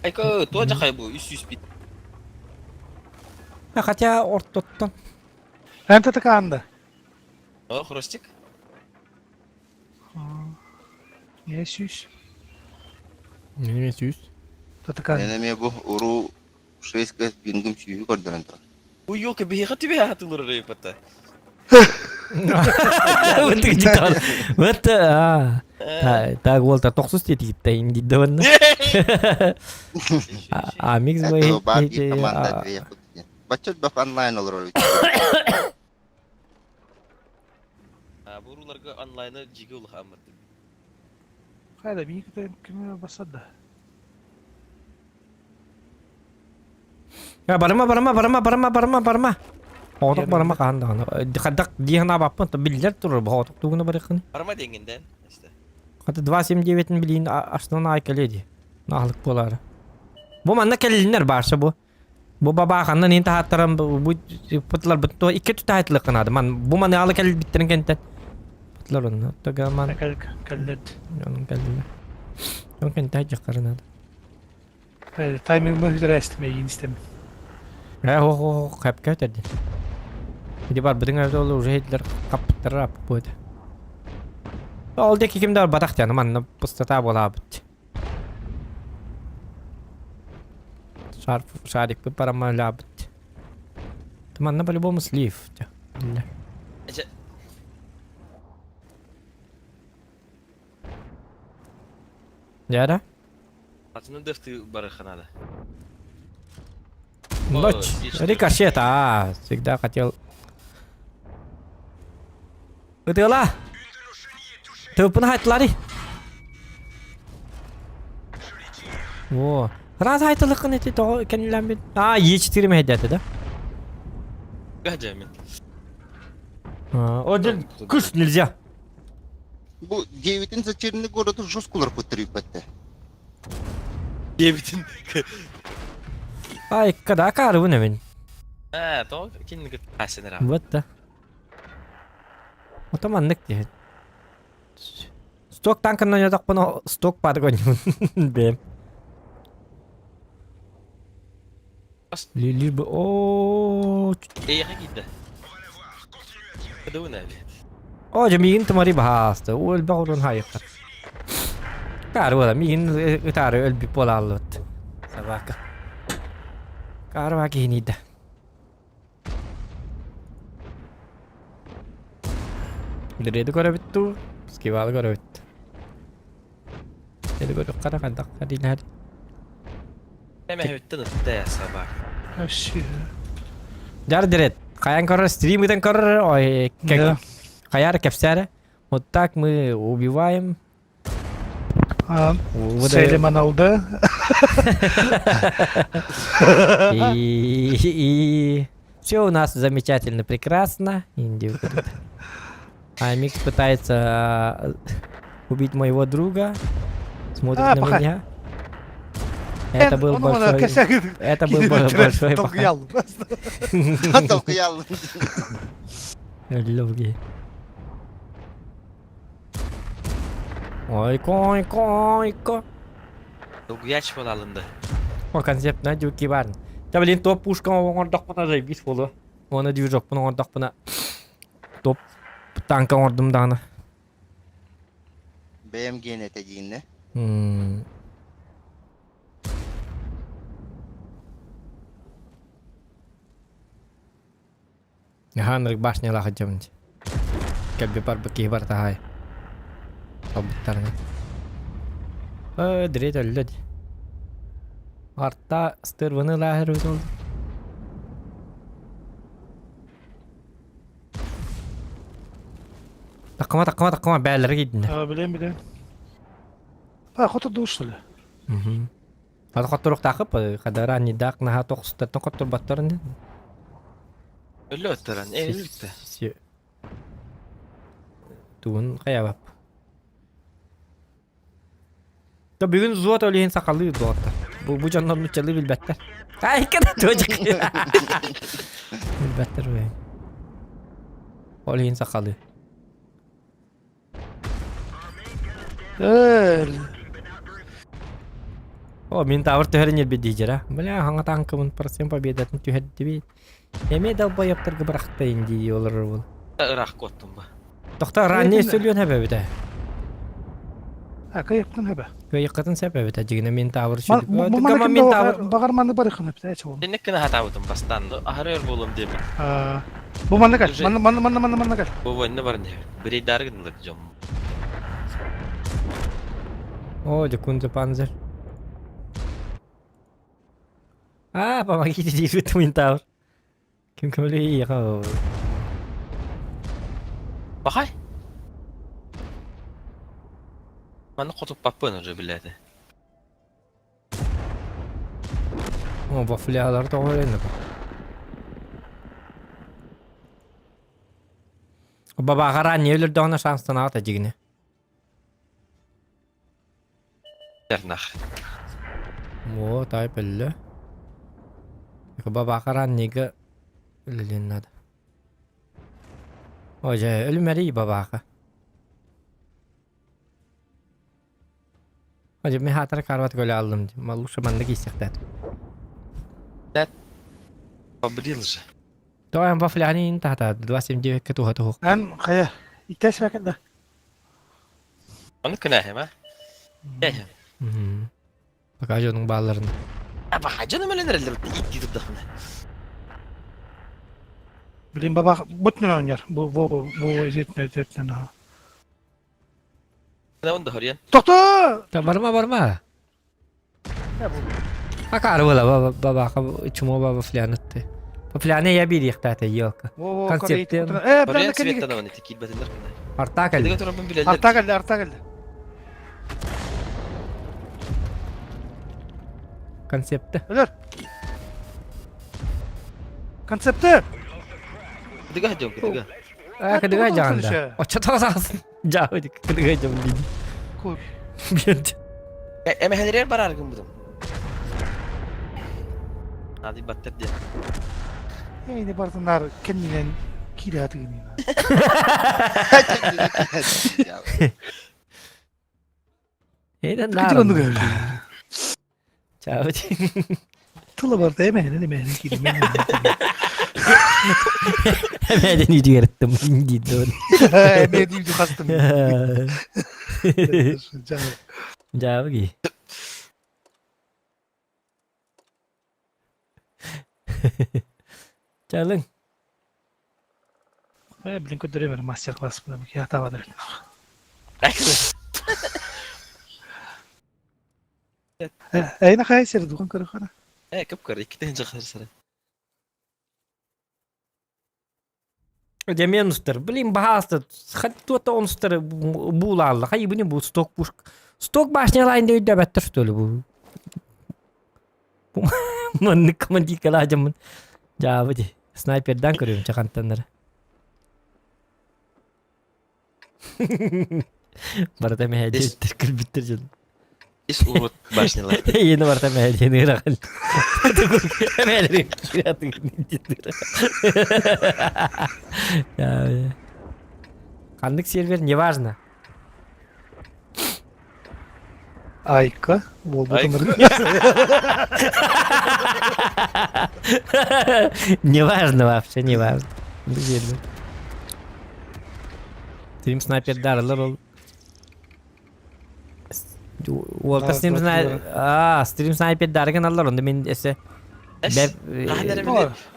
Айка, туа жахай бу 300 бит. А хотя ортоттон. Эн такаанда. О, хрустик. Не сүүс. Не сүүс. Татакаан. Мен эмиэ бу уруу 6 кэс бингим сүүһү көрдөрөн турар. Бу ёлка биһиэхэ түбэһэ хатылыр рейпата. Вот а. Так Уолтер тохсус диэтигитте индидде манна. А микс Это бар биир команда две Баччат бах онлайн олорор. Бу урууларга онлайны жиги улахан Хайда миигитэ кими бассада. Я барыма барыма барыма барыма барыма барыма. Оҕотох барыма хаһан даҕаны. Хайдах дии санаабаппын, биллэр турар бу оҕотох тугуна барыаххыный. Барыма диэҥҥин Хата 2.79-ин билиин астынан аай кэлиэ дии. Наһылык буолаары. Бу манна кэллиннэр баарса бу. Бу бабааханнан иин таһааттаран бу пытыларбыт то икки түтаайтылык наада. Ман бу маны алы кэлбиттерин кэнтэн. Пытылар онно. Тага ман. Кэллет. Онун кэллилер. Онун кэнтэй жаккары надо. Тайминг мөһүтэрэ эстимейин истем. Э хо хо хо хэпкэ өтөрдүн. Ити барбытың эбит ол уже хитлер каппыттара аппыт. Ол диэки ким да барбатах диэн манна пустота буолаабыт. Шар шарикпыт барамалаабыт. Манна по-любому слив. Дьэ Атыны дыхты барыха надо. Ночь. Рикошет, а, всегда хотел. Ытыала! Тыппын хайтылари. Во. Раз хайтылыкын эти тоҕо кэннилэммит. А, Е4 мэһэйдээтэ да? Гаджамин. О, кыш нельзя. Бу девятин зачерный городу жесткулар көтөрүйбэттэ. Диэбитин. Ай, когда карыбын эбин. Аа, то кинник асенера. Вот да. Ото маннык диэн. Сток танкынан ятақпын сток падык бэм. Лишь бы о Эйха киирдэ. Кыдыбын эби. О, дьэ миигин тымари баһааста. Өлбөх урун хайыхха. Каары буола миигин ытаары өлбүт буолааллыбыт. Собака. Каарыба киһинийдэ. Дреди көрөбүт дуу, скивалы көрөбүт. Дреди көрүөххэ хайдах диилэр. Эмэһүттэн ытта собака. Вообще. Дьар дирет. Хайан көрөр, стрим ытан көрөр, ой, Да. Хаяр кэпсээрэ. Вот так мы убиваем. А, Выдаем. Целим аналды. И, все у нас замечательно, прекрасно. Инди говорит. А Микс пытается убить моего друга. Смотрит А, на пока. меня. Это был большой... Это был большой пахан. Толкуяллым. Лёгкий. Ойко, ойко, ойко. Долгуяч буолалынды. О, концепт на дюки барын. Та блин, топ пушка оҥордохпуна заебись буолуо. Уонна движокпун оҥордохпуна топ танка оҥордум даҕаны. Бэйэм гиэн этэ дииннэ. М. Наһаа башнялаах дьабын Кэлби барбыт киһи барта Толбуттарына. Э, дрет өллө ди. Арта стырвыны лаһыр ол. Такыма такыма такыма бээлери кийдиннэр. А, билем, билем. А, хоту душ, что ли? Мгм. Аты хотторуохтаахып, хадара анньыйдаах наһаа тохсуттартан хотторботтор ини. Өллө өттөрөн, э өлүктэ. Тугун хайабап. Да бүгүн зуот өлүһүн сахалыы дуота. Бу бу дьоннор нуччалыы билбэттэр. Айка да туочук. Билбэттэр бу. Ол иһин сахалыы. Эл. О, мин тавр түһэрин елбит диижера. Бля, хаҥа танкабын процент победатын түһэрдибит. Эмиэ долбоебтарга бырахтайын дии олорор бул. Ыраах куоттум ба. Тохто ранее сөйлүөн хэбэбитэ. А кайыктан хэбэ. Кыйыккатын сөп эбитэ дьигинэ мин тавр Бу сүлүк. Мин тавр Багар маны барыхын эбит эче ол. Сенник кына хатаабытым бастаан аһары өр буолуом диэмин. Бу манна кэл. Манна манна манна манна манна кэл. Бу война баран иһэр. Бирейдары гыннылар дьом. О, декунзе панзер. А, помогите, диир Twin Ким көмөлөйиэхэ Бахай. Манна хотуппаппын уже билээти. О, вафлялар тоҕо эрэнэ Бабаҕа не өлөрдөҕүнэ шанстанаҕа дьигинэ. Тернах. О, тай пелле. Бабаҕа раннига үлэлиэн надо. О, дьэ, өлүмэрий бабаха. О, дьэ, мин хаатара карват көлө аллым. Лучше маннык иистэхтээт. Победил же. Тоҕо вафляни тахата 279 туха туһук. Эн хайа иккэс да. Ону күнээһим а? Кээһим. Пока дьонуҥ баалларын. Абаха дьону мөлөн эрэллэр иттии турдахпына. Блин, баба бутнен ойнар. Бу бу бу изетне изетне. Он да хорьян. Тохто! Та барма барма. Акары була бабаха чумо баба флянытты. Фляны я бириэхтээтэ елка. Концепты. Э, Хорьян светтан оны тикиит бэтиннер. Арта кэлли. Дыга турабын билеллер. Арта келди, арта келди. Концепты. Өлөр. Концепты. Дыга жом дыга. А, кыдыга жаанда. Оччото сасын. Жаа кыдыга жом дии. Кур. Биэрди. Эмэхэлерер барар гын будум. Hadi battır diye. Ey ne бардынар кеннинен кире атыгын. Эйден Кытыр onu gördü. Чао. Тылы бар да эмэхенен эмэхенен кире. Эмэден үйдүгерттим диди. Эмэхенен үйдү хастым. Жаа ги. Чалың. Э, блин, көдөрөмөр мастер-класс була. Я табадыр. Эйна хай сер дуган көрө хара. Э, кып көр, икки тыһынча сары. Дьэ минустар. Блин, баһаалыста. Хат туота онустар буулаалла. Хай бу не бу сток пушк. Сток башня лайнда өйдөбөттөр что ли бу. Маннык командикала жамын. Жаабы ди. Снайпердан көрөм чакантаннар. Барата мэһэдиттер күлбүттер жон. Ис урут башнялар. Yeni барата мэһэдиэн ырахал. Мэһэдиэн Ханнык сервер неважно. Айка, болбутун. Неважно вообще, неважно. Сервер. Стрим снайпер дарылар ол. Уолта стрим снайпер. А, стрим снайпер дарыгын аллар, онда мен эсе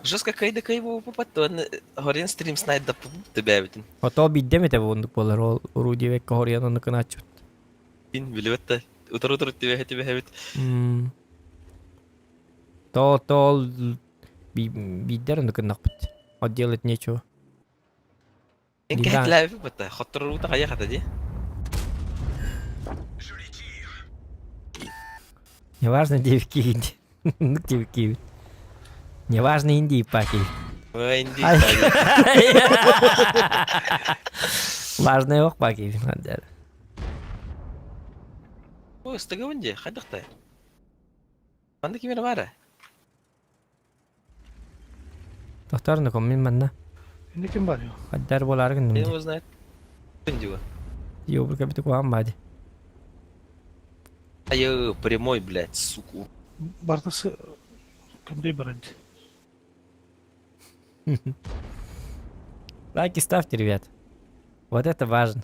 Жестко кайда кай бу попаттон хорен стрим снайп да тебәбитин. Ото бидде мете бундук болар ол Руди векка хорьян онну кыначыт. Бин билебетте. Утар утар тебе тебе хебит. То то биддер онну кынакпыт. От делать нечего. Эн кэтләбит бата. Хоттор ута кая хата ди. Неважно девки инди. Ну девки. Неважно Индии паки. Ой, инди. Важно yok паки. Ой, стыгы инди. Хайдакта. Манна ким эрэ баар ээ? Тохтор мин манна. Инде ким бар? Хаддар буолаары гынным Я дии. его знает. Күндүгү. Йобурга бити куһаҕан баа дии. Айы, прямой, блядь, сука. Бартасы кымдый баран. Лайки ставьте, ребят. Вот это важно.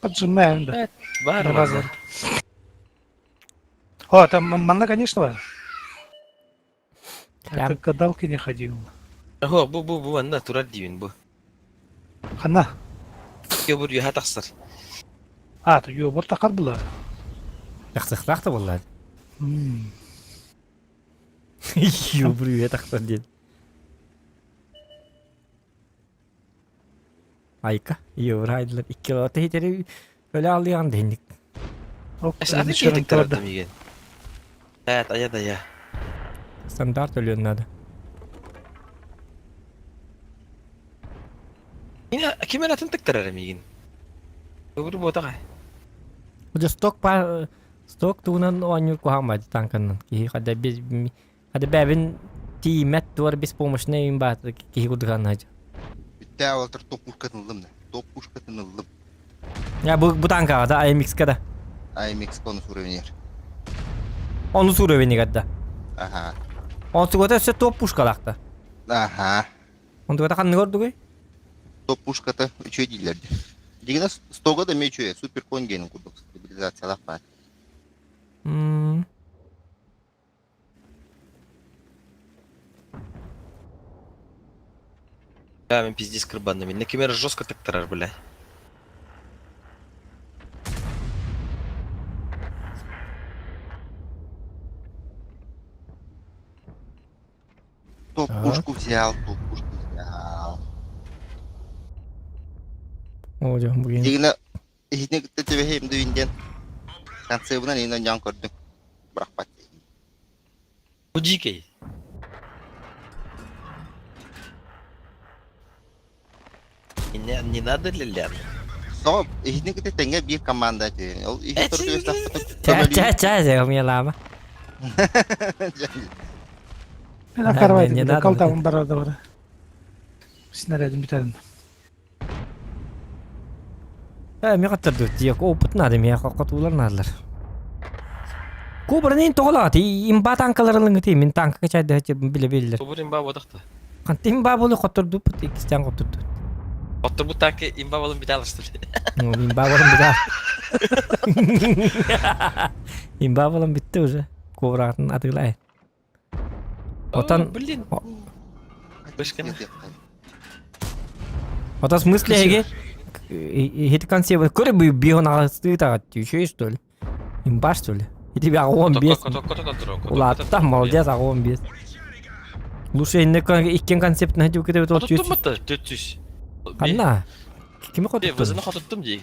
Поджимаем, да. Бар, Базар. О, там манна, конечно, бар. Прям. Это к гадалке не ходил. Ого, бу бу бу манна турар диибин бу. Хана. Кебур юха тахсар. А, то ё, вот такар была. Тахсыхтаах да буолла. Ёбру үйэ тахсар диэн. Айка, ёбру айдылар икки лата хитери өлө алыйан дэнник. Аты киһитик тарардым иген. Эт, ая да я. Стандарт өлүөн надо. Ким эрэ атын тыктарар миигин? Көбүр буотаҕа. Дьэ сток па сток тугунан оонньуур куһаҕан баайда танканан. Киһи хада без хада бэбин тииймэт туор беспомощный им баата киһи курдук аннаачы. Бүттээ олтор топ пушкатын ыллым да. Топ пушкатын ыллым. Я бу бу танкаҕа да AMX-ка да. AMX конус уровенер. Onu уровенигар да. Аха. Онтугата өссө топ пушкалаахта. Аха. Онтугата ханныгы ордугуй? Топ пушката үчүгэй дииллэр дии. Дигинэ стога да эмиэ үчүгэй, супер конь диэн курдук стабилизациялаах баар. М. Да, мен пиздец кырбанным. Инне ким эрэ жестко тыктарар, бля. Топ Так. пушку взял, топ пушку взял. О, дьэ, бүгүн. Дигинэ иһитини кытта түбэһиэм дуу диэн концебынан иһин онньоон көрдүм. Бырахпат. Бу дьиикэй. Не, не надо ли лян? Соҕо иһитини кытта тэҥҥэ биир команда этэ. Ол иһит Чэ, чэ, чэ, чэ, умелама. Мен акарбайдым, Не надо. калтабын барар да бара. Снарядым бүтәрин. Э, миэхэ оттор диэк опыт надо, миэхэ хотуулар наадалар. Кубрын тоҕолоот, имба танкалар ылыҥыты, мин танка качайда биле биллер. Кубр имба бодохто. Ханты имба болу хоттордуппут, иккистээн хоттордубут. Хотторбут танка имба болун бүтэ алышты. Ну, имба болун бүтэ. Имба болун бүттэ уже. Кубратын атыылай. Отан Блин. Бышканы. Отан в смысле эги? Ити конце көрө бион ағасты тағат еще что ли? Имба что ли? И тебя он без. Улаатта, молодец, аҕа 15. Лучше инне иккен концептин хатып кетебит ол Хотуттум бата, 400. Ханна? Кими хотуттун? Вызыны хотуттум дии.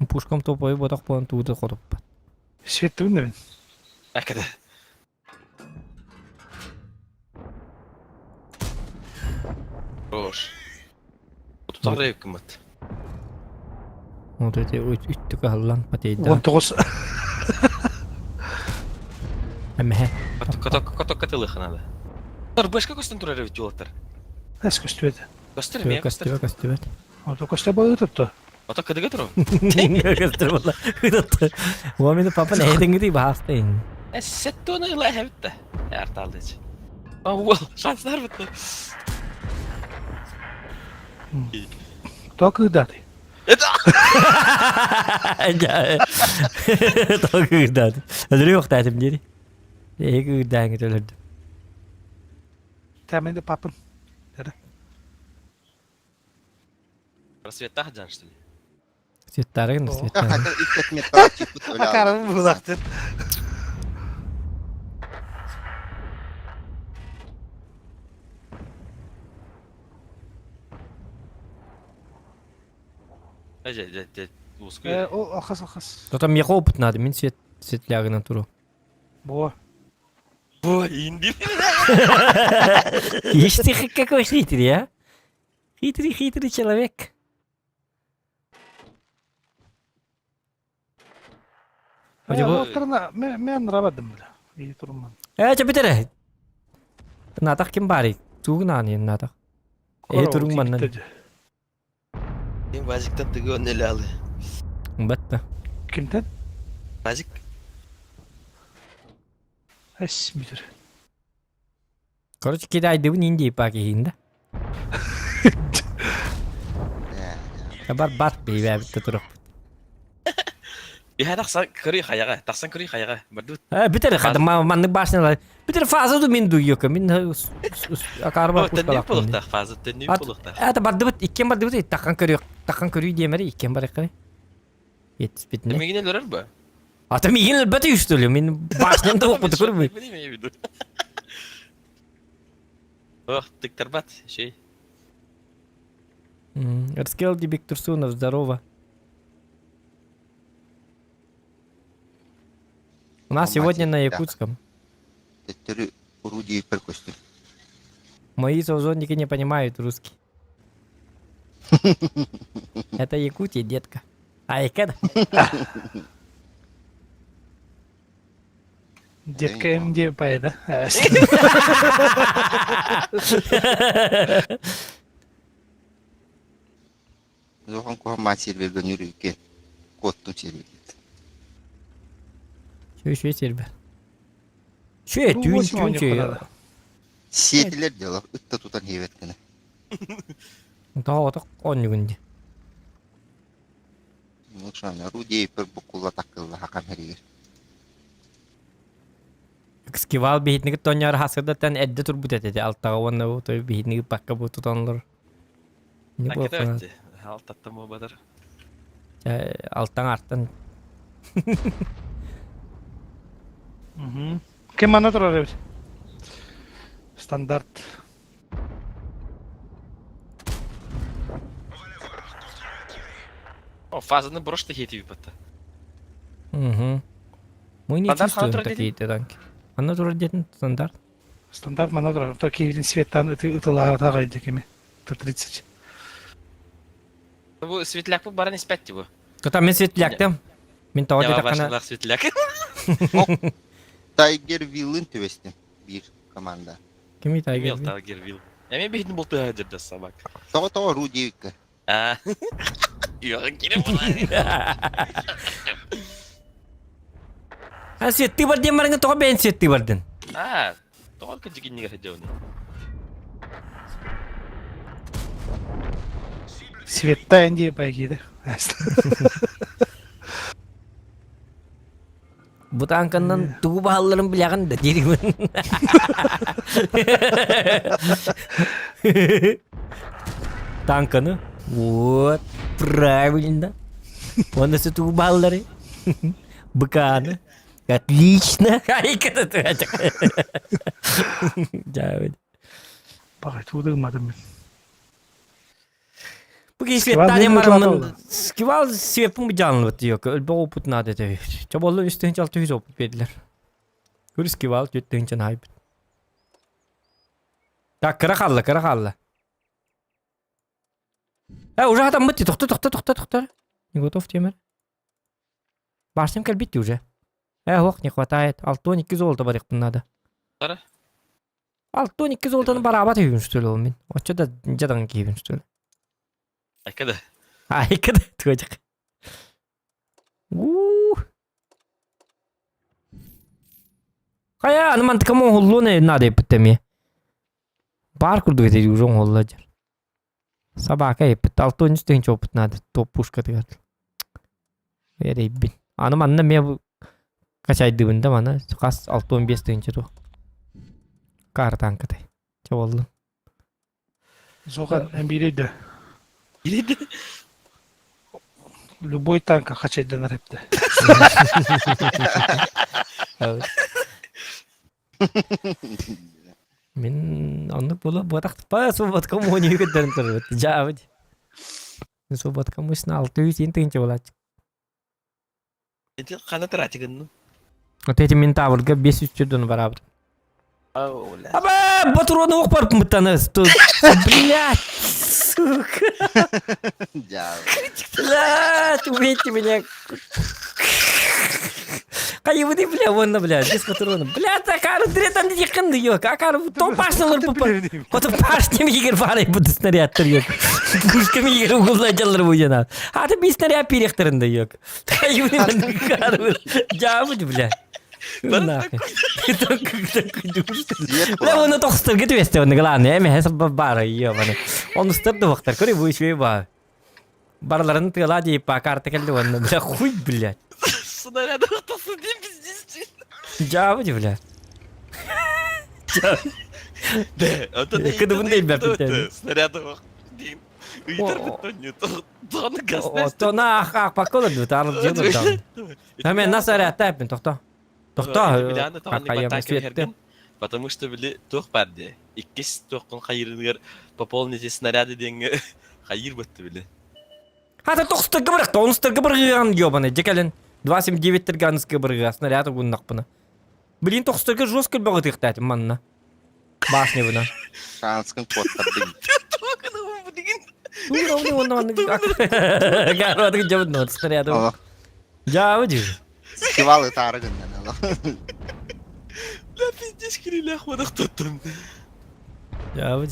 Пушкам топовый ботох буолан тууду хотуппат. Светтибин да мен. Акада. Хорош. Тутары кымат. Вот эти үттүк аһыллан патейда. 19. Эмэһэ. Кото кото катылыха надо. Тор башка көстөн турар эбит жолаттар. Эс көстүбэт. Көстөр ме Көстүбэт көстүбэт. Ото көстө бойутуп то. Ото кыдыга туру. Көстөр була. Уомин папа нэһитиҥити баастайын. Э сеттуны ыла эбитте. Арталдыч. А уол шанстар битте. То кыдаты. Это Тоҕо кыырдааты. Өлөрү охтаатым диэри. Эһи кыырдааҥҥыт өлөрдүм. Тәминде папын. Рассветтах жан что ли? Цветтары гына цветтары. Хотя икки металл типа Акарым булактыр. Ол алхас алхас. Тота меха опыт надо, мин свет светлягынан туру. Бо. Ой, инди. Ишь ты какой хитрый, а? Хитрый, хитрый человек. Мен нравадым бля. И турман. Э, чэ бүтэрэ. Натах ким барый? Тугун ааны натах. Э, туруң маннан. Ким Вазиктан тыгы оннеле алы. Батта. Кимтен? Вазик. Эс бүтэр. Короче, кидайдыбын инди пакихинда. Бар бар бейбәбитте турук. Биһэ тахсан көрүй хаяга, тахсан көрүй хаяга. Бардыбыт. Э, бүтэр хада маннык башнялар. Бүтэр фаза ду мин дуйока. Мин акарба Төннүү булуктах фаза, төннүү булуктах. Это бардыбыт, иккен бардыбыт, такан көрү, такан көрүү диэмери, иккен барыккы. Жетиспитине. Мигин өлөрөр бу. Ата мигин өлбөтө үстөлү. Мин башням да окуту көрбөй. Ох, тыктарбат, şey. Рскелди Бектурсунов, здорово. У нас сегодня на якутском. Төттөрү орудие per көстүм. Мои соузонники не понимают русский. Это Якутия, детка. Айка. Детка МД поэда. Зохан куһан серверге нүрүкке. Коттум серверге. Чё еще сервер? Чё, тюнь, тюнь, чё? Сиэтилер дело, ытта тутан хебеткene. Тоо оток оннюгунди. Мушан орудие per букулла такылла хакан херигер. Скивал биһитниги тонньор хасырдаттан эдде турбут этети алтаҕа уонна бу той биһитниги пакка бу тутанлар. Не Акета Алтаттан буолбатар. Алтаң артан. Ким манна турар эбит? Стандарт. О, фазаны брошты хети бипатта. Угу. Мы не Стандарт чувствуем хана турар такие танки. Она турар дедин стандарт. Стандарт манна турар. То киевдин светтан ытылаа тагай кеми. Т-30. Бу светляк бу баран испәтти бу. Тота мен светляктым. Мен тоҕо Я диэтэххинэ башнылах светляк. Тайгер Виллын түбестим. Бир команда. Кими Тайгер Мел Тайгер Вилл. Эми бихин булты дерде собак. Тоҕо тоҕо орудие А. Йо, кире була. А светти бар диэн барыҥҥа тоҕо бэйэн светти бардын? А, тоҕо кыдьыгиннигэ сылдьабын. Светта энди пайгиде. Бу таанканнан тугу баһалларын билэҕин да дииригин. Танканы. Вот, правильно. Он өссө тугу баһаллары. Быканы. Отлично. Айка Дьэ, Баҕай туудыгмадым мин. Бу киһи Скивал Светлана мин Мармын Скивал свеппин быдьаанылыбыт диэки өлбөх опыт наада этэ. Чоболло 3 600 опыт биэрдилэр. Көр Скивал 4 тыһыынчаны хайбыт. Так, кыра хаалла, кыра хаалла. Э, уже хатаммыт дии, тохто, тохто, тохто, тохто. Не готов темир. Барсым кэлбит дии уже. Э, ох, не хватает. 62 золото барыахпын надо. Бара? 62 золотоны бараабат үһүбүн что ли ол мин. Оччо да дьадаҥ киһибин что ли. Айка да. Айка да туочак. Уу. Хайа, аны мантыкам оҥоһуллуон наада эппит эмиэ. Баар курдук этэ уже оҥоһулла дьэр. Собака эппит. 6 тыһыынча опыт надо. Топ пушкатыгар. Эрэйбин. Аны манна эмиэ качайдыбын да маны. Хас 65 тыһыынча туох. Картанкатай. Чэ буоллун. Зохан эмбиирейде. Кириди. Любой танка хачайданар эпте. Мин оннук буолуо буотах па субботка муонию көрдөрөн турбут. Дьаабыт. Субботка мусна 600 тыһыынча буолааччы. Ити хана тратигын Вот эти ментаврга 500 дон бараабыт. Аба, батроны укпарпмыттан Блядь, сука. Блядь, убейте меня. Хайыбыды, бля, вон, бля, без патрона. Бля, такары дретан дикынды yok. Акары то башнылар пупа. Потом башням егер бары буду снарядтар yok. Пушкам егер угулла жаллар бу жана. Аты би снаряд пирехтеринде yok. Хайыбыды кары. Жабыды, бля. Нахуй. Бля, оны тохстырга түбесте оны главное, эме хесап бары, ебаны. Оны стырды вақтар, көрі bu işi бар. Бараларын тыла дейіп па карта келді оны, бля, хуй, блядь. Снаряд ортасы дейм пиздец. Жабыды, бля. Кыдыбын дейм бәп Снаряд дейм. Ыйтар бітті, тоны газ. Тона ақ ақ паколы ду, тарлы жылыр там. Мен нас арят тәпін, тоқта. Тоқта, Потому что били туох бар де. Иккис туохкун хайырыныгар пополните снаряды диэҥҥэ хайыр бытты били. Хата тоқстыргы бырық, тоғыстыргы бырғыған ёбаны. Декелен 279 аныскы бырғыға снаряды гуннақпына. Блин, тоқстыргы жестко бағы тықтатым манна. Башня бұна. Шанскын куоттардын. Снаряды. Олох. Жабы Скивал ытаары гыннан олох. Бля, пиздец, кирилях вадах туттум. Жабы.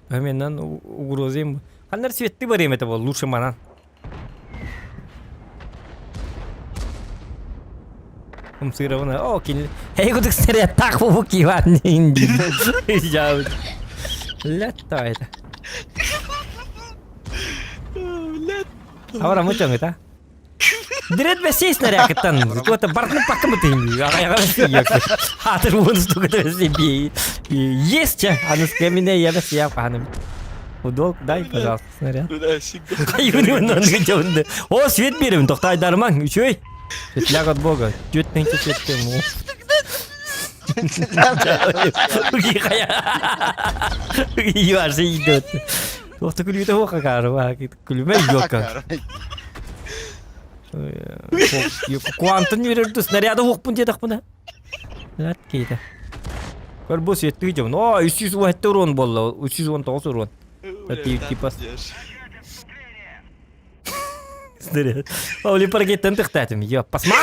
Менен угрозым. Ханнар светти бар это бол лучше манан. Умсырабына. О, кин. Эй, кудык снаряд так бу киван. Жабы. Летто это. Бля. Ahora mucho это. Дирет бесей снарядтан. Куда-то бартны пакмы ты. Хатыр вон стука себе. Есть, а ну с меня я бес я паным. Удол, дай, пожалуйста, снаряд. Бля, всегда. О, свет берем, тоқтай дарман, үчөй. Светляк от бога. Жөт ненче светтем. Юарсы идет. Тоқты күлүүтэ хуока каарва, күлүмэ юока. Куантын үрөрдү снаряды хуохпун диэтахпына. Лат кейде. Көр бу светти жом. О, 317 урон болла, 319 урон. Типа Снаряд. Оли паргеттен тыхтатым. Йо, пасма.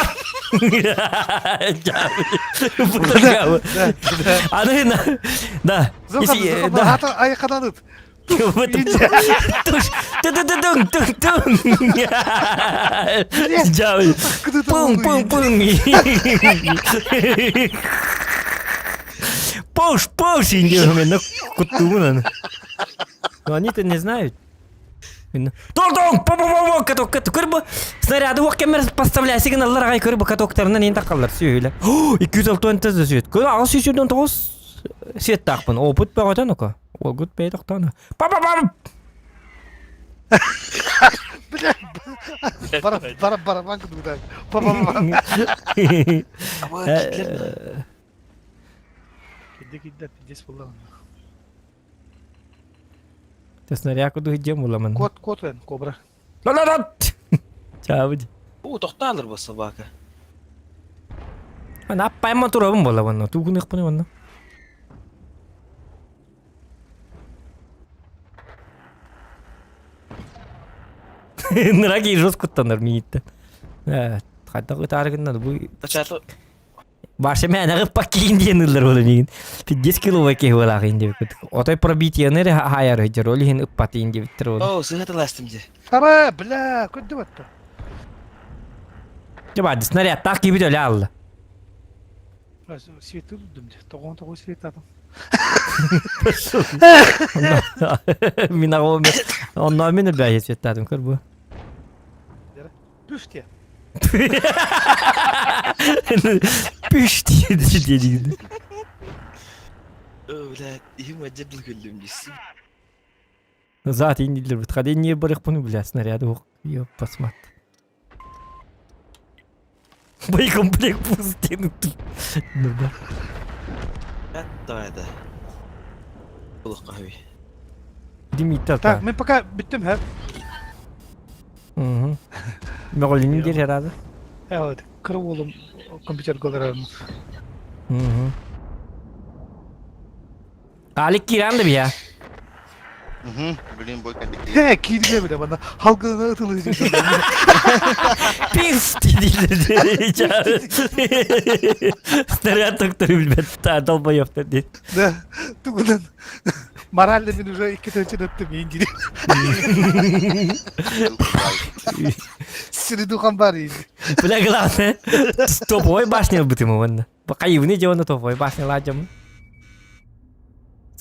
Аны на да. Если да. Айқаданып. Туш. Ту-ту-ту-тун, тун-тун. Жабы. Пум, пум, пум. Пуш, пуш, индио, куттугунан. Но они-то не знают. Тордон, по по по каток, каток, көрбө. Снаряды уак кемер поставляй сигналлар агай көрбө катоктарынан енді тақалар сүйілі. 206 тез свет. Көр ағыс 309 свет тақпын. Опыт бағатан ока. Огут бей тоқтаны. Па па па. Бля, бара бара барабан кудуда. Па па па. Кидде кидде пиздец болла. Те снаряд куду идем уламан. Кот кот мен кобра. Ла ла ла. Чабыд. О, тоқталыр бұл собака. Ана пайман турабын бола ванна. Тугун ихпыны ванна. Нраги жестко танар миитте. Хайда ытарыгыннан бу Тачаты Башы мәнәгы пакин диенилер болы мигин. 10 кило ке бола инде. Отой пробитие нер хаяр хеджер оли хин уппати инде биттер ол. О, сыгаты ластым де. Аба, бля, көдді батты. Жаба снаряд так кибит эле алды. Светті дудум де. Тоғын тоғын свет атым. Мин агы онно мен бәйе светтадым көр бу. Пүф те. Пүш диye диye. О, бля, им отдел күлдім дейсің. Зат индилер бит хаде не барых буну бля снаряды ок. Ёп посмат. Боекомплект пустин. Ну да. Давай, да. Улық қави. Димитр. Так, мен пока бүттім, хә. Угу. Мөголинин дер herhalde. Evet, кыры oğlum. компьютерга олорорун. Алик киирэн да бия. Блин, бой кэлбит. Хэ, кииргэ билэ манна халгына ытылыы Пинс Снаряд токтор билбет долбоёбтар диэн. Да, тугунан морально мин уже икки төнчөн өттүм иин дири. Сири духан бар иин. Бля, главное, топовой башня ылбытым уонна. Хайыбыны дьэ уонна топовой башня лаадьамын.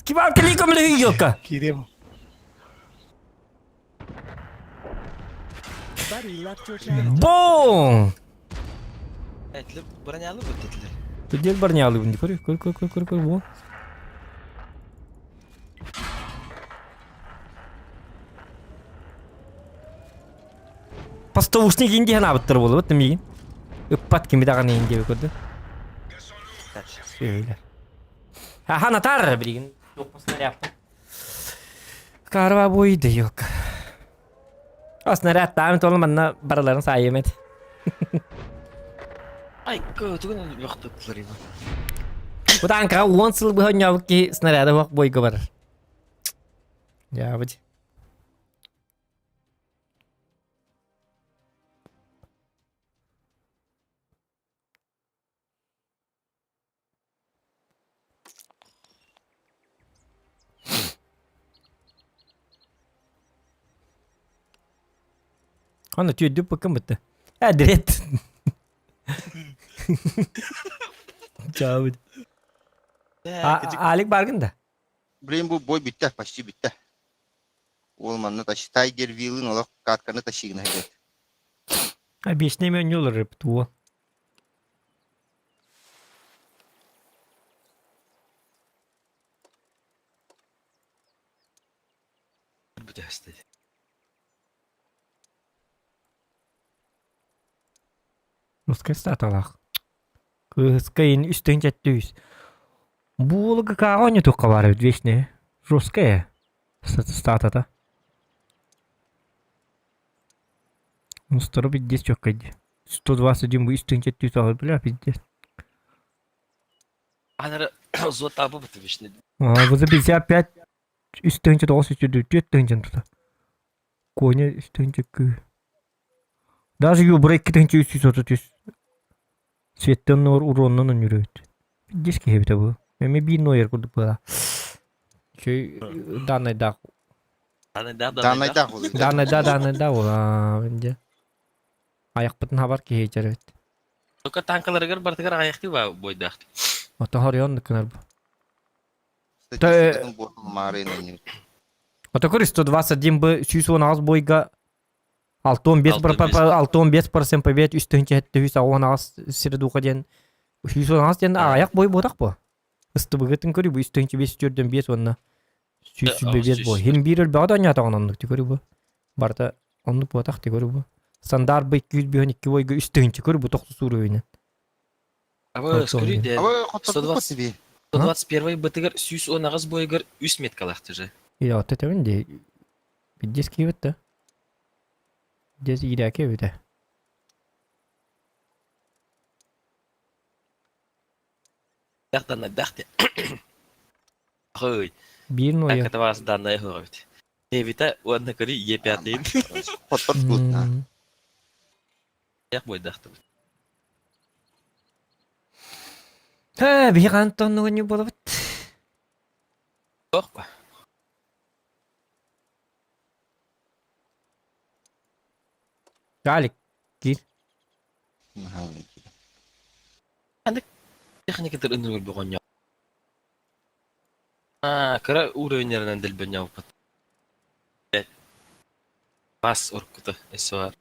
Кибан кэлии көмөлөһүү елка. Киирем. Buddy left your channel. Бум! Этилер бронялы бут этилер. Тут бронялы Көр, көр, көр, көр, көр, көр, во. Поставушник инди ханаабыттар буолубут миигин. Ыппат кими даҕаны инди көрдө. Сүөһүлэр. Аха натар билигин туохпун снарядпын. Карва буйды yok. О снаряд таам толу манна барыларын саайым эт. Ай, тугун лохтуттар ина. Бу танкаға 10 сыл быһа ойнообут киһи снаряда суох бойго барар. Дьаабыт. Аны түөрдү быккын бытты. Ә, дрет. Чаабыт. Алик баргын да. Блин, бу бой бүттэ, почти бүттэ. Ол манна тащи Тайгер Виллын олох катканы тащигына идет. Объясни мне туо. Бүтәсті. Русская статалах. Кыһыскайын үстэн жетті Буолуга кааҕа туққа бар эбит вечный. Жесткая статата. Мустору пиздец чоккайди. 121 бу үстэн жетті үс бля пиздец. Анары зот табы бітті вишне. А, за 55 үстэн жеті тоғыз үстү төрт тыһынчан тута. Коня үстэн кы. Даже ю брейк тыһынча 333. Светтен нор уроннан өнүрөт. Пиздец киһи бу. Эми бир нойер курдук була. Чөй данный да. Данный да, Данный да ол. Данный да, данный да ола. Инде. Аяқпытын хабар киһи жерет. Только танкаларыгар бартыгар аяқты ба бойдақты. Ото хорьон кынар бу. Статистикатын буолан маарыйын Ото көр 121 б 116 бойга 6,5 побед үстүнче хетте 116 сиредуха ден 116 ден аяқ бой бодақ бу. Ыстыбыгытын көрү бу үстүнче 5 төрдөн 5 онна. 105 бой. Хим бир өл бага да оннук көрү бу. Барта оннук бодақ ти көрү бу. Стандарт б 252 бойга үстүнче көрү бу 90 уровень. Абы, скорее, де. Абы хотторбут би. 121 бытыгар 110 бойгар 3 меткалақты же. Я вот это винди. Пиздец киебет да. Пиздец иирээки эбитэ. Дах данный дах те. Хой. Биир нойер. Так это вас данная говорит. Эвита, уонна көрі Е5-ын. Хотторбут. Як бойдақты. Э, биһи Антоннуга не болобут. Жоқ па. Алик, киир. Техникатыр үндүгөр бөгөн А, кыра уровеньлеринен делбен яппат. Бас уркута эсуар.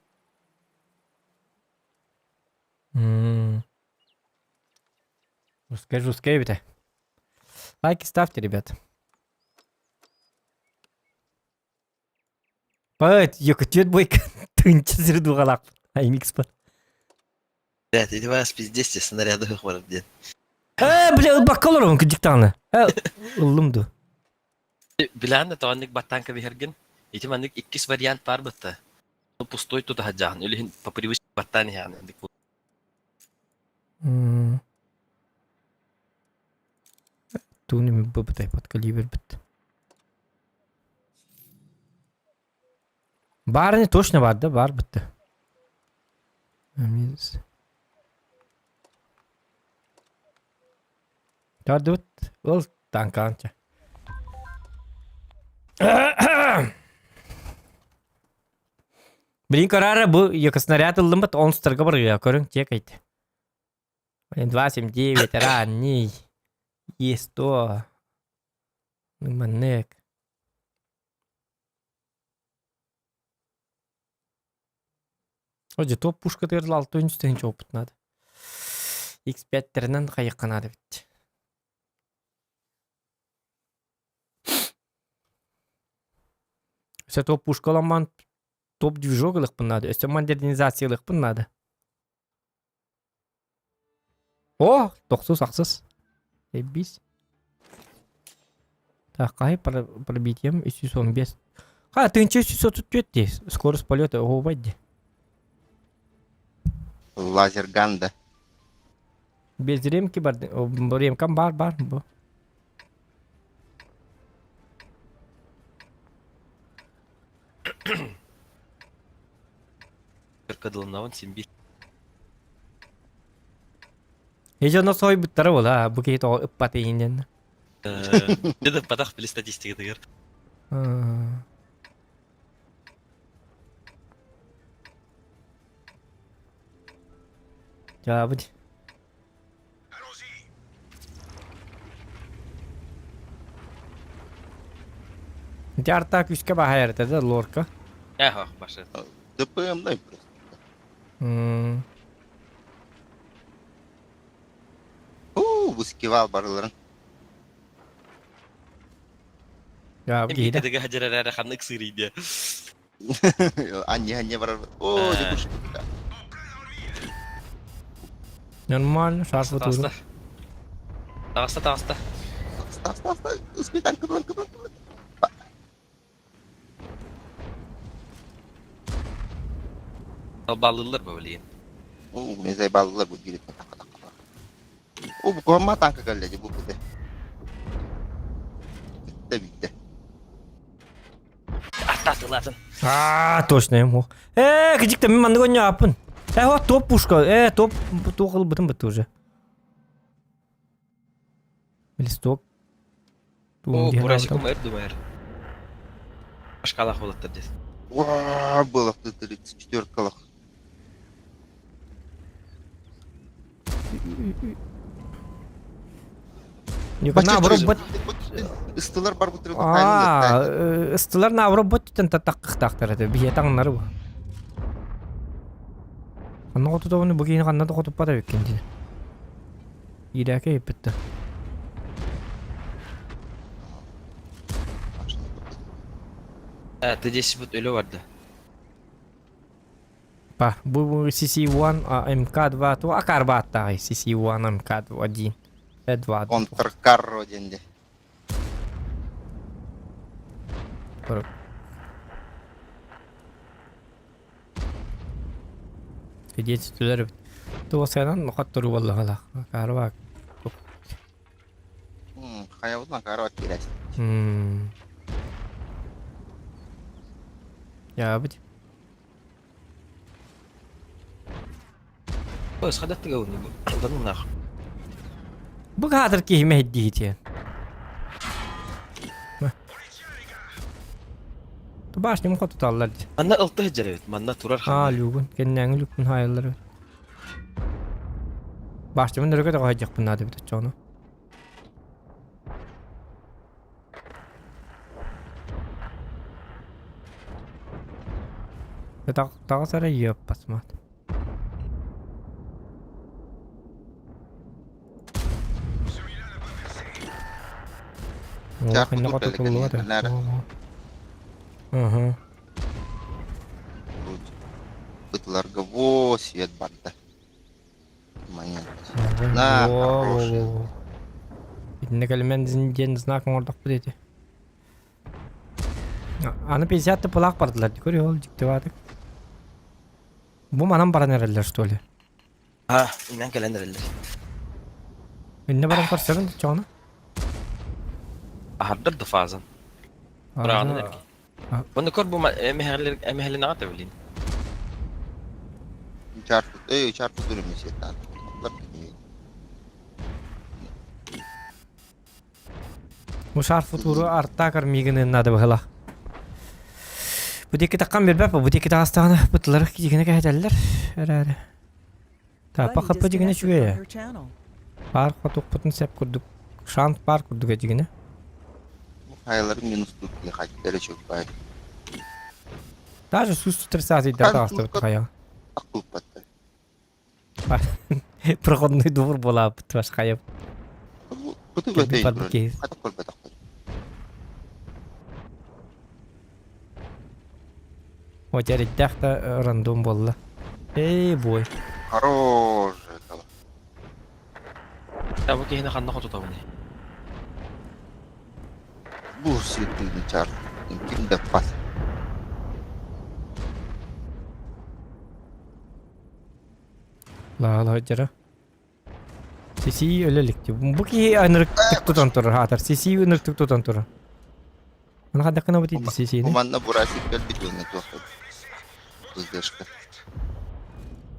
Русская, русская эбитэ. Лайки ставьте, ребят. Пать, якутет бойка тынча сирдугалак. Аймикс бар. Блядь, иди вас пиздец, снаряды хварып дед. Э, бля, баккалар он кдиктаны. Э, ыллымду. Билан да тоонник баттанка бихерген. Ити маннык иккис вариант бар бытта. Пустой тут хаджахан. Или по привычке баттан яны. Тууну ми быбытай подкалибербит. Баар не точно бар да бар бытты. Тардыбыт ол танканча. Блин, көрөөрө бу снаряд ыллыммыт онстарга барыа көрүҥ тиэкэйт. 279 ранний. Е100. Маннык. О, топ пушка тыырла 6 тыһынча опыт надо. X5-теринэн хайыкка надо бит. Өссө топ пушкаламман топ движок ылыхпын надо. Өссө модернизация ылыхпын надо. О, тохсус ахсыс. Эбис. Так, хай пробитием 315. Ха, 1334 дии. Скорость полета оһуобай дии. Лазерган да. Без ремки бар, ремкам бар бар бу. Кыркадылынабын син бир. Эже сойбуттара була, бу киһи тоҕо ыппат иһинен. Деді падах били статистикатыгар. Жаабыт. Ити арта күүскэ баһайар этэ да лорка. Эхо, башы. ДПМ-дай просто. М. Уу, бу барыларын. Жаабы киһитэ. Эмиэ хадьарара ханнык сырыйды. Анне-анне барар. О, декуш. Нормально, шарфы туру. Таҕыста. Таҕыста, таҕыста. Став, став, став. Успей кыдлан, кыдлан, кыдлан. Баллылар бу билигин. Оо, мен зайбаллылар бу биир О, бу куһамма танка кэллэ дии бу бите. Битте битте. Аттатылатын. А, точно ему. Э, кыдьык мин маннык оонньооппун. Э, вот топ пушка. Э, топ туох ылбытым бытты уже. Листок. О, бурасикум эр думайр. Башкалах болаттар дес. Уа, было 34 калах. Наоборот, бот... Ыстылар бар бутыры А, ыстылар наоборот бот түтен таттаққықтақтар это. Бие таңнары бу. Анна хоту бу кейин ханна да хотуппата беккен дии. Иирээке еппитте. Э, ты здесь вот өлө барды. Па, бу CC1 МК2 ту акар бааттааҕый CC1 МК1 Э2 Контркарро денде. Кедиэт түлэр туосайынан хоттору буоллаҕалаах акаарбаак. Хайабытынан карабат киирээччи. М. Яабыт. Ой, схадаттыга уни бу. Данынах. Бу каадыр киһи мэһдиитиэн. Башням хотуталлар. Манна ылты жеребит, манна турар Аа, ханна. люгун, кэннээҥи люкпун хаайаллар. Башнямын өргө да хайдьахпын наада бит оччоҕуна. Таҕыс эрэ йыаппасмаат. Оо, Чаах ханна кутур хотутуллуга да. кэллэ Уһу. Бытыларга во свет барда. Момент. На, хороший. Итиннэ кэлимэн диэн знак оҥордохпут ити. Аны 50 тыпылаах бардылар дии көрүө ол дьиктибаатык. Бу манан баран эрэллэр что ли? А, иннэн кэлэн эрэллэр. Иннэ баран көрсөбүн чоҕуна. Аһардар да фазан. Быраҕанан эргий. Оны көр бу эмэһэлин аҕата билин. Чарпыт, эй, чарпыт үрүмү сиэтаат. Мушар футуру артакар мигин надо было. Бу диэки таххан билбэп, бу диэки таҕыстаҕына бытылары киигинэ кэһэтэллэр. Эрээри. Тапа Buddy хаппа дьигинэ disconnected from үчүгэйэ. your channel. Паар хотукпутун сеп курдук. Шант паар курдук эдьигинэ. Хайаларын минус тут не хотели чупать. Даже сус 30 да таҕыстыбыт хайа. Аккуппаттар. Проходной двор буолаабыт ваш хайа. Куту Кэлбит бөтөй барбыт киһи. Хата көрбөтөхпүт. О, дьэриддээх да рандом буолла. Эй, бой. Хорош. Бу киһини ханна хотутабыный? Бу сирдиини чар. Ким да пас. Лаала дьара. Сисии өлө илик. Бу киһи ынырыктык тутан турар хаатар. Сисии ынырыктык тутан турар. Аны хаддаккына бу тиийди сисиини. Команда бурасик кэлбит уонна туох Кылгашка.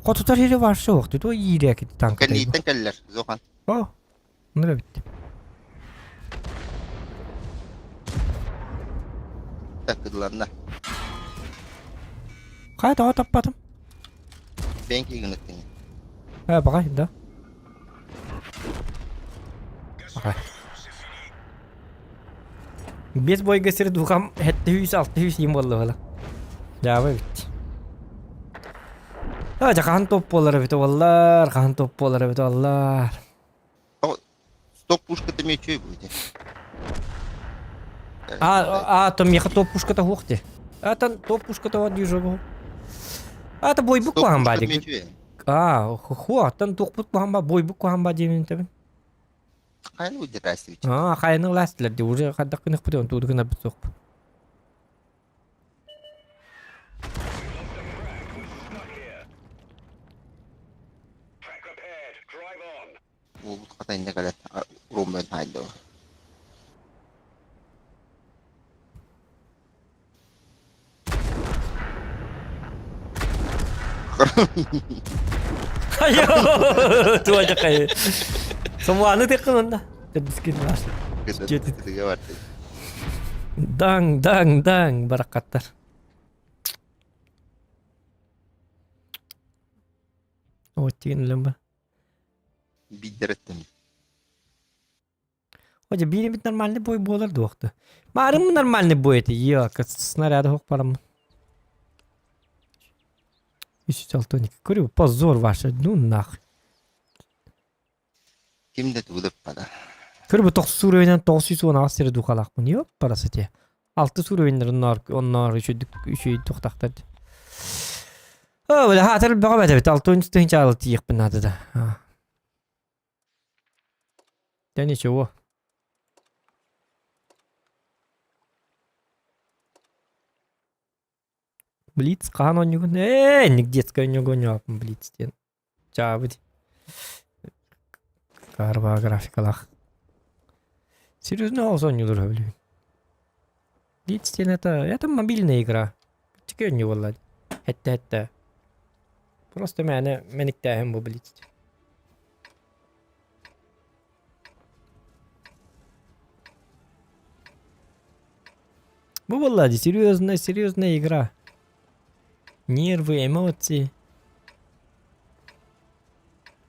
Хотутар ири баршы оқты. То иирээки танка. Кэннииттэн кэллэр, Зохан. О, ну битти. Такыдланна. Хай тоҕо таппатым. Бэнки гыныттын. Э, баҕай, да. Баҕай. Без бойга сир духам 700-600 им буолла Дьаабы эбит. А, дьэ хаһан топ буолар эбит уоллар, хаһан топ буолар эбит уоллар. Стоп пушката мечей будет. А, а, то меха топ пушката хуох де. А, там топ пушката вот дюжа А, то бойбук куһаҕан баа дии. А, хуа, тан туохпут куһаҕан баа, бойбук куһаҕан баа диэбин тэбин. Хайны удирасович. А, хайны ластилер ди уже хайдах гыныхпыт он тууду гынарбыт суохпут. Уолбут хата иннэ кэлэн уруммун хаайда. Хайо, туа жакай. Сомуаны теккын онда. Дискин бар. Даң, даң, даң баракаттар. Оттигин үлэм ба. Биддереттим. Хотя биир нормальный бой буолар дуохта. Маарым нормальный бой это. Йо, снаряды хок барам. Үс Көрү, позор ваше, ну нах. Ким да тулуппата. Көрү бу 9 уровеньнен 910 сири духалаахпын. Йоп, парасыте. 6 уровеньнер онноор онноор үчүйдүк үчүй тухтахтар. О, бля, хатыр бөҕө бэтэбит. 6 тыһынча алты тиийиэхпин наада да. Да ничего. Блиц хаһан оонньуугун? Ээ, инник детскай оонньууга оонньообуппун Блиц диэн. Чаабыт. Карба графикалаах. Серьезно олус оонньуулар билибин. Блиц диэн это, это мобильная игра. Чеке оонньуу буолла. Хэтте-хэтте. Просто мээнэ мэниктээһин бу Блиц. Бу буолла дии серьезная, серьезная игра. Нервы, эмоции.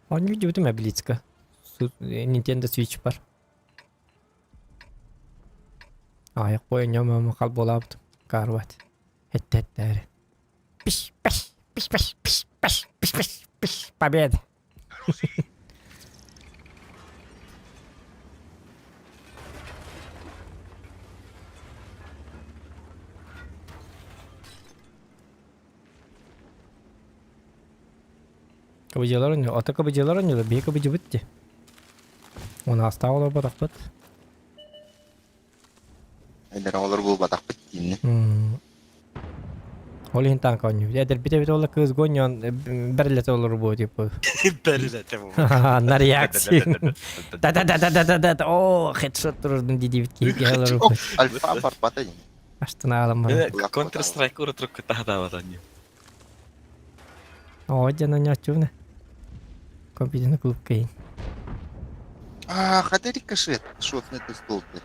Оонньуу диэбитим ээ Блицка. Nintendo Switch бар. Аайах бойонньоом хал буолаабытым. Каарбат. Этте-эттээри. Пиш, пиш, пиш, пиш, пиш, пиш, пиш, пиш, пиш, победа. Кабыдьалар оонньуу, ото кабыдьалар оонньуулар, биһи кабыдьабыт дии. Уон аастаах олорботохпут. Эдэр оҕолор буолбатахпыт дииннэ. Ол иһин танка оонньуубут. Эдэрбит эбит уола кыыс гонньоон бэрилэтэ олорбу типа. Бэрилэтэ бу. На реакции. Да-да-да-да-да-да. О, хедшот турурдун дидибит киһи киһи олорбут. Альфа барбата дии. Астына аалам баран. Counter Strike урутрук таһатаабат анньы. Оо, дьон оонньооччубуна. Компьютерный клуб кыйын. А, хата рикошет, шотный ты стол ты.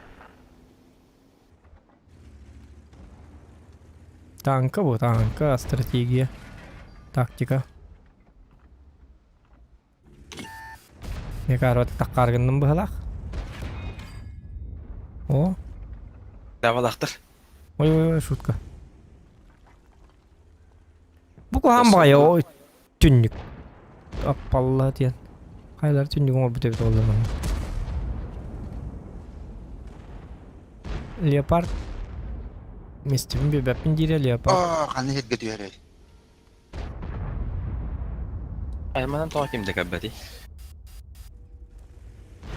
Танка бу, танка, стратегия, тактика. Мекарот таккаргынным быһалаах. О. Давалахтар. Ой, ой, ой, шутка. Бу куһаан баҕайы ой түннүк. Аппалла диэн. Хайлар түннүгүн оҥорбут эбит буолла манна. Леопард. Мистибин билбэппин диирэ леопард. Аа, ханна сиргэ түһэрэй? Айманан тоҕо ким да көрбөтүй?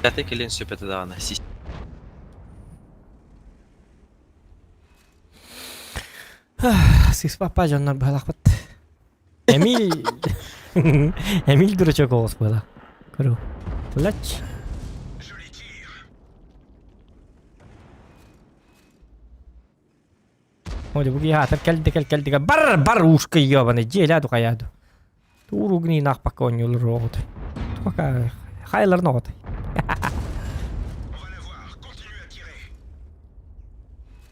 Таты кэлин сөп этэ даҕаны сис Сыыс папа дьоннор быһалахпыт. Эмиль Эмиль дурачок оҕус буола. Көрү. Плач. Ой, бу киһи аатар кэлди кэл кэлди бар бар ушка ебаный дьиэлээ духаяду. Тууругни наахпакка оонньуулар оҕото. Пока хайларын оҕото.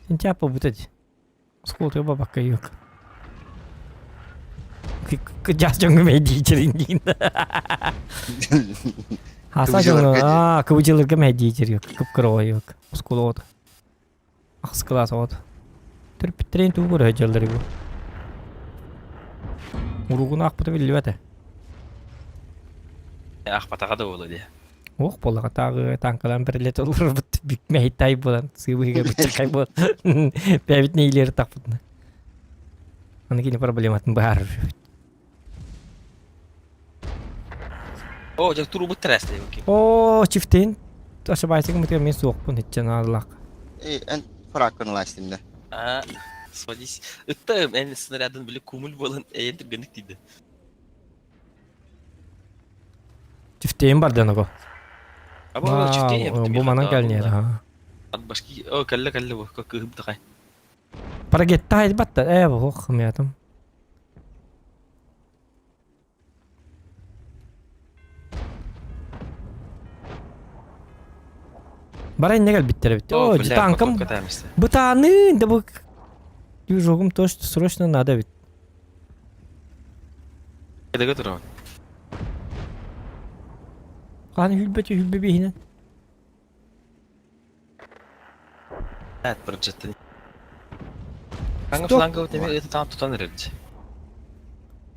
Сентяпа бутать. Оскуолатыгар бабакка yok. Кыдьаас дьоҥҥо мэйдиичэрин диин. Хаса дьоҥҥо аа кыбыдьыларга мэйдиичэр yok. Кып-кыра yok. Оскуола оҕото. Ахс кылаас оҕото. Төрөппүттэрин тугу көрө сылдьаллар бу? Уругун аахпыта биллибэт ээ. Аахпатаҕа да буолуо дии. Ох буоллаҕа тааҕы тааҥкалаан бэриллэ олорбут бүкмэһиттай буолан сыыбыһыга быччархай буолан бэйэбит нэһилиэри тахпытына. Аны кини проблематын быһаарар. О, дьэ турубут тәрәсте О, чифтин. Ошибайся, мытыгар мен суохпун иччен ааллах. Эй, эн фраккын ылаастым да. А, сводись. Ытта эн снарядын били кумул буолан эйэн түргэнник тиийди. Чифтейин бар дьоного. А бу чифтейин Бу манан кэлниэр. От башки, о, кэллэ кэллэ бу, кыһым такай. Парагетта хайбатта, э, бу хымятым. Бара инне кэлбиттэр эбит. О, танкам бытаанын да бу движогум то, что срочно надо ведь. Кэдэгэ турабын. Хаан хүлбэти хүлбэ биһинэн. Эт бырдьыттын. Хаҥа фланга теми ыты таан тутан эрэрдь.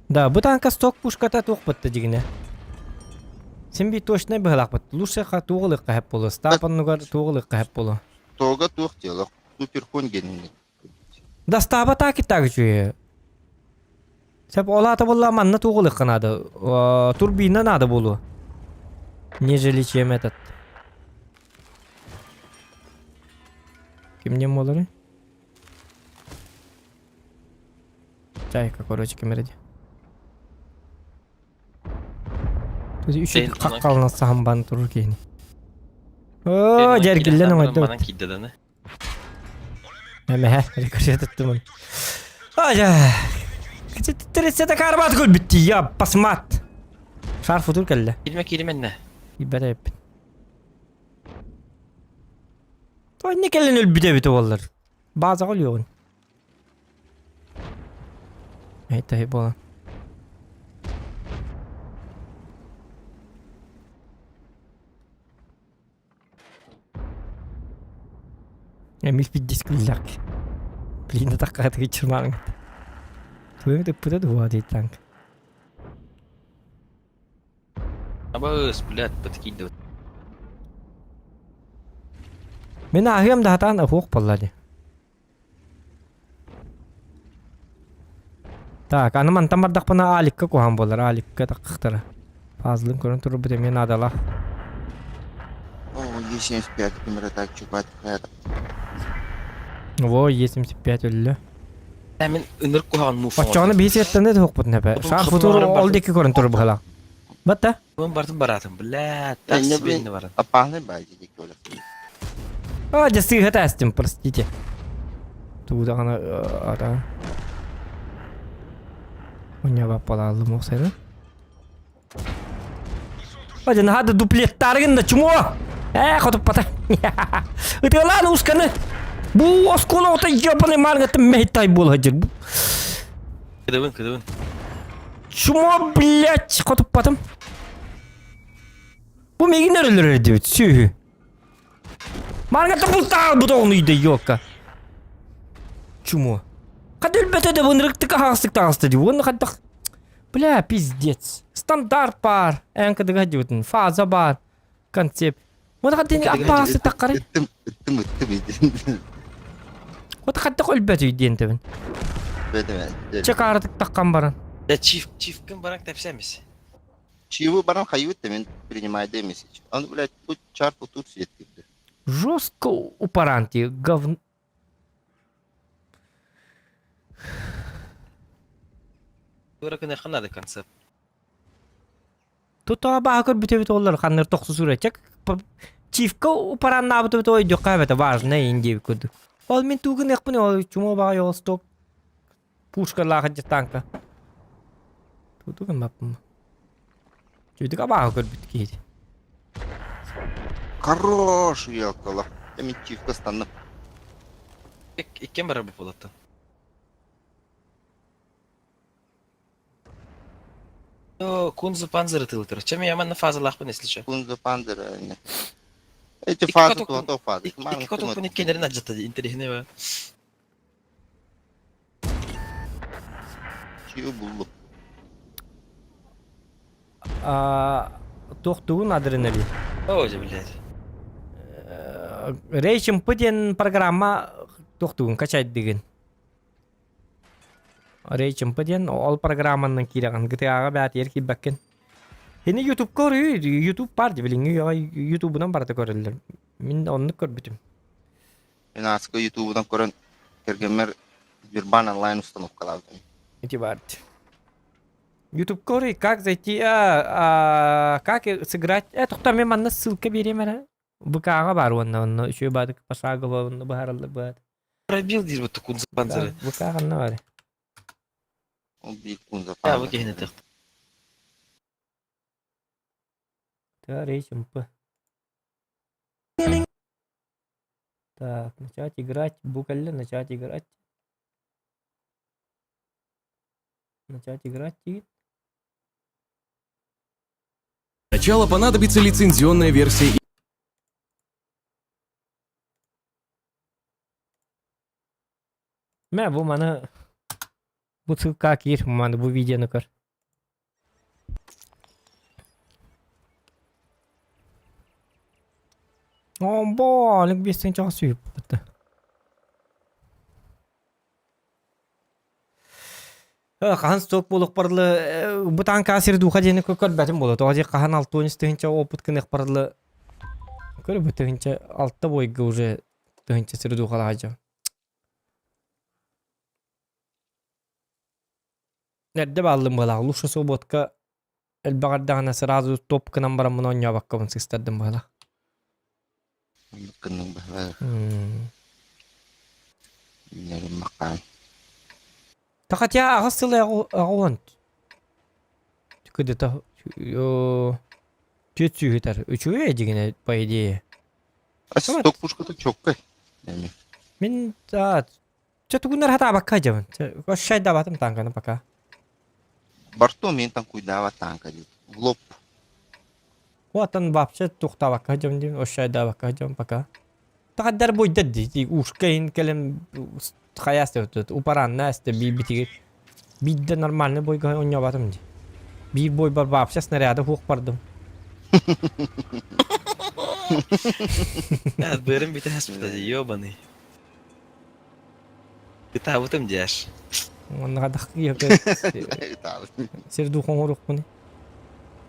Да, бу танка сток пушката туох бытта дигинэ. Син би точно быһалаахпыт. Лучше ха туоҕулыкка хэп болу. Стап оннугар туоҕулыкка хэп болу. Тога туох дело. Суперконь генин. Достаба так и так үчүгэй. Сөп ол аата буолла манна туоҕулукка наада. Турбина надо буолуо. Нежели чем этот. Кимнем буоларый? Чайка, короче, ким эрэ Үчүгэй хаххалана саһан бан турur киһини. Оо, дьэргиллэн оҥойдо. Манан киирдэ даны. Эмэһэ, рикошет ыттымын. Ая! Тридцать карбат көлбүттü я басмат. Шар футур кэллэ. Киирмэ киирмэннэ. Иббэт эппин. Той не кэлэн өлбүтэ эбит буоллар. Базаҕа өлүөҕүн. Эйтэһи буолан. Эмис пиздец күллэх. Блин, атахха тыгыччырмааҥ. Туйуҥ тыппыта дуо дии танк. Абыс, блядь, подкидывать. Мин ааһыам да сатаан оһуох буолла дии. Так, аны мантан бардахпына Аликка куһаҕан буолар, Аликка таххахтара. Пазлын көрөн турбут эмиэ наадалаах. О, Е75 кимэрэ так чупат Во, Е75 өллө. Мин ынырык куһаҕан муф Оччоҕуна биһи сиэттэнэ туһукпутун эпэ. Шар футур ол диэки көрөн турар быһалаах. Батта? Бун бартын бараатым, бля, так Энне себе блин, не баран. опасный бай диdik öyle. А, дьэ сыыһа тээстим, простите. Туудаҕына ата. Уня баппалааллым охсайна. Ой, наһаа да дуплеттаарыгын да чмо! Ээ, хотуппата. Ытыалаан усканы. Бу оскуола ота ебаный маргатын мехтай буола сылдьар. Кыдыбын, кыдыбын. Чмо, блядь, хотуппатым. Бу миигин өрөлөр диэбит, сүөһү. Маргата бултаал бу тоҕунуйда, ёлка. Чмо. Хата өлбөтө да бынырыктык аһаҕастык таҕыста дии. Уонна хайдах Бля, пиздец. Стандарт баар. Эн кыдыга диэбитин. Фаза баар. Концепт. Вот хаттын аппаасы таққары. Ыттым, ыттым, ыттым. Вот хаттық өлбөтүй диэн тэбин. Чекаратык таққан баран. Да чиф, чифкин баран тэпсэмис. Чивы баран хайыбыт мен принимай демес. Он, блядь, тут чарту тут сидит. Жестко упаранти говн... Тура надо концепт. Тута баха көрбүтөбүт олар ханныр тохсу сүрөчек. Чивка упараннаабыт ойдук это важно инди курдук. Ол мен тугун экпин ол чумо бага жол сток. Пушка лаха танка. Тутугун маппым. Чүйдүк абаха көрбүт киһи. Хорош, елкала. Мен чивка станным. Иккен бар бу болаттан. Кунзу панзер тылтыр. Чем я манна фаза лахпын если что. Кунзу панзер. Эти фазы то то фазы. Икки котопун иккенерин аджата интересный ба. Чию булду. Тохтугун адреналин. О, блядь. Рейчим диэн программа тохтугун качайдыгын. Рейчим диэн ол программанан киирэҕин GTA-ҕа бээтигэр киирбэккин. Ини Ютубка көрүү, Ютуб бар дии билиҥҥи үйэҕэ Ютубунан барыта көрөллөр. Мин оннук көрбүтүм. Мин ааска Ютубунан көрөн кэргэммэр Сбербанк онлайн установкалаабытым. Ити бар. Ютуб көрүй, как зайти, а, а, как сыграть. Э, тоқта мен манна ссылка берем эрэ. ВК-ҕа баар уонна онно үчүгэй баадык пошагово онно быһаараллар быһаат. Пробил диир бу Кунза Панзеры. ВК ханна баар? Ол биир Кунза А, бу киһини тыхт. Рейч МП. Так, начать играть. Букалли, начать играть. Начать играть диит. Сначала понадобится лицензионная версия Мэ бу маны бу ссылка киир маны бу видеоны көр. Омбо, бестен чаҕа сүүп Хаһан сток буолуохпар бу таанка сир дууха диэни көрбөтүм буолуо. Тоҕо диэх хаһан алтыан тыһыынча опыт гыныахпар көр бу тыһыынча алта бойга уже тыһыынча сир дуухалаах дьон. Эрдэ бааллым быһалаах. Лучше субботка элбэх эрдэҕинэ сразу топ гынан бараммын оонньообоккобун сыстардым быһалаах. Оннук гынныҥ быһалаах. Үүнэрим макаан. Та хотя аҕыс сыл аҕуон где-то түөрт сүүһүтэр үчүгэй дьигинэ по идее. А сток пушката чоккай. Мин чэ тугуннар хатаабакка дьабын. Шайдабатым танканы пока. Барту мен танкуйдаава танка диит. В лоб. Оттон вообще тухтаабакка дьон диэн ошайдаабакка дьон пока. Тахаддар буйда дии ушка иһин кэлэн хайаас упаранна эстэ биирбитигэр биирдэ нормальный бойга оонньообатым дии. Биир бойбар вообще снаряды суох бардым. Бырым бүтэн аспыта дии, ёбаный. Ытаабытым дьаш. Онно сир духун оҥоруохпун.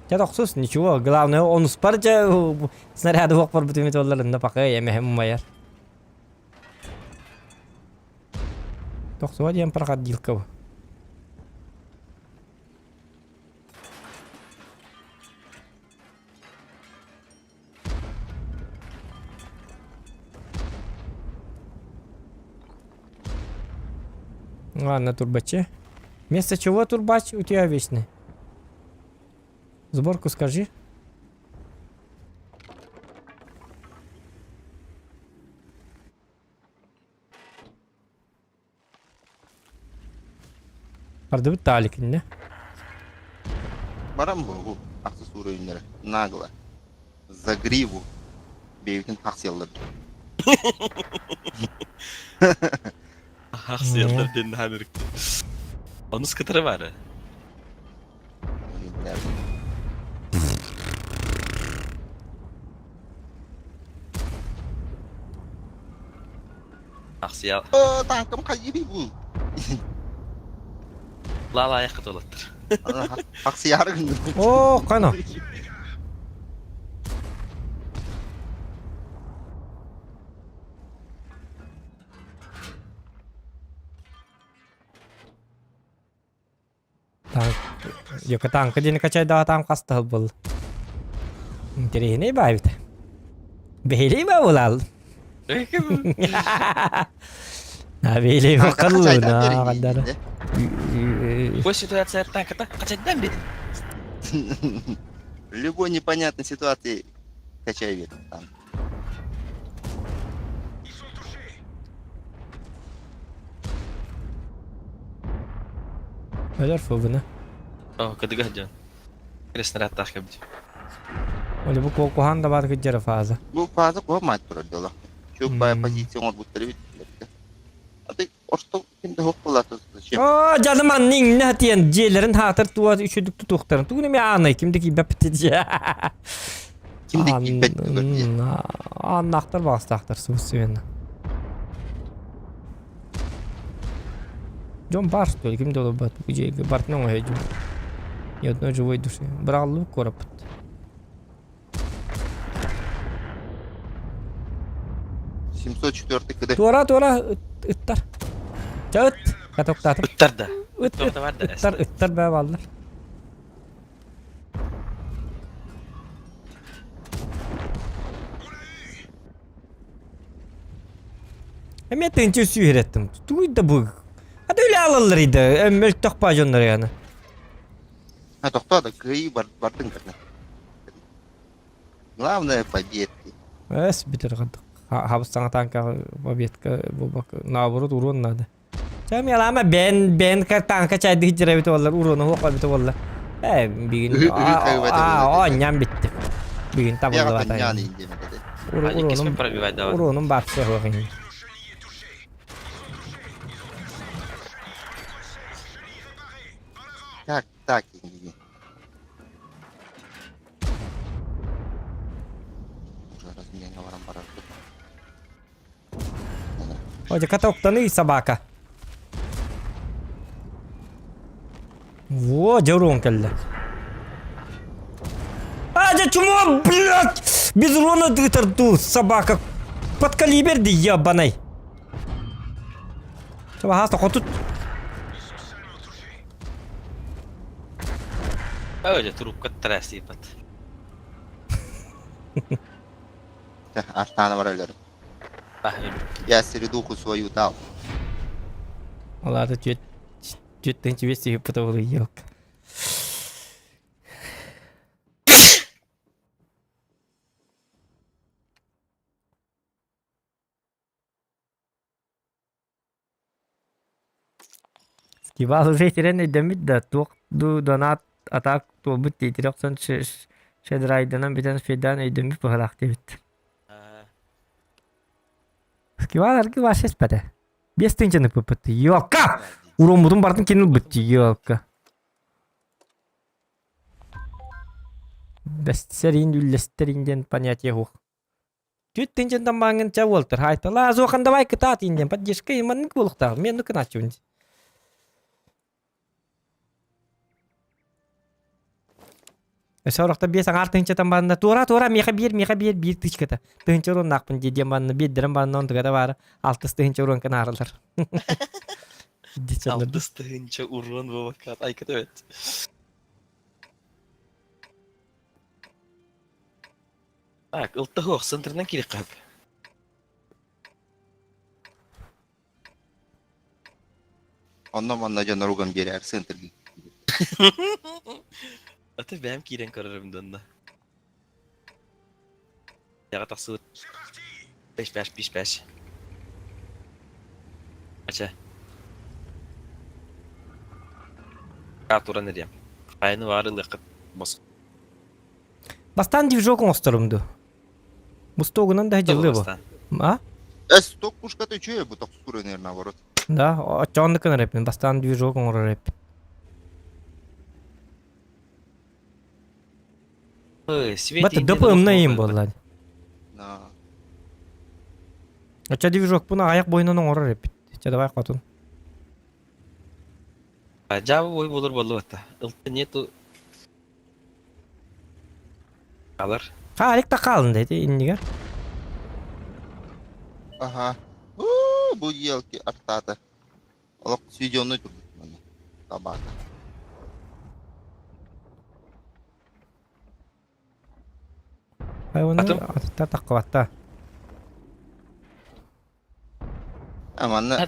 Дьэ тохсус, ничего, главное онуспар дьэ снаряды суох барбытым этоллар онно пока эмэһим умайар. Тохсуга диэн проходилка бу. Ладно, турбачи. Вместо чего турбач у тебя вечный? Сборку скажи. Бардыбыт таалик инне. Баран бу ахсы суурайыннары нагло за гриву бэйбитин хахсыяллар. Хахсыяллар диэн наһаа өрүктү. Онус кытары баары. Ахсыял. О, танкым хайыый бу. Лалаайах кытылаттыр. Ахсыяр гынным. О, кано. Танк. Йока танка диэни качайдаатаам хастаһыл был. Интэриэһинэй баайбыт. Бэһилий ба булал. А бэһилий бакаллына кандара. Бу ситуация танката качайдан бит. В любой непонятной ситуации качай вет там. Өлөр фобуна. О, кыдыга дьон. Креснарядтаах кэбит. Оле бу куһаан да бар кыдьара фаза. Бу фаза куһа мать турар дьола. Чук бай позиция оҥорбуттар эбит. А ты орто ким да хук булата зачем? О, жаным анның не тиен дьиэлэрин хаатар туа үчүдүк тутуохтарын. Тугун эми аанай ким да киирбэппит дьэ. Ким да киирбэт Аннахтар баҕастаахтар субус-субенно. Дьон баар что ли, ким да олорбот дьиэгэ бартын оҥоһо дьон. Ни одной живой души. Быраҕыллыбыт куораппыт. 704 кд. Туора туора ыттар. Ча ыт. Катоктаатым. Ыттар да. Ыт ыт ыттар ыттар бээ бааллар. Эмиэ тыынчы сүүһүрэттим. Тугуй да бу. Ата үлэ алаллар иде. Мөлтөх ба дьоннор яны. А тохтоо да кыайыы бар бардын кытна. Главное победки. Эс битер кадык. Хабыс саҥа танка победка бу наоборот урон надо. Чэ мелама бен бен танка чайдык жиребит олар урону хуох бит олар. Э бигин а ням битти. Бигин табылды Уронум уронум вообще хуох Так, так, Ой, катоктаны собака. Во, дьэ кэллэ. А, дьэ чмо, блядь! Без урона тырту, собака. Под калибр ди ебаный. Чабахаста хотут. Ой, трубка трясипат. Артана бар өлөр. Я середуху свою дал. Ладно, чуть чуть ты тебе себе потом елка. Скибал уже тирен өйдөммүт да туох ду донат атаак туолбут диэтир охсон шедрайданан бүтэн федан өйдөммүт быһылаах диэбит. Скибал аргы ваше испэтэ. Биэс тыынчаны пыппыт. Ёлка! Уроммутун бартын кин ылбыт ёлка. Бэстсэрин үллэстэрин диэн понятие суох. Түт тынчынтан бааҥҥын ча уолтар хаайталаа суохан давай кытаат индиэн поддержка маннык буолуохтаах мен ну кынааччыбын Өссө орохто биэс аҥаар тыһыынчатан баранна туора туора миэхэ биэр миэхэ биэр биир тыычката тыһыынча уруоннаахпын дии диэн баранна биэрдэрэн баранна онтугата баара алтыс тыһыынча уруон кынаарылар. Алтыс тыһыынча урон буолбакка айката эбит. Так, ылтаһыах, центрынан киириэххэ сөп. Онно-манна дьоннор уган биэрээр центрга. Аты бэйэм киирэн көрөрүм донно. Яҕа тахсыбыт. Пеш пеш пиш пеш. Ача. Туран эриэм. Хайаны баар ылыаххыт бос. Бастаан движок оҥосторум дуу? Бустуогунан да дьыллыы бу. А? Эс, ток пушката үчүгэй бу тохсур өнөр наоборот. Да, оччооннук гынар эппин. Бастаан движок оҥорор эппин. Бат ДПМна им буолла. Оччо движокпун аяк бойунан оҥорор эппит. Чэ давай хотун. Жаба бой болор боллу батта. Ылта нету Алар. Хаалик да хаалын да ити иннигэр. Аха. Уу, бу елки артаата. Олох сведенный турбут манна. Табака. Ай оны атыттар таххыбатта. А манна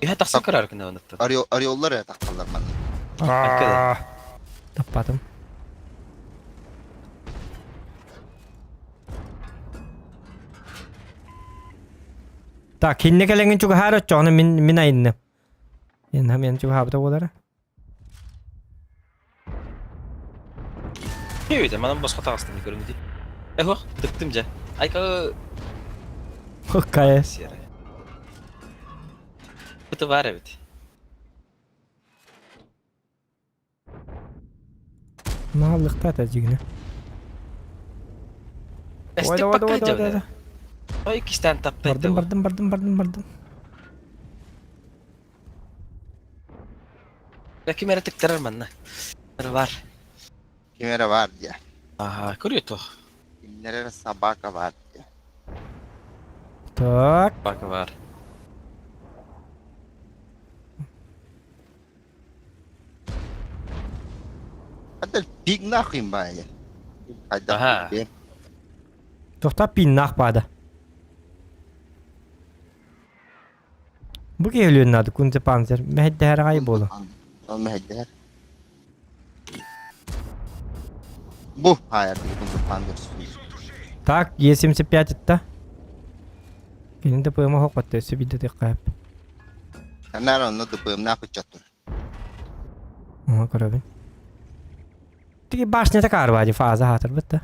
Үһэ тахсан көрөр күнэ онуттан. Ореллар эрэ таххаллар манна. Таппатым. Так, кинне кэлэҥин чугаһаар оччоҕуна мин мин айынным. Мен мен чугаһаабыта буолара. Үтэ, манан босхо таҕыстым көрүҥ дии. Эхох, тыктым дьэ. Айка Какая? Серая. Быты бар эбит. Мааллыктаата дьигинэ. Давай, давай, давай, давай, давай. Ой, кистен таптай. Бардым, бардым, бардым, бардым, бардым. Ким эрэ тыктарар манна. Бар. Ким эрэ бар дия. Ага, көрүө туох. Кимнэр эрэ собака бар дия. Так. Собака бар. Это пик нахуй баайа. Аха. Тохта пиннах баада. Бу киһи өлүөн наада Кунзе Панзер. Мэһэйдэһэр аҕай буолу. Ол мэһэйдэһэр. Бу хаайар Кунзе Панзер. Так, Е75 ытта. Кини ДПМ хоққотто өссө биирдэ тыахха сөп. Канаар онно ДПМ-наах ыччаттар. Оһо көрөбүн. Тиги башнята каарбади фаза хаатырбыт да.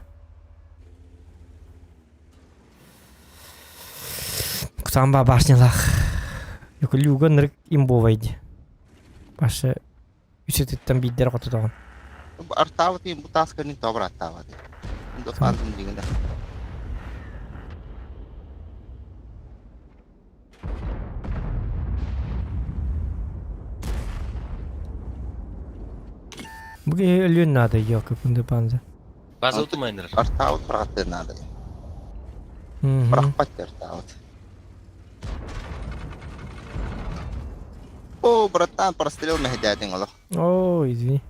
Кусамба башнялах. Юкулюга нырык имбовайди. Башы үсөтүттэн биирдэр хототоҕун. Артаабыт бу таас көрүн тобр аттаабат. Фантом дигинде. Бу киһи өлүөн наада ёлка кунда панза. База утумайныр. Артаабыт бырахтыан наада. Бырахпат артаабыт. О, братан, прострел мэһэдээтиҥ олох. О, извини.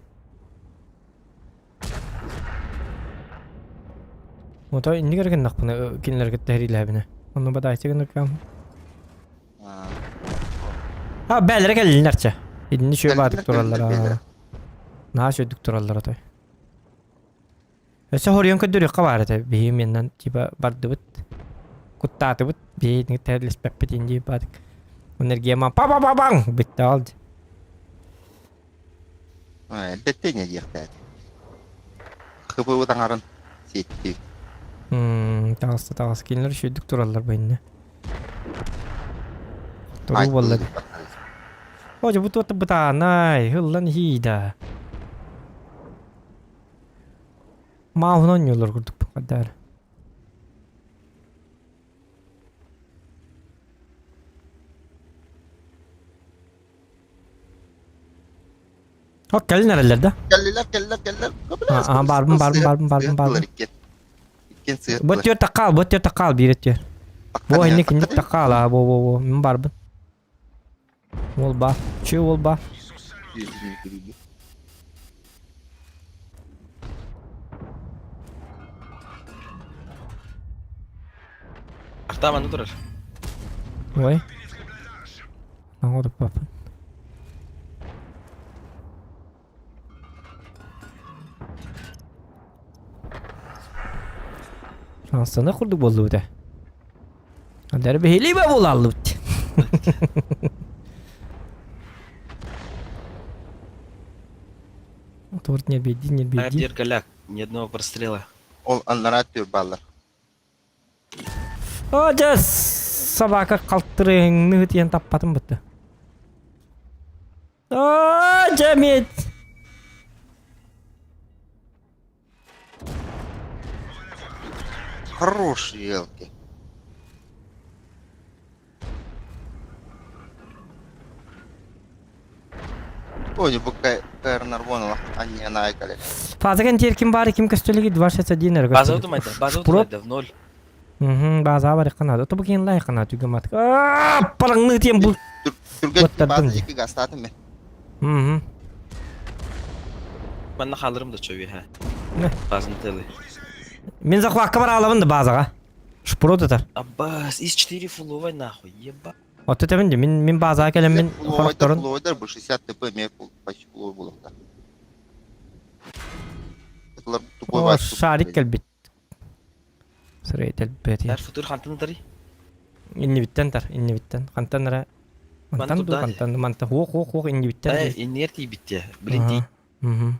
Ото иннигэр гыннахпына кинилэргэ тэһириилээбинэ. Онно бадаайчы гыннаркам. А, бээлэрэ кэллиннэр чэ. Итинни үчүгэй баатык тураллара. Наһаа үчүгэйдик тураллар отой. Өссө хоруйан көрдөрүөххэ баар этэ. Биһиги меннан типа бардыбыт. Куттаатыбыт. Биһиги тэһирлэспэппит инди баатык. Энергияма па-па-па-паң! Бүттэ ол. Эрдэттэн диэхтээт. ХПУ таҥарын сиэттии. Таҕыста таҕыс кинилэр үчүгэйдик тураллар бу иннэ. Туруу буолла дии. О, дьэ бу туота бытаанай, ыллан иһии да. Мааһын оонньуулар курдук хайдаар. О, кэлин эрэллэр да? Кэллилэр, кэллилэр, кэллилэр. Аа, барбын, барбын, барбын, барбын, барбын. Иккин сыат. Бу түөр таккаал, бу түөр таккаал, биир түөр. Бу инник инник таккаал, аа, бу, бу, бу, мин барбын. Уол ба. Че уол ба? Артам аны турар. Ой. Оҥорбоппун. Шансана курдук буоллубут ээ. Андары биһилиибэ буолаллыбыт. Торт не беди, не беди. Дир голяк, ни одного прострела. Ол аннараа түр баллар. О, дьэ, собака қалтырыҥны тиэн таппатым бытты. О, дьэ, мет. Хорош, елки. Ой, бу КР Нарвонова, анне найкали. Фазаген тиэр ким баар ким көстөлүгү 261 эрэ База көстөлүк. утумайда, база Шпрот. утумайда в ноль. Мгм, база бар канада. Тобу кин лай канада түгэмат. Аа, параңны тиэн бу. Түргэн Оттардым база дии. екі гастатым мен. Мгм. Манна хаалырым да чөбү ха. Не. Базаны тылы. Мин захватка бар алабын да базаға. Шпрот атар. Аббас, из 4 фуловай нахуй, еба. Отто тебин де, мин мин базаға келем мин Фуловайдар, хорохторун. фуловайдар, бу 60 тп мен фул, почти фуловай булуқта. Эталар тупой О, вайс. шарик келбит. Сырай телбет. Яр футур хантын тари. Иннибиттен тар, иннибиттен. Хантан ара. Мантан ду, туда хантан, манта хуох хуох хуох иннибиттен. Э, иннер ти битте. Блин, ти. Мгм.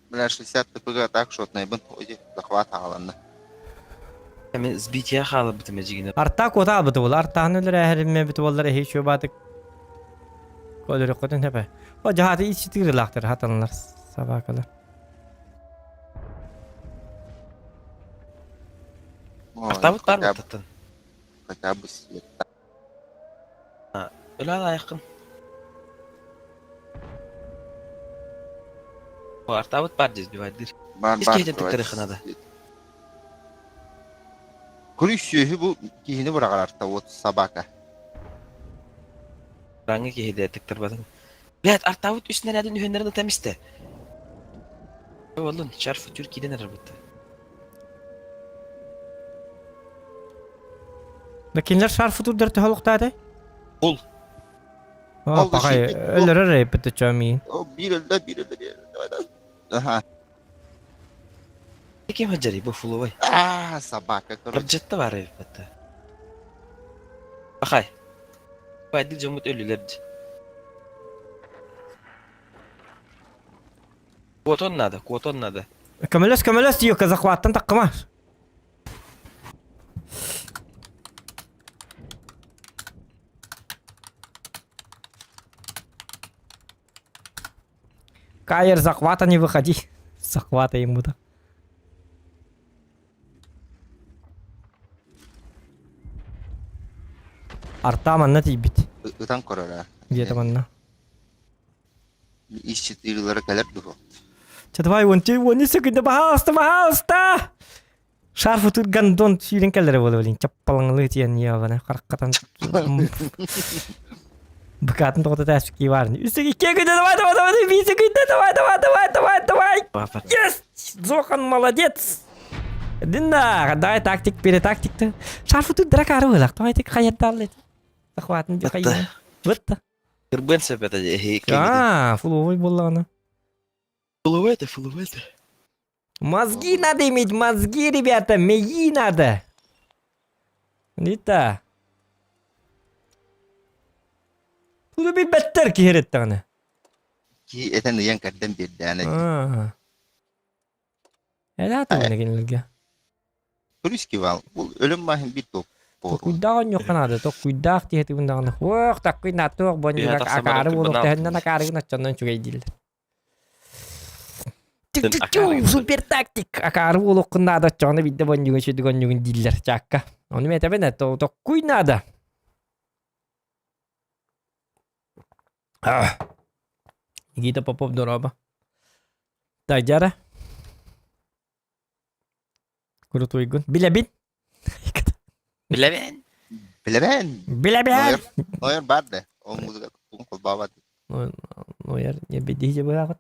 Бля, 60 тпг так шотнайбын, оди захват аланна. Мен сбития халы битеме жигине. Арта кота албыты бол, артааны өлөр әһәриме бит боллар эһи чөбатык. Колөрө котун хепе. О жахаты ичи тыгырлактыр хатанлар собакалар. Артабыт бар баттан. Хотя бы свет. Өлә аяқын. Артабыт бар дез бивайдыр. Бар Ис бар. кейден тыктыры надо. Көрү сүйөһү бу киһини быраҕар арта вот собака. Раңы кейде тыктырбадың. Блядь, артабыт үстінен әдін үхенлерін атамисте. Олын, шар футюр кейден арабытты. Да кинилер шар футурдар төһөлүктааты? Ол. О, Ол да пакай шипит, өлөрөр эпит чөмиин. О, бир өлдө, бир өлдө, бир өлдө. Аха. Кем хаджари бу фуловай. А, собака, короче. Рджетта бар эпитте. Бахай. Байдыл жомут өлүлерди. Куотон надо, куотон надо. Көмөлөс көмөлөс диyo казахваттан таккыма. Кайер, захвата не выходи. Захвата ему да. Арта манна тиийбит. Ытан көрөр. Где-то манна. Ис четырелere кэлэр дуо. Чэ, давай, он тебе, он не секунда, пожалуйста, пожалуйста! Шарфы тут гандон сүйрен кэллэрэ буола блин, чаппалаҥылыы тиэн ебана, хараххатан быкаатын тоҕото тээспикии баар. Үс икки күндэ, давай, давай, давай, биир секунда, давай, давай, давай, давай, давай! Папа. Есть! Зохан молодец! Динна, давай тактик, перетактик-то. Шарфы тут дракары вылах, давай ты хайатталлы. Захватын ди хайя. Бытта. Кырбын сөп это А, фуловый буоллаҕына. Фуловай это, фуловай это. Мозги надо иметь, мозги, ребята, меи надо. Нита. Туду билбэттэр киһиреттэҕинэ. Ки этен ыйан кэрдэн биэрдээнэ. Элээ тугуна кинилэргэ. Көрүс вал. Бул өлөм маһын бир топ. Токуйдаах онньуохха наада, токуйдаах тиһэтигин даҕаны. Уох, таккуй натуох бонньугак Үһэ тахса акаары барар буолуох кырбанаах. тэһэннэн акаарыгын оччоннон үчүгэй дииллэр. Акаары Супер тактик! Акаары буолуоххун наада оччоҕуна биирдэ бонньугун сүдүг онньугун дииллэр чаакка. Ону мен этэбин ээ, токкуй наада. Никита Попов дороба. Так, дьара. Курутуйгун. Билэбин. Билэбин. Билэбин. Билэбин. Нойер бар да. Ол музыка тугун холбообот. Ну, ну я не бедиһи быһаҕыт.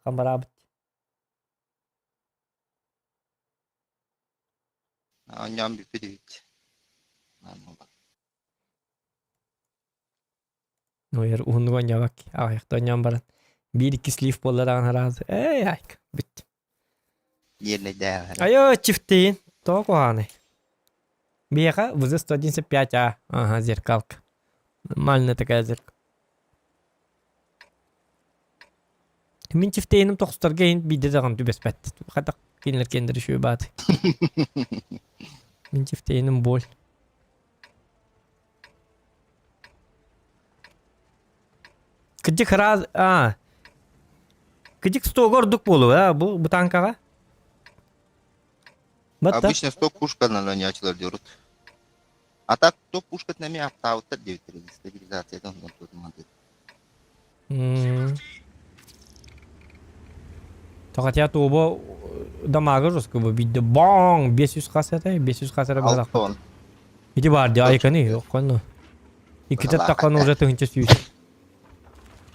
Хамараабыт. Оонньоон бүппүт үһүт. Нойер уһуннук оонньообок. Аҕыйахта оонньоон баран. Биир-икки слив буолла даҕаны араас. Эй, айк, бүт. Нервнэйдээҕэр. Айо, чифтейин. Тоҕо куһаҕаный? Биһиэхэ ВЗ-175А. Ага, зеркалка. Нормальная такая зеркалка. Мин чифтейиnim тохсутарга иһин биирдэ даҕаны түбэспэт. Хатах кинилэр кендер үчүгэй бааты. Мин чифтейиnim боль. Кыдьык раз... А. Кыдьык стога ордук буолуо, а, бу, бу танкаҕа? Батта. Обычно 100 пушканан оонньоочулар диорут. А так 100 пушкатын эмиэ аптаабыттар диэбиттэр стабилизациятын онтон тутумматык. Хотя туоба дамага жестко бу бидде баң 500 хас это 500 хас эрэ быһалаах. Алтон. Ити бар дии айканы оккону. Иккитэ таххан уже 1100.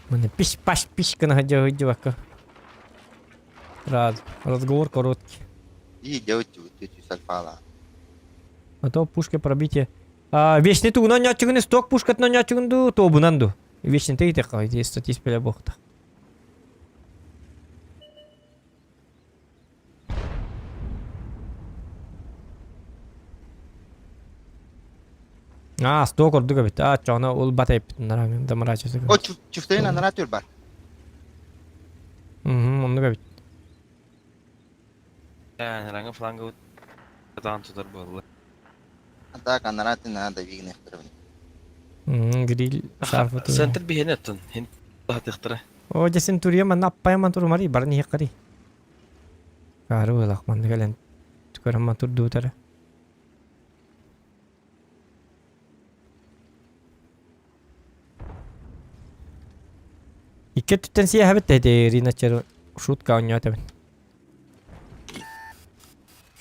Маны пиш паш пиш гына сылдьа сылдьыбакка. Раз. Разговор короткий. И делать 400 альфа А то пушка пробитие. А, вечный тугунан ньоччугун сток пушкатынан ньоччугун ду тобунан ду. Вечный ты ити статист бохта. Аа, сток ордук эбит. Аа, чоно ол бат эппит нараҥын дамарачысы. О, чифтейн анара түр бар. Мм, оннук эбит. Нараҥы фланга сатаан тутар буолла. А так анара ты надо вигнехтер. Мм, гриль шарфы. Центр биһиэнэ оттон. Хин баһатыахтара. О, десен турия манна аппайаман турумари, барын иһеккари. Каары буолах манна кэлэн көрөммөн турдуутара. Икки өттүттэн сиэһэбит да ити Ирина Чер шутка оонньоотабын.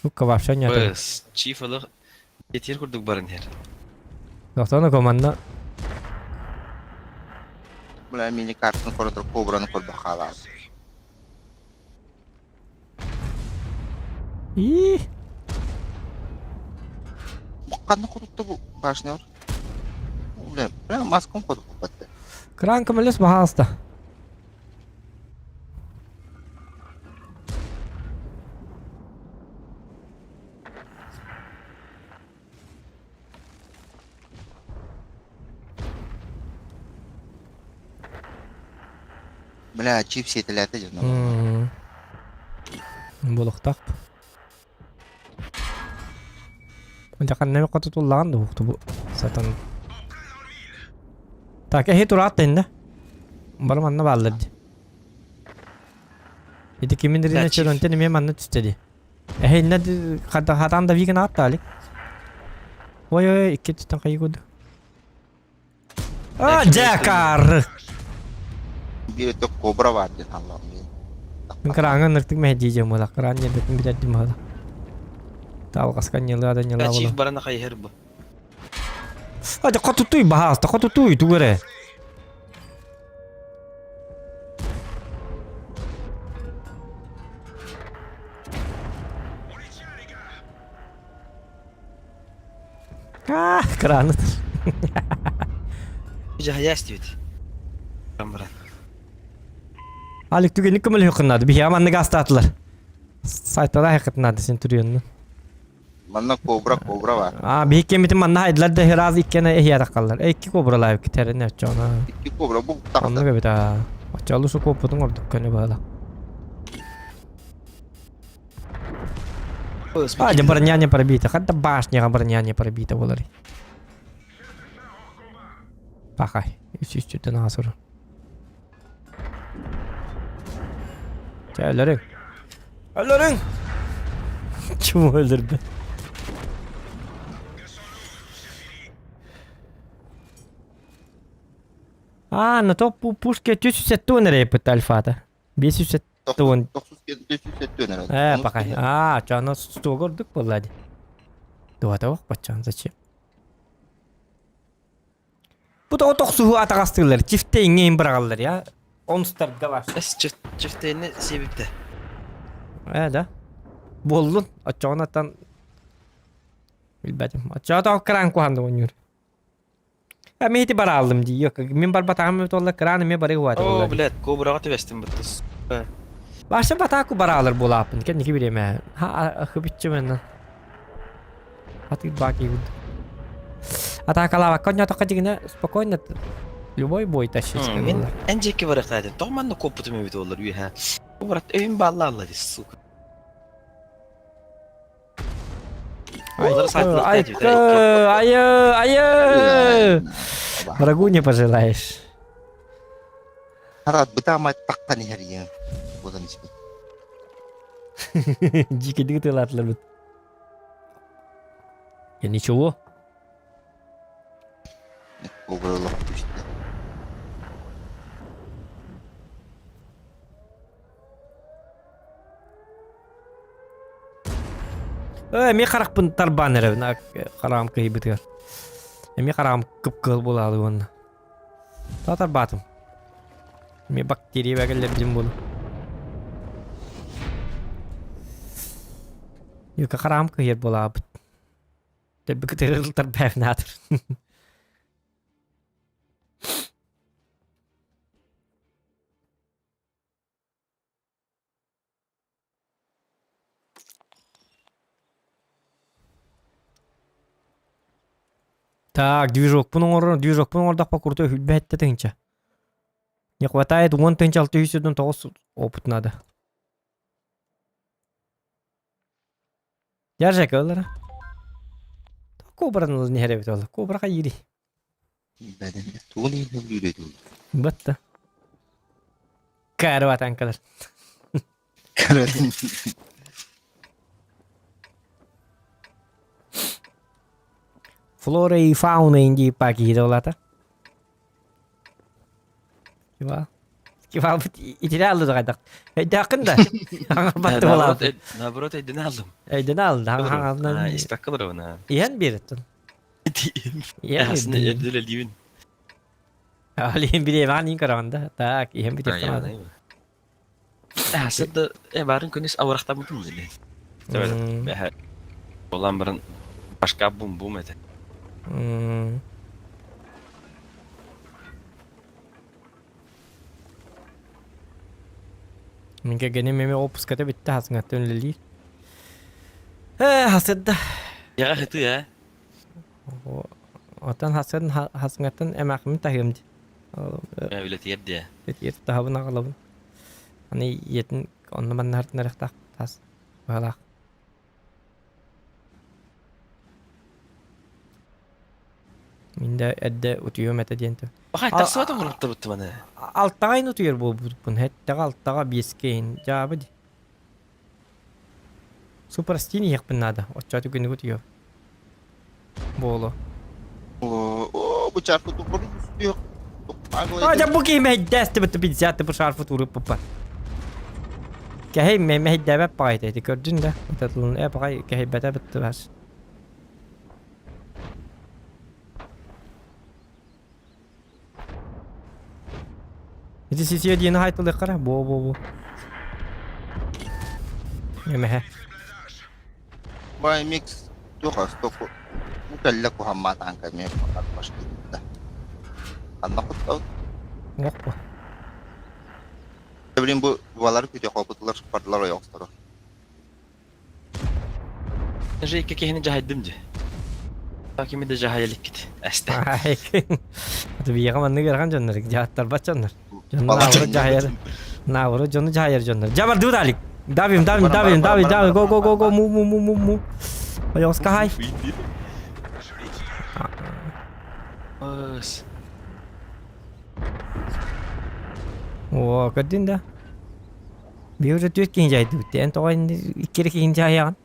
Шутка вообще оонньоотабын. Быс, чиф ылых Этир курдук баран иһэр. Тохтоно команда Бля, мини-картаны коротор кобраны көрбөх хаалаабыт. И Ханна хотутта бу башня бар? Бля, прям маскам хоту купатты. Кран көмөлөс баһаалыста. Бля, чип сиэтэлээтэ дьоно. Буолуохтаах. Дьаханнами хотутуллаҕан да бу сатан. Так, эһи тураат тэннэ. Бары манна бааллар дии. Ити кимин рина чөрөнтен эмиэ манна түстэ дии. Эһиннэ хатаан да вигин ааттаали. Ой ой икки түстэн хайыгуду. А, дьэ, Биир өттө кобра баар диэн аллаҕым. Мин кырааңа ыныртык мэһэдии дьоммула. Кыраан ньэрбэтин бүтэрдим баһыла. Таалҕаска ньылаа да ньылаа Чиф барана хайыһар бу. А, дьэ, хотутуй баһааста, хотутуй, тугу эрэ. А, краны. Дьаһайаас диэбит. Баран. Алик түгэнник көмөлөһүөххүн наада. Биһиэхэ маннык астаатылар. Сайтала хайхытын наада син түрүөннүн. Манна кобра кобра бар. А, биһи кемитин манна хайдылар да раз иккене эһиятаккаллар. Икки кобралаабыт китерин оччоона. Икки кобра бу тахта. Оннук эбит аа. Оччолу су куоппутун ордук көнө баала. А, дьэ броня не пробита. Ханта башняга броня не пробита болар. Пахай. Үс үс асыр. Чэ, өлөрүҥ. Өлөрүҥ! Чума өлөрдө. А, на то пушке 370 эрэ эппит альфата. 570. 970 эрэ. Э, пока. А, чё, оно стога ордук буолла дии. Дуота баччан зачем? Бу тоҕо тохсуһу атаҕастыыллар, чифтейҥҥэ быраҕаллар я. Онстарга бар. Эс чифтейни сиэбиттэ. Ээ да. Буоллун. Оччоҕунаттан билбэтим. Оччоҕо тоҕо кран куһанды оонньуур. А мен ити барааллым дии. Yok, мин барбатаҕым эбит уолла кран эмиэ бары уһаата О, буолла. блядь, кобраҕа түбэстим быттыс. Баша батааку бараалар буолааппын. Кэнники бириэмэ. Ха хыбыччы Атыыр баки курдук. Атаакалаабакка онньоотоххо дьигинэ спокойно любой бой тащить Мин эн дьиэкки барыахтаатым. Тоҕо манна куоппутум эбит буоллар үөһэ. Брат, өйүм баалла алла сука. Айка, айы, айы! Врагу не пожелаешь. Арат бытаамай таххан иһэр ийэҥ буолан испит. Дьиикэйдик ытыалаатылар быт. Я ничего. Угрыллах түстэ. Э, эмиэ харахпын тарбаан эрэбин, хараҕым кыйбытыгар. Эмиэ хараҕым кып-кыһыл буолаалы уонна. Та тарбаатым. Эмиэ бактерия бэгэллэрдим буолу. Юка хараҕым кыйар буолаабыт. Тэбби тарбаабынаатыр. Так, движокпун оҥорор, движокпун оҥордохпо курдук хүлбэһэттэ тыһынча. Не хватает 10 609 опыт надо. Держи ылара. Кобраны не херебит ол. Кобра хайыри. Бэдэн тугун иһин өлүүрэ Батта. Карватан калар. Флора и фауна Индии паки олата. Кива. Кива итиле алды да Өйдөөххүн да. Аңарбатты буолаат. Наоборот, өйдөн алдым. Өйдөн алды. Аңарбатты. Испекка барабына. Иһэн биэреттин. Иһэн өйдөл Алиһин билиэмэҕин иин көрөҕүн да. Так, иһэн бүтүөххэ наада. Сырда барын күнүс ауырахтаммытым дили. Болан баран башка бум-бум этэ. Мин кэргэним эмиэ отпуската бүттэ хасыҥаттан үлэлиир. Ээ, хасырда. Яҕа хытыы ээ. Оттон хасырын хасыҥаттан эмээхимин таһыам дии. Ээ, үлэтигэр диэ. Үлэтигэр таһабын аҕалабын. Аны ийэтин онно манна хартынарыахтаах тас быһалаах. Мин да эрдэ утуйуом этэ диэн Бахай тахсыбат оҥоруттабыт маны. Алтаҕа ин утуйар буолбуппун. Хэттэҕэ алтаҕа биэскэ иһин дьаабы ди. Супростин иһиэхпин наада. Оччооту күнүгү утуйуом. Буолуо. О, бу чарку туппун А, дьэ бу киһи мэһэйдээстибит 50 бу шарфы тууруппуппар. Кэһэй мэһэйдээбэт баҕайыта ити көрдүн да. Ытатылын э баҕай кэһэйбэтэ быттыбас. Ити сисиэ диэни хайтылыаххара бо бо бо. Эмэһэ. Бай микс туох стоку бу кэллэ куһаммаатаан кэмиэ башкирда. Ханна куттал? Охпо. Блин бу балар күтэ хопутулар бардылар ойоҕосторо. Же икки киһини дьаһайдым дии. Кими да дьаһайа иликкит. Эстэ. Биһиэхэ маннык ыарахан дьоннор, дьаһаттарбат дьоннор. Дьону наоборот дьаһайар, наоборот дьону дьаһайар дьоннор. Дьабардыбыт Алик. Давим, давим, давим, давим, давим, го, го, го, го, му, му, му, му, му. Ойоҕоско хай. Ыс. О, көрдүн да. Биир уже түөрт киһи дьайдыбыт. Эн тоҕо икки эрэ киһини дьаһайаҕын?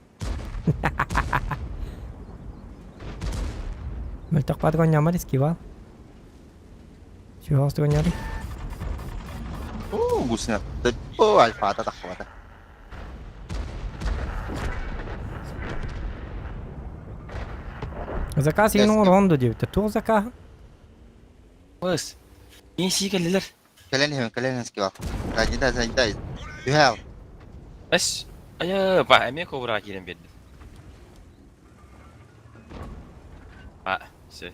Мөлтөх баатык оонньоомор скивал. Сүһүөх оонньоору. Оо, гусина. О, альфата таххыбата. Заказ иһин оҥороон да диэбиттэр. Туох закааһын? Мыс. Мин сии кэллилэр. Кэлэн иһэн, кэлэн иһэн скибал. Задний задний Түһэ ал. Эс. Айа, ба, эмиэ кобраҕа киирэн биэрдим. А, все.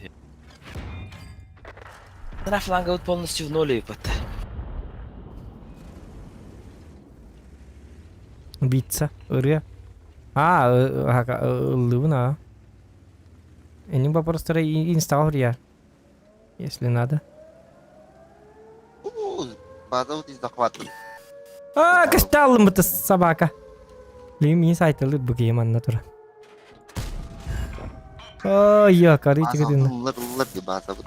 На фланга полностью в ноль выпадта. Убийца, ырыа. А, ыллыбын а. Энин вопростары инстаҕа суруйар. Если надо. База вот из захвата. А, кыстаалым быта собака. Лим мин сайтылыр бу киһи манна тура. Ой, я кары тигедин. Ыллар ыллар ди база бут.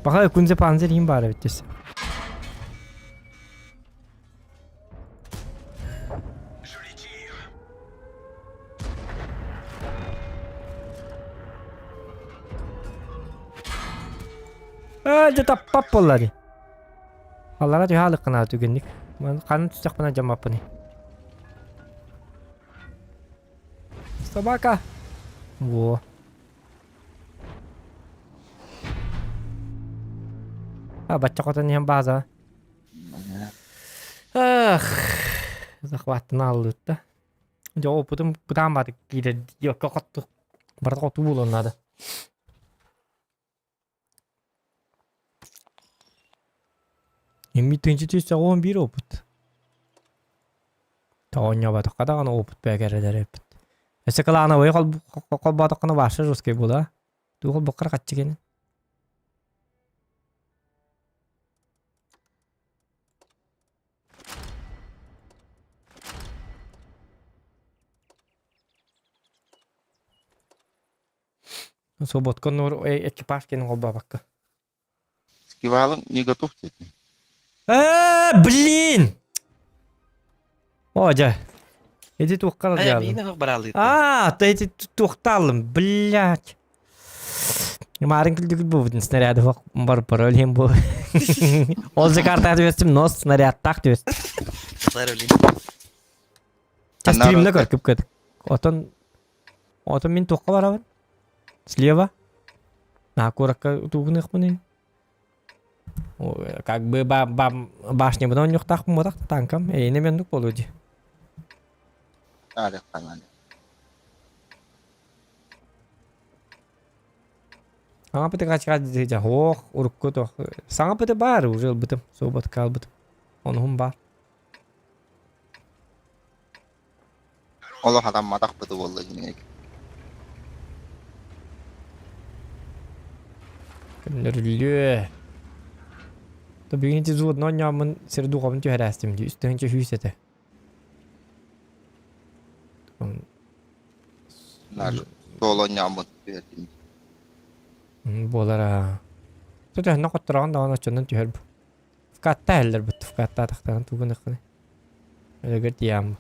Баха күнзе панзер им бар эбит Ээ, дьэ таппап буолла дии. Аллара түһэ алыккына түгэнник. Ханна түстэхпинэ дьаммаппыный. Собака. Во. А, бачча хотон иһэн бааза. Ах, захваттан аллыытта. Дьэ, опытым бытаан баатык киирэр диэккэ хотту. Барыта хоту буолуон наада. Эмми тыынча түстэ 11 опыт. Тоҕонньоботоххо даҕаны опыт бэкэрэлэр эппит. Өссө кылаанабайы холбоотоххуна вообще жесткий буолаа. Туох холбоккор хаччы гэнин. Свободка нор экипаж кенин холбообакка. Скивалым не готов дедим. Э, блин! О, дьэ. Эти туохха Э, миин баралыыт. А, то эти туохтаалым, блядь. Марын күлдүгүл буубутун снаряды бар пароль хем бу. Ол же карта түбестим, но снарядтаах түбестим. Стримна көр күп көт. Отон Отон мин туохха барабын? Слева? На куоракка тугуныахпыный? Как бы ба ба башнябын оонньуохтаахпын буотах танкам. Эйине мендук буолуо дии. Саҥа пыты качка ох урукку тох саҥа пыты баар уже ылбытым суобатка албытым онуһум баар Олох атамматах быты буолла дьиҥэр. Көннөрүллүө. То бүгүн ити взводно оонньооммун сир духовын түһэрээстим дии. Үс тыһыынча сүүс этэ. Нар суол оонньооммут түһэрдим. Буолар аа. Төһөннө хоттороҕун даҕаны оччонон түһэр бу. Вкатта иһэллэр бут вкаттаатахтарына тугун ыккыный. Өлөгөр тиийэм.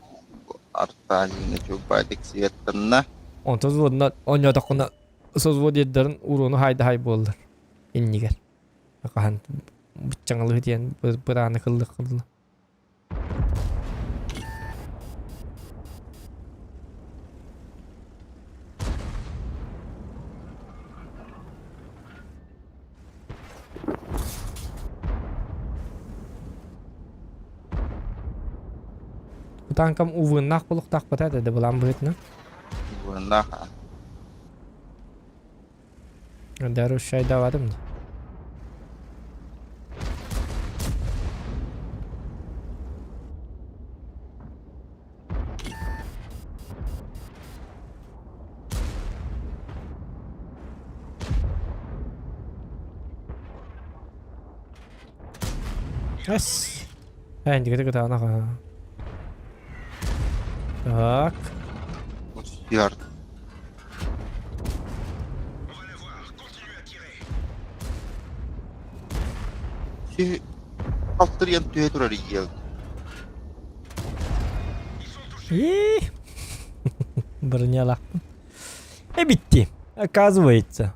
Арталина чугбайдык светтанна. Онтон взводна оонньоотоххуна созвод ердарын уруону хайда хай буоллар. Иннигэр. Хаһан быччаҥалыы диэн бырааны кыллых кылла. Бу танкам увыннаах булуктаахпыта этэ да былаан быһыытынан. Увыннаах. Дарушайдаватым. Эс. Эндигити кытаанах. Так. Ярд. Алтырыйан түһэ турар иел. И бронялахпын. Эбитти. Оказывается.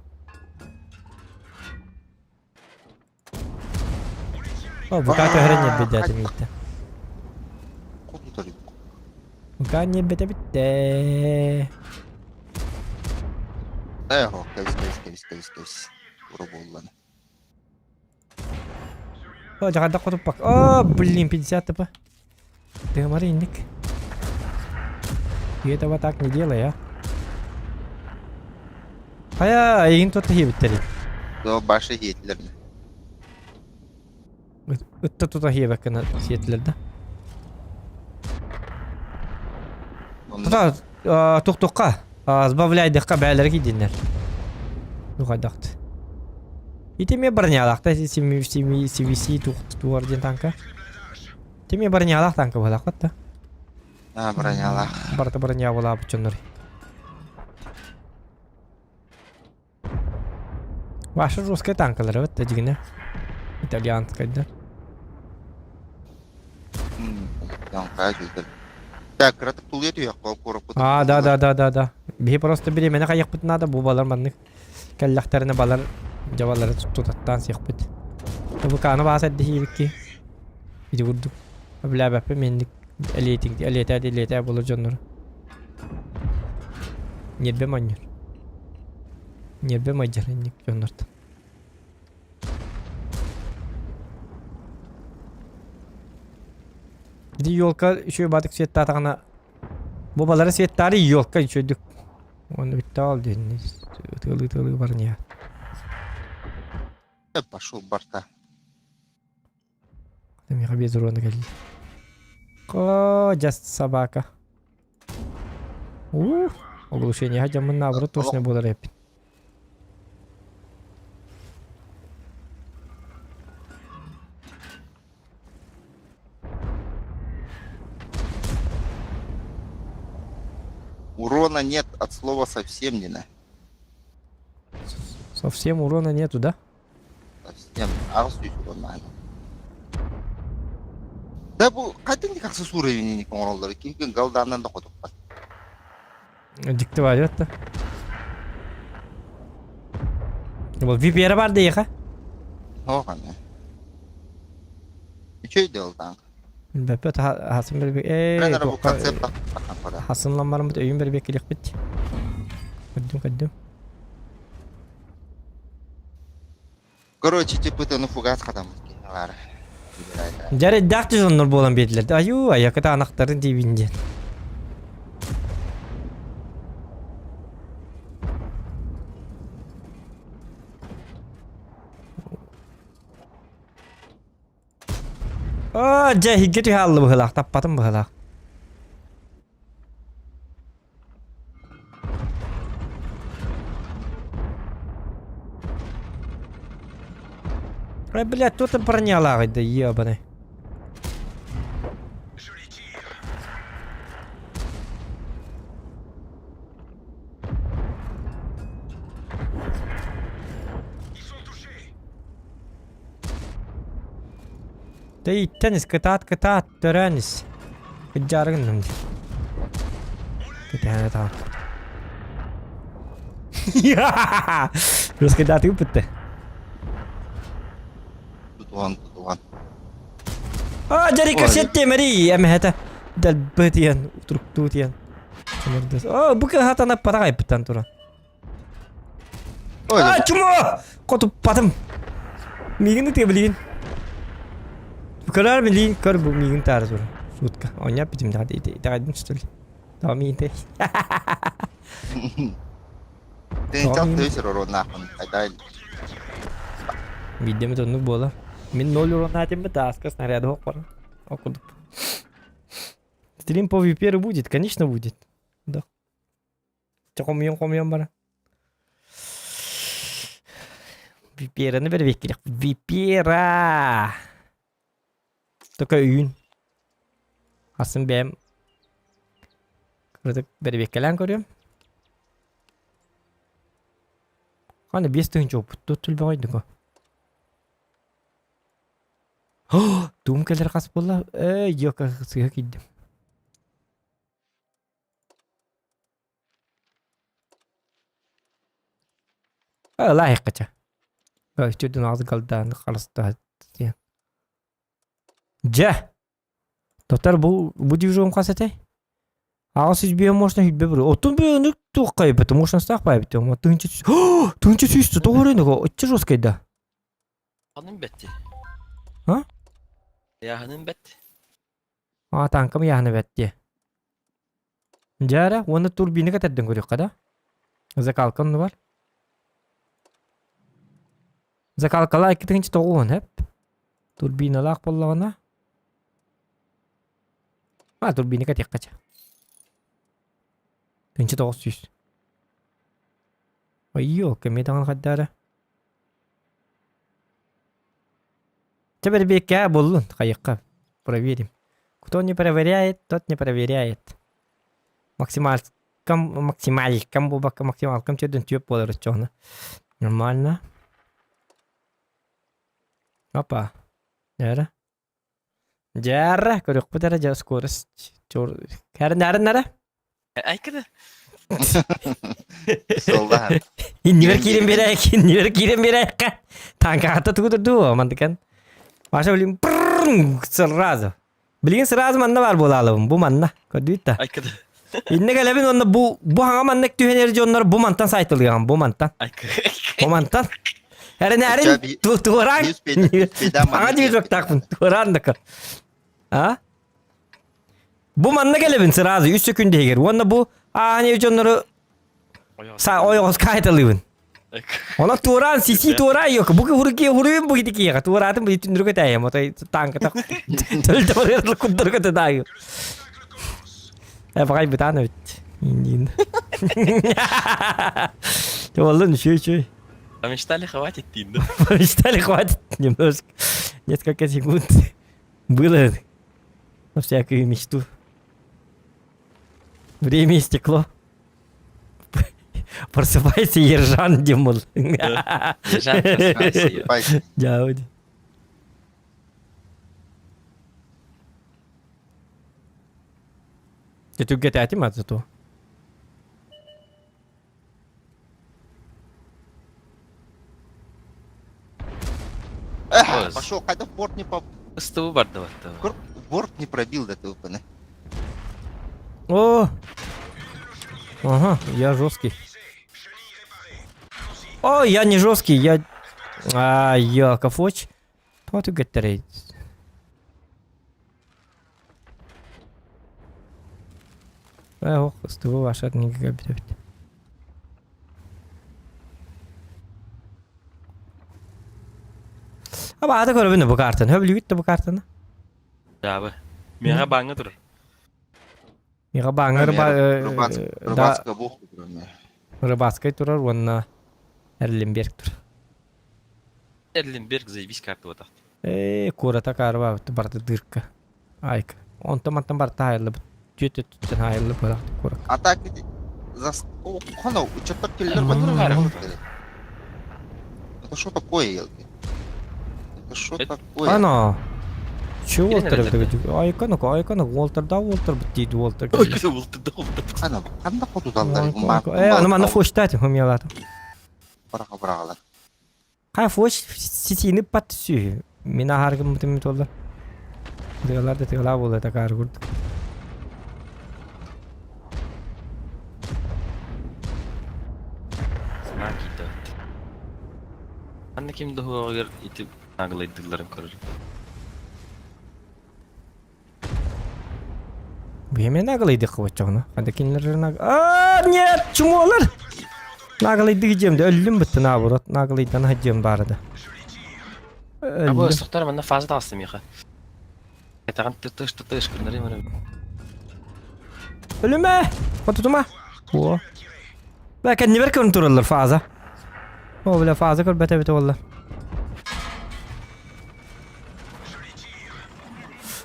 О, бука төһөрөн ньэрбэдэ миитэ. Бука ньэрбэтэ бүттэ. Эхо, кэбис, кэбис, кэбис, кэбис, кэбис. Ура буолланы. О, дьаҕардах хотуппак. О, блин, 50 тп. Ты инник. Ты этого так не делай, а. Хайа, эйигин туотта хиэбиттэрий? До башы хиэтилэр. Ытта тута хиэбэккэ сиэтилэр да. Тута тух-тухха, сбавляйдыхха бээлэри кийдиннэр. Ну хайдахт. Ити эмиэ бронялаахта CVC туар диэн танка. Ити эмиэ бронялаах танка буолаахпат да. А, бронялаах. Барыта броня буолаабыт дьоннор. Ваша русская танкалар эбит да дьигинэ. Итальянскай да. Так, кыратык тулуйа түһүөххэ куораппыт. А, да, да, да, да, да. Биһи просто бириэмэни хайыахпыт наада, бу балар маннык кэллэхтэринэ балар дьабалары тутаттаан сиэхпит. ТВК-ны баас эрдэһиибикки. Ити курдук. Билээбэппин менник элиэтик элиэтээ элиэтээ буолар дьоннору. Ньиэрбэ манньыр. Ньиэрбэ майдьар инник дьоннортон. Ити елка үчүгэй баатык светтаатаҕына бу балары светтаары елка үчүгэйдик уонна бүттэҕэ ол диэн ытыалыы-ытыалыы баран иһэр. Пошел барта. Миэхэ без урона кэлли. О, just собака. Ух, оглушение дьоммун наоборот точно буолар эппит. Урона нет от слова совсем не на. Совсем урона нету, да? Совсем. 800 урон Да бу қайтын каксы уровень оҥороллор ким галдаанан да хотуппат. Дьикти баар да. Бу VPR бар диэхэ. Оҕаны. Үчүй дыл танк. Бэппэт хасын бэрбек ээ бу концепт хасынламмарымыт өйүн бэрбек килихпит. Көрдүм көрдүм. Короче, типа ну фугас хатаммыт киһи Дьэрэйдээх дьоннор буолан биэрдилэр. Айуу, айакыта анахтарын диибин диэн. Аа, дьэ, иһиргэ түһэ алла быһыылаах, таппатым быһыылаах. Ай, блядь, кто там бронялааҕый да, ебаный. Тэйиттэн ис, кытаат, кытаат, төрөөн ис. Кыдьаары гынным дии. Кэтэһэн таҕа. Русскайдаатыгы бүттэ. Тутуһан, тутуһан. А, дьэ сеттиэмэри эмэһэтэ дэлбэтиэн, утуруктуутиэн. О, бу кыһатана параҕайбыттан туран. Ой, А, чмо! Хотуппатым. Миигин ытыа билигин. Көрөр билигин көр бу миигин таары тур. Шутка. Оня битим да итэҕэйдим что ли? Тоо миигин тэй. Тыынчал төс уруннаахпын. Айдай. Биирдэ эмит оннук буолар. Мин ноль уруннаатым тааска снаряды ох бар. Окудуп. Стрим по VPR будет, конечно будет. Да. Чэ хомуйан-хомуйан баран. Випераны бэрбиэккилэх. Випера! Только үүн. Асын бэйэм кыратык бэрбиэккэлээн көрүөм. Хана 5000 опыт тут түлбэҕэ Туум кэлэр хас буолла? Ээ, йока сыыһа киирдим. Лайыққыча. Үчүдүн аҕыс галдааны харыстаат диэн. Дьэ! Тотар бу бу дивизион хас этэй? 805 можно хүлбэ бір. Оттон бу туох кайбыт, мощностаах байбыт. Тыынча 100 тыынча 100 тоҕо өрөнүгө оччо жесткайда. Анын бетти. А? Ыйааһынын бэт. А, танкам ыйааһына бэт дии. Дьэ эрэ, уонна турбина кэтэрдэн көрүөххэ да. Закалка оннугар. Закалкалаа 2 9 хэп. Турбиналаах буоллаҕына. А, турбина кэтиэххэ чэ. 1900. Ойо, кэмиэ даҕаны хайдаара. Чэ бэрбиэккэ буоллун, хайыахха. Проверим. Кто не проверяет, тот не проверяет. Максималькам, максималькам буолбакка максималкам төрдүн түөп буолар оччоҕуна. Нормально. Опа. Дьээрэ. Дьээрэ, көрүөхпүт эрэ дьэ скорость. Кэрин эрэ. Айкыда. Соллаһан. Иннибэр киирэн биэрээк, иннибэр киирэн биэрээккэ. Танкаҕата тугу дуу, мандыкан. Маша блин, сразу. Билигин сразу манна бар буолаалыбын, бу манна. Көрдүүт да. Айкыда. Инне кэлэбин уонна бу бу хаҥа маннык түһэн эр дьоннор бу мантан сайтылыган, бу мантан. Бу мантан. Эрин туораан. Аҥа движоктаахпын, туораан да А? Бу манна кэлэбин сразу үс секунд иһигэр. Уонна бу ааһан дьоннору са ойоҕос каайталыыбын. Она туораан сиси туораа yok. Бу хуруки хуруйум бу китикиэҕэ. Туораатын бу түндүрүкэ тээйэм. Отой танката төлдө барыар курдурга тыдаайы. Э баҕай бытаан эбит. Индин. Оллун үчүй үчүй. Помечтали хватит дейін да. Помечтали хватит немножко. Несколько секунд. Было на всякую мечту. Время истекло. Просыпайся, Ержан, Димон. Ержан, просыпайся. Дяуди. Ты тут GTA зато. Эх, пошел, когда в борт не поп... Ыстыбы барды барды. Борт не пробил до этого, О! Ага, я жесткий. О, я не жесткий, я... А, я кафоч. Тоҕо түгэттэрэй? Э, ох, ыстыбы вашат никак бит. Аба ата көрөбүн бу картаны. Хөбүлүгүт да бу картаны. Дабы. Миэхэ бааҥҥа турар. Миэхэ бааҥҥа рыба да Рыбацкая бог Рыбацкай турар уонна Эрлинберг турар. Эрлинберг заебись карта вот Ээ, куората каарба барыта дырка. Айка. Онтон мантан барыта айыллыбыт. Түөт өттүттэн айыллып барахты куорак. А так за Хоно, учеток киллер бар. Это что такое, елки? Это что такое? Ана. Че Уолтер Айка ну айка ну Уолтер да Уолтер бит Уолтер. Уолтер да Уолтер. Ана, ханна хотудаллар. Э, аны манна фоштат хумялат. Бараха барагалар. Хай фош ситини пат сүү. Мин аһаргым мутум толла. Тыгалар да тыгала буола такаар курдук. Анна ким да ити наглайдыларын көрөр. Бу наглайдык кыбаччоҕуна. Ханда кинилер наг... А, нет, чумолар! Наглайдык дьиэм да өллүм бытты наоборот. Наглайдан хадьым бары да. Абы ыстыктар манна фаза тағысты миха. Этаган тыш тыш күннәре менә. Өлүмэ! Хотутума! О. Бә кэннибэр көрүн тураллар фаза. О, бля, фаза көрбөтө бите болла.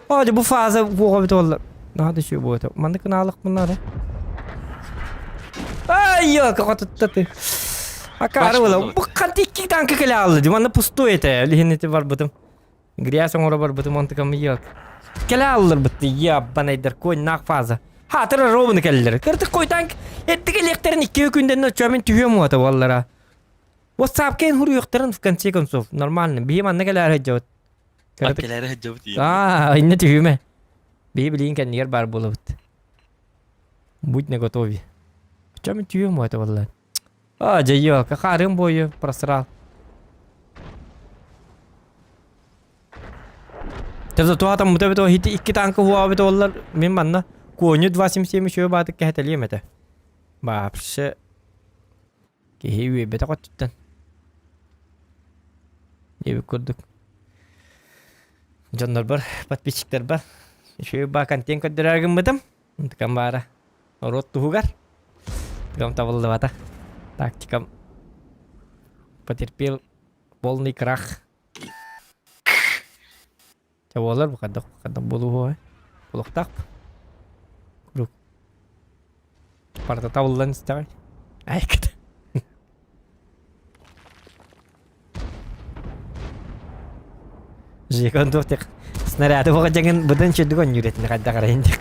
О, бу фаза буга бите болла. Надо еще будет. Манды кыналык bunlar. Ай, я, как ты. Акары була. Бу канты икки танка келе алды. Манна пустой это. Лихин бар бутым. Грязь оңоро бар бутым онтыкам yok. Келе аллар бытты. Я банайдар кой нақ фаза. Хатыра ровно келлер. Кыртык кой танк. Эттиге лектерин икки күнден чөмин түһөм уата баллара. WhatsApp кен хуруйуктарын в конце концов нормально. Бихим анна келер хаджабыт. Келер хаджабыт. Аа, инне түһүмэ. Бихи билин кэннигер бар болобут. Будь наготове. Чөмин түһөм уата баллар. А, жайо, кахарым бойы просрал. Теза туһатам мута бит хити икки танка хуа бит оллар мин манна коню 277 үчүгэй баатык кэһэтэлиэм этэ. Вообще киһи үөйбэтэх өттүттэн. Диэбит курдук. Дьоннорбор, подписчиктарбар үчүгэй баа контент көрдөрөр гыммытым. Тыкам баара. Норуот туһугар. Тыкам табыллыбата. Тактикам потерпел полный крах. Чэ буолар бу хайдах хайдах буолуо Олохтоох. Куруук. Барыта табыллан истэҕэй. Айкыт. Жекон туох тек снаряды боҕа дьаҥын быдан чөдүк онньуур этини хайдах арайын диэх.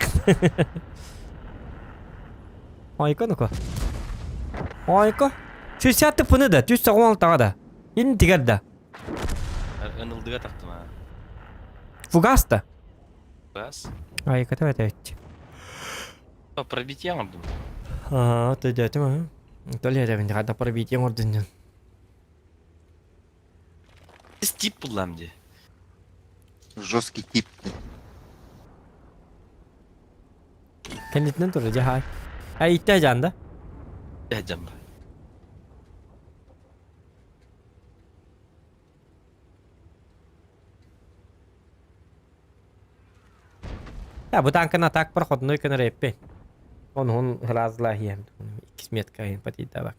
Ойко нуко. Ойко. 60 тыпыны да, 196 да. Интигэр да. Ынылдыга тахтым аа. Фугас да. Фугас. Айката бэтэбит. Пробитие оҥордум. Аа, төдөтүм аа. Толи эрэбин хата пробитие оҥордун дьон. Тип буллам дии. Жесткий тип. Кэннитинэн турар дьэ хай. Ай иттэ жан да? Жан ба. Я бу танканы атак проходной көнөр эппи. Он он разла иһиэм. Иккис метка иһин патида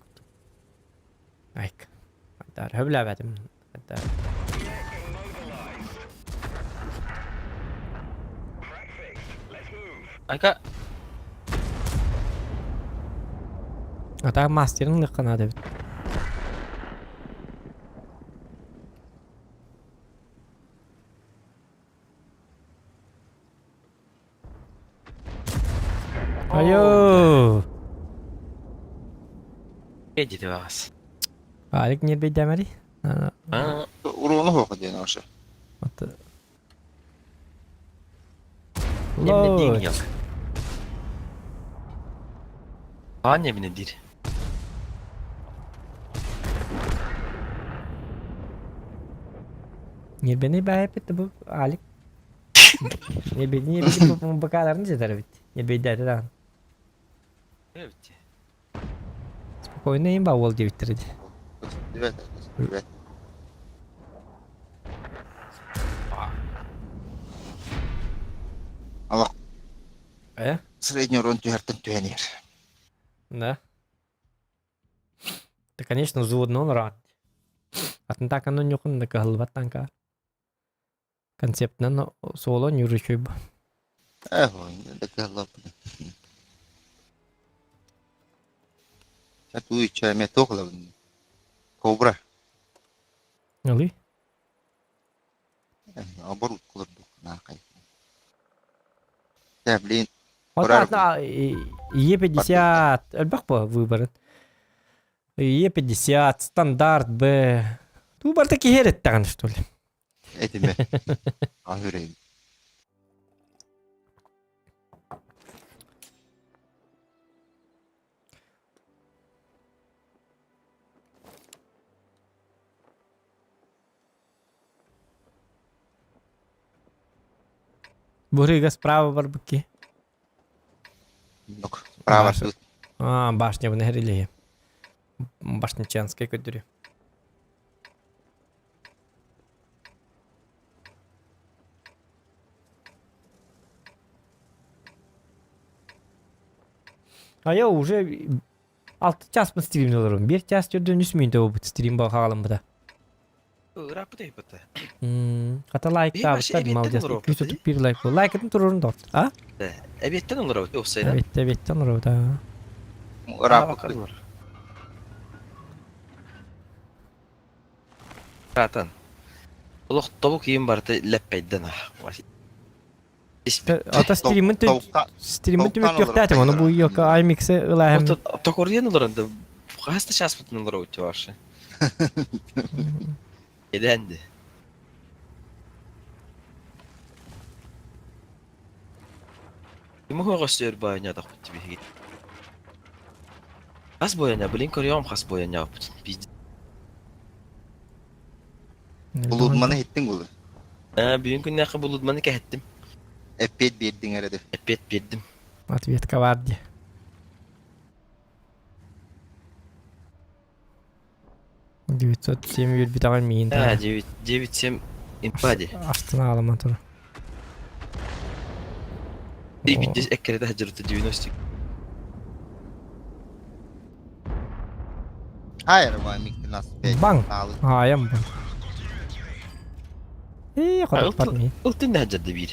Айк. Дар хөбләбәтим. Дар. Айка. Ата мастерин лыккана дебит. Айо! Эдити баҕас. Алик нербейдэмэри? Уруону хуоха диэн оша. Лоо. Аня бine дир. Нербени баайпыт бу Алик. Нербени нербени бакаларын жетер бит. Нербейдәде даҕаны. Эбит. Спокойно им ба ол диэбиттэр ди. Ребят, ребят. Алах. Э? Средний урон түһэртэн түһэн иһэр. Да. Да, конечно, взводно рад. Атын так оно нюхун да кыһыллыбат танка. Концептынан суола ньуручуй Э, да кыһыллыбат. Туй чайме тохлабын. Кобра. Алы? Оборот кылырдык наакай. Да, блин. Вот Е50 элбэх по выборын. Е50, стандарт Б. Туу барта киһи эрэттэҕин, что ли? Этиме. Ахырайым. Бурыга справа барбыки. Справа. А, башня бу нэрилиһи. Башнячанскай көрдөрү. А я уже алты часпын стримде олорум. Бир час төрдөн үс мүнөт болбут стрим хаалымбыта. Ырааппыт эйбата. Хата лайктаабыттар молодец. 231 лайк. Лайкытын турурун дот. А? Эбиэттэн олоробут уопсайынан. Эбиэттэ эбиэттэн олоробут аа. Ырааппыт. Ыраатан. Олох тобук иин барыта лэппэйдэн аа. Ата стримин стримин түмүктүөхтээтим ону бу йока iMix-и ылааһым. Токоруйан олорон да хаста часпытын олоробут вообще. Эдэнди. Ким көстөр бойонятохпут биһиги. Хас бойоня, блин, көрүөм хас бойонятохпут. Пиздец. Булудманы иттиң булу. Бүгүн күннээххэ булудманы кэһэттим. Эппиэт биэрдиҥ эрэ дии. Эппиэт биэрдим. Ответка баар дии. 907 үөрбүтэҕин миин Аа, 9 9-7 импа дии. Астына аламан турар. Биирдэ эккирэтэ сылдьыбыта 90. Хайыр баа миг 13 Баҥ! Аалы. Аайам бу. Ээ, хотоппат миин. Ылтын да сылдьарды биир.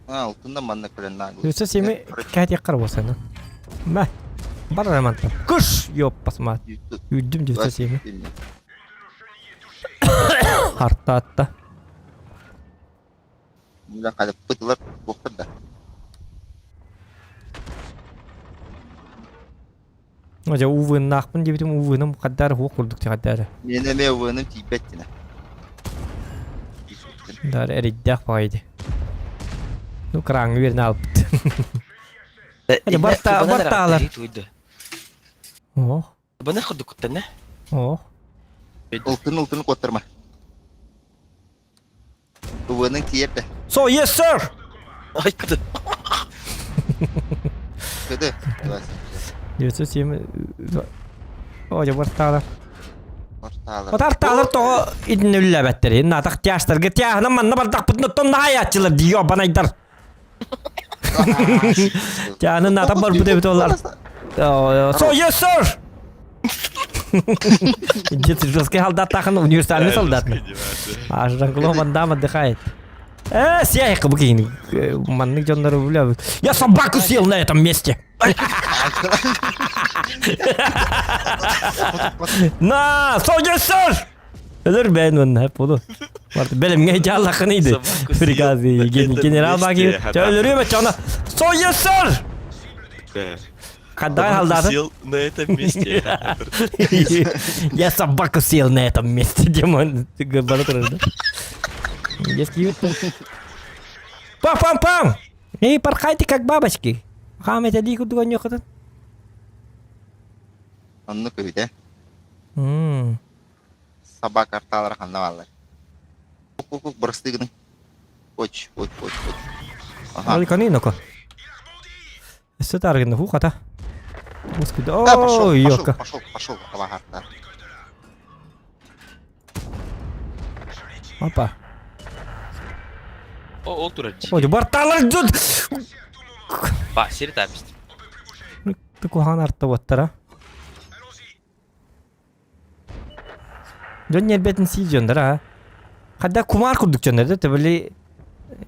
А, алтында манна көрөн наагыл. 907 кээтиэххэр буолсана. Мэ. Бар романтан. Кыш! Ёппас мат. Үрдүм 907. Хартаатта. Мына калыппытылар буохтар да. Дьэ увыннаахпын диэбитим увыным хаддаары хуох курдук хаддаары. Мен эмиэ увыным тиийбэт динэ. Даар эрийдээх баҕайы. Ну крааҥҥа үөрэнэ аалбыт. Дьэ барта бартаалар. Оох. Баны курдукуттан Оох. Ылтын ылтын куоттарма. Увыным тиийэр да. So yes sir. Ай кыды. Кыды. 907 О, дьэ бартаалар. Бартаалар. Отартаалар тоҕо итиннэ үллээбэттэр. Натах тяжтарга тяһынан манна бардахпытына тон наһаайааччылар дии банайдар. Тяһынан ната барбыт эбит олар. So yes sir. Дед жесткий солдат тахын универсальный солдат. А Жан-Клод Ван Дамм отдыхает. Э, съехал бы Маннык дьоннору бля. Я собаку съел на этом месте. На, soldier sir! Өлөр бэйэн манна буду. Бэлэмҥэ дьааллаххын иди. Приказ генерал Баги. Өлөрүө баччана. Soldier sir! Когда солдаты? Съел на этом месте. Я собаку съел на этом месте, Димон. Ты да? Детский Пам-пам-пам! Эй, порхайте как бабочки. Хаам этэлии курдук онньуоххутун. Оннук үһү Собака артаалара ханна бааллар? Кук-кук бырастыы гыныҥ. Оч, оч, оч, оч. Аха. Ой, каниноко. Өссө тааргынна хуу хата. Господи, Да, пошел, ой, пошел, ёка. пошел, пошел, абаһартар. Опа. О, ол турар Ой, барталар тут. Ба, сири таабист. Куһаҕан артабыттара. Дьон ньиэрбэтин сии дьоннор аа. Хадда кумаар курдук дьоннор да били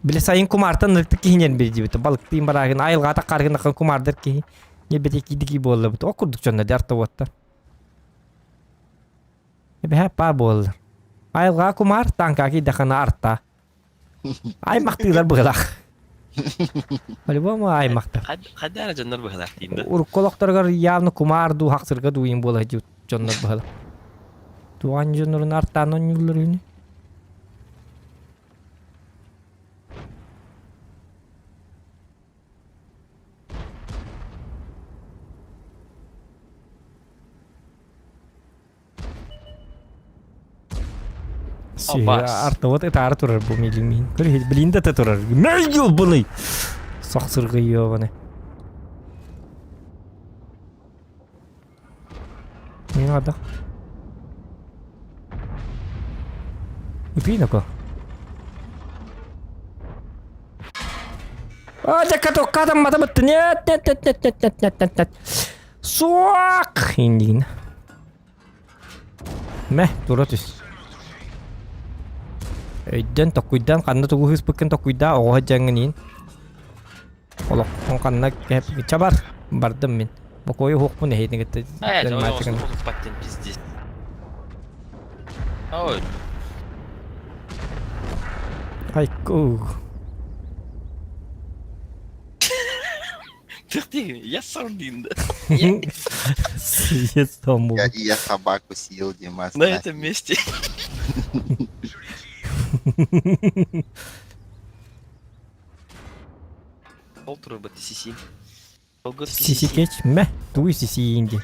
били сайын кумаартан ырытык киһи ньиэрбит диэбит. Балыктыын бараагын айылҕата харгын кумаардар киһи ньиэрбэтэ киирдики буоллабыт. Ол курдук дьоннор дьэ артабыттар. Эбэһэ паа буоллар. Айылҕа кумаар тааҥкаа киирдэххинэ арта. Аймахтыылар быһылаах. По-любому аймахтар. Хайда эрэ дьоннор быһылаах диин да. Урукку олохторугар явно кумаар дуу, хахсырга дуу иин буола сылдьыбыт дьоннор быһылаах. Туған дьоннорун артаан оонньууллар үһүнү. Артовод ытаары турар бу милин. Көрү билин да турар. Мэй бұны. Сақсыргы Не надо. Ытыйнако. А, дякато катам матамат. Нет, нет, нет, нет, нет, нет, нет, нет, нет. Суак! Индин. Мэ, тура түс. Өйдөн токуйдан ханна тугу хыспыккын токуйдаа оҕо сылдьаҥҥын иин. Олоххун ханна чабар бардым мин. Бокуойу уһуохпун эһиэтин кытта Пиздец. Ой. Айку. Я сардин, да. Съест тому. Я, я собаку съел, Димас. На этом месте. Ол турбат сиси. Сиси кеч мэ тугуй сиси инди.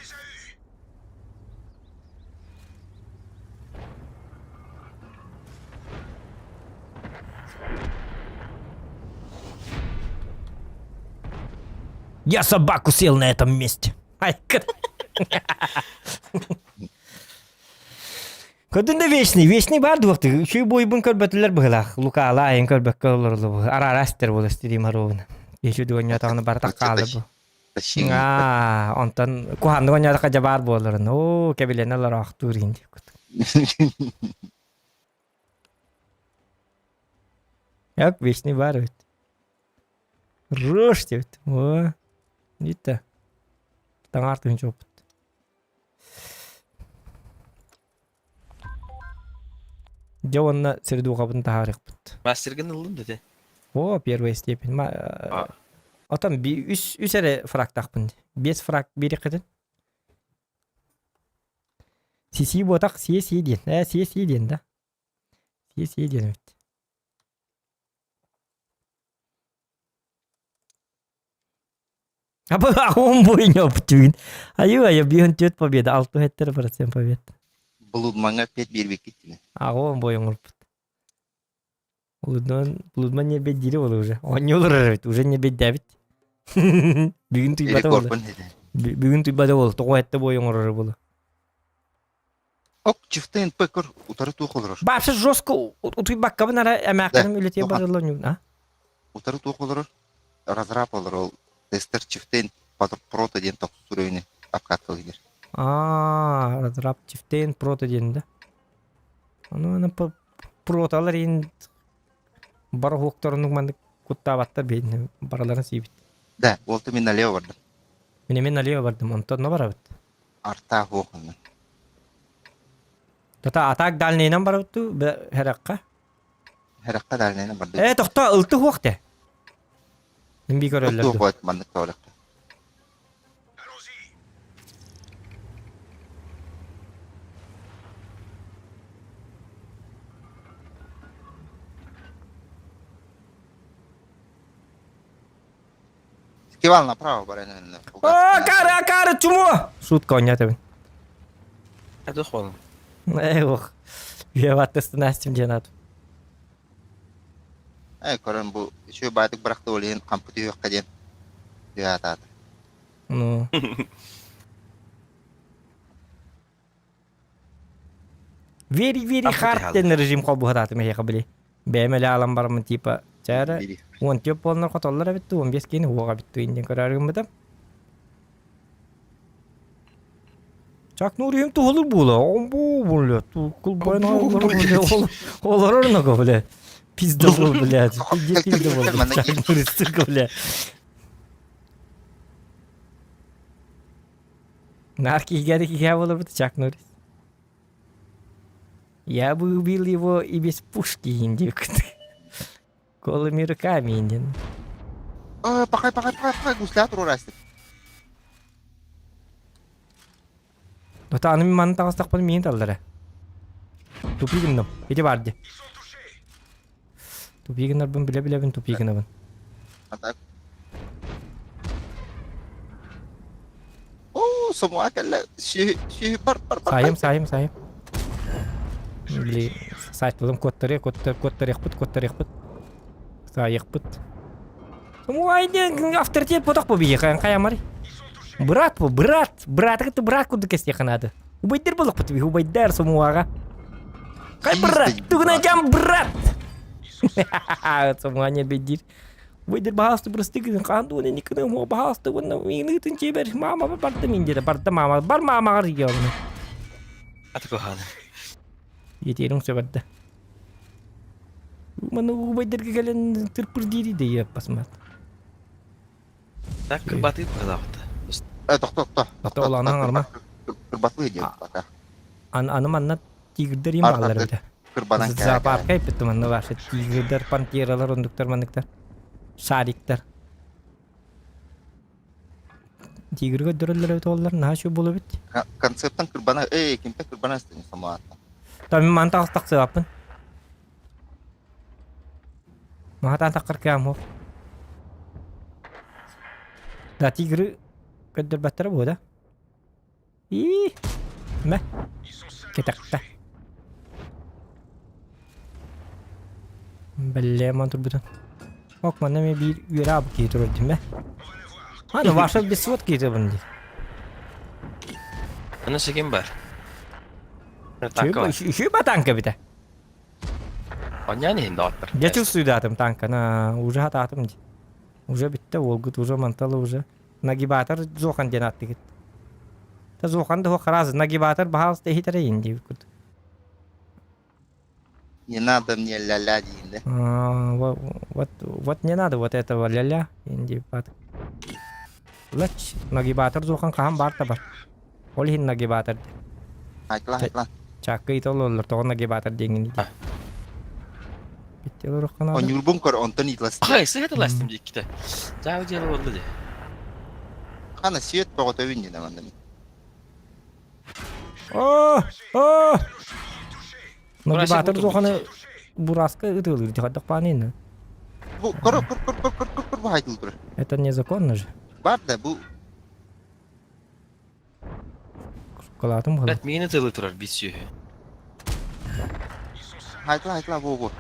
Я собаку съел на этом месте. Ай, Көрдүн да вечный, вечный бар дуохты. Үчүй бойбун көрбөтүлэр быһылаах. Лукаала айын көрбөккө олоролу. Арара истер буола стрим харуубун. Ешү дуонньатаҕына барыта хаалы бу. Аа, онтон куһаннык онньоотоххо дьэ баар буоларын. Оо, кэбилэнэ олороохтуур иһин диэккут. Як вечный бар эбит. Рыш диэбит. Оо, Итте. Таҥаар тыһыынча опыт. Дьэ уонна сирдуухабын таһаарыахпыт. Мастергын ыллын да те. О, первая степень. Ма, А. Отон би үс үс эрэ фрактаахпын. Биэс фрак биэриэххитин. Сисии буотах сие сие диэн. Ээ сие сие диэн да. Сие сие диэн эбит. Абы бойньоп түүн. Айыы айы биһын түөт победа, алты хеттер процент побед. Блудмаҥа пет биэрбиккит дии. Аҕа бойун оҥорбут. Блудман, Блудман не беддири ол уже. Оонньуулар эбит, уже не беддээбит. Бүгүн туйбата ол. Рекордпун этэ. Бүгүн туйбата ол, тоҕо этте бойун оҥорор буолу. Ок, чифтен пекор утары туох олорор. Вообще жестко утуйбаккабын ара эмээххиним үлэтиэ Тохан. барылла а? Утары туох олорор. Разраб олорор ол тестер чифтен прото диэн тохсус уровень обкаткал иһэр. Аа, разраб чифтен прото диэн да. Ону аны проталар иин бароһуокторунук маннык куттаабаттар биһин бараларын сиибит. Да, ол мин налево бардым. Мин эмиэ налево бардым, онтон но барабыт. Артаах уохунна. Тата атаак дальнейынан барабыт дуу, хэрэххэ? Хэрэххэ дальнейынан бардым. Э, тохто, ылты хуох те. Мин би көрөллөр Туох буолат маннык тоолехха. Скивал направо баран О, кары, акары, чумо! Шутка онньотобун. А туох буолан? Э, ох. Үйэбаттыстын астым диэн ат. Э, көрөн бу үчүгэй баайдык бырахты ол иһин хампы түһүөххэ диэн түһэ Ну. Very, very hard диэн режим холбуһатаатым эһиэхэ били. Бэйэм эле аалан бараммын типа чээрэ уон түөрт буоланнар хотоллор эбит дуу, 15 киһини уоҕа эбит дуу диэн көрөөрү гыммытым. Чак Нурием туһулур буола, омбу бля, кулбайн олорор ного, бля. Пиздобол, блядь, пизде пиздобол, Чак Норрис, сука, бля. Наар киһигэри киһи буоларбыт Чак Норрис. Я бы убил его и без пушки, индюк. Голыми руками, индин. Пахай, пахай, пахай, пахай, гусля туруорастык. Ота аны мин манна таҕыстахпына миин таллара. Тупи гынным. Ити бар дии. Тупи гынарбын билэ-билэбин тупи гынабын. А так. Оо, сомуа кэллэ. Сүһү, сүһү бар, бар, бар. Саайым, саайым, саайым. Били сайтылым куоттарыа, куоттар, куоттарыахпыт, куоттарыахпыт. Саайыахпыт. Ой, диэн авторитет ботох бу биһиэхэ, хайамарый. Брат бу, брат, браты кытта брат курдук кэстиэххэ наада. Убайдар буолуохпут биһи, убайдар сомуаҕа. Хай брат, тугунан дьам брат! Сомуа не бедир. Убайдар баһаалыста бырастыы гын, хаан дуон инник гыныам, о баһаалыста уонна ыытын чиэбэр, мама барда мин диэтэ, барда мама, бар мамаҕар ийэ Аты куһаҕан. Етиэриҥ сөбөрдө. Маны убайдарга кэлэн тырпыр диири да иэппасмат. Так кырбатыы быһалаахта. Э, тохто, тохто. Тохто, ол анаң арма. Кырбатыы диэн бата. Ан аны манна тигрдер им баалар эбитэ. Кырбанан Зоопарка иппит манна ваша тигрдер, пантералар, ондуктар, манныктар. Шариктар. Тигрга дөрөллөр эбит оллар, наһаа үчүгэй буолуо эбит. Концерттан кырбана, эй, кимтэн кырбана истин самаатта. Там ман таҕыс тахсыаппын. Маһатаан таххар кыам суох. Да тигры көрдөрбөттөрө буо да. Ии, мэ, кэтэхтэ. Бэллээ ман турбутун. Ок, манна эмиэ биир үөрэ аабыт киһи турар дии мэ. А, ну ваша без сводки это дии. Аны сигин бар. Танка бар. Үчүгэй ба танка битэ. Онньаан иһин доҕоттор. Дьэ чувствуйдаатым танканы, уже хатаатым дии. Уже бүттэ уолгут, уже мантала уже. Нагибатор Зохан диэн ааттыгыт. Та Зохан да раз нагибатор баһаалыста иһитэрейин диэбит Не надо мне ля-ля диин да. Вот, вот, вот не надо вот этого ля-ля индипат. Лач, нагибатор Зохан хаһан баар табар. Ол иһин нагибатор. Айтла, айтла. Чакка итол олор тоҕо нагибатор диэҥин дии. Биттел уруккана. Онньуурбун көр, онтон итлас. Хай, сыһытыластым дикките. Жаа дьыала болду дии. Хана свет бөҕөтөбүн диэн манна. О, о! Нагибатор Зоханы бураска ытыалыыр дьаҕардах паанын. Бу көр көр көр көр көр көр көр бу хайтыл турар. Это незаконно же. Бар да бу Калаатым Блядь, миигин ытыалыы турар биир сүөһү. Хайтла хайтла бу бу.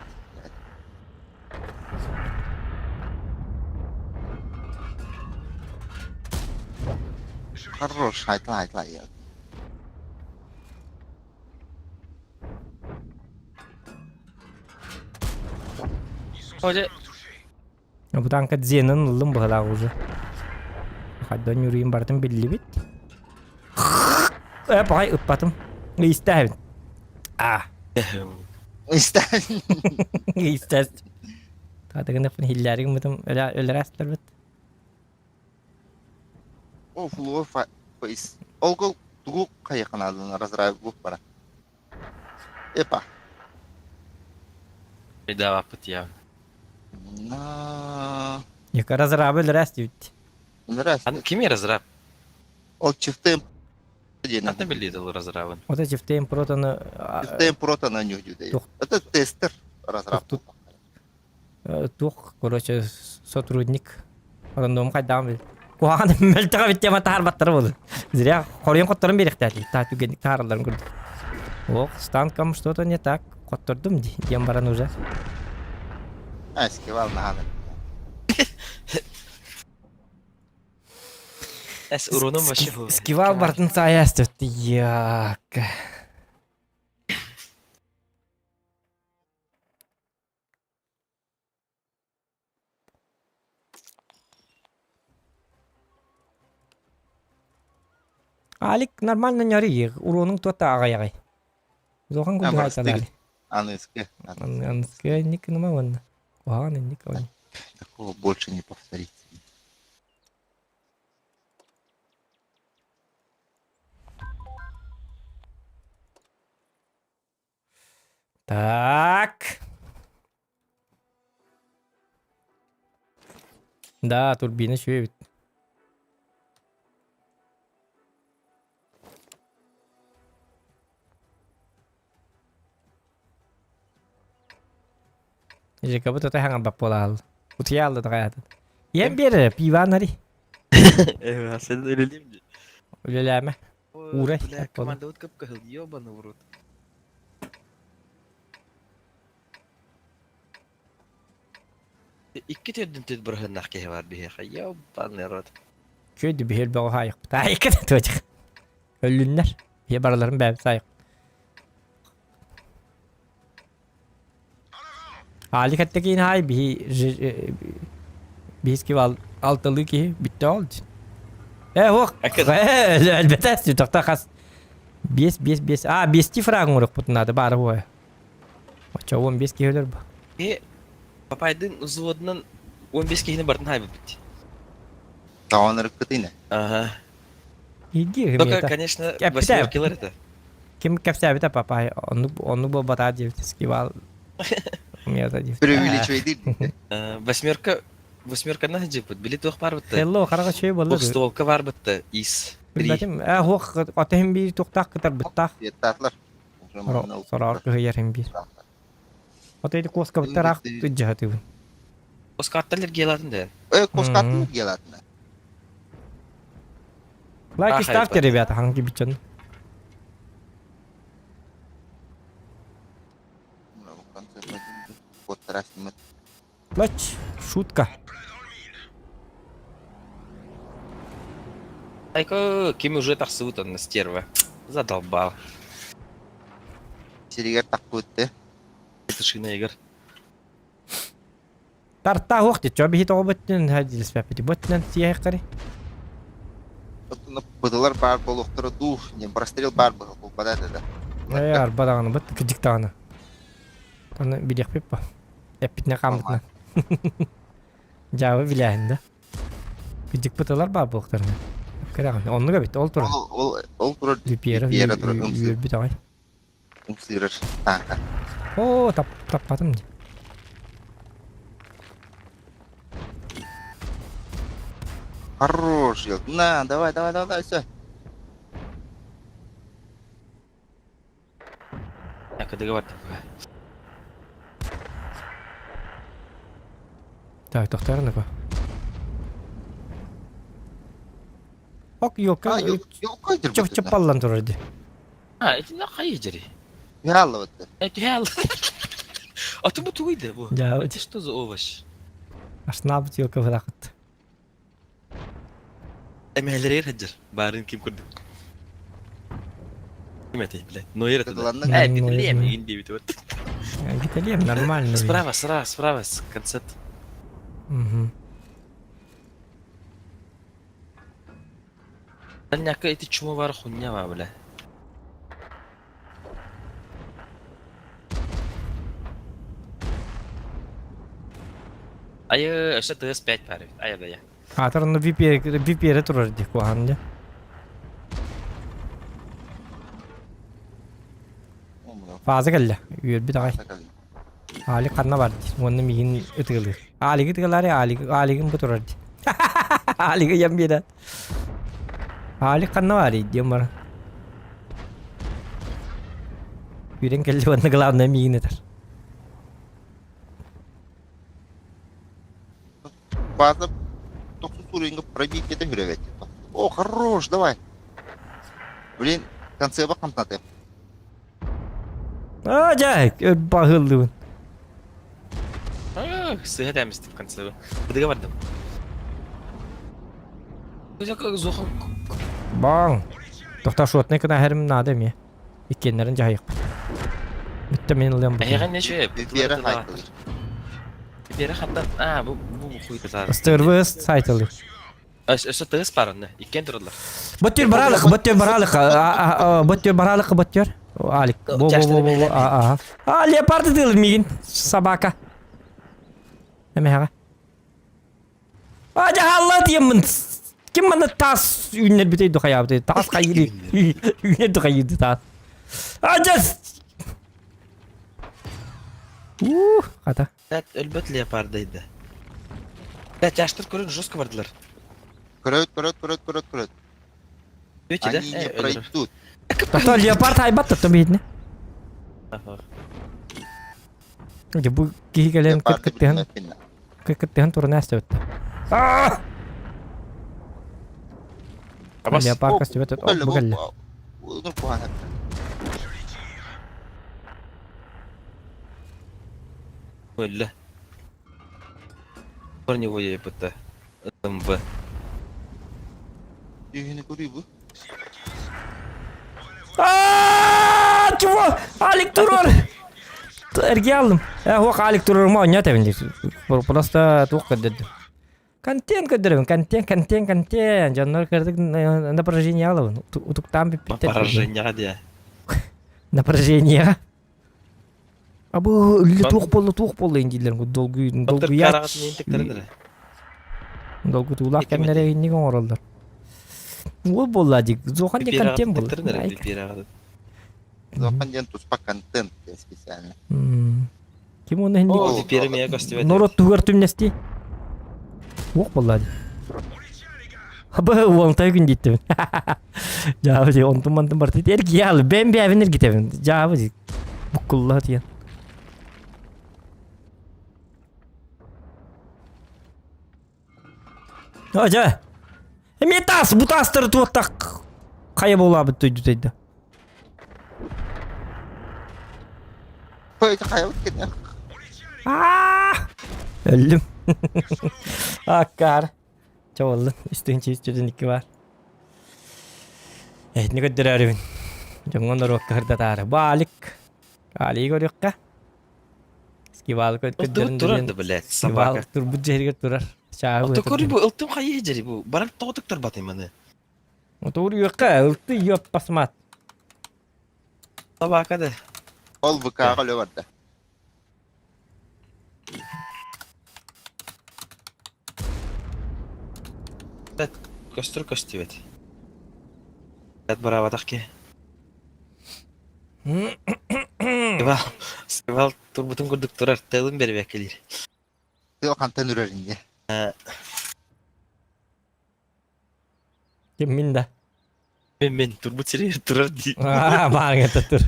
Хорош, хайтла хайтла. Оде Бу танка дзенин ыллым быһылаах уже. Хайдан юрийым бартын биллибит. Э, пахай ыппатым. Истәһин. А. Истәһин. Истәс. Татыгын хилләригин бутум өләрәстер бит. О, флуо фейс. Ол тугу хайыканаадын разраб бу бара. Эпа. Бедаваппыт я. На. Яка разрабы өләрәс дибит. Өләрәс. Аны кими разраб? Ол чифтем диэн. Атын билиит ол разрабын. Ота чифтем протоны Чифтем протоны нюхдү Это тестер разраб. Туох, короче, сотрудник. Рандом хайдаан бил. Куһаҕан мөлтөҕө бүттэ ма таарбаттара буолу. Зря хоруйун хотторун биэриэхтээти. Таа түгэнник тааралларын курдук. Ох, станкам что-то не так. Хоттордум ди, диэн баран уже. Эскивал наһааны. Эс уруном вообще был. Скивал бартын саяс Як. Алик нормально ньөрүйэр, уруонуҥ туота аҕыйаҕый. Улахан курдук айталаары. Аныскы. Аныскы инник гыныма уонна. Куһаҕан инник оонньуу. Такого больше не повторится. Так. Да, турбина үчүгэй эбит. Жекабы тута хаҥарбат буолаал. Утуйа алла таҕайаатын. Ийэм биэрэрэ, пиван ари. Э, сен үлэлиим дии. Үлэлээмэ. Уурай. Бля, командабыт кып-кыһыл, ёбаный в рот. Икки төрдүн түт бырыһыннах киһи бар биһиэхэ, ёбаный рот. Үчүгэй биһиэл бөҕө хаайык. Таайыкка да туочах. Өллүннэр. Биһи барыларын бэйэбит саайык. Аали кэттэ хаай биһи биһиски алталыы киһи бүттэ ол Э, ох, элбэтэ сүтөхтө хас биэс биэс биэс а биэсти фраг оҥоруохпут наада баара буоя оччо уон биэс киһи өлөр бу Э, папайдын взводунан 15 киһини бартын хайбыппыт. Таҕан ырыккытыйна. Ага. Иги Только, конечно, восьмеркилар это. Ким кэпсээбитэ папай оннук оннук буолбатаа диэбит скивал умеята диэбит. Преувеличивай Восьмерка восьмерканы сылдьыбыт. Били туох баар бытта? Hello, хараҕа үчүгэй буолла. Двухстволка баар бытта. Ис. Билбэтим. Э, хуох отеһин биир туохтаах кытарбыттаах. Еттатлар. Сороор кыһыйар хин биир. Отойду куоскабыттараах тыдьаһатыбын. Куоскаттан лергиялатын да. Э, куоскаттан лергиялатын. Лайки ставьте, ребята, ханги бичен. Лач, шутка. Айка, ким уже тахсыбыт онно стерва. Задолбал. Сиригэр тахпыт да. Тышина Игорь. Тарта уох дии, чо биһи тоҕо бөттүнэн хадилиспэппити бөттүнэн сиэхэххэри. Оттон бытылар баар буолуохтара дуу, не прострел баар буолбата этэ да. Ээ, арба даҕаны быт кыдьык даҕаны. Аны билиэхпит ба. Эппитинэ хааммытынан. Дьаабы билээһин да. Кыдьык бытылар баар буолуохтарына. Кэрэҕин. Оннук эбит, ол турар. Ол ол ол турар Липьеров Липьера турар ымсыы үөрбүт аҕай. ымсыырар тааҥка. Оо, тап таппатым дии. Хорош, ел. На, давай, давай, давай, давай, все. Так, договор такой. Так, тохтор ну-ка. Ок, ёлка, А, ёлка чоп чоппаллан турар дии. А, это на хайдери. Ялла вот. Это ялла. А ты бу тугуйда бу. Дьа, Это что за овощ? Ашнаабыт ёлка бырахыт. Эмээлэригэр сылдьар. Баарын ким курдук. Ким этэй, блядь? Нойер это да. Ладно. Э, Гиталием, игин диэбит вот. Гиталием нормально. Справа, справа, справа, с концерт. Угу. Дальняка эти чмо бар хуйня ва, бля. Айы, өссө тыас 5 баар эбит. Айа да я. Аатар онно VPR турар дии куһаҕан дии. Фаза кэллэ. Үөрбүт аҕай. Алик ханна бар дии. Уонна миигин ытыгылыыр. Алигы ытыгылаары Алик Алигым бу турар дии. Алигы ям биэрэ. Алик ханна баарый диэн баран. Үүрэн кэллэ уонна главное миигин ытар. База тохсус уровеньга пробить это хүревет. О, хорош, давай. Блин, концеба хамтаты. А, дьэ, баһыллыбын. Сыһа тэмистим концеба. Быдыга бардым. Баң. Тохта шотный кына хәрим надо мне. Иккиэннэрин дьаһайыахпыт. Бүттэ мин ылыам бу. Эһиэхэ не үчүгэй. Бера хайтылыр. Бера хаттан. А, бу бу хуй Стервес сайтылыр. Өссө тыас баар онно. Иккиэн тураллар. Боттер баралык, боттер баралык, боттер баралык, боттер. Алик, бо бо бо бо а а. А, леопарды тыл мигин, собака. Эмэҕэ. А, дьаһалла диэммин. Ким манна таас үүннэрбитэй духайаабытай? Таас хайыыр үүнэр духайыырды таас. А, дьэс! Ух, хата. Өлбөт леопардайды. Да, тяжтар көрөн жестко бардылар. Көрөт, көрөт, көрөт, көрөт, көрөт. Өте да? Они не пройдут. Тото леопард айбат тото биһитне. Дьэ бу киһи кэлэн Леопарды кыт-кыттыһан билбэппин. кыт-кыттыһан туран ааста Абас. Леопард көстүбэт Бу бу кэллэ. Bunu puan Өллө. Броневой ЕПТ. МВ. Düğünü kuruyor bu. Аа, чего? Алик турар. Эргийэ алдым. Э, хуох Алик турар ма онньо этэбин диир. Просто туох көрдөрдүм. Контент көрдөрөбүн, контент, контент, контент. Дьоннор кырдык напряжение алабын. Утуктаан бүппүттэр. Поражение диэ. Напряжение. А бу үллэ туох буолла, туох буолла дииллэр. Долгуй, долгуйа. Долгутуулаах кэмнэрэ инник оҥороллор. Ол буолла дии. Зохан диэн контент буолла. Зохан диэн туспа контент диэн специально. Ким оны инник норуот туһугар түмнэстии? Уох буолла дии. Бу уонтай күн дииттибин. Дьаабы дии, онтун мантын барыта эргийэ бэм бэбин эргитэбин. Дьаабы дии. Буккулла тиийэн. О, дьэ. Эмиэ таас, бу таастары туоттах хайа буолаабыт төйдүтэйдэ. Өллүм. Аккаар. Чабыллын. Үстүн чиз 2 бар. Эһитини көрдөрөөрүбүн. Дьоҥҥо норуокка сырдатаары. Бу Алик. Алигы көрүөххэ. Скивал Ылтыбыт турар да, блядь, Скивал собака. турбут дьиһигэр турар. Чааһы Ото быһа көрү бу ылтым хайыы дьэри бу. Баран тоҕо тыктарбатый маны. Отур үөххэ ылты ёп пасмат. Собака да. Ол ВК-ҕа өлө барда. Көстөр көстүбэт. Эт бараабатах ки. Скивал, скивал турбутун курдук турар, тылын бэрибэккэлиир. Тыал хантан үрэр инде. Ким мин да. Мен мен турбут сиригэр турар дии. Аа, баарга тур.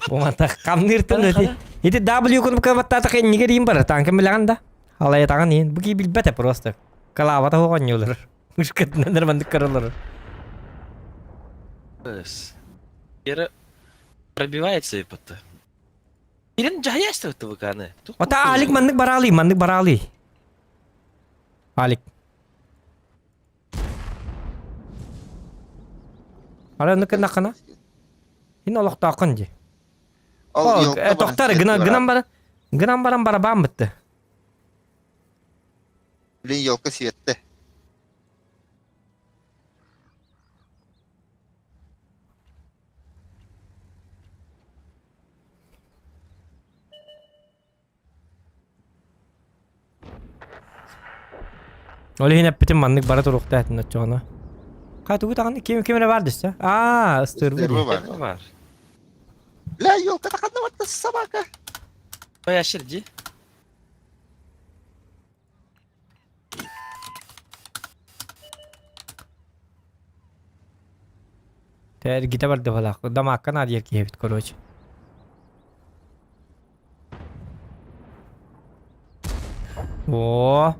Бу манта хамныыртын ити. Ити W кнопка баттаатах иннигэр иин барар. Танкын билэҕин да. Алайатаҕын иин. Бу кии билбэтэ просто. Калаабата оҕонньуулар. Мышкатынан мандык көрөлөр. Ера пробивается и потом. Ирин жаястыр ТВК-ны. Ота Алик маннык бараалый, маннык бараалый. Алик. Ара оннук гыннаххына ин олохтооххун дии. Ол О, тохтар гынан гынан баран гынан баран барабаан бытты. Блин, елка светте. Ол иһин эппитим маннык бара туруохтаах этин оччоҕуна. Ха тугу даҕаны ким ким эрэ баар дэстэ. Аа, ыстыырбы Ыстыырба дии. бар. Бар. Бля, елка ханна барда собака. Ой, ашыр дии. Тэргитэ барда балаах. Дамаакка наадыйар киһи эбит, короче. О.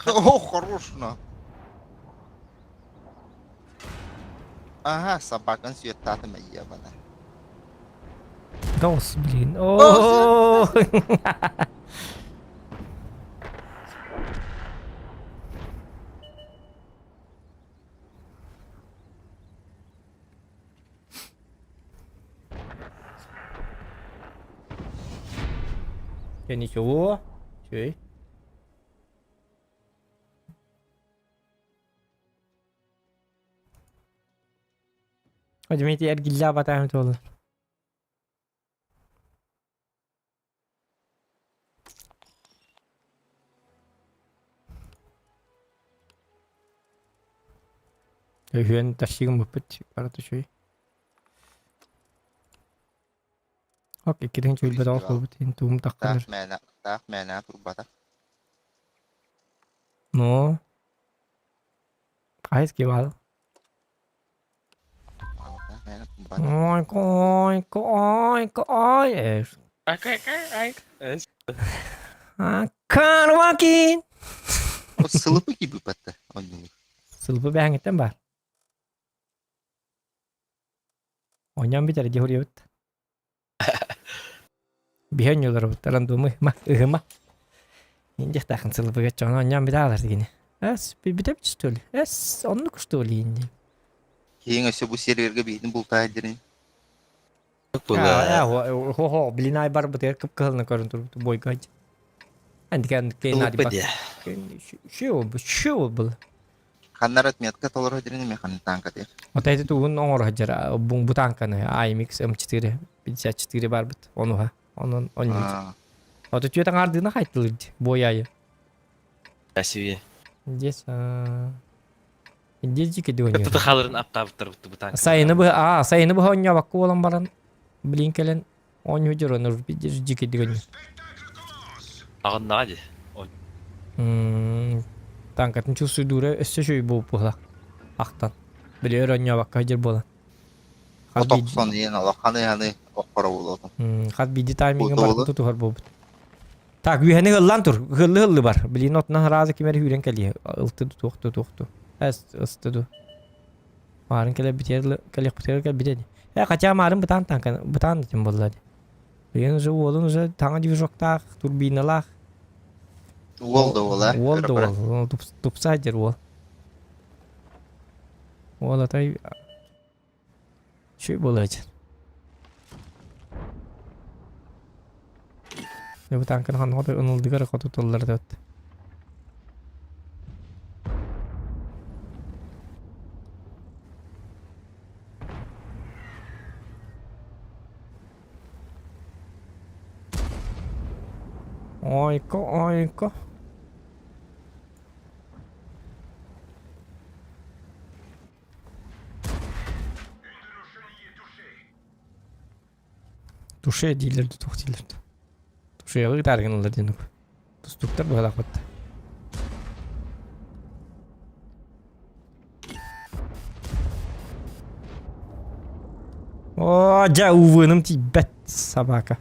О, хорош на. Ага, собакан сүөттаатым ебана. Дос, блин. О. Дьэ ничего. Чүй. Дмитрий эргиллээбатаҕым туолла. Өһүөн тащигым буппут барыта үчүгэй. Ок иккитин чуйбатах буолбут иһин тугум тахханар. Таах мээнэ, таах мээнэ турбата. Ну, хайский бал. Таах мээнэ турбата. Ой, ой, ой, ой. Карвакин. Сылыпы киби батта оннугу. Сылбы бэһэҥиттэн баар. Оонньоон бүтэр дии хоруйабыт. Биһи оонньууларбыт рандомы ыһыма ыһыма. Индиэхтаахын сылбыга чоно оонньоон бүтаалар дигини. Эс бүтэбит что ли? Эс оннук что ли инди? Киһиҥ өссө бу сервергэ биһитин бултаай дирин. Хо-хо, блин, ай барбытыгар кып-кыһылны көрөн турбут бойга. Андикан Ылыппа диэ. Шо был? Ханнар отметка толоро дирин механин танка диир. Вот эти тугун оҥоро сылдьар бу танканы AMX M4 54 барбыт онуха онон онньуут. Ото түөт аҥаардыына хайтылыр ди буойаайы. Красивее. Здесь Здесь дикий дуонья. Кытты халырын аптаабыттар бу танка. Сайыны бы а сайыны бы оонньообакка буолан баран блин кэлэн оонньуу дьоронур дикий дуонья. Аҕыннаҕа дии. Танкатын чувствуйдуура өссө үчүгэй буолбута ахтан. Били өр оонньообокко сылдьар буолан. Хас От охсон иһэн олох ханы-ханы оххоро буолуотум. Хас биирдии таймиҥҥа барытын тутуһар буолбут. Так, үөһэни ыллаан тур. Ыһыллы-ыһыллы бар. Блин, отунан сразу ким эрэ сүүрэн кэлиэ. Ылты туохту туохту. Эс ысты ду. Маарын кэлэ битиэр кэлиэхпитигэр кэлбитэ дии. Э, хотя маарын бытаан танка бытаан этим буолла дии. Билигин уже уолун уже таҥа движоктаах, турбиналаах. Уол да уол, а? Уол да уол. Тупсай дьэр уол. Уол атай Чүй буолааччы. Бу танканы ханна ынылдыгар хотутуллар да Ойко, ойко. Туше дииллэр да туох дииллэр да. Тушеҕа ытаары гыналлар диэн Тустууктар быһалаахпыт. Оо, дьэ, УВ-ным тиийбэт собака.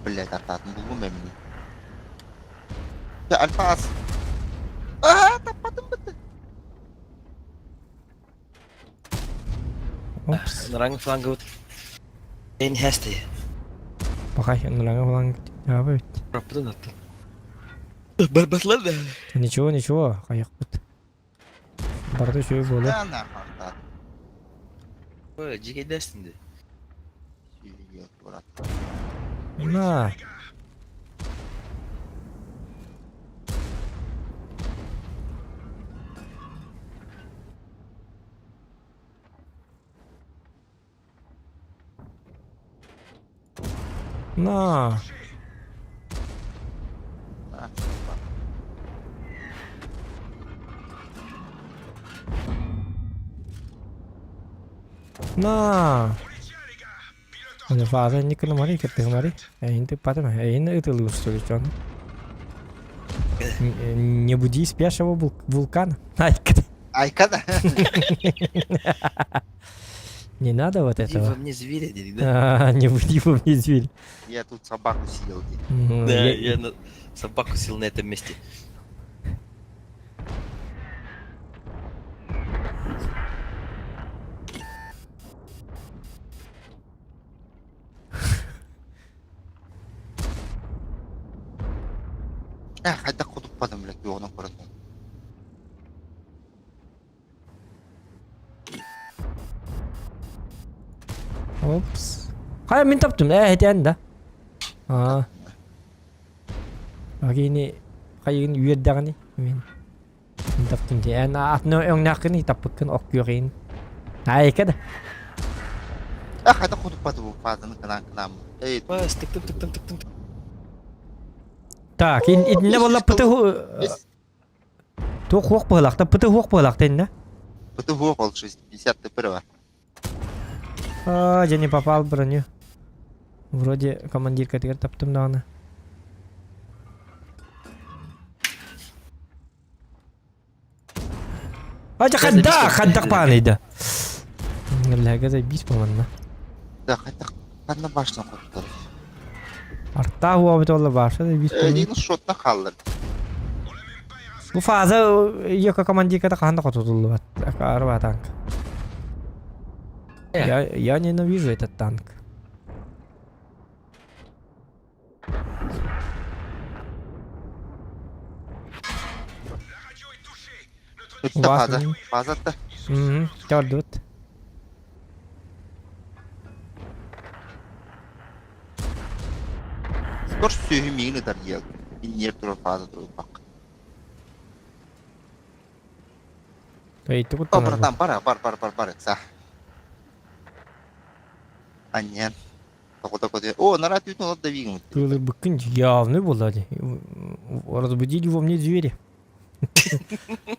Блядь, артаатын булгум эмни. Альфа ас. Аа, таппатым бытты. Опс. Нараҥ флангыбыт. Эн хэсти. Пахай, нараҥ фланг жабы бит. Пропытын аттын. Барбатлар да. Ничего, ничего, хайыкпыт. Барда үчүгэй буолуо. Дьигэйдээстин дии. На. На. На. Фаза николомари кэттиһимари эйин тыппатым эйин ытылыыр что ли Не буди спящего вулкана. Айка. Айка да. Не надо вот этого. Во мне зверя, да? А, не буди во мне зверя. Я тут собаку съел. Да, я собаку съел на этом месте. Э, хайдах кутуппатым, блядь, уоҕунан көрөтүм. Опс. Хайа мин таптым, э, этэн да. Аа. Агини хайыгын үөрдэҕини мин. Мин таптым дии. Эн атын өҥнөөххүн таппыккын ок күөҕин. Айка да. Э, хайдах кутуппаты бу фазаны кынаан кынаам. Эй, Тыктым тыктым тыктым. Так, итиннэ буолла пыты Туох хуох быһылаахта, пыты хуох быһылаахта иннэ. Пыты хуох ол 60 тпр бар. А, я не попал в броню. Вроде командиркатыгар таптым даҕаны. Ача хадда, хаддах пааныйда. Ләгә заебись поманна. Да, хаддах ханна башна хоттор. Арта хуа бит олла баша заебись. Эдин шотна халлар. Бу фаза йока командирката хаһан да хотутуллубат. Арба танк. Я, я ненавижу этот танк. Фаза. Фаза-то. Угу, Төрдүт. Скор сүөһү миигин ытар диэл. Инниэр турар фаза турбак. Өйтү О, братан, бар, бар, бар, бар, бар, са. Аньян. О, нарад үүтүн олор да биигин. Кылыбыккын явный буолла дии. Разбудили во мне двери.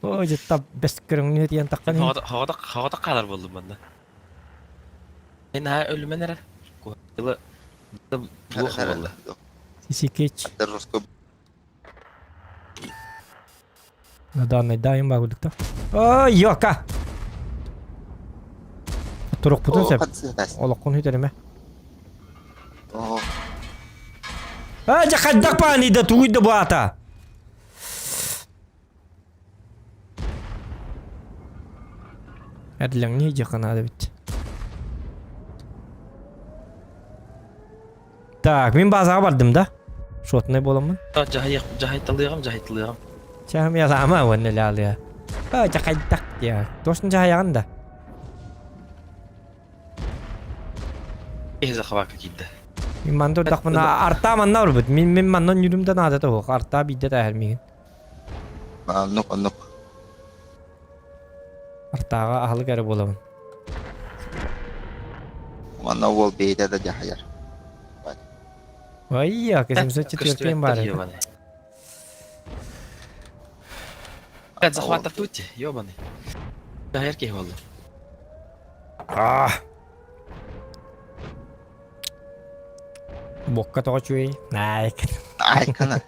Ой, дьэ бэс көрөҥнү диэн таххан. Хаҕата хаалар буоллум манна. Мен аа өлүмэн эрэр. Куһаҕа туох буолла. Сисикеч. На данный даем багудукта. Ой, ёка! Турукпутун сөп. Олоххун хүтэримэ. А, дьэ хайдах пааны да тугуй да баата. Эрлэҥни дьиэххэ наада эбит. Так, мин базаҕа бардым да? Шотнай буоламмын. Дьаһайыах, дьаһайталыаҕым, дьаһайталыаҕым. Чаһым ялаама уонна лаалыа. А, дьахайдах диэ. Точно дьаһайаҕын да? Киһи захвака киирдэ. Мин манна турдахпына артаа манна барбыт. Мин мин манна нүрүм да наада тоһуох. Артаа биирдэ тааһар миигин. Оннук, оннук. Артааҕа аһылык эрэ буолабын. Манна уол бэйэтэ да дьаһайар. Ой, 704 баар этэ. Опять захват тут, ёбаный. Дьаһайар киһи буолла. А. Бокка тоҕо үчүгэй. Найк. Айкана.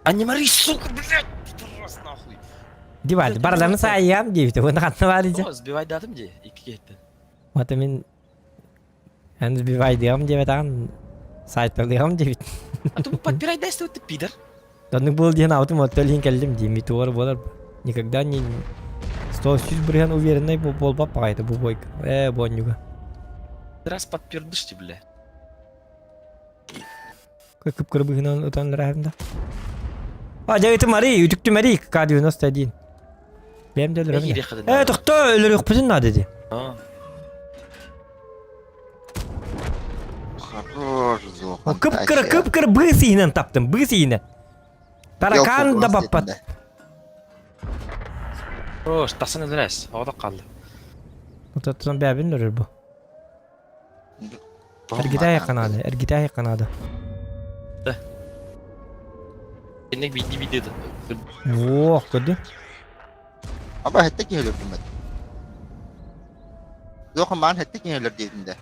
А не мори, сука, блядь! Пидорас нахуй! Диваль, барыларын саайыам диэбитэ. Уонна ханна баар дии? О, сбивайдатым дии, икки киһиттэн. Вот мин эн сбивайдыам диэбэтэҕин сайталыам диэбит. А то подбирай дай ты пидор. Оннук буол диэн аутум оттол иһин кэллим дии метеор буолар. Никогда не 100 100% уверенный буолбат баҕайыта бу бойга. Ээ буонньуга. Раз подпердышь ты, бля. Кып-кыры быһынан ытан ыраһым да. А, дьэ ытым арый, үтүктүм арый, К-91. Бэйэм да өлөрөбүн. Э, тохто, өлөрүөхпүтүн наада дии. Хорош, Зохан. Кып-кыра, кып-кыра быыс иһинэн таптым, быыс иһинэн. Таракан да баппат. Хорош, тахсан өлөрөс, оҕото қалды. Ототтон бэбин өлөрөр бу. Эргитэ канада, эргитэ канада. Инник биирдии биирдии Уох, көрдү. Аба хэтте киһи өлөрдүм Зохан маан хэтте киһи өлөр диэтин да.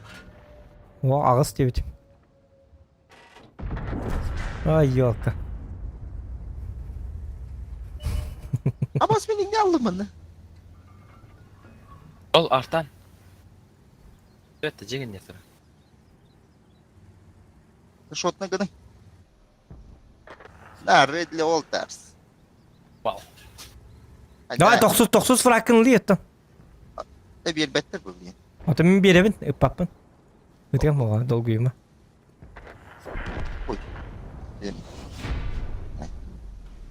О, аҕыс диэбит. Ай, ёлка. Абас мен иҥне аллым манна. Ол артан. Это дьиҥин не Шотна гыны. Да, Редли Олтерс. Вау. Давай тохсус тохсус фракын ылыы оттон. Та биэрбэттэр бу блин. Ото мин биэрэбин, ыппаппын. Ытыам оҕо, долгуйума. Ой.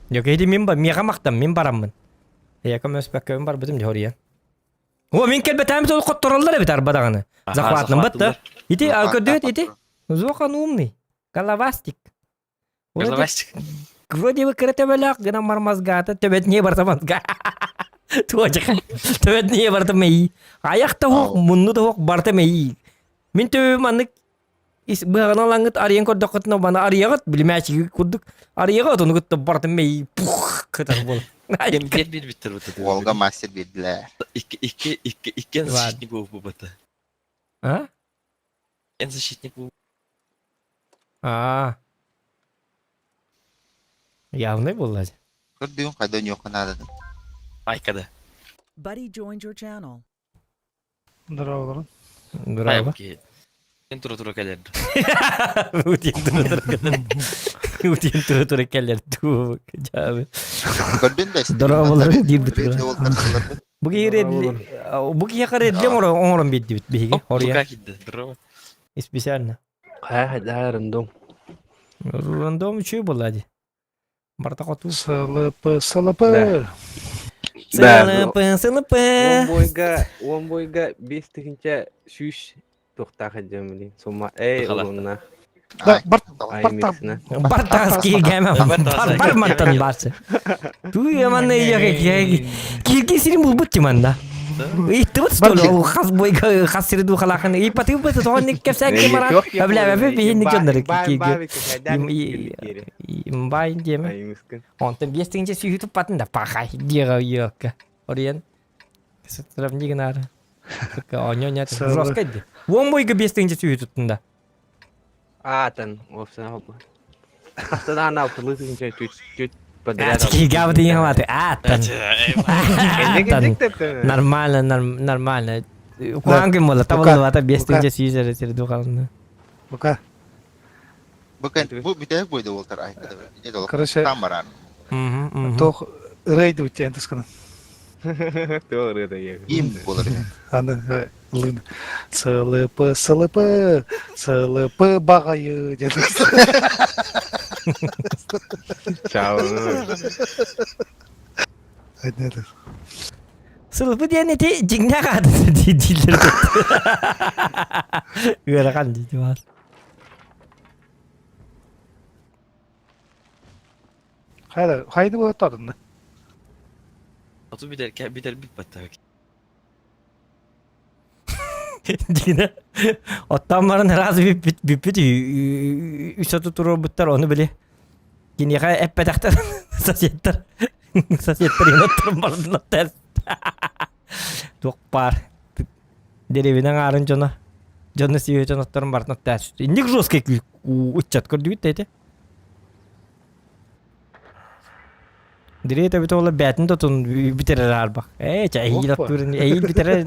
Yok edi мин миэхэ махтан мин бараммын. Эйэкэ мөспөккөбүн барбытым дьоруйан. О, мин кэлбэтээм сол хоттороллор эбит арба даҕаны. Захватным бытта. Ити көрдүбүт ити. Зохан умный. Головастик. Головастик. Вроде бы кыра төбөлөөх гына мармазгата төбөт не барта мазга. Туочака. Төбөт не барта мэй. Аяқ та хоқ, мунну да хоқ барта мэй. Мин төбөм маннык ис быһаҕынан ылаҥҥыт арыйан көрдөххүтүнэ маны арыйаҕыт билимээчиги курдук арыйаҕыт ону кытта барытын мэй пух кытар буол Кем биир биттер бу Уолга мастер биэрдилэр. Икки икки икки икки защитник буолбута. А? Эн защитник бу. А. Явный буолла. Көрдүгүн хайда ойнуохха наадатын. Айкада. Buddy joined your channel. Здорово. Браво. Эн тура тура кэлэрdi. Утин тура тура кэлэр. Утин тура тура кэлэр. Жабы. Көрдүн да Здорово диир бит. Бу киһи бу киһи редли оҥорон биэрдибит биһиги. Хория. Здорово. Специально. Хайа хайда рандом. Рандом үчүгэй буолла дии. Барта хоту. СЛП, СЛП. СЛП, СЛП. Уон бойга, уон бойга 5100 туохтаах илдьэммин сумма эй улунна. Да, бар, бар таас киһигэмэ бар бар мантан барсы. Туу манна ийэгэ киирги сирин булбут тиманна. Ыйыттыбыт стол хас бойга хас сири духалаахын ыйпатыбыт тоҕон кэпсээкки баран бэблээбэпи биһинник дьоннор киирги Бай диэмэ. Онтон 5100 туппатын да пахай диэҕэ ыйыакка. Ориен сравни гынаар. Оонньоо нет. Жестко ди. Уон бойга 5100 туттун да. Аатан, уопсана холбо. Хастана ана алтылы тыһынча түт түт подряд. Киһигэ деген хаматы. Ааттан. Ааттан. Нормально, нормально. Куһаҕан күн буолла. Табыллыбата 5100 эрэ сири духалны. Бука. Бу бу бүтэһик бойда буолтар айкада. Короче, Там баран. Тох рейд үттен тысканан. Туох ырыата ийэ. Ким буолар үһү? Аны ылын СЛП СЛП СЛП баҕайы диэн. Чао. Сылпы диэн ити дьиҥнээх аата дииллэр. Ыарахан дии баар. Хайда хайды буолаттадын. Оту бүтэр бүтэрбит баттак. Дьиҥэ оттон баран ыраас бүппүт бүппүт үс оту туруорбуттар ону били киниэхэ эппэтэхтэр соседтар соседтар иһин бардынаттар туох баар деревина аҥаарын дьоно дьоно сиэһитин отторун барытын оттоос инник жесткий ыччат көрдүгүт да ити Дириэт эбит ола бээтин тотун бүтэрэр аарбах. Ээ, чэ, эһиил оттуурун, эһиил бүтэрэр.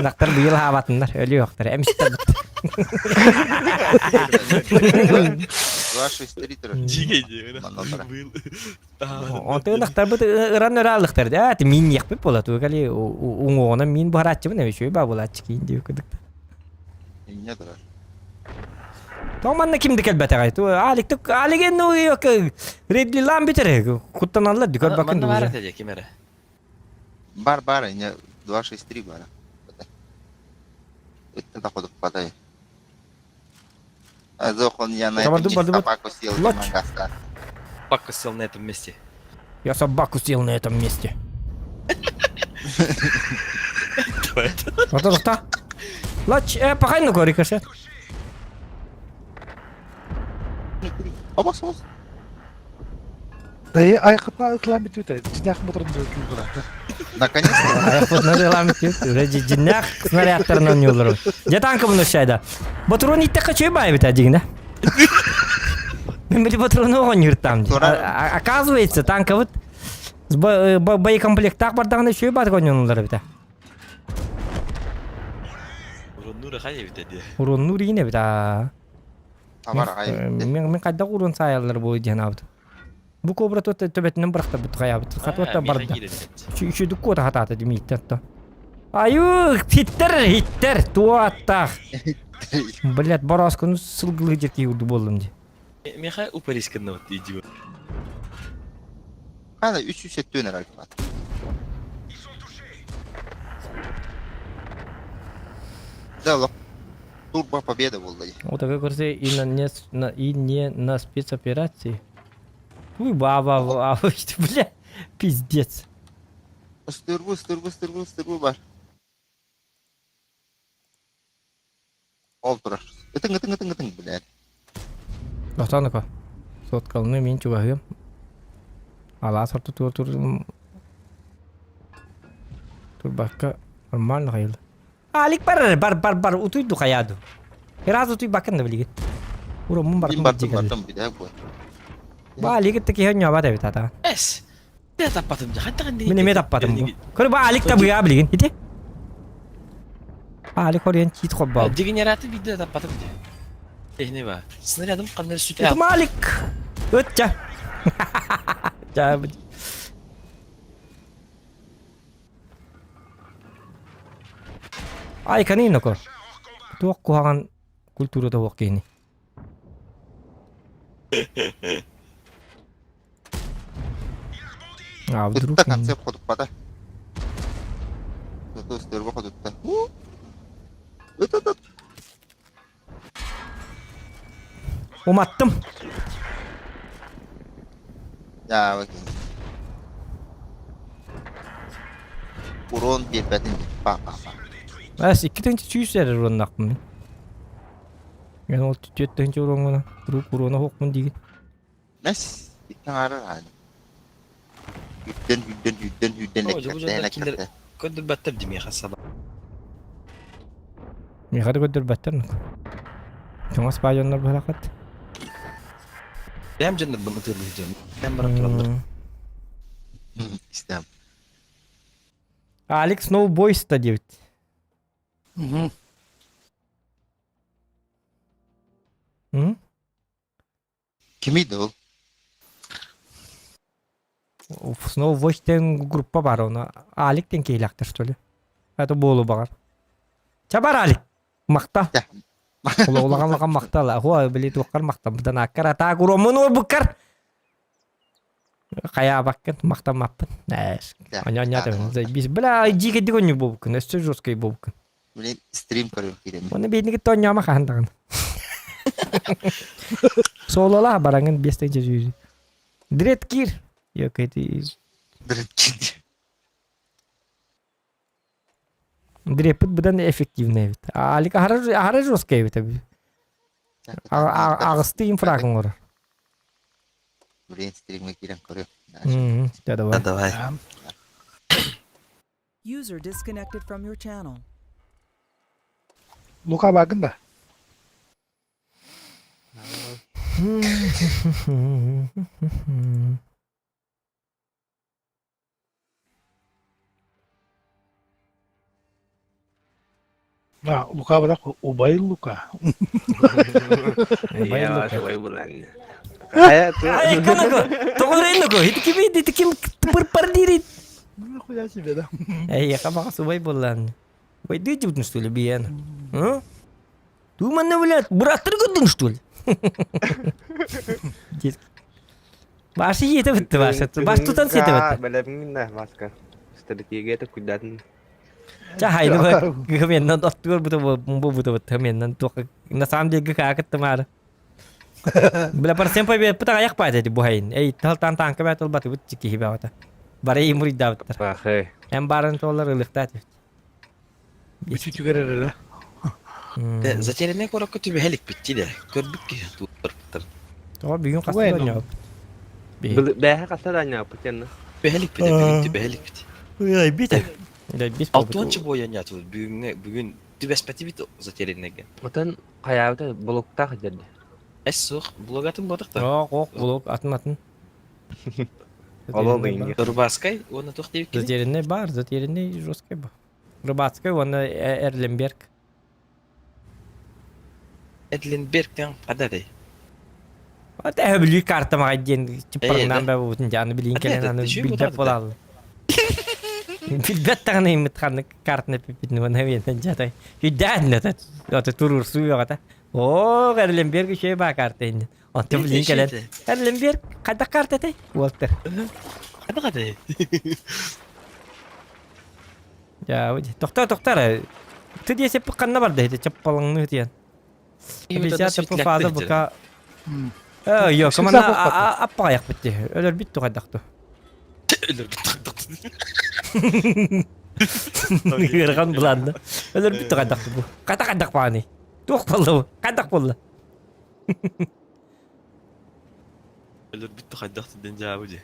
Нактар быйыл хаабатыннар, өлүөхтэр, эмистэр. Ваши истеритер. Дьигэ дии. Онтон ынахтарбыт ыран өрө алыхтар. Да, мин ниэхпит буола туга кали уҥуоҕунан мин буһарааччыбын эбит үчүгэй баа буолааччы киин диэбит курдук. Инньэ турар. Тоҕо манна ким да кэлбэтэҕэй? Алик Алиген ну Редлилан бүтэр. Куттаналлар дүкөр бакын Манна баар этэ дии ким эрэ. Бар бар инньэ 263 бара. Ытта да ходуппатай. Азохон я на этом месте собаку съел, Собаку съел на этом месте. Я собаку съел на этом месте. Кто это? Вот это Лач, пахай ну рикошет. Обос, обос. Да и айқытна ытылан бүтүтэ. Дьиннээх моторун күүгүрэ. Наконец-то. Айахпытына ытылан бүтүт. Уже дьиннээх снарядтарынан оонньууллар. Дьэ танкабын ушайда. Батурун иттэххэ үчүгэй баай эбит дьиҥнэ. Мен били батуруну оҕонньууртаам дии. Оказывается, танкабыт боекомплектаах бардаҕына үчүгэй баатык оонньонуллар эбитэ. Уруннуур ахай эбитэ дии. Уруннуур иин эбит аа. Табар аҕай. Мен мен хайдах урун саайаллар буолуй диэн аабыт. Бу кобра туот төбөтүнэн бырахтарбыт хайаабыт. Хатуотта барда. Үчүдүк куота хатаата димииттэн то. Аю, хиттер, хиттер, туаттах. Блять, бороскуну сылгылыы дьирки урду буоллум дии. Миэхэ упарисканна вот идиот. Хана 370 эрэ альфат. Да, лох. Турбо победа буолла дии. Вот такой көрсе и на не на и не на спецоперации. Уй, ба ба ба, бля, пиздец. Ыстырбы, ыстырбы, ыстырбы, ыстырбы бар. Ол турар. Ытыҥ, ытыҥ, ытыҥ, ытыҥ, блядь. Отоноко. Соткалны мин чугаһыам. Алаас ортотугар тур турбакка нормально хайыл. Алик бар бар бар бар утуйду хайаду. Раз утуйбаккын да билигин. Уроммун Мин бартым бардым, бардым, билээ бу. Ба Алик киһи ньоба эбит ата. Эс. Мен таппатым дьэ. Хантан Мин эмиэ таппатым бу. Көрө ба Алик табыга билигин. Ити. Алик хорыйан чиит холбообут. Дегенераты биирдэ таппатым дьэ. Эхне ба. Снарядым ханна сүтэ. Итим Алик. Ытча. Ча. Ай каниноко. Туох куһаҕан культурата суох киһини. А вдруг... Ытта концепт ходуппата. Зато стерва ходутта. Ыт ыт ыт. Уматтым. Я вот. Урон биэрбэтин па па па. Эс 2 100 эрэр уроннахпын мин. Мен ол 4 уроҥҥа вдруг урона суохпун диигин. Мэс икки аҥаары ааны. Үрдэн үрдэн үрдэн үрдэн Оо, дьэ бу эккэртэ дьоннор кинилэр эккэртэ. көрдөрбөттөр дии миэхэ саба. Миэхэ да көрдөрбөттөр Чоҥос баа дьоннор быһалахат. Бэйэм дьоннорбун ытыалыы дьон. Бэйэм баран тураллар. Истэм. Алекс Сноубойста диэбит. М? Кимий да ол? Снова Watch группа бар оны. Алик ден кейләктер, что ли? Это болу бағар. Чабар Алик. Мақта. Улахан улахан мақтала. Хуа, били туаққар мақта. Бұдан аккар ата куромун ор буккар. Қая баккын, мақтамаппын. Әш. Аня аня Бис бля, диге дигон бобукын. Өстө жесткий бобукын. Блин, стрим көрүм кирем. Оны бейнеге тоньяма хандагын. Солола бараңын бестен жүз. Дрет кир. Yok эти Дрет кир. Дрепит будан эффективный бит. Алика хара жесткий бит. Агысты инфрагын ор. Блин, стримге кирем көрүм. Да, давай. Давай. User disconnected from your channel. Лука багын да. А, Лука бірақ убай Лука. Я убай булан. Ай, канако. Тоҕо Ити ким ити ким пыр-пар дири. Нихуя себе, да. Эй, я субай булан. Ой, ты что ли, биен? А? Думан, блядь, браттыр көрдің, что ли? Башы ете бітті, башы. Баш тутан сете бітті. Бәләбіңін да маска. Стратегия куйдатын. Ча хайны ба гменнан оттугар бута бу бута бут гменнан тук на самом деле как это мар. Бля парсем побед пута аяк пайда бу хайын. Эй талтан танка бат ол бат бут чики хиба бата. Бары имури давтар. Бахы. Эм барын толар ылыктат. Бүтүтүгер эрэ. Затерянный корокко түбэһэлик битти да. Көрбүк ки туттар. Тоҕо бүгүн хаста ойноо. Бэһэ хаста да ойноо путенна. Түбэһэлик бит бүгүн түбэһэлик бит. Ой, бит. Да бис Алтуонча бойоняту бүгүн бүгүн түбэспэти бит затерянныйга. Отон хайаабыта блоктаах дерди. Эс суох блогатын бодох та. Ок, ок, блог атын атын. Олол дегенге. Рыбацкай, уонна туох диэбиккиний? Затерянный бар, затерянный жесткий бар. Рыбацкай уонна Эрленберг. Эдленбергтен хададай. Вот это бүлүү карта мага диэн чыппарынан ба бутун жаны билин келен аны билбеп болалы. Билбет таганы имит ханнык картны пипитни вана вен жатай. Хүдән это это турур суяга О, Эрленберг еще ба карта инде. Онто билин келен. Эрленберг кайда карта тэй? Уолтер. Кайда кайда? Я, тохта тохта. Ты десе пыканна бар дейди, чаппалыңны диэн. Бися по фаза бука. Э, йо, команда аппа битти. Өлөр бит тугайдакту. Өлөр бит тугайдакту. Ыархан буланды. Өлөр бит тугайдакту бу. Кайда кайдак бааны. Туох болду бу. Кайдак болду. Өлөр бит тугайдакту ден жаабы же.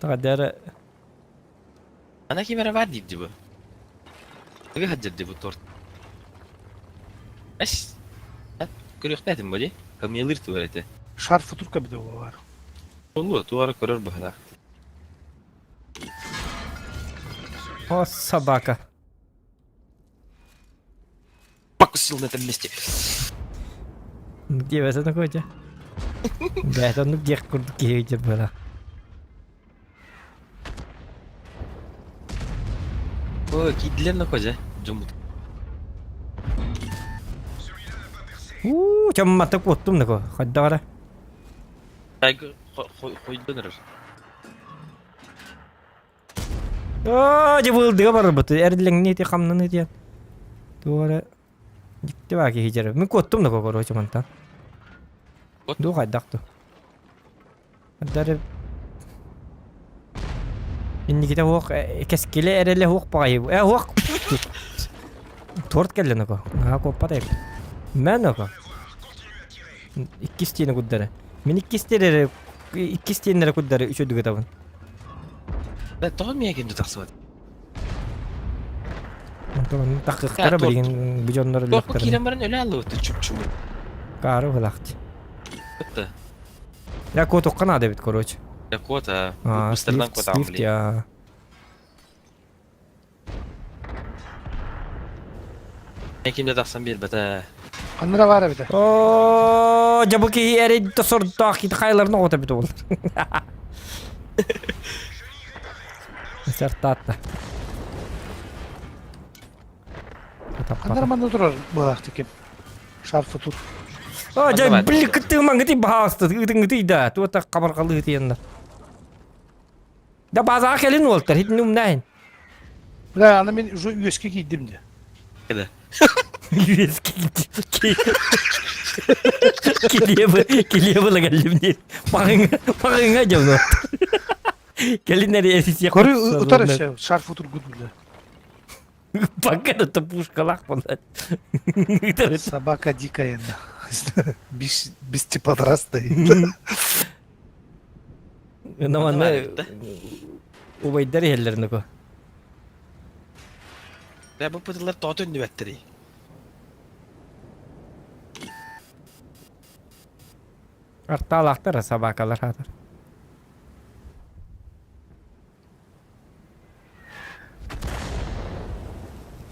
Тугайдары. Ана ким эрэ баар диир дии бу. Тугу сылдьар дии бу торт. Эс. Көрүөхтээтим бу дии. Хамыйалыыр тугар этэ. Шар футурка бит бар. Олуо тугара көрөр быһылаах. О, собака. Покусил на этом месте. Где это находите? Да, это ну где курдуки где было. О, кидлер на козе. Жумут. У, чем матак оттум нако. Хаддара. Тайгы хойдонор. О, де был бар бут. Эрдлең не те хамнаны те. Туара. Дикте ба ки хижер. Мен коттум нако короче мантан. Ду хайдакту. Хаддары. Инниките хуох кэскиле эрэлэ хуох баҕайы. Э хуох. Торт кэллэ нако. Аа куоппата Мэн нако. Иккис тиэни куддары. Мин иккис тиэрэ иккис тиэннэрэ куддары үчөдүгэ табын. Да, тоҕо миэгин тахсыбат. Онтон тахыктара билигин бу дьоннор Туохпу киирэн баран өлө аллыбыт чупчуму. Каары хылахти. Кытта. Я куотукка наада эбит короче. Я куота. Аа, Быстардан слифт, куотаам слифт я. Кимде тахсан биэрбэтэ. Ханна баар эбитэ? Оо, дьэ бу киһи эрэй да сордоох киһи хайларын оҕото эбит ол. Сартаатта. Ханна манна турар быһаахты ким? Шарфы тут. О, дьэ, били кыттыгымаҥ ити баһаалыста, ытыҥ да, туота хабарҕалыы ытыйаннар. Да базаҕа кэлин уолтар, итини умнаайын. Бля, аны мин уже үөскэ киирдим де. Кеде. Үөскэ Килиэбы, килиэбы лагаллим диэн. Маҕыҥа, маҕыҥа дьоно. Кэлин эрэ эсисиэх. Көрү утар өссө шарф утургут бля. Пока это пушкалах понад. Собака дикая. Без, без теплотрассы. Ну, манна убайдар иһэллэр нуку. Бля, бу пытылар тоҕо төннүбэттэрий? Артаалаахтар собакалар хаатар.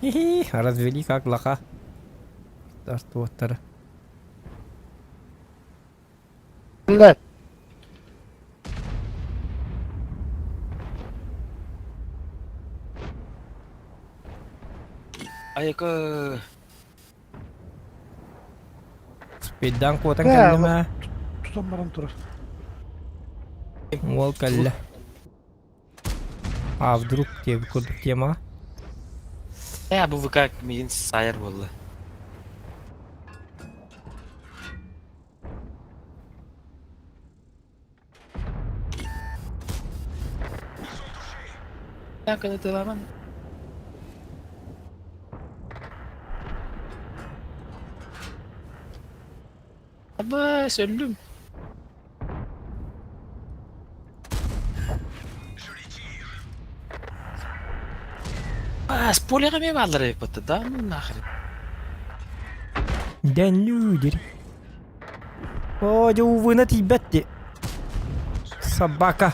Хи-хи, развели как лоха. Артуоттара. Блядь. Айка. Спиддан куотан кэллим ээ. Тутан баран турар. Уол кэллэ. А вдруг диэбит курдук тема. Э, бу ВК миигин саайар буолла. Так, это ламан. Аба, өллүм. А, спойлер эмиэ бааллар эбит да, ну нахрен. Да ну дир. О, дьэ увына тиийбэт дии. Собака.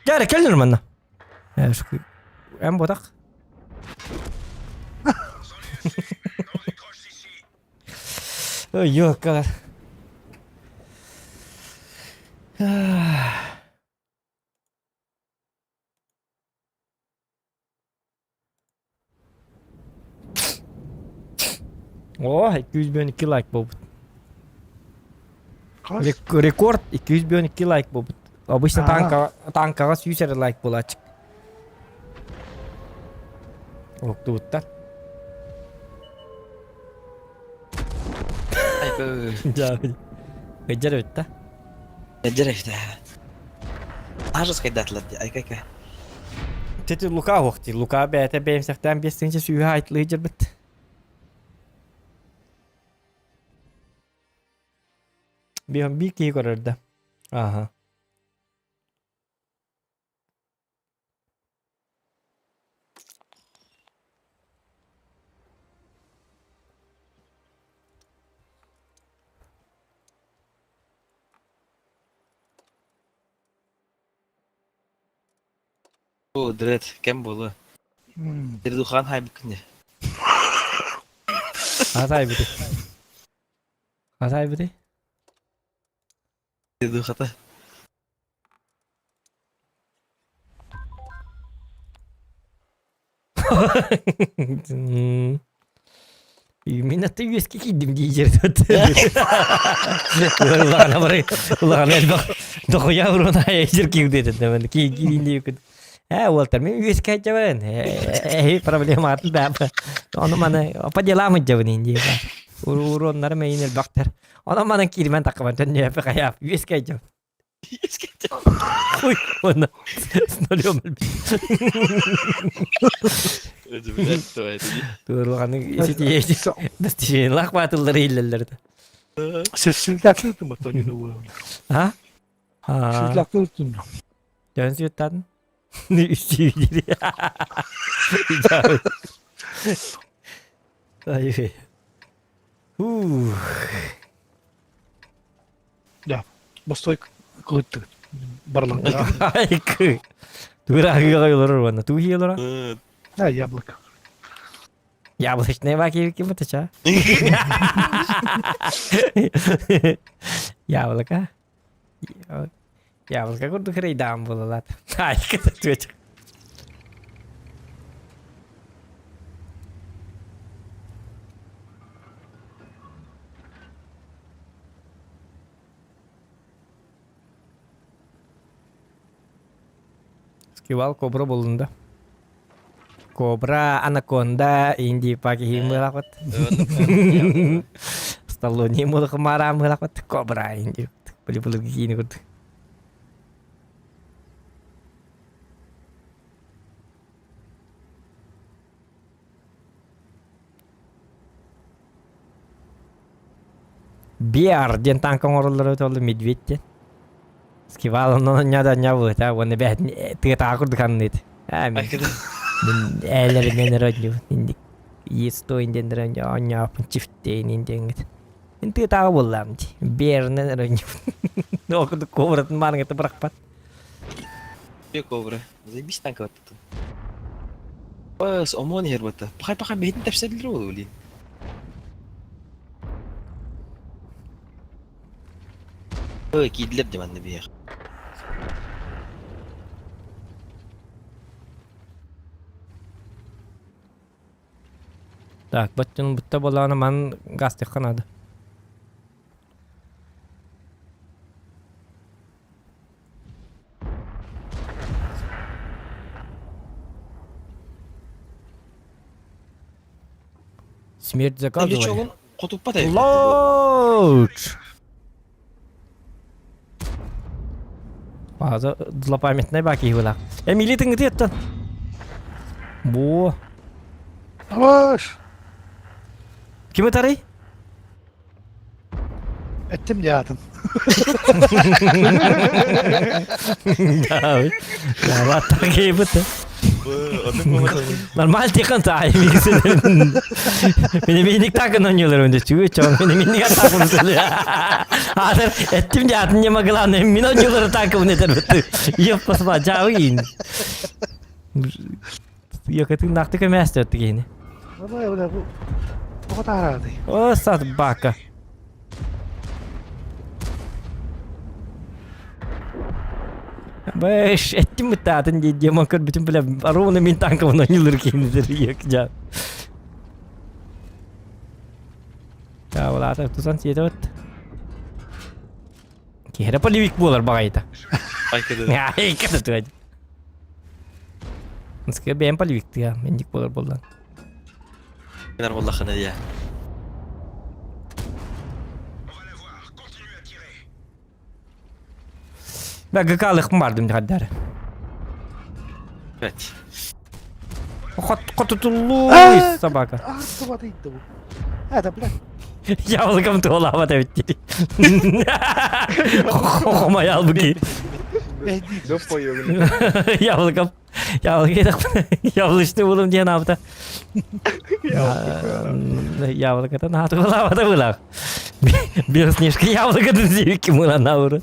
Дьэ, кэллэр манна. Эн ботах. Ой, ёккалар. О, 212 лайк буолбут. Рекорд 212 лайк буолбут. Обычно танка, танкаҕа сүүс эрэ лайк буолааччы. Уһуктубуттар. Ыдьар эбит да. Ыдьар эбит Ажыс кайдатылар дии, айка-айка. Тети Лука уох дии. Лука бэйэтэ бэйэмсэхтээн биэс тыһыынча сүүһэ айтылыы дьарбыт. Биир киһи көрөр да. Аха. Бу дред кэм буолуо. Дирдухан хайбыккын дии. Хасайбыты. Хасайбыты. Дирдухата. Именно ты үөскэ киирдим диир Улаҕана бары улаҕана элбэх дохуя уруна айыр киирдэ этэ киирин диэкит. Э, уолтар мен үөскэ айтабын. Э, проблема атын да. Ону маны по делам идебин инди. Уруоннары мейин элбэхтер. Ону маны киирмэн таккабан төннүөпэ хайаап үөскэ айтабын. Хуй, он с нулем Достижениелах баатыллары ииллэллэр Силдактылытым отон А? Силдактылытым. Дөн сүттатын? Ай. Ух. Да, бостой кылыттыгыт. Барлан. Айкы. Тура олорор уонна туу хиэлора. Да, яблоко. Яблочная баки ким это ча? Яблоко. Яблоко курдук рейдаан булалат. Айка түөч. Скивал кобра булунда. Кобра, анаконда, инди пакихим мылакот. Сталлоне мылакмара мылакот. Кобра инди. Били били киини курдук. Биар диэн танка оҥороллоро эбитэ медведь диэн. Скивал онон да ньабыта уонна бэйэтин тыатааҕы курдук анныыт. Аа мин мин ээлэринэн эрэ оонньуубун инник естой диэн эрэ оонньооппун чифтейнин диэҥҥит. Мин тыатааҕы буоллаам дии. Биэринэн эрэ оонньуубун. Ол курдук кобратын мааныгата бырахпат. Кобра. Заебись танка Бас, омон иһэр бата. Пахай-пахай бэһитин тэпсэллэр ол блин. Ой, киирдилэр дии манна биһиэх. Так, баттын бутта болааны ман гастыхха надо. Смерть заказывали. Лоуч! База злопамятная баки была. Эмили ты где-то? Бо. Хорош! Ким это Эттим дии аатын. Нормально тихан таай Мени миник такын ойнуулар өнде чүгү чоң мени миник атакын Азыр эттим же атын нема главное мин ойнуулар такын этер битти. Еп басма жабы Якатын нақты көмәсті өтті кейіні. Давай, бля, бу тоҕо таһараатый? О, сат бака. Бэш, эттим бытаатын дии демон көрбүтүм бля, ровно мин танкабын ойнуулар кейінідер ек жа. Таабалаата тусан сиэтэ бат. Киһирэ полевик буолар баҕайыта. Айкыды. Айкыды Нскэ бэйэм полевиктыа, мендик буолар буоллан. Нар буоллахына дия. Бә ГК-лыхпын бардым дихаддары. Evet. Хотутуллуу собака. А, тубатыйды бу. Это, блядь. Яблоком туолаабат эбит дии. Хомай албыки. Яблоком. Яблоко. Яблочный булым диэн аабыта. Яблокотан аатылаабата былаах. Белоснежка яблокотын сиэкки мылан ауру.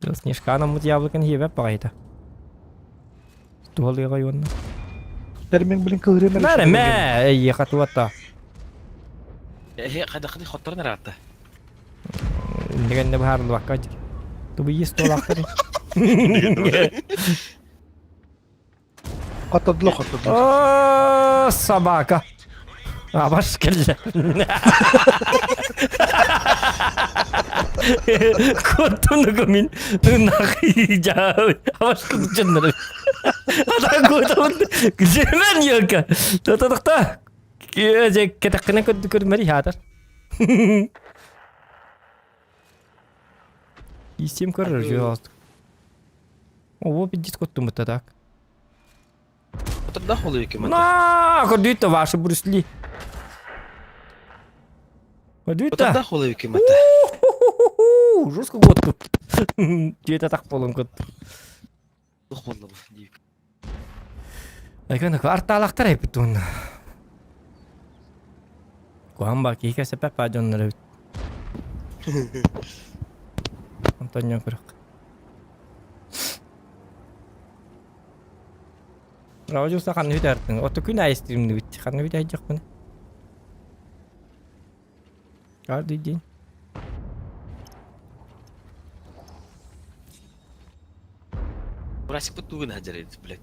Белоснежка анаммыт яблокын хиэбэп баҕайыта. Туһалыаҕа уонна. Термин блин кылырым Мэ мэ эйиэхэ туата. Э, хайдахны хотторон араатта. Дегенне быһаарыллыбакка Тубу есть туолаахтар. Хоттордулар, хоттордулар. О, собака. Абаш кэллэ. Куттунуку мин нахи жаа абаш кутчуннар. Ата кутун күчүмэн йока. Татадыкта. Кеже кетеккене көдү көрмөри хатар. Истем көрөр жуалт. О, пиздец куттумута так. Хоттордах болу эки мата. На, көрдүттэ ваши Брюс Ли. Көрдүттэ. Хоттордах болу эки мата. Жестко год тут. Где-то так полон кот. Тух болду бу. Дейик. Айкан арталахтар эпитун. Куамба кийке сепеп па дьоннор эбит. Антонио көрөк. Браво ханна бүтэртиң? Оту күн аайы стримнибит. Ханна бүтээйдьэхпин? Каждый день. Урасик тугун хаджар эбит, блядь.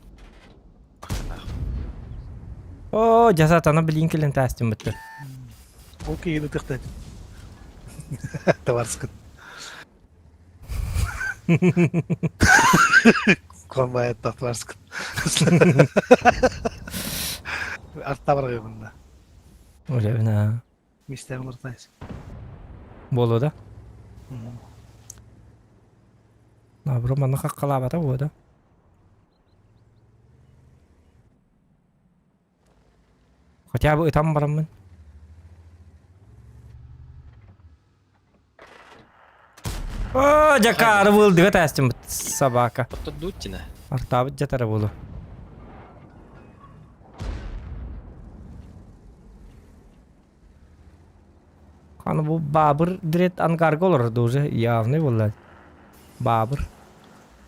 О, жасатана билин кэлэн таастым бытты. Ол киһини ытыктаат. Товарскын. Комбайт товарскын. Артта баргымында. Үлэбин Мистер Муртайс. Буолуо да? Наоборот, манна хаххалаабата буо да? Хотя бы ытан бараммын. О, дьакаары буолдуга тастым собака. Оттодуутина. Артаабыт дьатара буолу. Аны бу Баабыр дред ангарга олорорду уже явный буолла. Баабыр.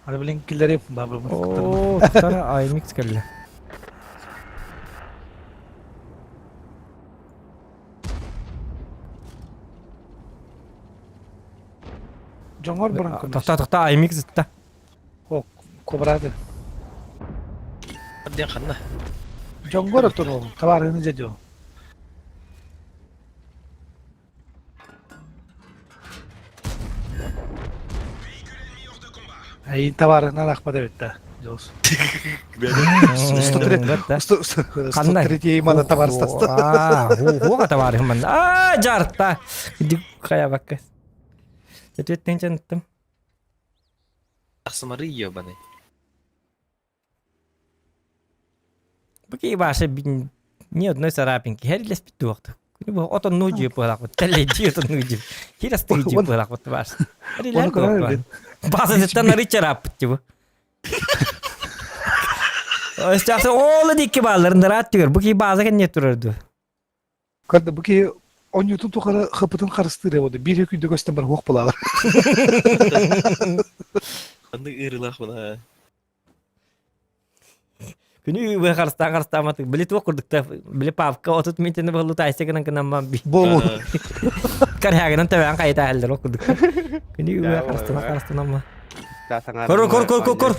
Аны билин киллэриэм Баабырбын Оо, тара аймикс кэллэ. Дьоҥор баран көмөс. Тохта тохта аймикс ытта. О, кобрады. Диэн ханна? Дьоҥгор отун табаарыны дьэ Айын табаарынан ахпат эбит да, Дьолс. Ханна? 103 мана табаарыстаста. Хуга табаарыһым манна. Аа, жарта. Дик хайабакка. Өтөттен чаныттым. Тахсымары ебаный. Бу Ваша ни одной царапинки. Херилеспит туохту. Отоннуу дьип буолаахпыт. Тэллэйдии отоннуу дьип. Хирастыы дьип буолаахпыт Ваша. Баасытыттан арый чарааппыт тибу. Өстөөхтө оолу дикки баалларын дыраат түгэр. Бу ки бааза кэнне турар ду. Көрдө бу ки онньутун тухары хыпытын харыстыыр эбоду. Биир күндө көстөн бар хуох булалар. Аны ырылах була. Күнү үбэ харыстаан харыстааматык. Били туох курдукта били папка отут минтини боллу тайса гынан гынан би. Болу. Кархагынан табан кайта аллар курдук. Күнү үбэ харыстана харыстанама. Кор кор кор кор кор.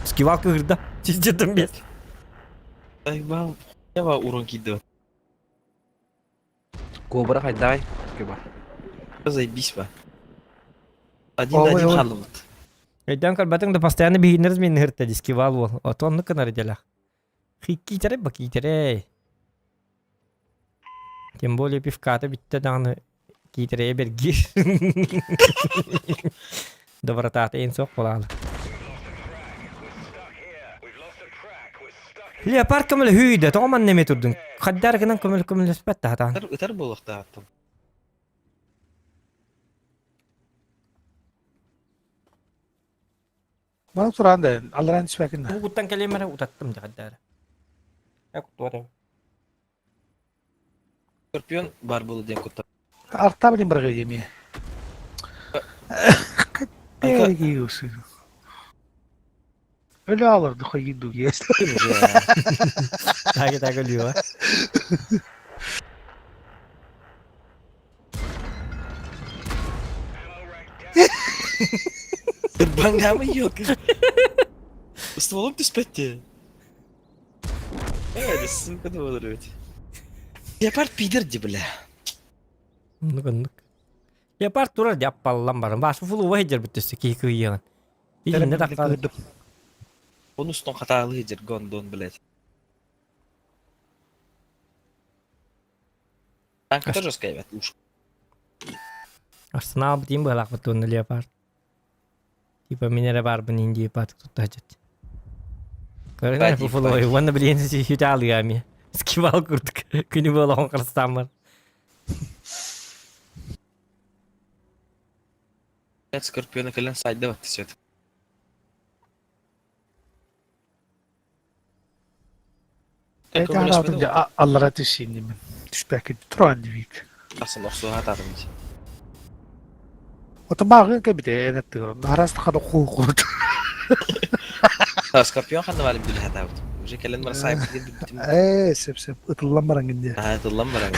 Скивалка кырда. Чичетим бет. Айбал. Я урон кидо. Кобра хайдай. Кеба. Заебись ба. Один на один халымыт. Өйдөөн көрбөтүҥ да постоянно биһигиннэрис мин ыһырта дискивал уол. Отонну кынар делах. Хиккитере бакитере. Тем более пивката бүттэ даҕаны киитерее бэргиир. Добротата эн суох буолаалы. Леопард көмөлө хүйдэ, тоҕо манна эмиэ турдуҥ? Хаддар гынан көмөл көмөлөспөт да хатаан. Ытар ытар буолуохтаахтым. Маны туран да, алларан түспәкин. Угуттан кэлиэм эрэ утаттым дьаҕардаары. Э куттуар Скорпион бар буолу диэн куттар. Арта билин барга диэми. Өлө аларды хойду есть. Так так өлүө. Бангамы елка. Стволом түспәтте. Э, сука, болар ведь. Леопард пидор ди, бля. Оннук оннук. Леопард турар дьаппаллан баран. Башы фулуба хеджер бүттөссө киһи кыйыгын. Илинне тахтаан. Оны устун хатаалы хеджер гондон, блядь. Танк тоже скайбат уш. Арсенал битин быһалаахпыт уонна Леопард. Типа мин эрэ баарбын иин Леопард туттааччыт. Көрүҥ бу фулуой уонна билиэн сүтаалыга Скибал курдук күнү буолаҕын харыстааммар. Скорпиона кэлэн сайда батты сөт. Аллара түсейін түспәкин туран дибит. Асын охсуға атадым. Ота мағын кәбите энеттігір. Араста қана қу қу. Скорпион ханна барып биле хатабыт. Уже кэлэн бар сайбыт диэн билбитим. Ээ, сөп сөп. Ытыллан бараҥҥын диэ. Аа, ытыллан бараҥ.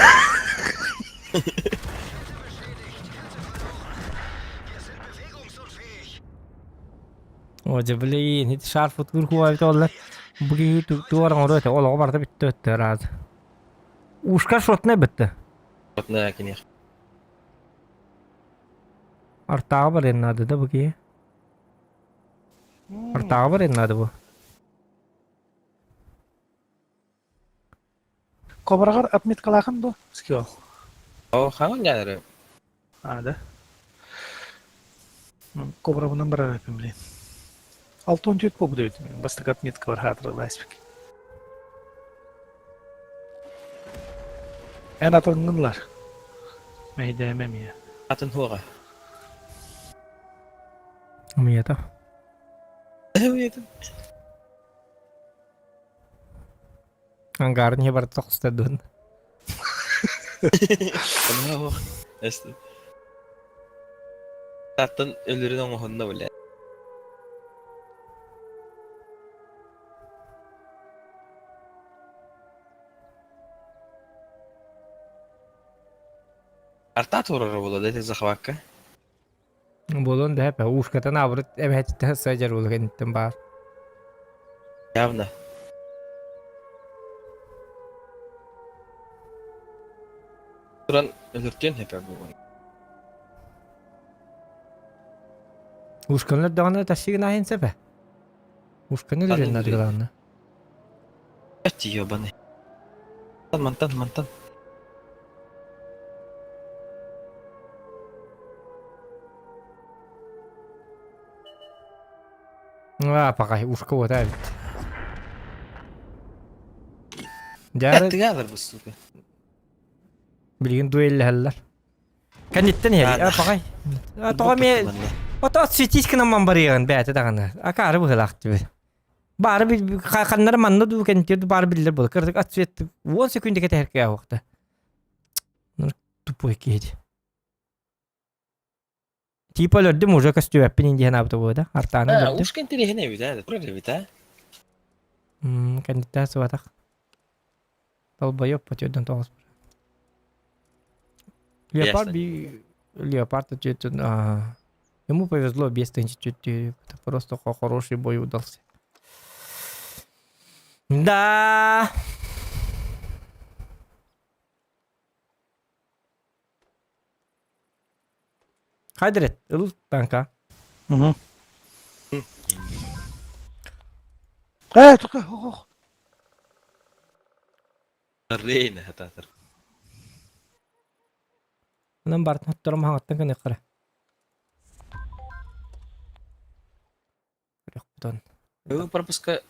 О, дьэ, блин, ити шарф утуур хуайбыт оллар. Бу киһи туор оҥоруо этэ, олоҕо барыта бүттэ өттө ыраас. Ушка шотнай бүттэ. Шотная киниэх. Артааҕы барыан наада да бу киһи. Артааҕы барыан наада бу. Кобраҕар отметкалаахын дуо? Скиол. О, хаҥан дьаанары. А, да? Кобрабынан барар эпим, блин. 64 буолбут эбит. Бастакы отметка бар хаатырыласпик. Эн атыҥҥынлар. Мэйдээмэ эмиэ. Атын хуоҕа. Умията. Умията. Ангарын иһэ барыта тохсута дуон. Таттан өлөрүн оҥоһунна бile. Арта туурара буолла да ити захвакка. Буолуон да эпэ ушкатын абырыт эбэһэччиттэн сылдьар буолуо кэнниттэн баар. Явно. Туран өлөртүөн эпэ буолуон. Ушканы өлөрдөҕүнэ тащигын аһын сэпэ. Ушканы өлөрүөн наадыгалаанна. Эти ебаный. Мантан, мантан. А, пока ушка вот эбит. Дьэ, Тыгалар бу сука. билигин дуэллэһэллэр. Кэнниттэн иһэр. А, паҕай. Тоҕо эмиэ Ото светись гынан барыаҕын бэйэтэ даҕаны. Акаары быһыылаах түбү. Баары ханнары манна дуу кэнтиэр баары биллэр буолар. Кырдык отцвет 10 секунда кэтэһэргэ аһуохта. Тупой киһи. Типа өлөрдүм уже көстүбэппин диэн аабыта буода. Артааны өлөрдүм. Ушка интэриэһинэй эбит ээ, турар эбит ээ. Кэнниттэн сыбатах. Долбоёб по 49. Леопард би Леопард а, ему повезло без чуть это просто хороший бой удался. Да. Хайдырет, ыл танка. Угу. Э, только, ох. Рейна хататыр. Онон бартын хотторум хаҥаттан кыны кыра. Көрөхпүтон. Бүгүн пропуска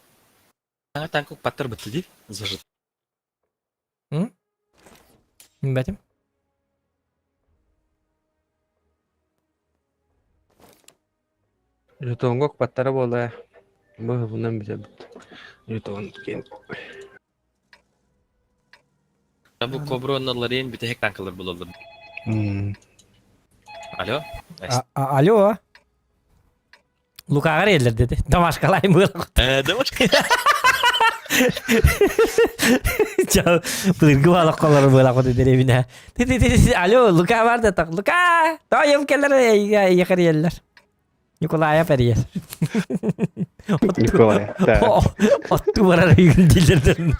саҥа танк паттар бытты дии зажит. М? Билбэтим. Жетоҥҥа укпаттара буолуо Бу бүтэбит. Жетон киэн. Бу Кобра уонна Лорен бүтэһик танкалар булаллар. Алло. Алло. Лукаҕа эрийэллэр диэти. Домашкалайым быылах. Э, домашка. Ча, былыргы балаккалары быылах оту дэриэбинэ. Алло, Лука бар да так. Лука! Тойом келер эйиэхэ эрийэллэр. Николаев эрийэр. Николаев, да. Отту барар үйгүн дииллэрден.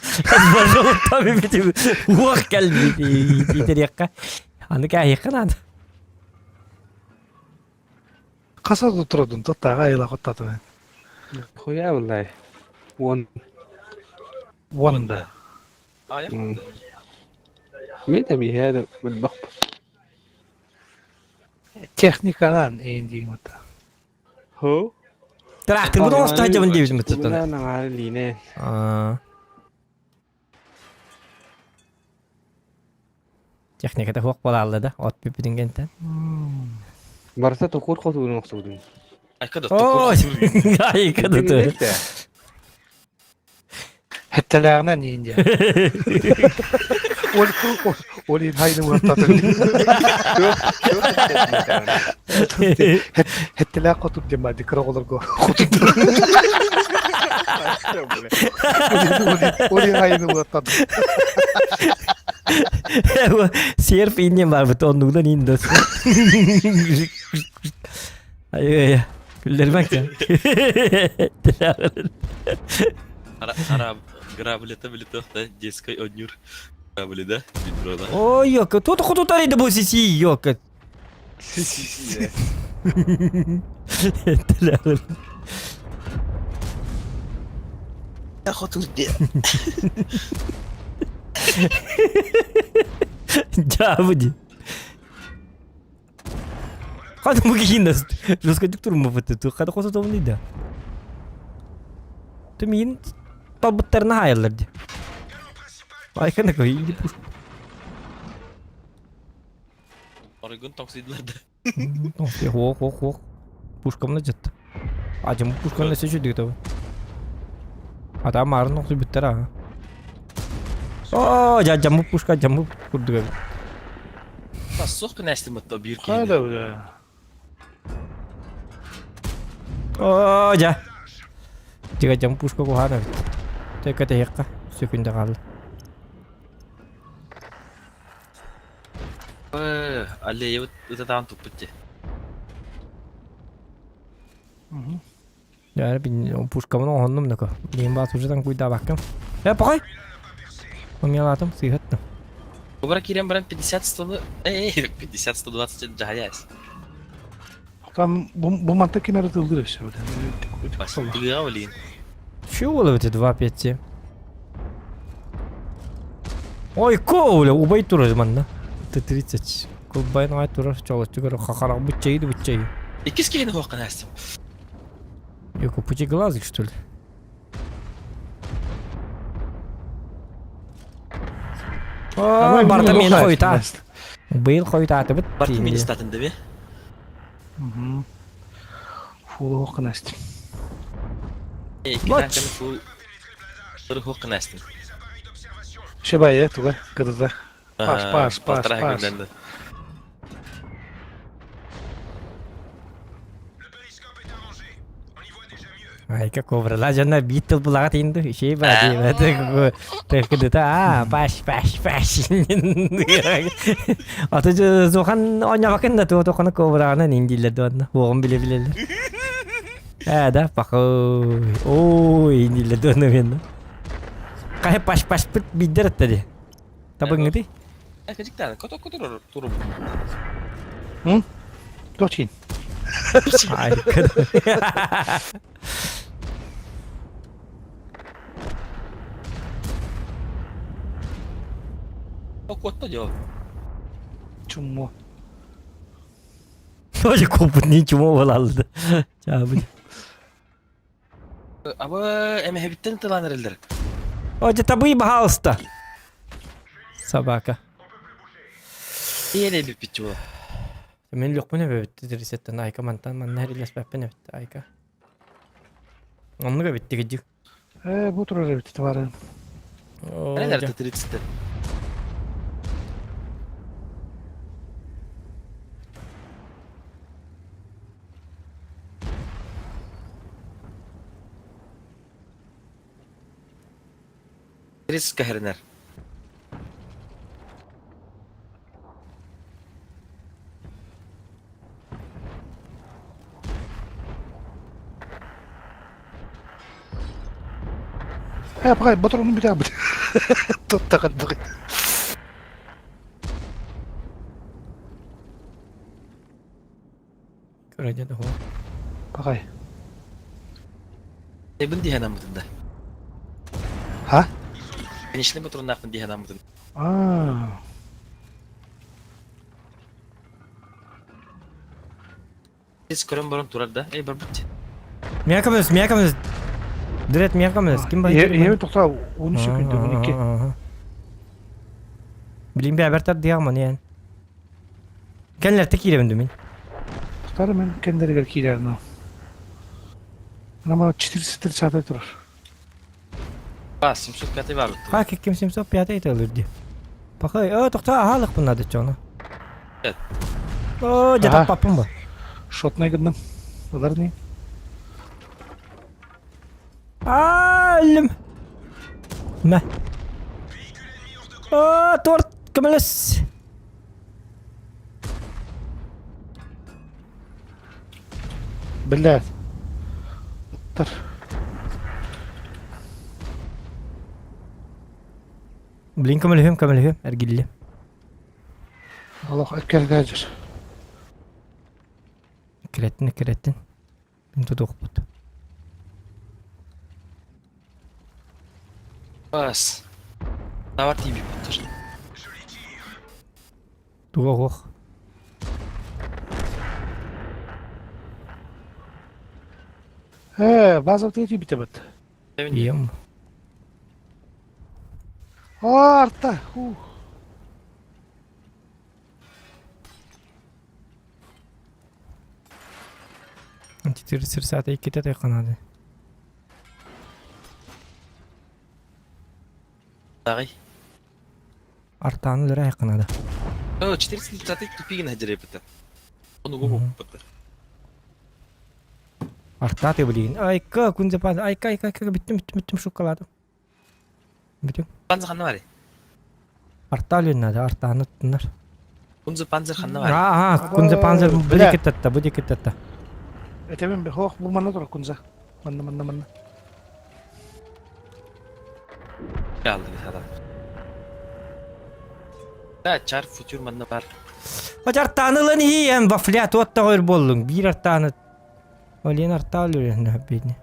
Уох кэлбит иитэриэххэ. Аны кээһиэххэ наада. Хаса турдун тоттаға айла хоттатын. Хуя буллай. Уон. Уонда. Мен эми билбэх. Техниканан эйин диин ота. Хо? Трактор бу оста жабын дейбит мытыттан. Мына лине. Аа. Техниката хуох буолаалла да, от бүппүтүн кэнтэн. Барыта токур хотуурун охсубутун. Айка да Ой, айка да ту. Хеттелээҕинэн иин диэн. Ол ол иин хайны уоттатын. Хеттелээх хотур диэн баар кыра оҕолорго хотур. Ори айыны улаттан. Серп иннем бар бит оннугдан индос. Ай-ай. Күллермәк. Ара граблета билетохта детской однюр. Грабли, да? Ведро, да? Ой, ёка, тут хутутар иди бу сиси, ёка. Дьаабы Хата бу киһин жестко турма быты хата хосо тобун да. Ты мин талбыттарына хаайаллар ди. Айкана кой Оройгун тоҥсуйдулар да. Хоох, хоох, хоох. Пушкамна жатты. Ажым пушканы сөчү диги Ата марын охсу бүттер а. О, жа жамы пушка жамы курдуга. Суох күнәстим отто биир Хайда бля. О, жа. Дига жамы пушка кухана бит. Тека текка сөкүндө калды. Аллея ытатаан туппут ти. Я бин пушкамын оһоннум нако. Мен бас уже там куйда баккам. Э, похой. Умелатым сыйхаттым. Кобра кирен баран 50 100 эй 50 120 жаяс. Там бу бу манта ким эрэ тылдыр өссө бля. Тыга блин. Чего было эти 2 5 7? Ой, коуля, убай турар манна. Т-30. Кулбайн ай турар чолочу көрө хахарак бутчайды бутчай. Иккис киһини хуоххан астым. Юку пучеглазый что ли? О, барта мен хойта. Быйыл хойта бит. Барта мен истатын дебе. Фулу хокканастым. Икки фул Сыры хуоххан астым. Шебай, туга, кыдыда. Паш, паш, паш, паш. Айка коврала жана бит тыл булага тиинди. Ишей ба дейм. Текдета а паш паш паш. Аты зохан оñабакын да туо тохана ковраны индилер дуанна. Уогун биле билелер. Э да пахой. Ой индилер дуанна мен. Кай паш паш пит бидер аттади. Табыңыты? Кожиктан, кото кото туру. Точин. Айка. Окотто жо. Чуммо. Тоже копут ничего болалды. Чабы. Аба эме хебиттен тыланырылдыр. Ой, табы бахалста. Собака. Еле бит бит Мен лөкпүнө бөбүттү ресеттен айка мантан манна херилеспеппин эбит айка. Оннуга битти гидик. Э, бу турар бит товары. Нелер 30 30 кахернер. Э, пагай, батронун бит бит. Тоттаган бит. Көрөдө да. Пагай. Эбин диһәнәм бутында. Ха? Конечно, батроннакпын диһәнәм бутында. А. Сез көрөн баран турар да. Эй, бар бит. Мякамыз, мякамыз. Дирет мякамыз. Ким бар? Е, токта 13 секунд, 12. Билин бәбәртер диямын ян. Кенлер текиребин мен. Тохтар мен кендеригер киирерин. Нама 430 турар. Ба, 705 бар бит. Ха, ким 705 айтылыр ди. Пахай, о, токта ахалык бунады чону. О, жатап папым ба. Шотнай гындым. Алар не? А! Өллүм. Мэ. Аа, торт көмөлөс. Блядь. Тар. Блин, көмөлөһүм, көмөлөһүм, эргиллим. Олох эккэрдээдьир. Кирэттин, кирэттин. Мин тутуохпут. Бас. Тавар тиийбиппит тоже. Туга оһох. Э, база тиийбитэ бит. Ием. Арта. Ух. Теперь серсата иккитэ тайханады. Даҕай. Артааны өлөрө айханады. О, 430 тупигин хадьырыпыта. Ону губуппута. Арта ты блин. Айка, кунзапан. Айка, айка, айка, бүттүм, бүттүм, бүттүм, шоколадым. Бүтүм. Панзер ханна барый? Арта өлүөн надо, артааны туттунар. Кунза панзер ханна барый? Аа, кунза панзер бу диэки татта, бу диэки татта. Этебин бе, хоох, бу манна турар кунза. Манна, манна, манна. Алды адам. Да, чар футюр манна бар. Бача артааны ылан иһиэн вафля туоттаҕа өр буоллуҥ. Биир артааны Олен артаа өлөрүөн бедни.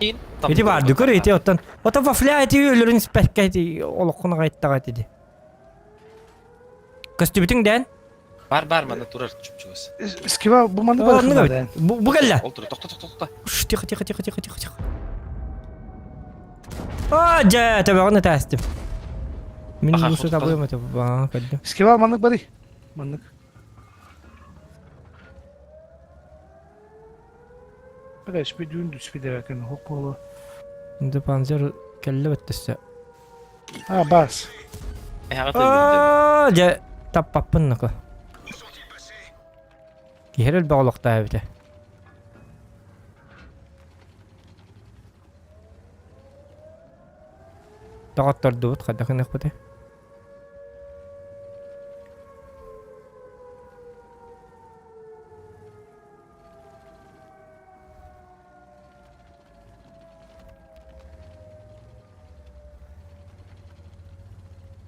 Ити баар көр ити оттон ото вафля ити өлөрүн испэккэ ити олоххун аҕайттаҕа ити. Көстүбүтүҥ дээн? Бар бар манна турар чупчугас. Скива бу манна бар. Бу бу кэллэ. Ол турар тохто тохто тохто. Тихо тихо тихо тихо тихо тихо. А, дьэ, төбөҕүн этээстим. Мин бу табыам этэ баа көрдүм. Скива маннык бары. Маннык. Бля, спидүүн спидеракын хопполу. Инде панзер кэллэ бөттөссө. А, бас. Аа, дьэ, таппаппын нако. Киһи элбэх олохтоо эбитэ. Доҕоттордубут хайдах гыныахпытый?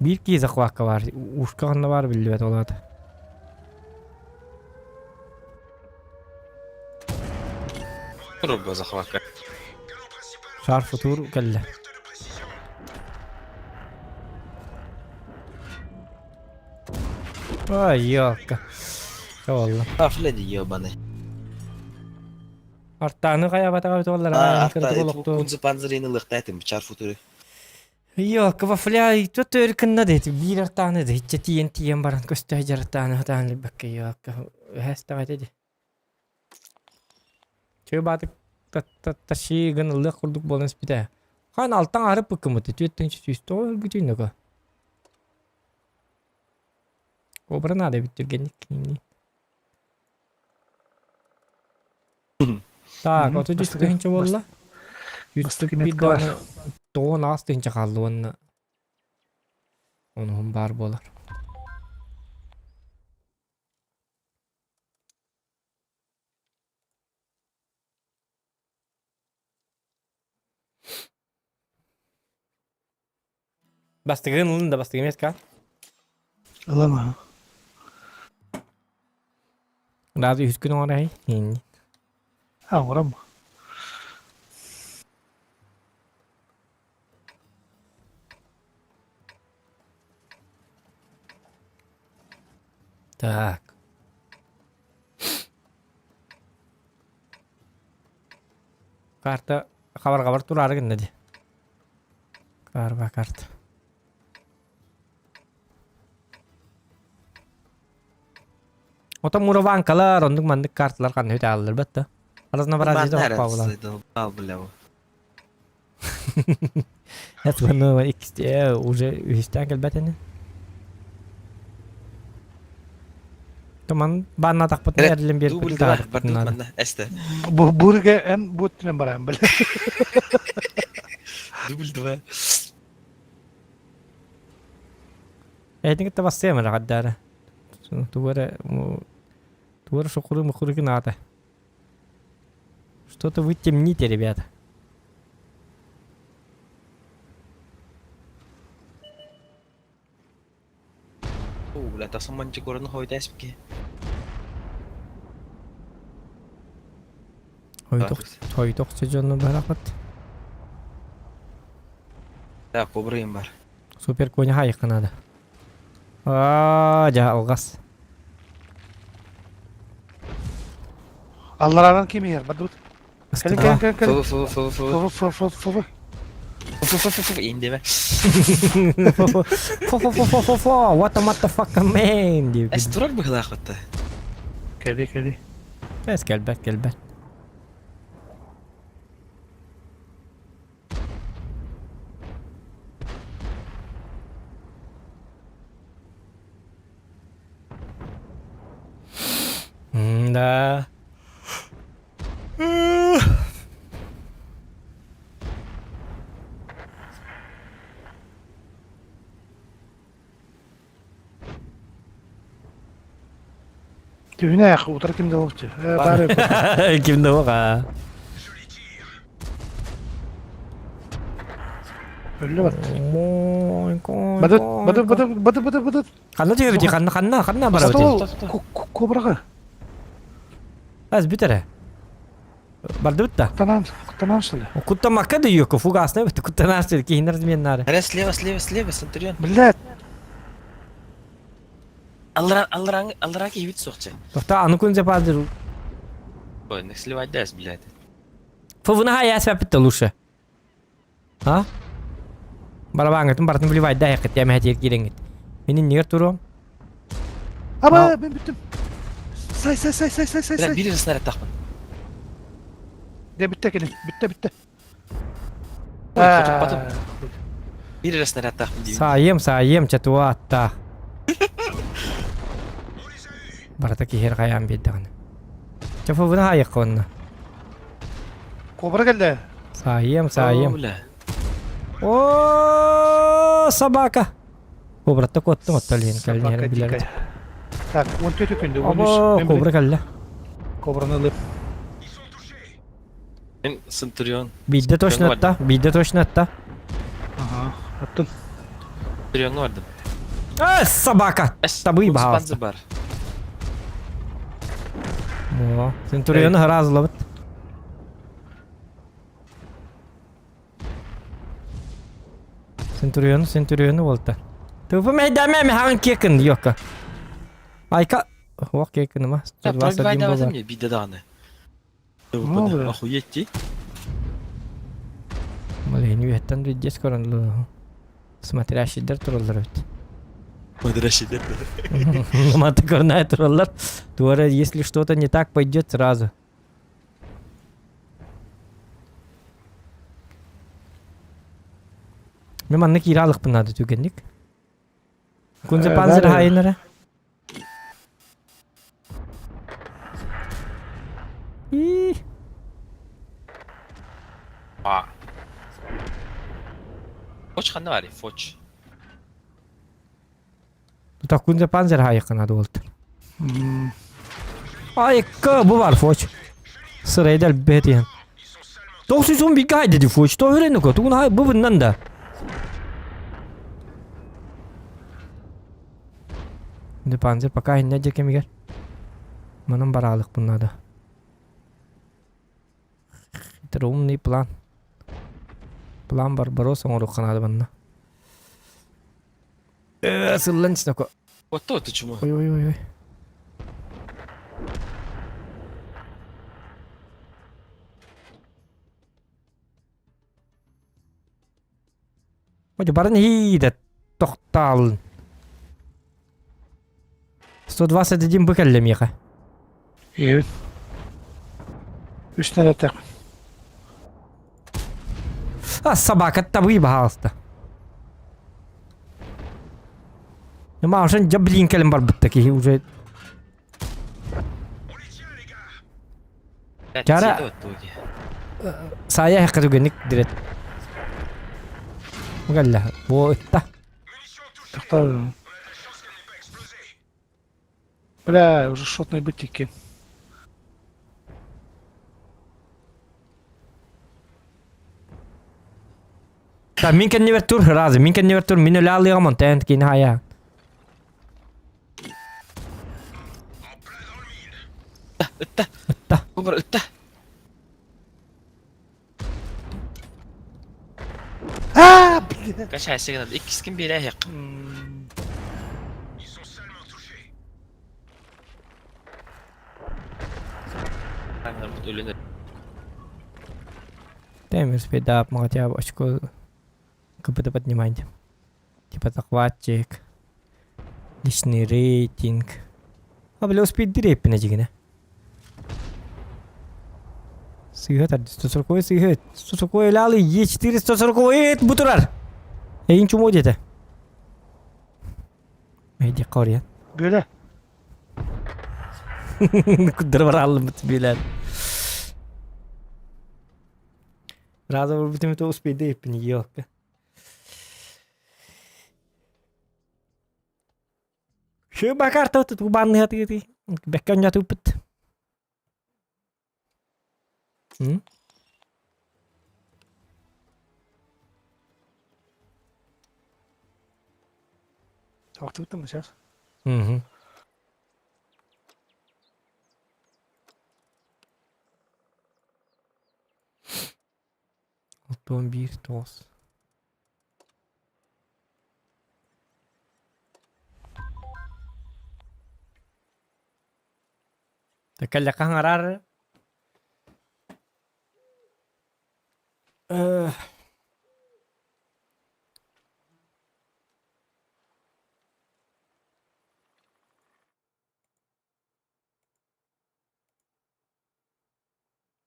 Биир киһи захвакка баар, ушка ханна баар биллибэт ол аата. Турбо захвакка. Шар футур кэллэ. Ай, ёлка. Чэ Афледи ебаный. Артааны хайабатаҕа бүтү Арта кунзу панзарины лыхтайтым чар футуры. Ёлка, вафля, тут өркынна дети, биир артааны да иччэ тиийэн тиийэн баран көстө дьарытааны хатаан билбэккэ ёлка, өһэс ди. Чөй баатык таши гын ыллыах курдук буолан испитэ. Хаан алтан арып ыккымыты, түөттүн сүүс өлгүтүннөкө. Обра надо бит түргенник кинини. Так, 33 тыһыынча буолла. 141 даҕаны 98 тыһыынча хаалла уонна онуһум баар буолар. Бастыгын ылын да бастыгы меска. Ылан аха. Разы үс күн оҥорой. А, оҥором. Так. Карта хабаргабар тураары гынна ди. Карба карта. Ото мураванкалар, оннук маннык карталар ханна үтэ ааллар батта. Разнообразие хоппаабылар. Это иккисте уже үһүстээн кэлбэт ини. Туман бааннатахпытына эрилин биэрбит манна эсте. Бу бурга эн бу өттүнэн бараан бile. Дубль два. Эйтин кытта бассыам эрэ хаддаара. Тугу эрэ тугу эрэ шукуру мукуру гынаата. Что-то вы темните, ребята. Оо, бля, тахсан манчикораны хойутаспики. Хойутох дьонно барахат. Да, кобрыйым бар. Супер коня хайыққа надо. Аа, жа алғас. Алларадан ким иһэр? Бардыбыт. Кэлин кэлин кэлин кэлин. Фу фу фу фу. Фу фу фу фу фу. Фу фу фу фу индеме. Фу фу фу фу фу фу. What the motherfucker man дип. Эс турар быһылаах батта. Кэли кэли. Эс кэлбэт кэлбэт. Да. Түһүнэ утар ким да олохчу. Бары. Ким да оға. Өллө бат. Бадыт, бадыт, бадыт, бадыт, бадыт, бадыт. Ханна түһэбити, ханна, ханна, ханна барабыт. Кобраға. Аз бүтәрэ. Бардыбыт да. Куттанан, куттанан что ли? Куттамакка да юкка, фугасный бит, куттанан что ли, киһинер разменнары. Аре слева, слева, слева, Центурион. Блядь. Аллара, аллара, аллара киһибит суохча. Тохта, аны күн западыр. Ой, не сливать дэс, блядь. Фувна я свяпит лучше. А? Барабаңытын бартын вливать да яқыт, я мәхәтер киренгит. Менин нигер туром? Аба, мен бүттүм. Сай, сай, сай, сай, сай, сай, Бля, сай. бир снаряд тахмын. Де бүтте кини, бүтте, бүтте. Ой, хотуп батым. Бир снаряд тахмын деймин. Саайым, саайым, чатуа атта. Барата кихер каян беддаганы. Чафувна хайық онна. Кобра келди. Саайым, саайым. Бля. О, собака. Кобратта коттум отталин Собака кэлин билер. дикая. Так, 14 күндө, Обо, 13. кобра кэллэ. Кобраны ылып. Мен Центурион. Бидде точно атта, бидде точно атта. Ага, аттым. Центурионну бардым. А, собака! Табы баҕаста. бар. О, Центуриону харазылабыт. Центуриону, Центуриону болта. Тупа мәйдәмә механ кекин йока. Айка, ох кекин ма. Пробивай давай мне бидде даны. Ну, бля. Охуеть ти. Блин, үһәттән видес көрөн Смотрящийдер тураллар бит. Мадрашидер. Маты көрнай тураллар. Туара, если что-то не так пойдет сразу. Мен манны киралыкпын надо түгенник. Кунзе Э, панзер да, да. хайнара. И А. Фоч ханна бар, фоч. Тута кунзе панзер хайыкын надо болду. М, Айкка бу бар фоч. Сырайдал бетиен. 911 гай деди фоч. То верен ко. Тугун хай бу буннан да. Де панзер пока инне жекемигер. Манан баралык буннада. Это умный план. План Барбаросса оңорук канады банна. Э, сыллан чинако. Вот то, ты чему? Ой ой ой ой. Ой, барын хиде тоқталын. 121 быкелле миха. Ебит. Үс снаряд так. А собака табы баалста. Ну, маушен жаблин келем бар бітті ки уже. Чара Саайа эһэххэ түгэнник дирет. Галля, бу ытта. Тохтоо. Бля, уже шотный бытики. Та мин кэннибэр тур, разы, мин кэннибэр тур, мин өлө алыаҕым онтон кини хайа. Ытта. Ытта. Кубар ытта. Аа, блин. Качай сигнал. Иккис ким биэрэ эһэх. Өлөн Таймер спидап, хотя бы очко КПТ поднимать. Типа захватчик. Личный рейтинг. А бля успеть дереппина дигине. Сыгат 140 сыгат. 140 лалы Е4 140 бутурар. Эйин чумо дете. Эйди корья. Бөле. Кудыр бар алым билер. Раза бүтүмү то успейди еппини елка. Şu bakar tut banны хаты Беккен жатыппыт. М? Тохтуттум сейчас. Угу. Оттон биир тоҕус. Кэллэххэ хаҥарар Э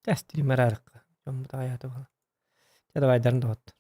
Тэстример арыкка. Дьоммут аҕыйаата буолла. Чэ давай дарын доҕоттор.